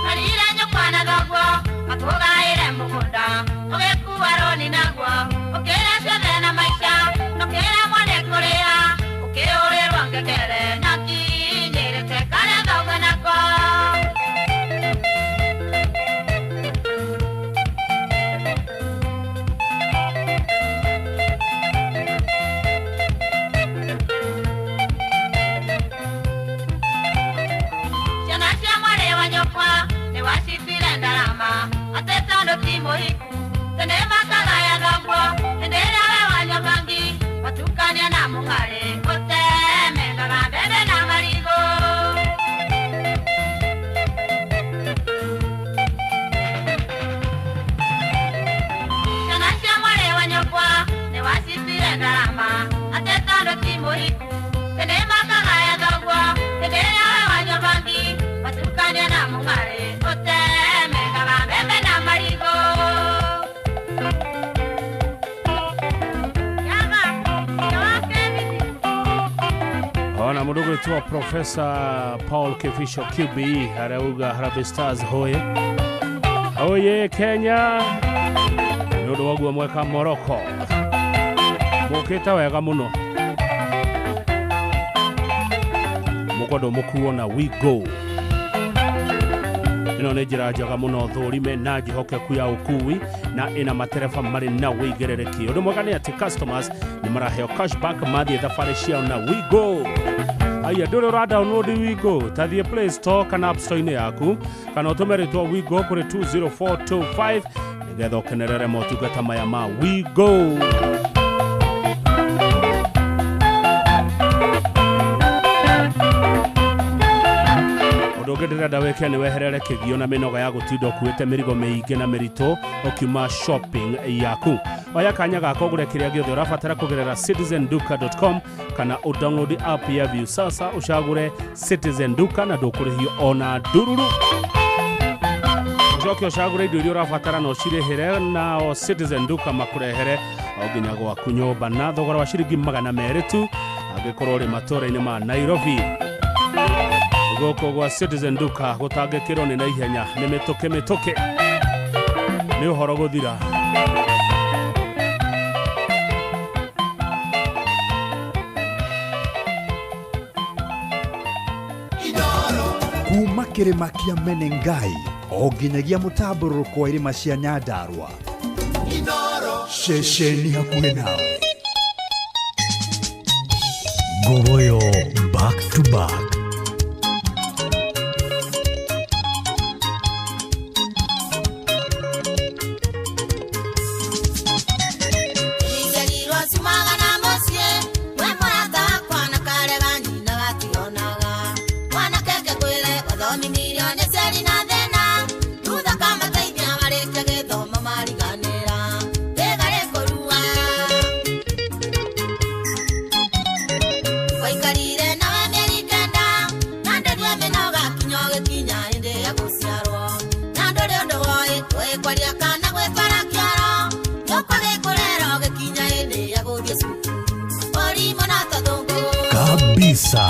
Marire nyũkwa na thoguo makũgaĩre mũgũnda ũgĩkua rũni naguo ũkĩra ciothe na maica na ũkĩra mwana kũrĩha ũkĩũrĩrwo ngengere na kinyĩrĩte karĩa thoguo nako. Ciana cia mwarĩ wa nyũkwa nĩ wacituire ndarama atĩ tondũ ti mũhiku tene makagaya thoguo hĩndĩ ĩrĩa we wanyua bangi watukania na mũng'arĩ ũtemengaga mbembe na marigũ. Ciana cia mwarĩ wa nyũkwa nĩ wacituire ndarama atĩ tondũ ti mũhiku tene makagaya thoguo hĩndĩ ĩrĩa we wanyua bangi watukania na mũng'arĩ ũtemengaga mbembe na marigũ. Ona mũndũ ũgwĩtwo Professor Paul Kefisho QBE arauga Harambee Stars hoye hoye Kenya nĩ ũndũ wa ũguo mweka Morocco mũkĩte wega mũno mũkwendwo mũkuo na we go ĩno nĩ njĩra njega mũno thũrime na njĩhokeku ya ũkui na ĩna matereba marĩ na wĩigĩrĩrĩki. Ũndũ mwega nĩ atĩ customers nĩ maraheo cashback mathiĩ thabarĩ ciao na we go. Aya ndũrĩ ũra download Wigo tathiĩ Play Store kana App Store-inĩ yaku kana ũtũme rĩtwa Wigo kũrĩ 20425 nĩgetha ũkenerere motungata maya ma Wigo. Ũndũ ũngĩ ndĩrenda wĩke nĩ weherere kĩgio na mĩnoga ya gũtinda ũkuĩte mĩrigo mĩingĩ na mĩritũ ũkiuma shopping yaku. Oya kanya gaka ũgũre kĩrĩa gĩothe ũrabatara kũgerera citizenduka.com kana ũdownload app ya Viusasa ũcagũre Citizen Duka na ndũkũrĩhio ona ndururu. Ũcoke ũcagũre indo iria ũrabatara na ũcirĩhĩre nao Citizen Duka makũrehere o nginya gwaku nyũmba na thogora wa ciringi 200 tu angĩkorwo ũrĩ matũũra-inĩ ma Nairobi. Gũkũ gwa Citizen Duka gũtangĩkĩrwo nĩ naihenya nĩ mĩtũkĩ mĩtũkĩ nĩ ũhoro gũthira. Kĩrĩma kĩa Menengai o nginyagia mũtambũrũrũko wa irĩma cia Nyandarua. Ceceni hakuhĩ nawe. Ngogoyo back to back. Nĩnjerirwo ciumaga na mũciĩ, we mũrata wakwa na karega nyina gationaga. Mwanake ngĩkwĩre wathomithirio nĩ ciari na thĩna, thutha kamateithia marĩkia gĩthomo mariganĩra. Thĩga rĩkũrua. Waikarire nawe mĩeri kenda, na ndũrĩ mĩnoga kinya ũgĩkinya hĩndĩ ya gũciarwo. Na ndũrĩ ũndũ woĩ, ndũĩ kwaria kana gwĩtwara kĩoro, gĩũka gĩkũrera ũgĩkinya hĩndĩ ya gũthiĩ cukuru. Ũrimũ na tũthũngũ. Kabisa.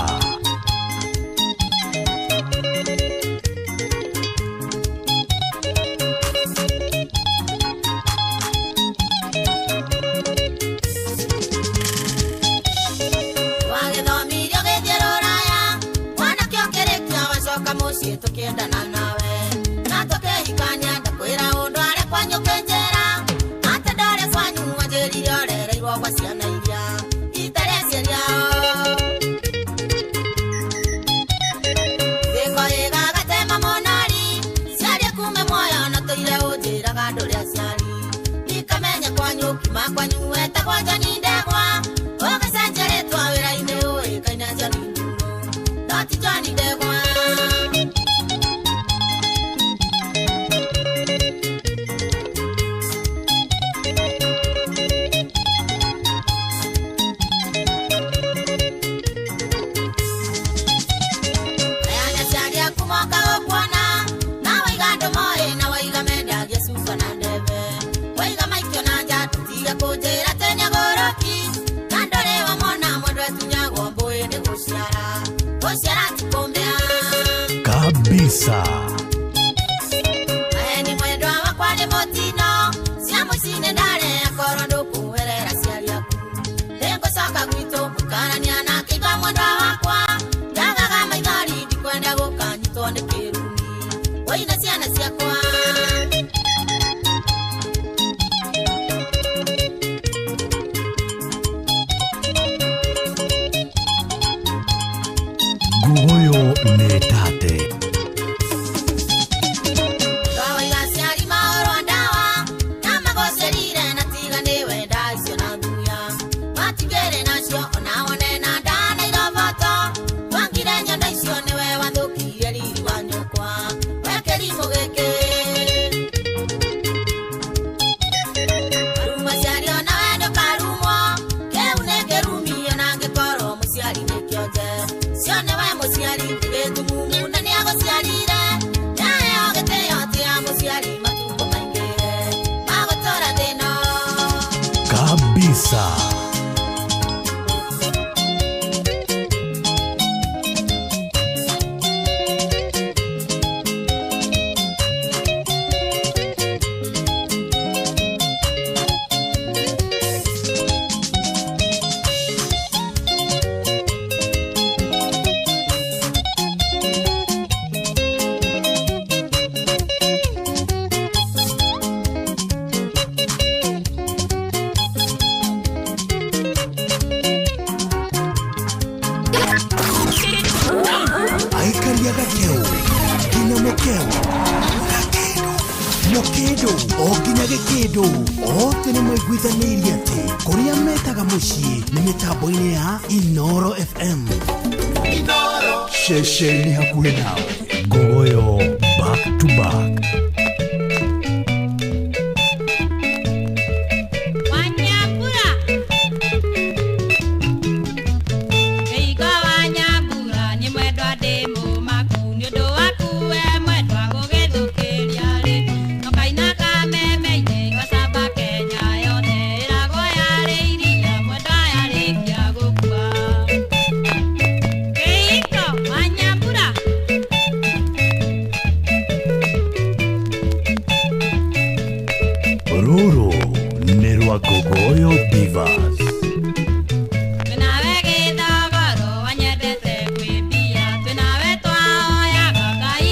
Wagĩthomirio gĩthiĩ rũraya, mwanake ũkĩrĩkia wacoka mũciĩ tũkĩendana nawe. Na tũkĩhikania ndakwĩra ũndũ arĩ kwanyu ũkĩnjĩra, atĩ ndarĩ kwanyu wanjĩrire ũrereirwo gwa ciana iria itarĩ aciari ao. Gĩko gĩgagatema mũnari, ciaria kume muoyo na tũire ũnjĩraga ndũrĩ aciari. Ndikamenya kwanyu kiuma kwanyu wetagwo John Ndegwa, ũgĩcenjia rĩtwa wĩra-inĩ ũĩkaine John Ndung'u, no ti John Ndegwa. Aya nĩ aciari aku moka gũkuona, na waiga andũ moĩ, na waiga mendagia cuba na ndebe. Waiga maikio na nja, ndũtige kũnjĩra atĩ nĩagũrũki, na ndũrĩ wamona mũndũ atunyagwo mbũĩ nĩ gũciara, gũciara ti kũmĩa. Kabisa. Maheni mwendwa wakwa nĩ mũtino, cia mũciĩ ndarĩ akorwo ndũkũherera aciari aku. Nĩngũcoka gwitũ mũikarania na kĩimba mwendwa wakwa, ndagaga maithori ndikwenda gũkanyitwo nĩ kĩrumi, wũine ciana ciakwa. Ngugoyo nĩ tate. Twawaiga aciari mahũrwo ndawa, na magũciarire na tiga nĩwe nda icio na thuya. Matigĩrĩ nacio ona wone na nda na iroboto, wangire nyondo icio nĩwe wathũkirie riri wa nyũkwa, we kĩrimũ gĩkĩ. Waruma aciari onawe ndũkarumwo, kĩu nĩ kĩrumi ona angĩkorwo mũciari nĩ kĩonje. Cio nĩwe mũciari nĩ gĩtumumu na nĩagũciarire, nĩaheo gĩtĩo ti ya mũciari matukũ maingĩhe, magũtũra thĩno. Kabisa. Aikaria gakeu nginya mũkeu gakĩndũ mũkĩndũ o nginya gĩkĩndũ othe nĩ maiguithanĩirie atĩ kũrĩa metaga mũciĩ nĩ mĩtambo-inĩ ya Inoro FM. Ceceni hakuhĩ nawe. Ngogoyo back to back. Wanyambura Kĩigo wanyambura nĩ mwendwa ndĩ mũmaku nĩ ũndũ waku we mwendwa gũgĩthũkĩria rĩ Nokaina kameme-inĩ gacamba Kenya yothe ĩragwo yarĩ iria mwendwa yarĩkia gũkua. Kĩiko wanyambura. Rũrũ nĩ rwa Ngogoyo Divas. Twĩnawe gĩthogoro wanyendete kwĩ mbia twĩnawe twaoyaga Ngai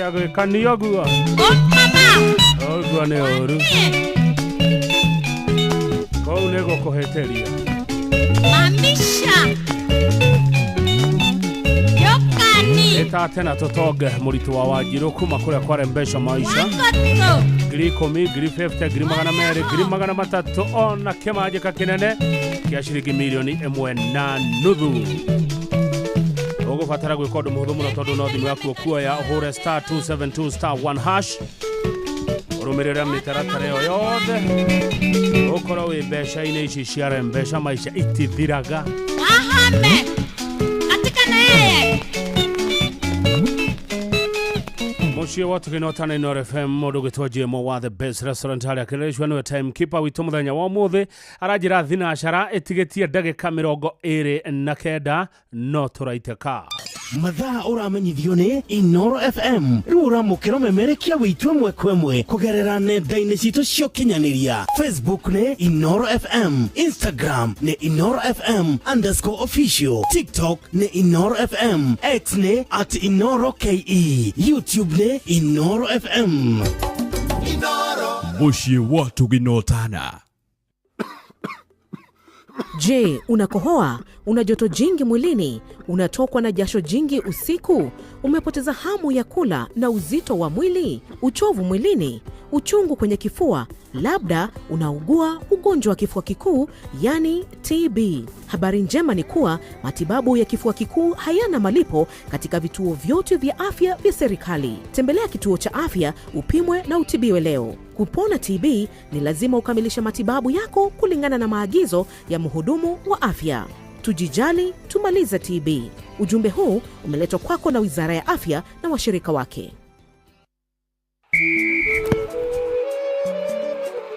Kĩagĩkanio guo ũguo nĩ ũru kũu nĩ gũkũhĩtĩria. Mamisha Yokani Ĩtate na tũtonge mũritũ wa Wanjirũ kuma kũrĩa kwarembesha maisha Wakoto 10,000, 50,000, 200,000, 300,000 ona kĩmanjĩka kĩnene kĩa ciringi 1.5 milioni. Ũgũbatara gwĩka ũndũ mũhũthũ mũno tondũ no thimũ yaku ũkuoya ũhũre *272*1# ũrũmĩrĩre mĩtaratara ĩyo yothe ũkorwo wĩ mbeca-inĩ ici cia rembesha maisha itithiraga. Wahame Katika na yeye. Muciĩ wa tũkĩnotana Inooro FM, mũndũ ũgĩtwo JMO wa The Best Restaurant harĩa kĩrĩrĩcua nĩwe time keeper witũ mũthenya wa ũmũthĩ, aranjĩra thinacara ĩtigĩtie ndagĩka 29 no tũraitĩka. Mathaa ũramenyithio nĩ Inoro FM. Rĩu ũramũkĩra ũmemerekia wĩitũ ĩmwe kwa ĩmwe kũgerera nenda-inĩ citũ cia ũkinyanĩria. Facebook nĩ Inoro FM, Instagram nĩ Inoro FM_official, TikTok nĩ Inoro FM, X nĩ @InoroKE, YouTube nĩ Inoro FM. Mũciĩ wa tũgĩnotana. Je, unakohoa? Una joto jingi mwilini? Unatokwa na jasho jingi usiku? Umepoteza hamu ya kula na uzito wa mwili? Uchovu mwilini? Uchungu kwenye kifua? Labda unaugua ugonjwa wa kifua kikuu, yani TB. Habari njema ni kuwa matibabu ya kifua kikuu hayana malipo katika vituo vyote vya afya vya serikali. Tembelea kituo cha afya upimwe na utibiwe leo. Kupona TB ni lazima ukamilishe matibabu yako kulingana na maagizo ya mhudumu wa afya. Tujijali, tumalize TB. Ujumbe huu umeletwa kwako na Wizara ya Afya na washirika wake.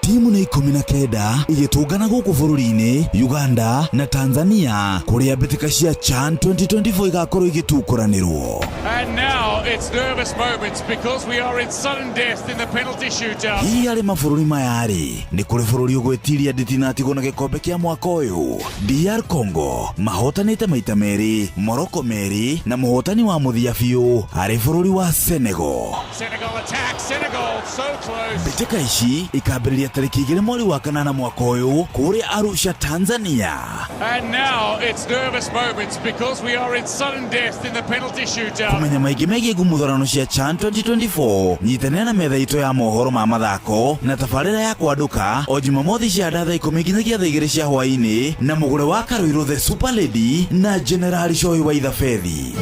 Timu nĩ 19 igĩtũngana gũkũ bũrũri-inĩ Uganda na Tanzania kũrĩa mbĩtĩka cia CHAN 2024 igakorwo igĩtukũranĩrwo. And now it's nervous moments because we are in sudden death in the penalty shootout. Hihi harĩ mabũrũri maya-rĩ, nĩ kũrĩ bũrũri ũgwĩtiria nditinatigwo na gĩkombe kĩa mwaka ũyũ? DR Congo mahotanĩte maita merĩ, Morocco merĩ, na mũhotani wa mũthia biũ arĩ bũrũri wa Senegal. Senegal attack, Senegal so close. Mbĩtĩka ici ikambĩrĩria tarĩki 2 mweri wa kanana mwaka ũyũ kũrĩa Arusha, Tanzania. And now it's nervous moments because we are in sudden death in the penalty shootout. Kũmenya maingĩ megiĩ ngumuthurano cia CHAN 2024, nyitanĩra na metha itũ ya mohoro ma mathako na tabarĩra ya kwandũka o Jumamothi cia thaa 10 nginyagia thaa 2 cia hwaĩ-inĩ na mũgũre wa Karũirũ the Super Lady na Generali Cohi wa Ithabethi.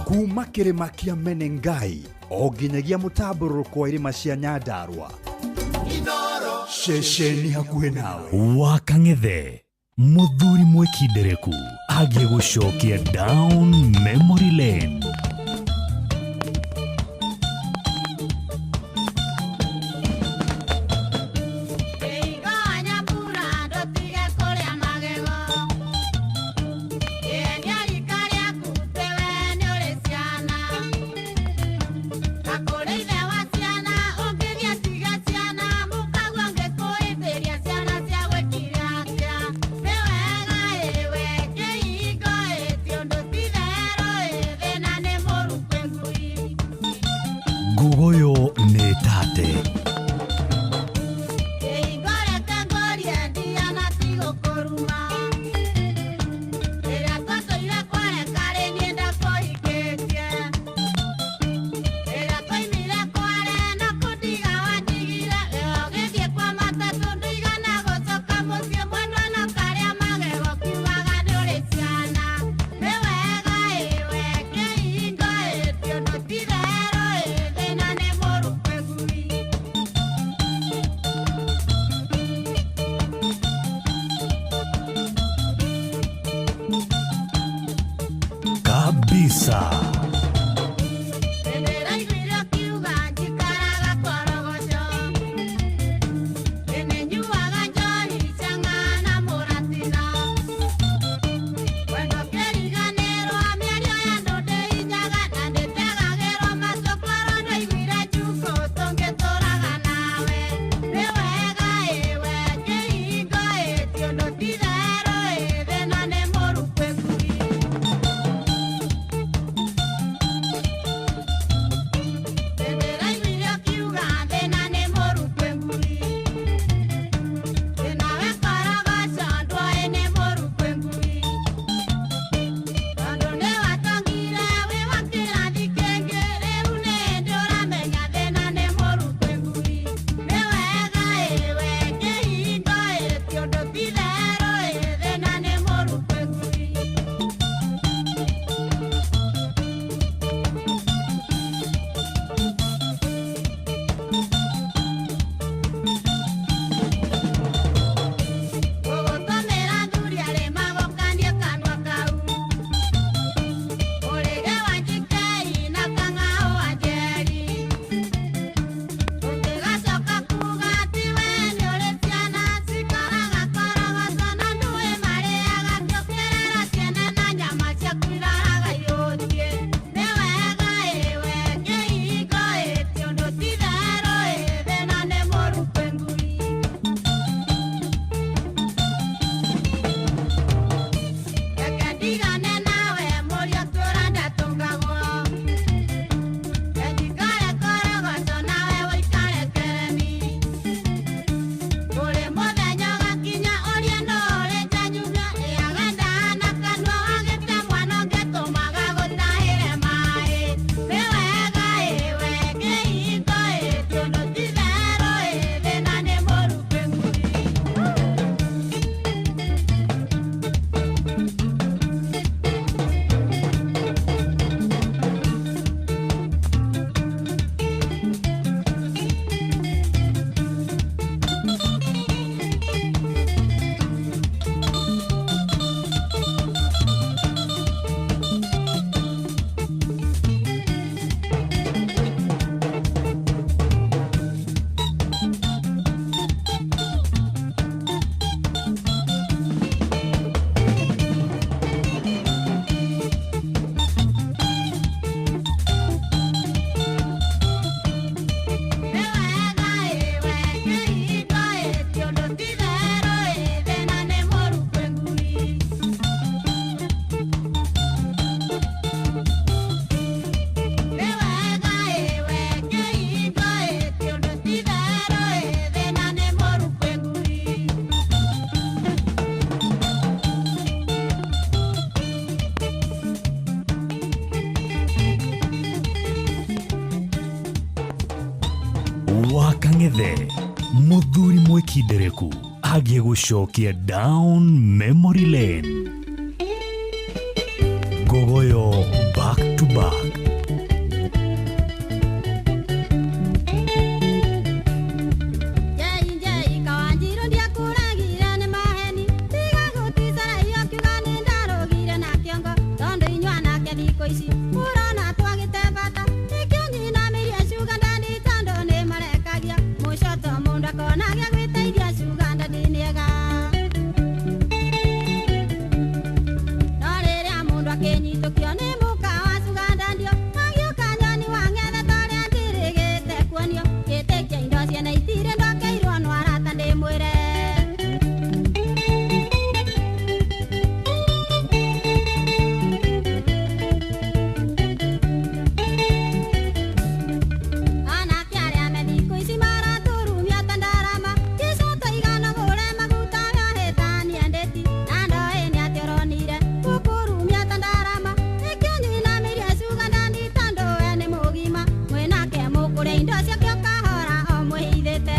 Kuma kĩrĩma kĩa Menengai o nginyagia mũtambũrũrũko wa irĩma cia Nyandarua, ceceni hakuhĩ nawe. Wa Kang'ethe mũthuri mwĩkindereku agiĩ gũcokia down memory lane. Ngugoyo nĩ tate. Kabisa. Wa Kang'ethe, mũthuri mwĩkindereku agĩgũcokia down memory lane. Ngogoyo back to back. Njei njei Kawanjirũ ndiakũragire nĩ maheni tiga gũticara iyo kiuga nĩ ndarũgire na kĩongo tondũ inyuĩ anake thikũ ici mũrona twagĩte bata nĩkĩo nyinamĩirie cuga ndandi tondũ nĩ marekagia mũcoto mũndũ akona gĩa gwĩteithia cuga ndandi nĩega no rĩrĩa mũndũ akĩnyitũkio nĩ mũka wa cuga ndandio agĩũka nyoni wa ng'ethe torĩa njĩrĩgĩte kuonio gĩtĩkia indo ciene itirĩ ndokeirwo no arata ndĩmwĩre. Anake arĩa me thikũ ici maraturumia ta ndarama gĩcoto igana gũre maguta gahĩtania ndĩti na ndoĩ nĩ atĩ ũronire gũkũrumia ta ndarama nĩkĩo nyinamĩirie cuga ndandi tondũ we nĩ mũgima mwĩnake mũkũrĩa indo ciake o kahora o mwĩhithĩte.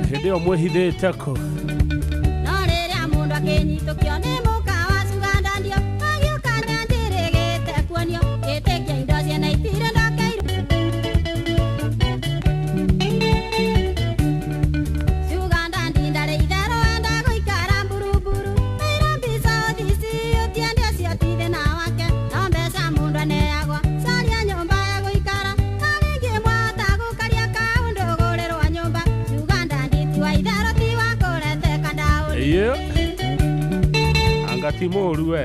Hĩndĩ ĩyo mwĩhithĩte kũ? No rĩrĩa mũndũ akĩnyitũkio nĩ mũka wa cuga ndandio agĩũka nyanjĩrĩgĩte kuonio gĩtĩkia indo ciene itirĩ ndokeirwo cuga ndandi ndarĩ itherũ enda gũikara mburumburu Nairobi South East ũtiende ũcio ti thĩna wake no mbeca mũndũ aneagwo caria nyũmba ya gũikara na rĩngĩ mwahota gũkaria kaũndũ gũrĩrwo nyũmba cuga ndandi ti wa itherũ ti wa kũreteka ndaũni. Ĩĩ. Anga ti mũũru we.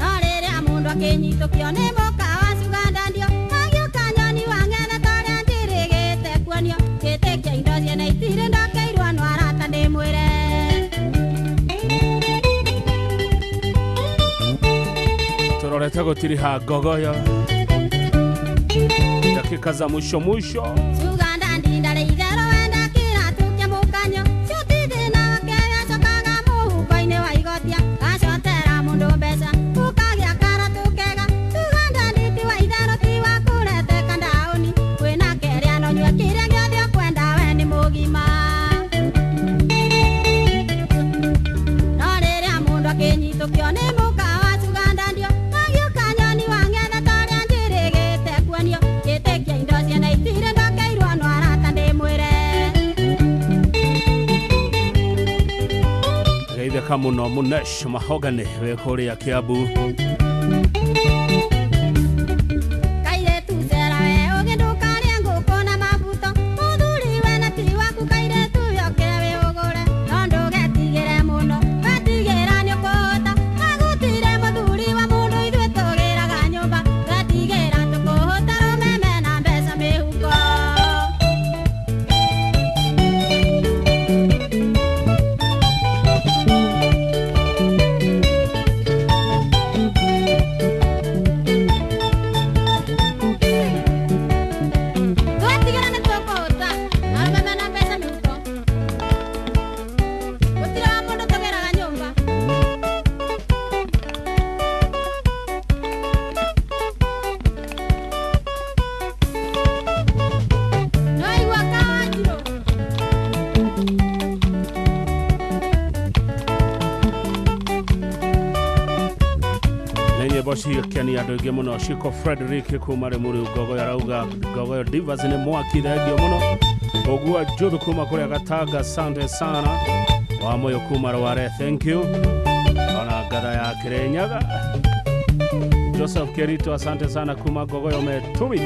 No rĩrĩa mũndũ akĩnyitũkio nĩ mũka wa cuga ndandio agĩũka nyoni wa ng'ethe torĩa njĩrĩgĩte kuonio gĩtĩkia indo ciene itirĩ ndokeirwo no arata ndĩmwĩre. Tũrorete gũtiriha ngogoyo dakika za mwisho mwisho. Cuga ndandi ndarĩ itherũ wenda kĩratũ kĩa mũkanyo cio ti thĩna wake acokaga mũhuko-inĩ wa igotia gacotera mũndũ mbeca ũkagĩa karatũ kega cuga ndandi ti wa itherũ ti wa kũreteka ndaũni kwĩna kerĩa no nyue kĩrĩa gĩothe ũkwenda we nĩ mũgima no rĩrĩa mũndũ akĩnyitũkio nĩ mũka wa cuga ndandio agĩũka nyoni wa ng'ethe torĩa njĩrĩgĩte kuonio gĩtĩkia indo ciene itirĩ ndokeirwo no arata ndĩmwĩre. Geithĩka mũno Mũnesh Mahogany wĩ kũrĩa Kiambu. Kairĩtu cera we ũgĩ ndũkarĩe ngũkũ na mabuto mũthuri we na ti waku kairĩtu yoke wĩ ũgũre no ndũgetigĩre mũno wetigĩra nĩ ũkũhũta agũtire mũthuri wa mũndũ ithuĩ tũgĩraga nyũmba twetigĩra tũkũhũta rũmeme na mbeca mĩhuko. Twetigĩra nĩ tũkũhũta arũme mena mbeca mĩhuko gũtirĩ wa mũndũ tũgĩraga nyũmba. No igua Kawanjirũ. Nĩ nyĩmbo cikenia andũ aingĩ mũno. Shiko Frederick kuma Rĩmuru Ngogoyo arauga Ngogoyo Divas nĩ mwaki thengio mũno. Ũgua Njũthũ kuma kũrĩa Gatanga asante sana. Wa Moyo kuma Rware thank you. Ona ngatha ya Kĩrĩnyaga Joseph Kerito asante sana kuma Ngogoyo Metumi.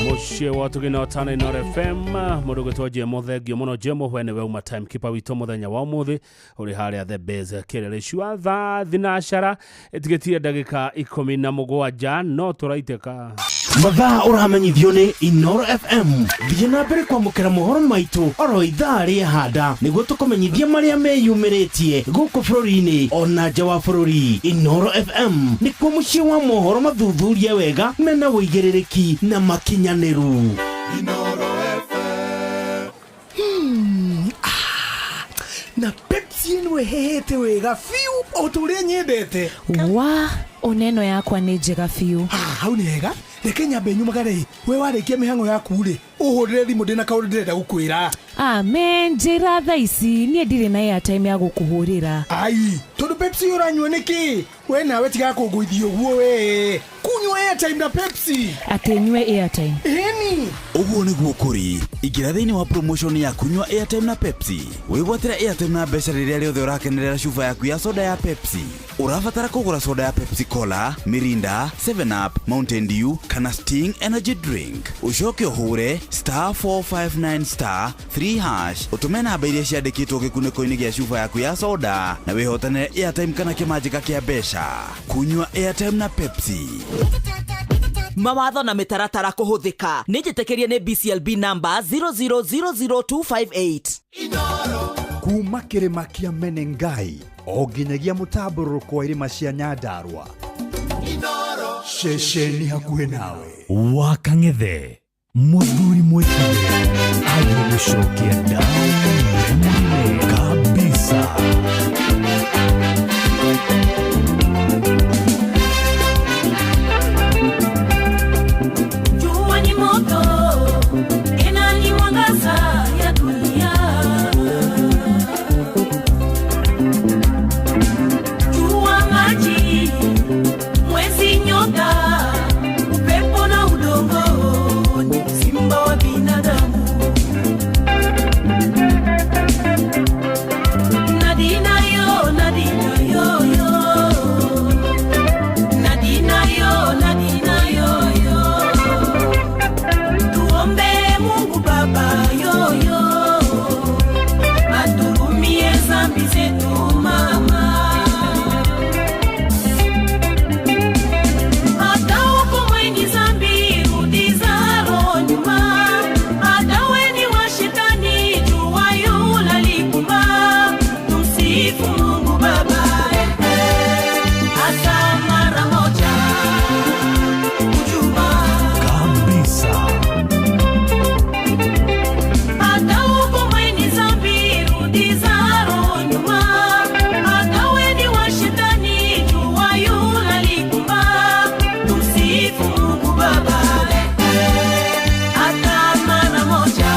Mũciĩ wa Tugina Tana Inooro FM mũndũ gwĩtwo Jemo thengio mũno. Jemo we nĩwe uma time keeper witũ mũthenya wa ũmũthĩ ũrĩ harĩa the base kĩrĩrĩcua thaa thinacara ĩtigĩtie ndagĩka 17 no tũraitĩka. Mathaa ũramenyithio nĩ Inoro FM. Thiĩ na mbere kwamũkĩra mohoro maitũ oro ithaa rĩa handa nĩguo tũkũmenyithie marĩa meyumĩrĩtie gũkũ bũrũri-inĩ ona nja wa bũrũri. Inoro FM nĩkuo mũciĩ wa mohoro mathuthurie wega mena ũigĩrĩrĩki na makinyanĩru. Na Pepsi ĩno Rĩu ĩhĩhĩte wega biũ o ta ũrĩa nyendete. Wa ona ĩno yakwa nĩ njega biũ. Hau nĩ hega. Reke nyambe nyumagare. We warĩkia mĩhang'o yaku rĩ, ũhũrĩre thimũ ndĩna kaũndũ ndĩrenda gũkwĩra. Amen, njĩra thaa ici niĩ ndirĩ na airtime ya gũkũhũrĩra. Ai, tondũ Pepsi ũranyua nĩkĩ? We nawe tiga kũngũithia ũguo we. Kunyua airtime na Pepsi. Atĩ nyue airtime. Ĩni. Ũguo nĩguo kũrĩ. Ingĩra thĩinĩ wa promotion ya kunyua airtime na Pepsi. Wĩgwatĩre airtime na mbeca rĩrĩa rĩothe ũrakenerera cuba yaku ya soda ya Pepsi. Ũrabatara kũgũra soda ya Pepsi Cola, Mirinda, 7up, Mountain Dew kana Sting Energy Drink. Ũcoke ũhũre star 459 star 3 hash ũtũme namba iria ciandĩkĩtwo gĩkunĩko-inĩ gĩa cuba yaku ya soda na wĩhotanĩre airtime kana kĩmanjĩka kĩa mbeca. Kunyua airtime na Pepsi. Mawatho na mĩtaratara kũhũthĩka nĩ njĩtĩkĩrie nĩ BCLB number 0000258. Kuma kĩrĩma kĩa Menengai o nginyagia mũtambũrũrũko wa irĩma cia Nyandarua, ceceni hakuhĩ nawe. Wa kang'ethe mũthuri mwĩkire agĩgũcokia down memory lane kabisa. Jua ni moto, tena ni mwangaza ya dunia. Jua maji, mwezi nyota, upepo na udongo, ni simba wa binadamu. Nadina yo, nadina yo yo. Nadina yo, nadina yo yo. Tuombe Mungu Baba yoyo, aturumie zambi zetu mama. Hata uko mwenye zambi rudi zaro nyuma, hata weni wa shetani jua yula likuma. Tumsifu Mungu Baba hata mara moja ujuma kabisa. Hata uko mwenye zambi rudi zaro nyuma, hata weni wa shetani jua yula likuma. Tumsifu Mungu Baba hata mara moja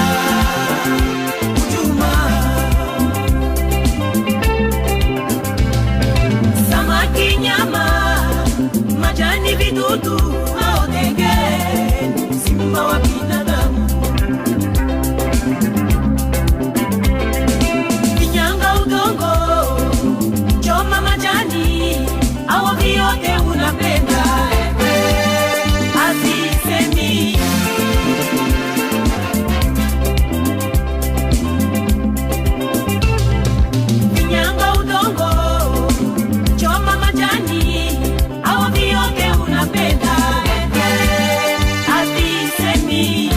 ujuma. Samaki, nyama, majani, vidudu au ndege, simba wa binadamu. Kinyanga udongo, choma majani, au vyote unapenda, hazisemi. Kinyanga udongo, choma majani, au vyote unapenda, hazisemi.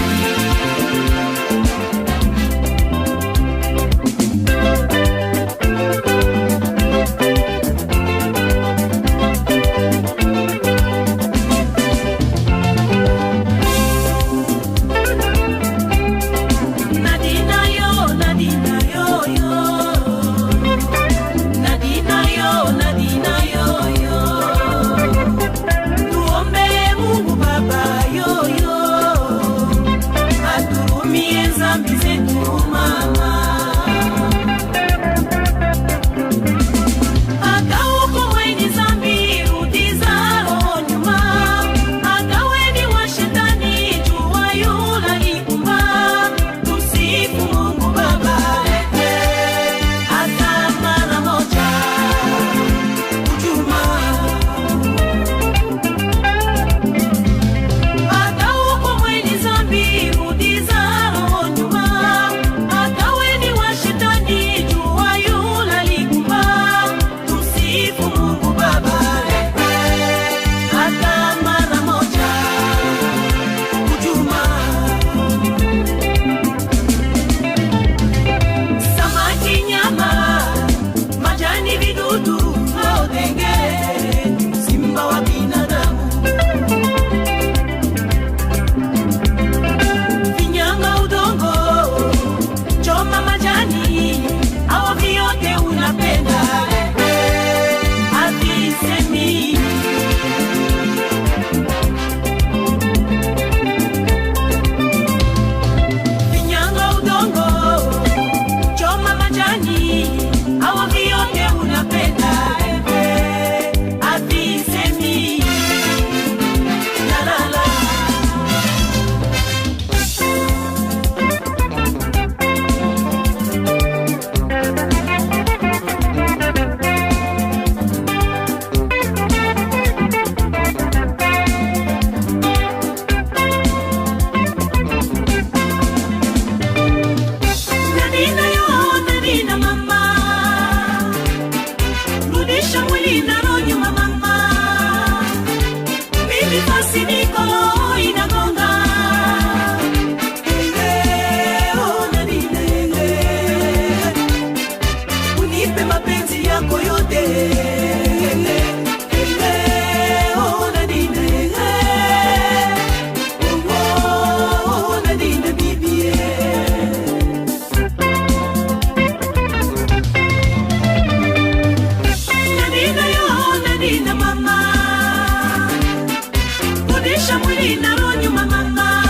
Rudisha mwili na roho nyuma mama.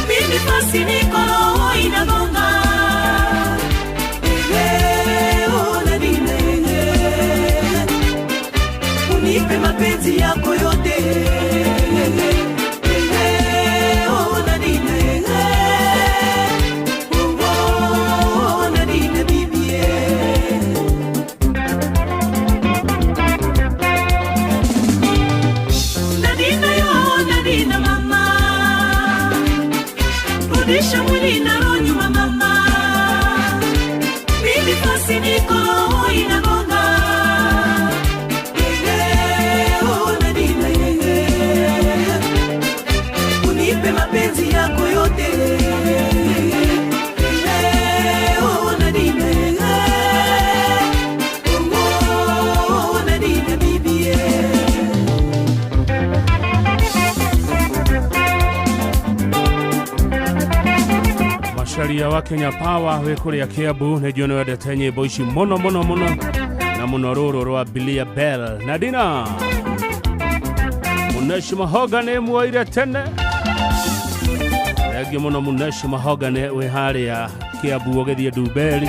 Mimi fasi niko roho inagonga. Ehe, oh, Nadine, unipe mapenzi yako yote. Ehe, oh, Nadine, oh, oh, Nadine, bibi, Nadine yo, Nadine mama. Rudisha mwili na roho nyuma mama. Mimi fasi niko roho inagonga. Ehe, oh, Nadine, unipe mapenzi yako yote. Ehe, oh, Nadine, oh, oh, Nadine, bibi, Macaria wa Kenya Power wĩ kũrĩa Kiambu nĩ njũĩ nĩ wendete nyĩmbo ici mũno mũno mũno na mũno rũrũ rwa Bilia Bell na Dina Muneshi Mahogany muoire tene. Thengiũ mũno Muneshi Mahogany wĩ harĩa Kiambu ũgĩthiĩ Ndumberi.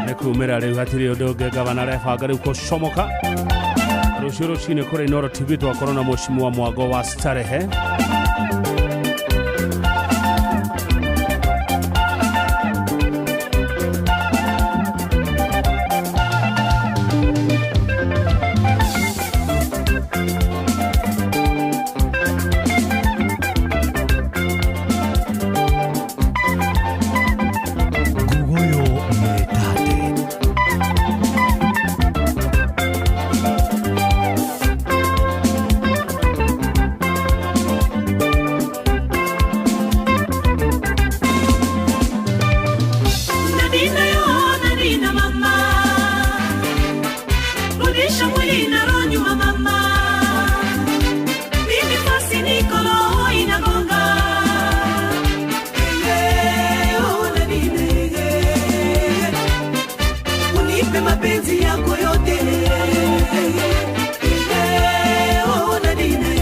Nĩ kumĩra rĩu hatirĩ ũndũ ũngĩ gavana arebanga rĩu gũcomoka. Rũciũ rũcinĩ kũrĩ Inooro TV twakorwo na mheshimiwa Mwango wa Starehe. Ngugoyo Metate. Nadina yo, Nadina mama. Rudisha mwili na roho nyuma mama. Mimi fasi niko roho inagonga. Ehe, oh, Nadine, unipe mapenzi yako yote. Ehe, oh, Nadine,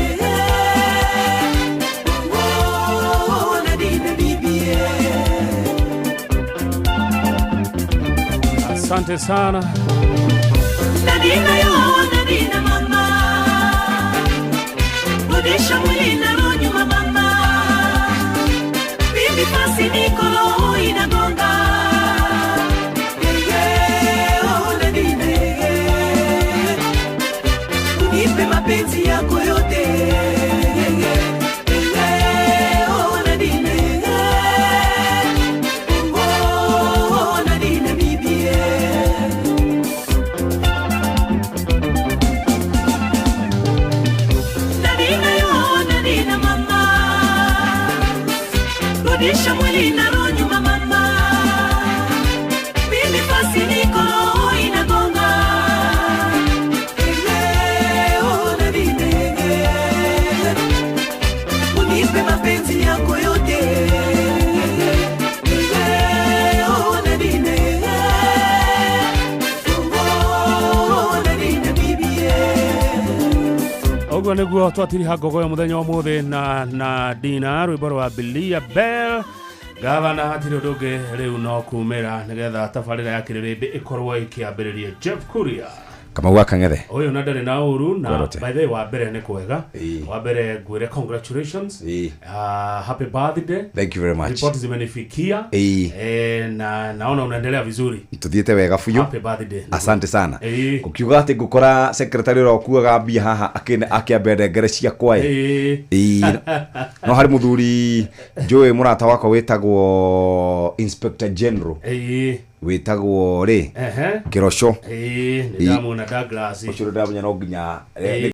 oh, Nadine, bibi, Asante sana. Nadina yo, Nadina mama. Rudisha mwili na roho nyuma mama. Mimi fasi niko roho inagonga. Ehe, oh, Nadine, unipe mapenzi yako yote. Ehe, oh, Nadine, oh, Nadine, bibi, Nadina yo, Nadina mama. Rudisha mwili na roho nyuma mama. Mimi fasi niko roho inagonga. Ehe, oh, Nadine, unipe mapenzi yako yote. Ehe, oh, Nadine, oh, Nadine, bibi, Ũguo nĩguo twatiriha ngogoyo mũthenya wa ũmũthĩ na Nadina rwĩmbo rwa Bilia Bell. Gavana hatirĩ ũndũ ũngĩ rĩu no kumĩra nĩgetha tabarĩra ya kĩrĩrĩmbĩ ĩkorwo ĩkĩambĩrĩria. Jeff Kuria Kamau wa Kang'ethe. Ũyũ na ndarĩ na ũru na Ngorote. by the way wa mbere nĩ kwega wa mbere ngwĩre congratulations, happy birthday. Thank you very much. Ripoti zimenifikia. Na naona unaendelea vizuri. Tuthiĩte wega biũ. Happy birthday. Asante sana. Ũkiuga atĩ ngũkora secretary ũrĩa ũkuaga mbia haha akĩambia ndengere ciakwa ĩ. Ĩĩ. No harĩ mũthuri njũĩ mũrata wakwa wĩtagwo Inspector General. Wĩtagwo rĩ? Kĩroco. Nĩ ndamuona Douglas. Ũcio ndamenya no nginya.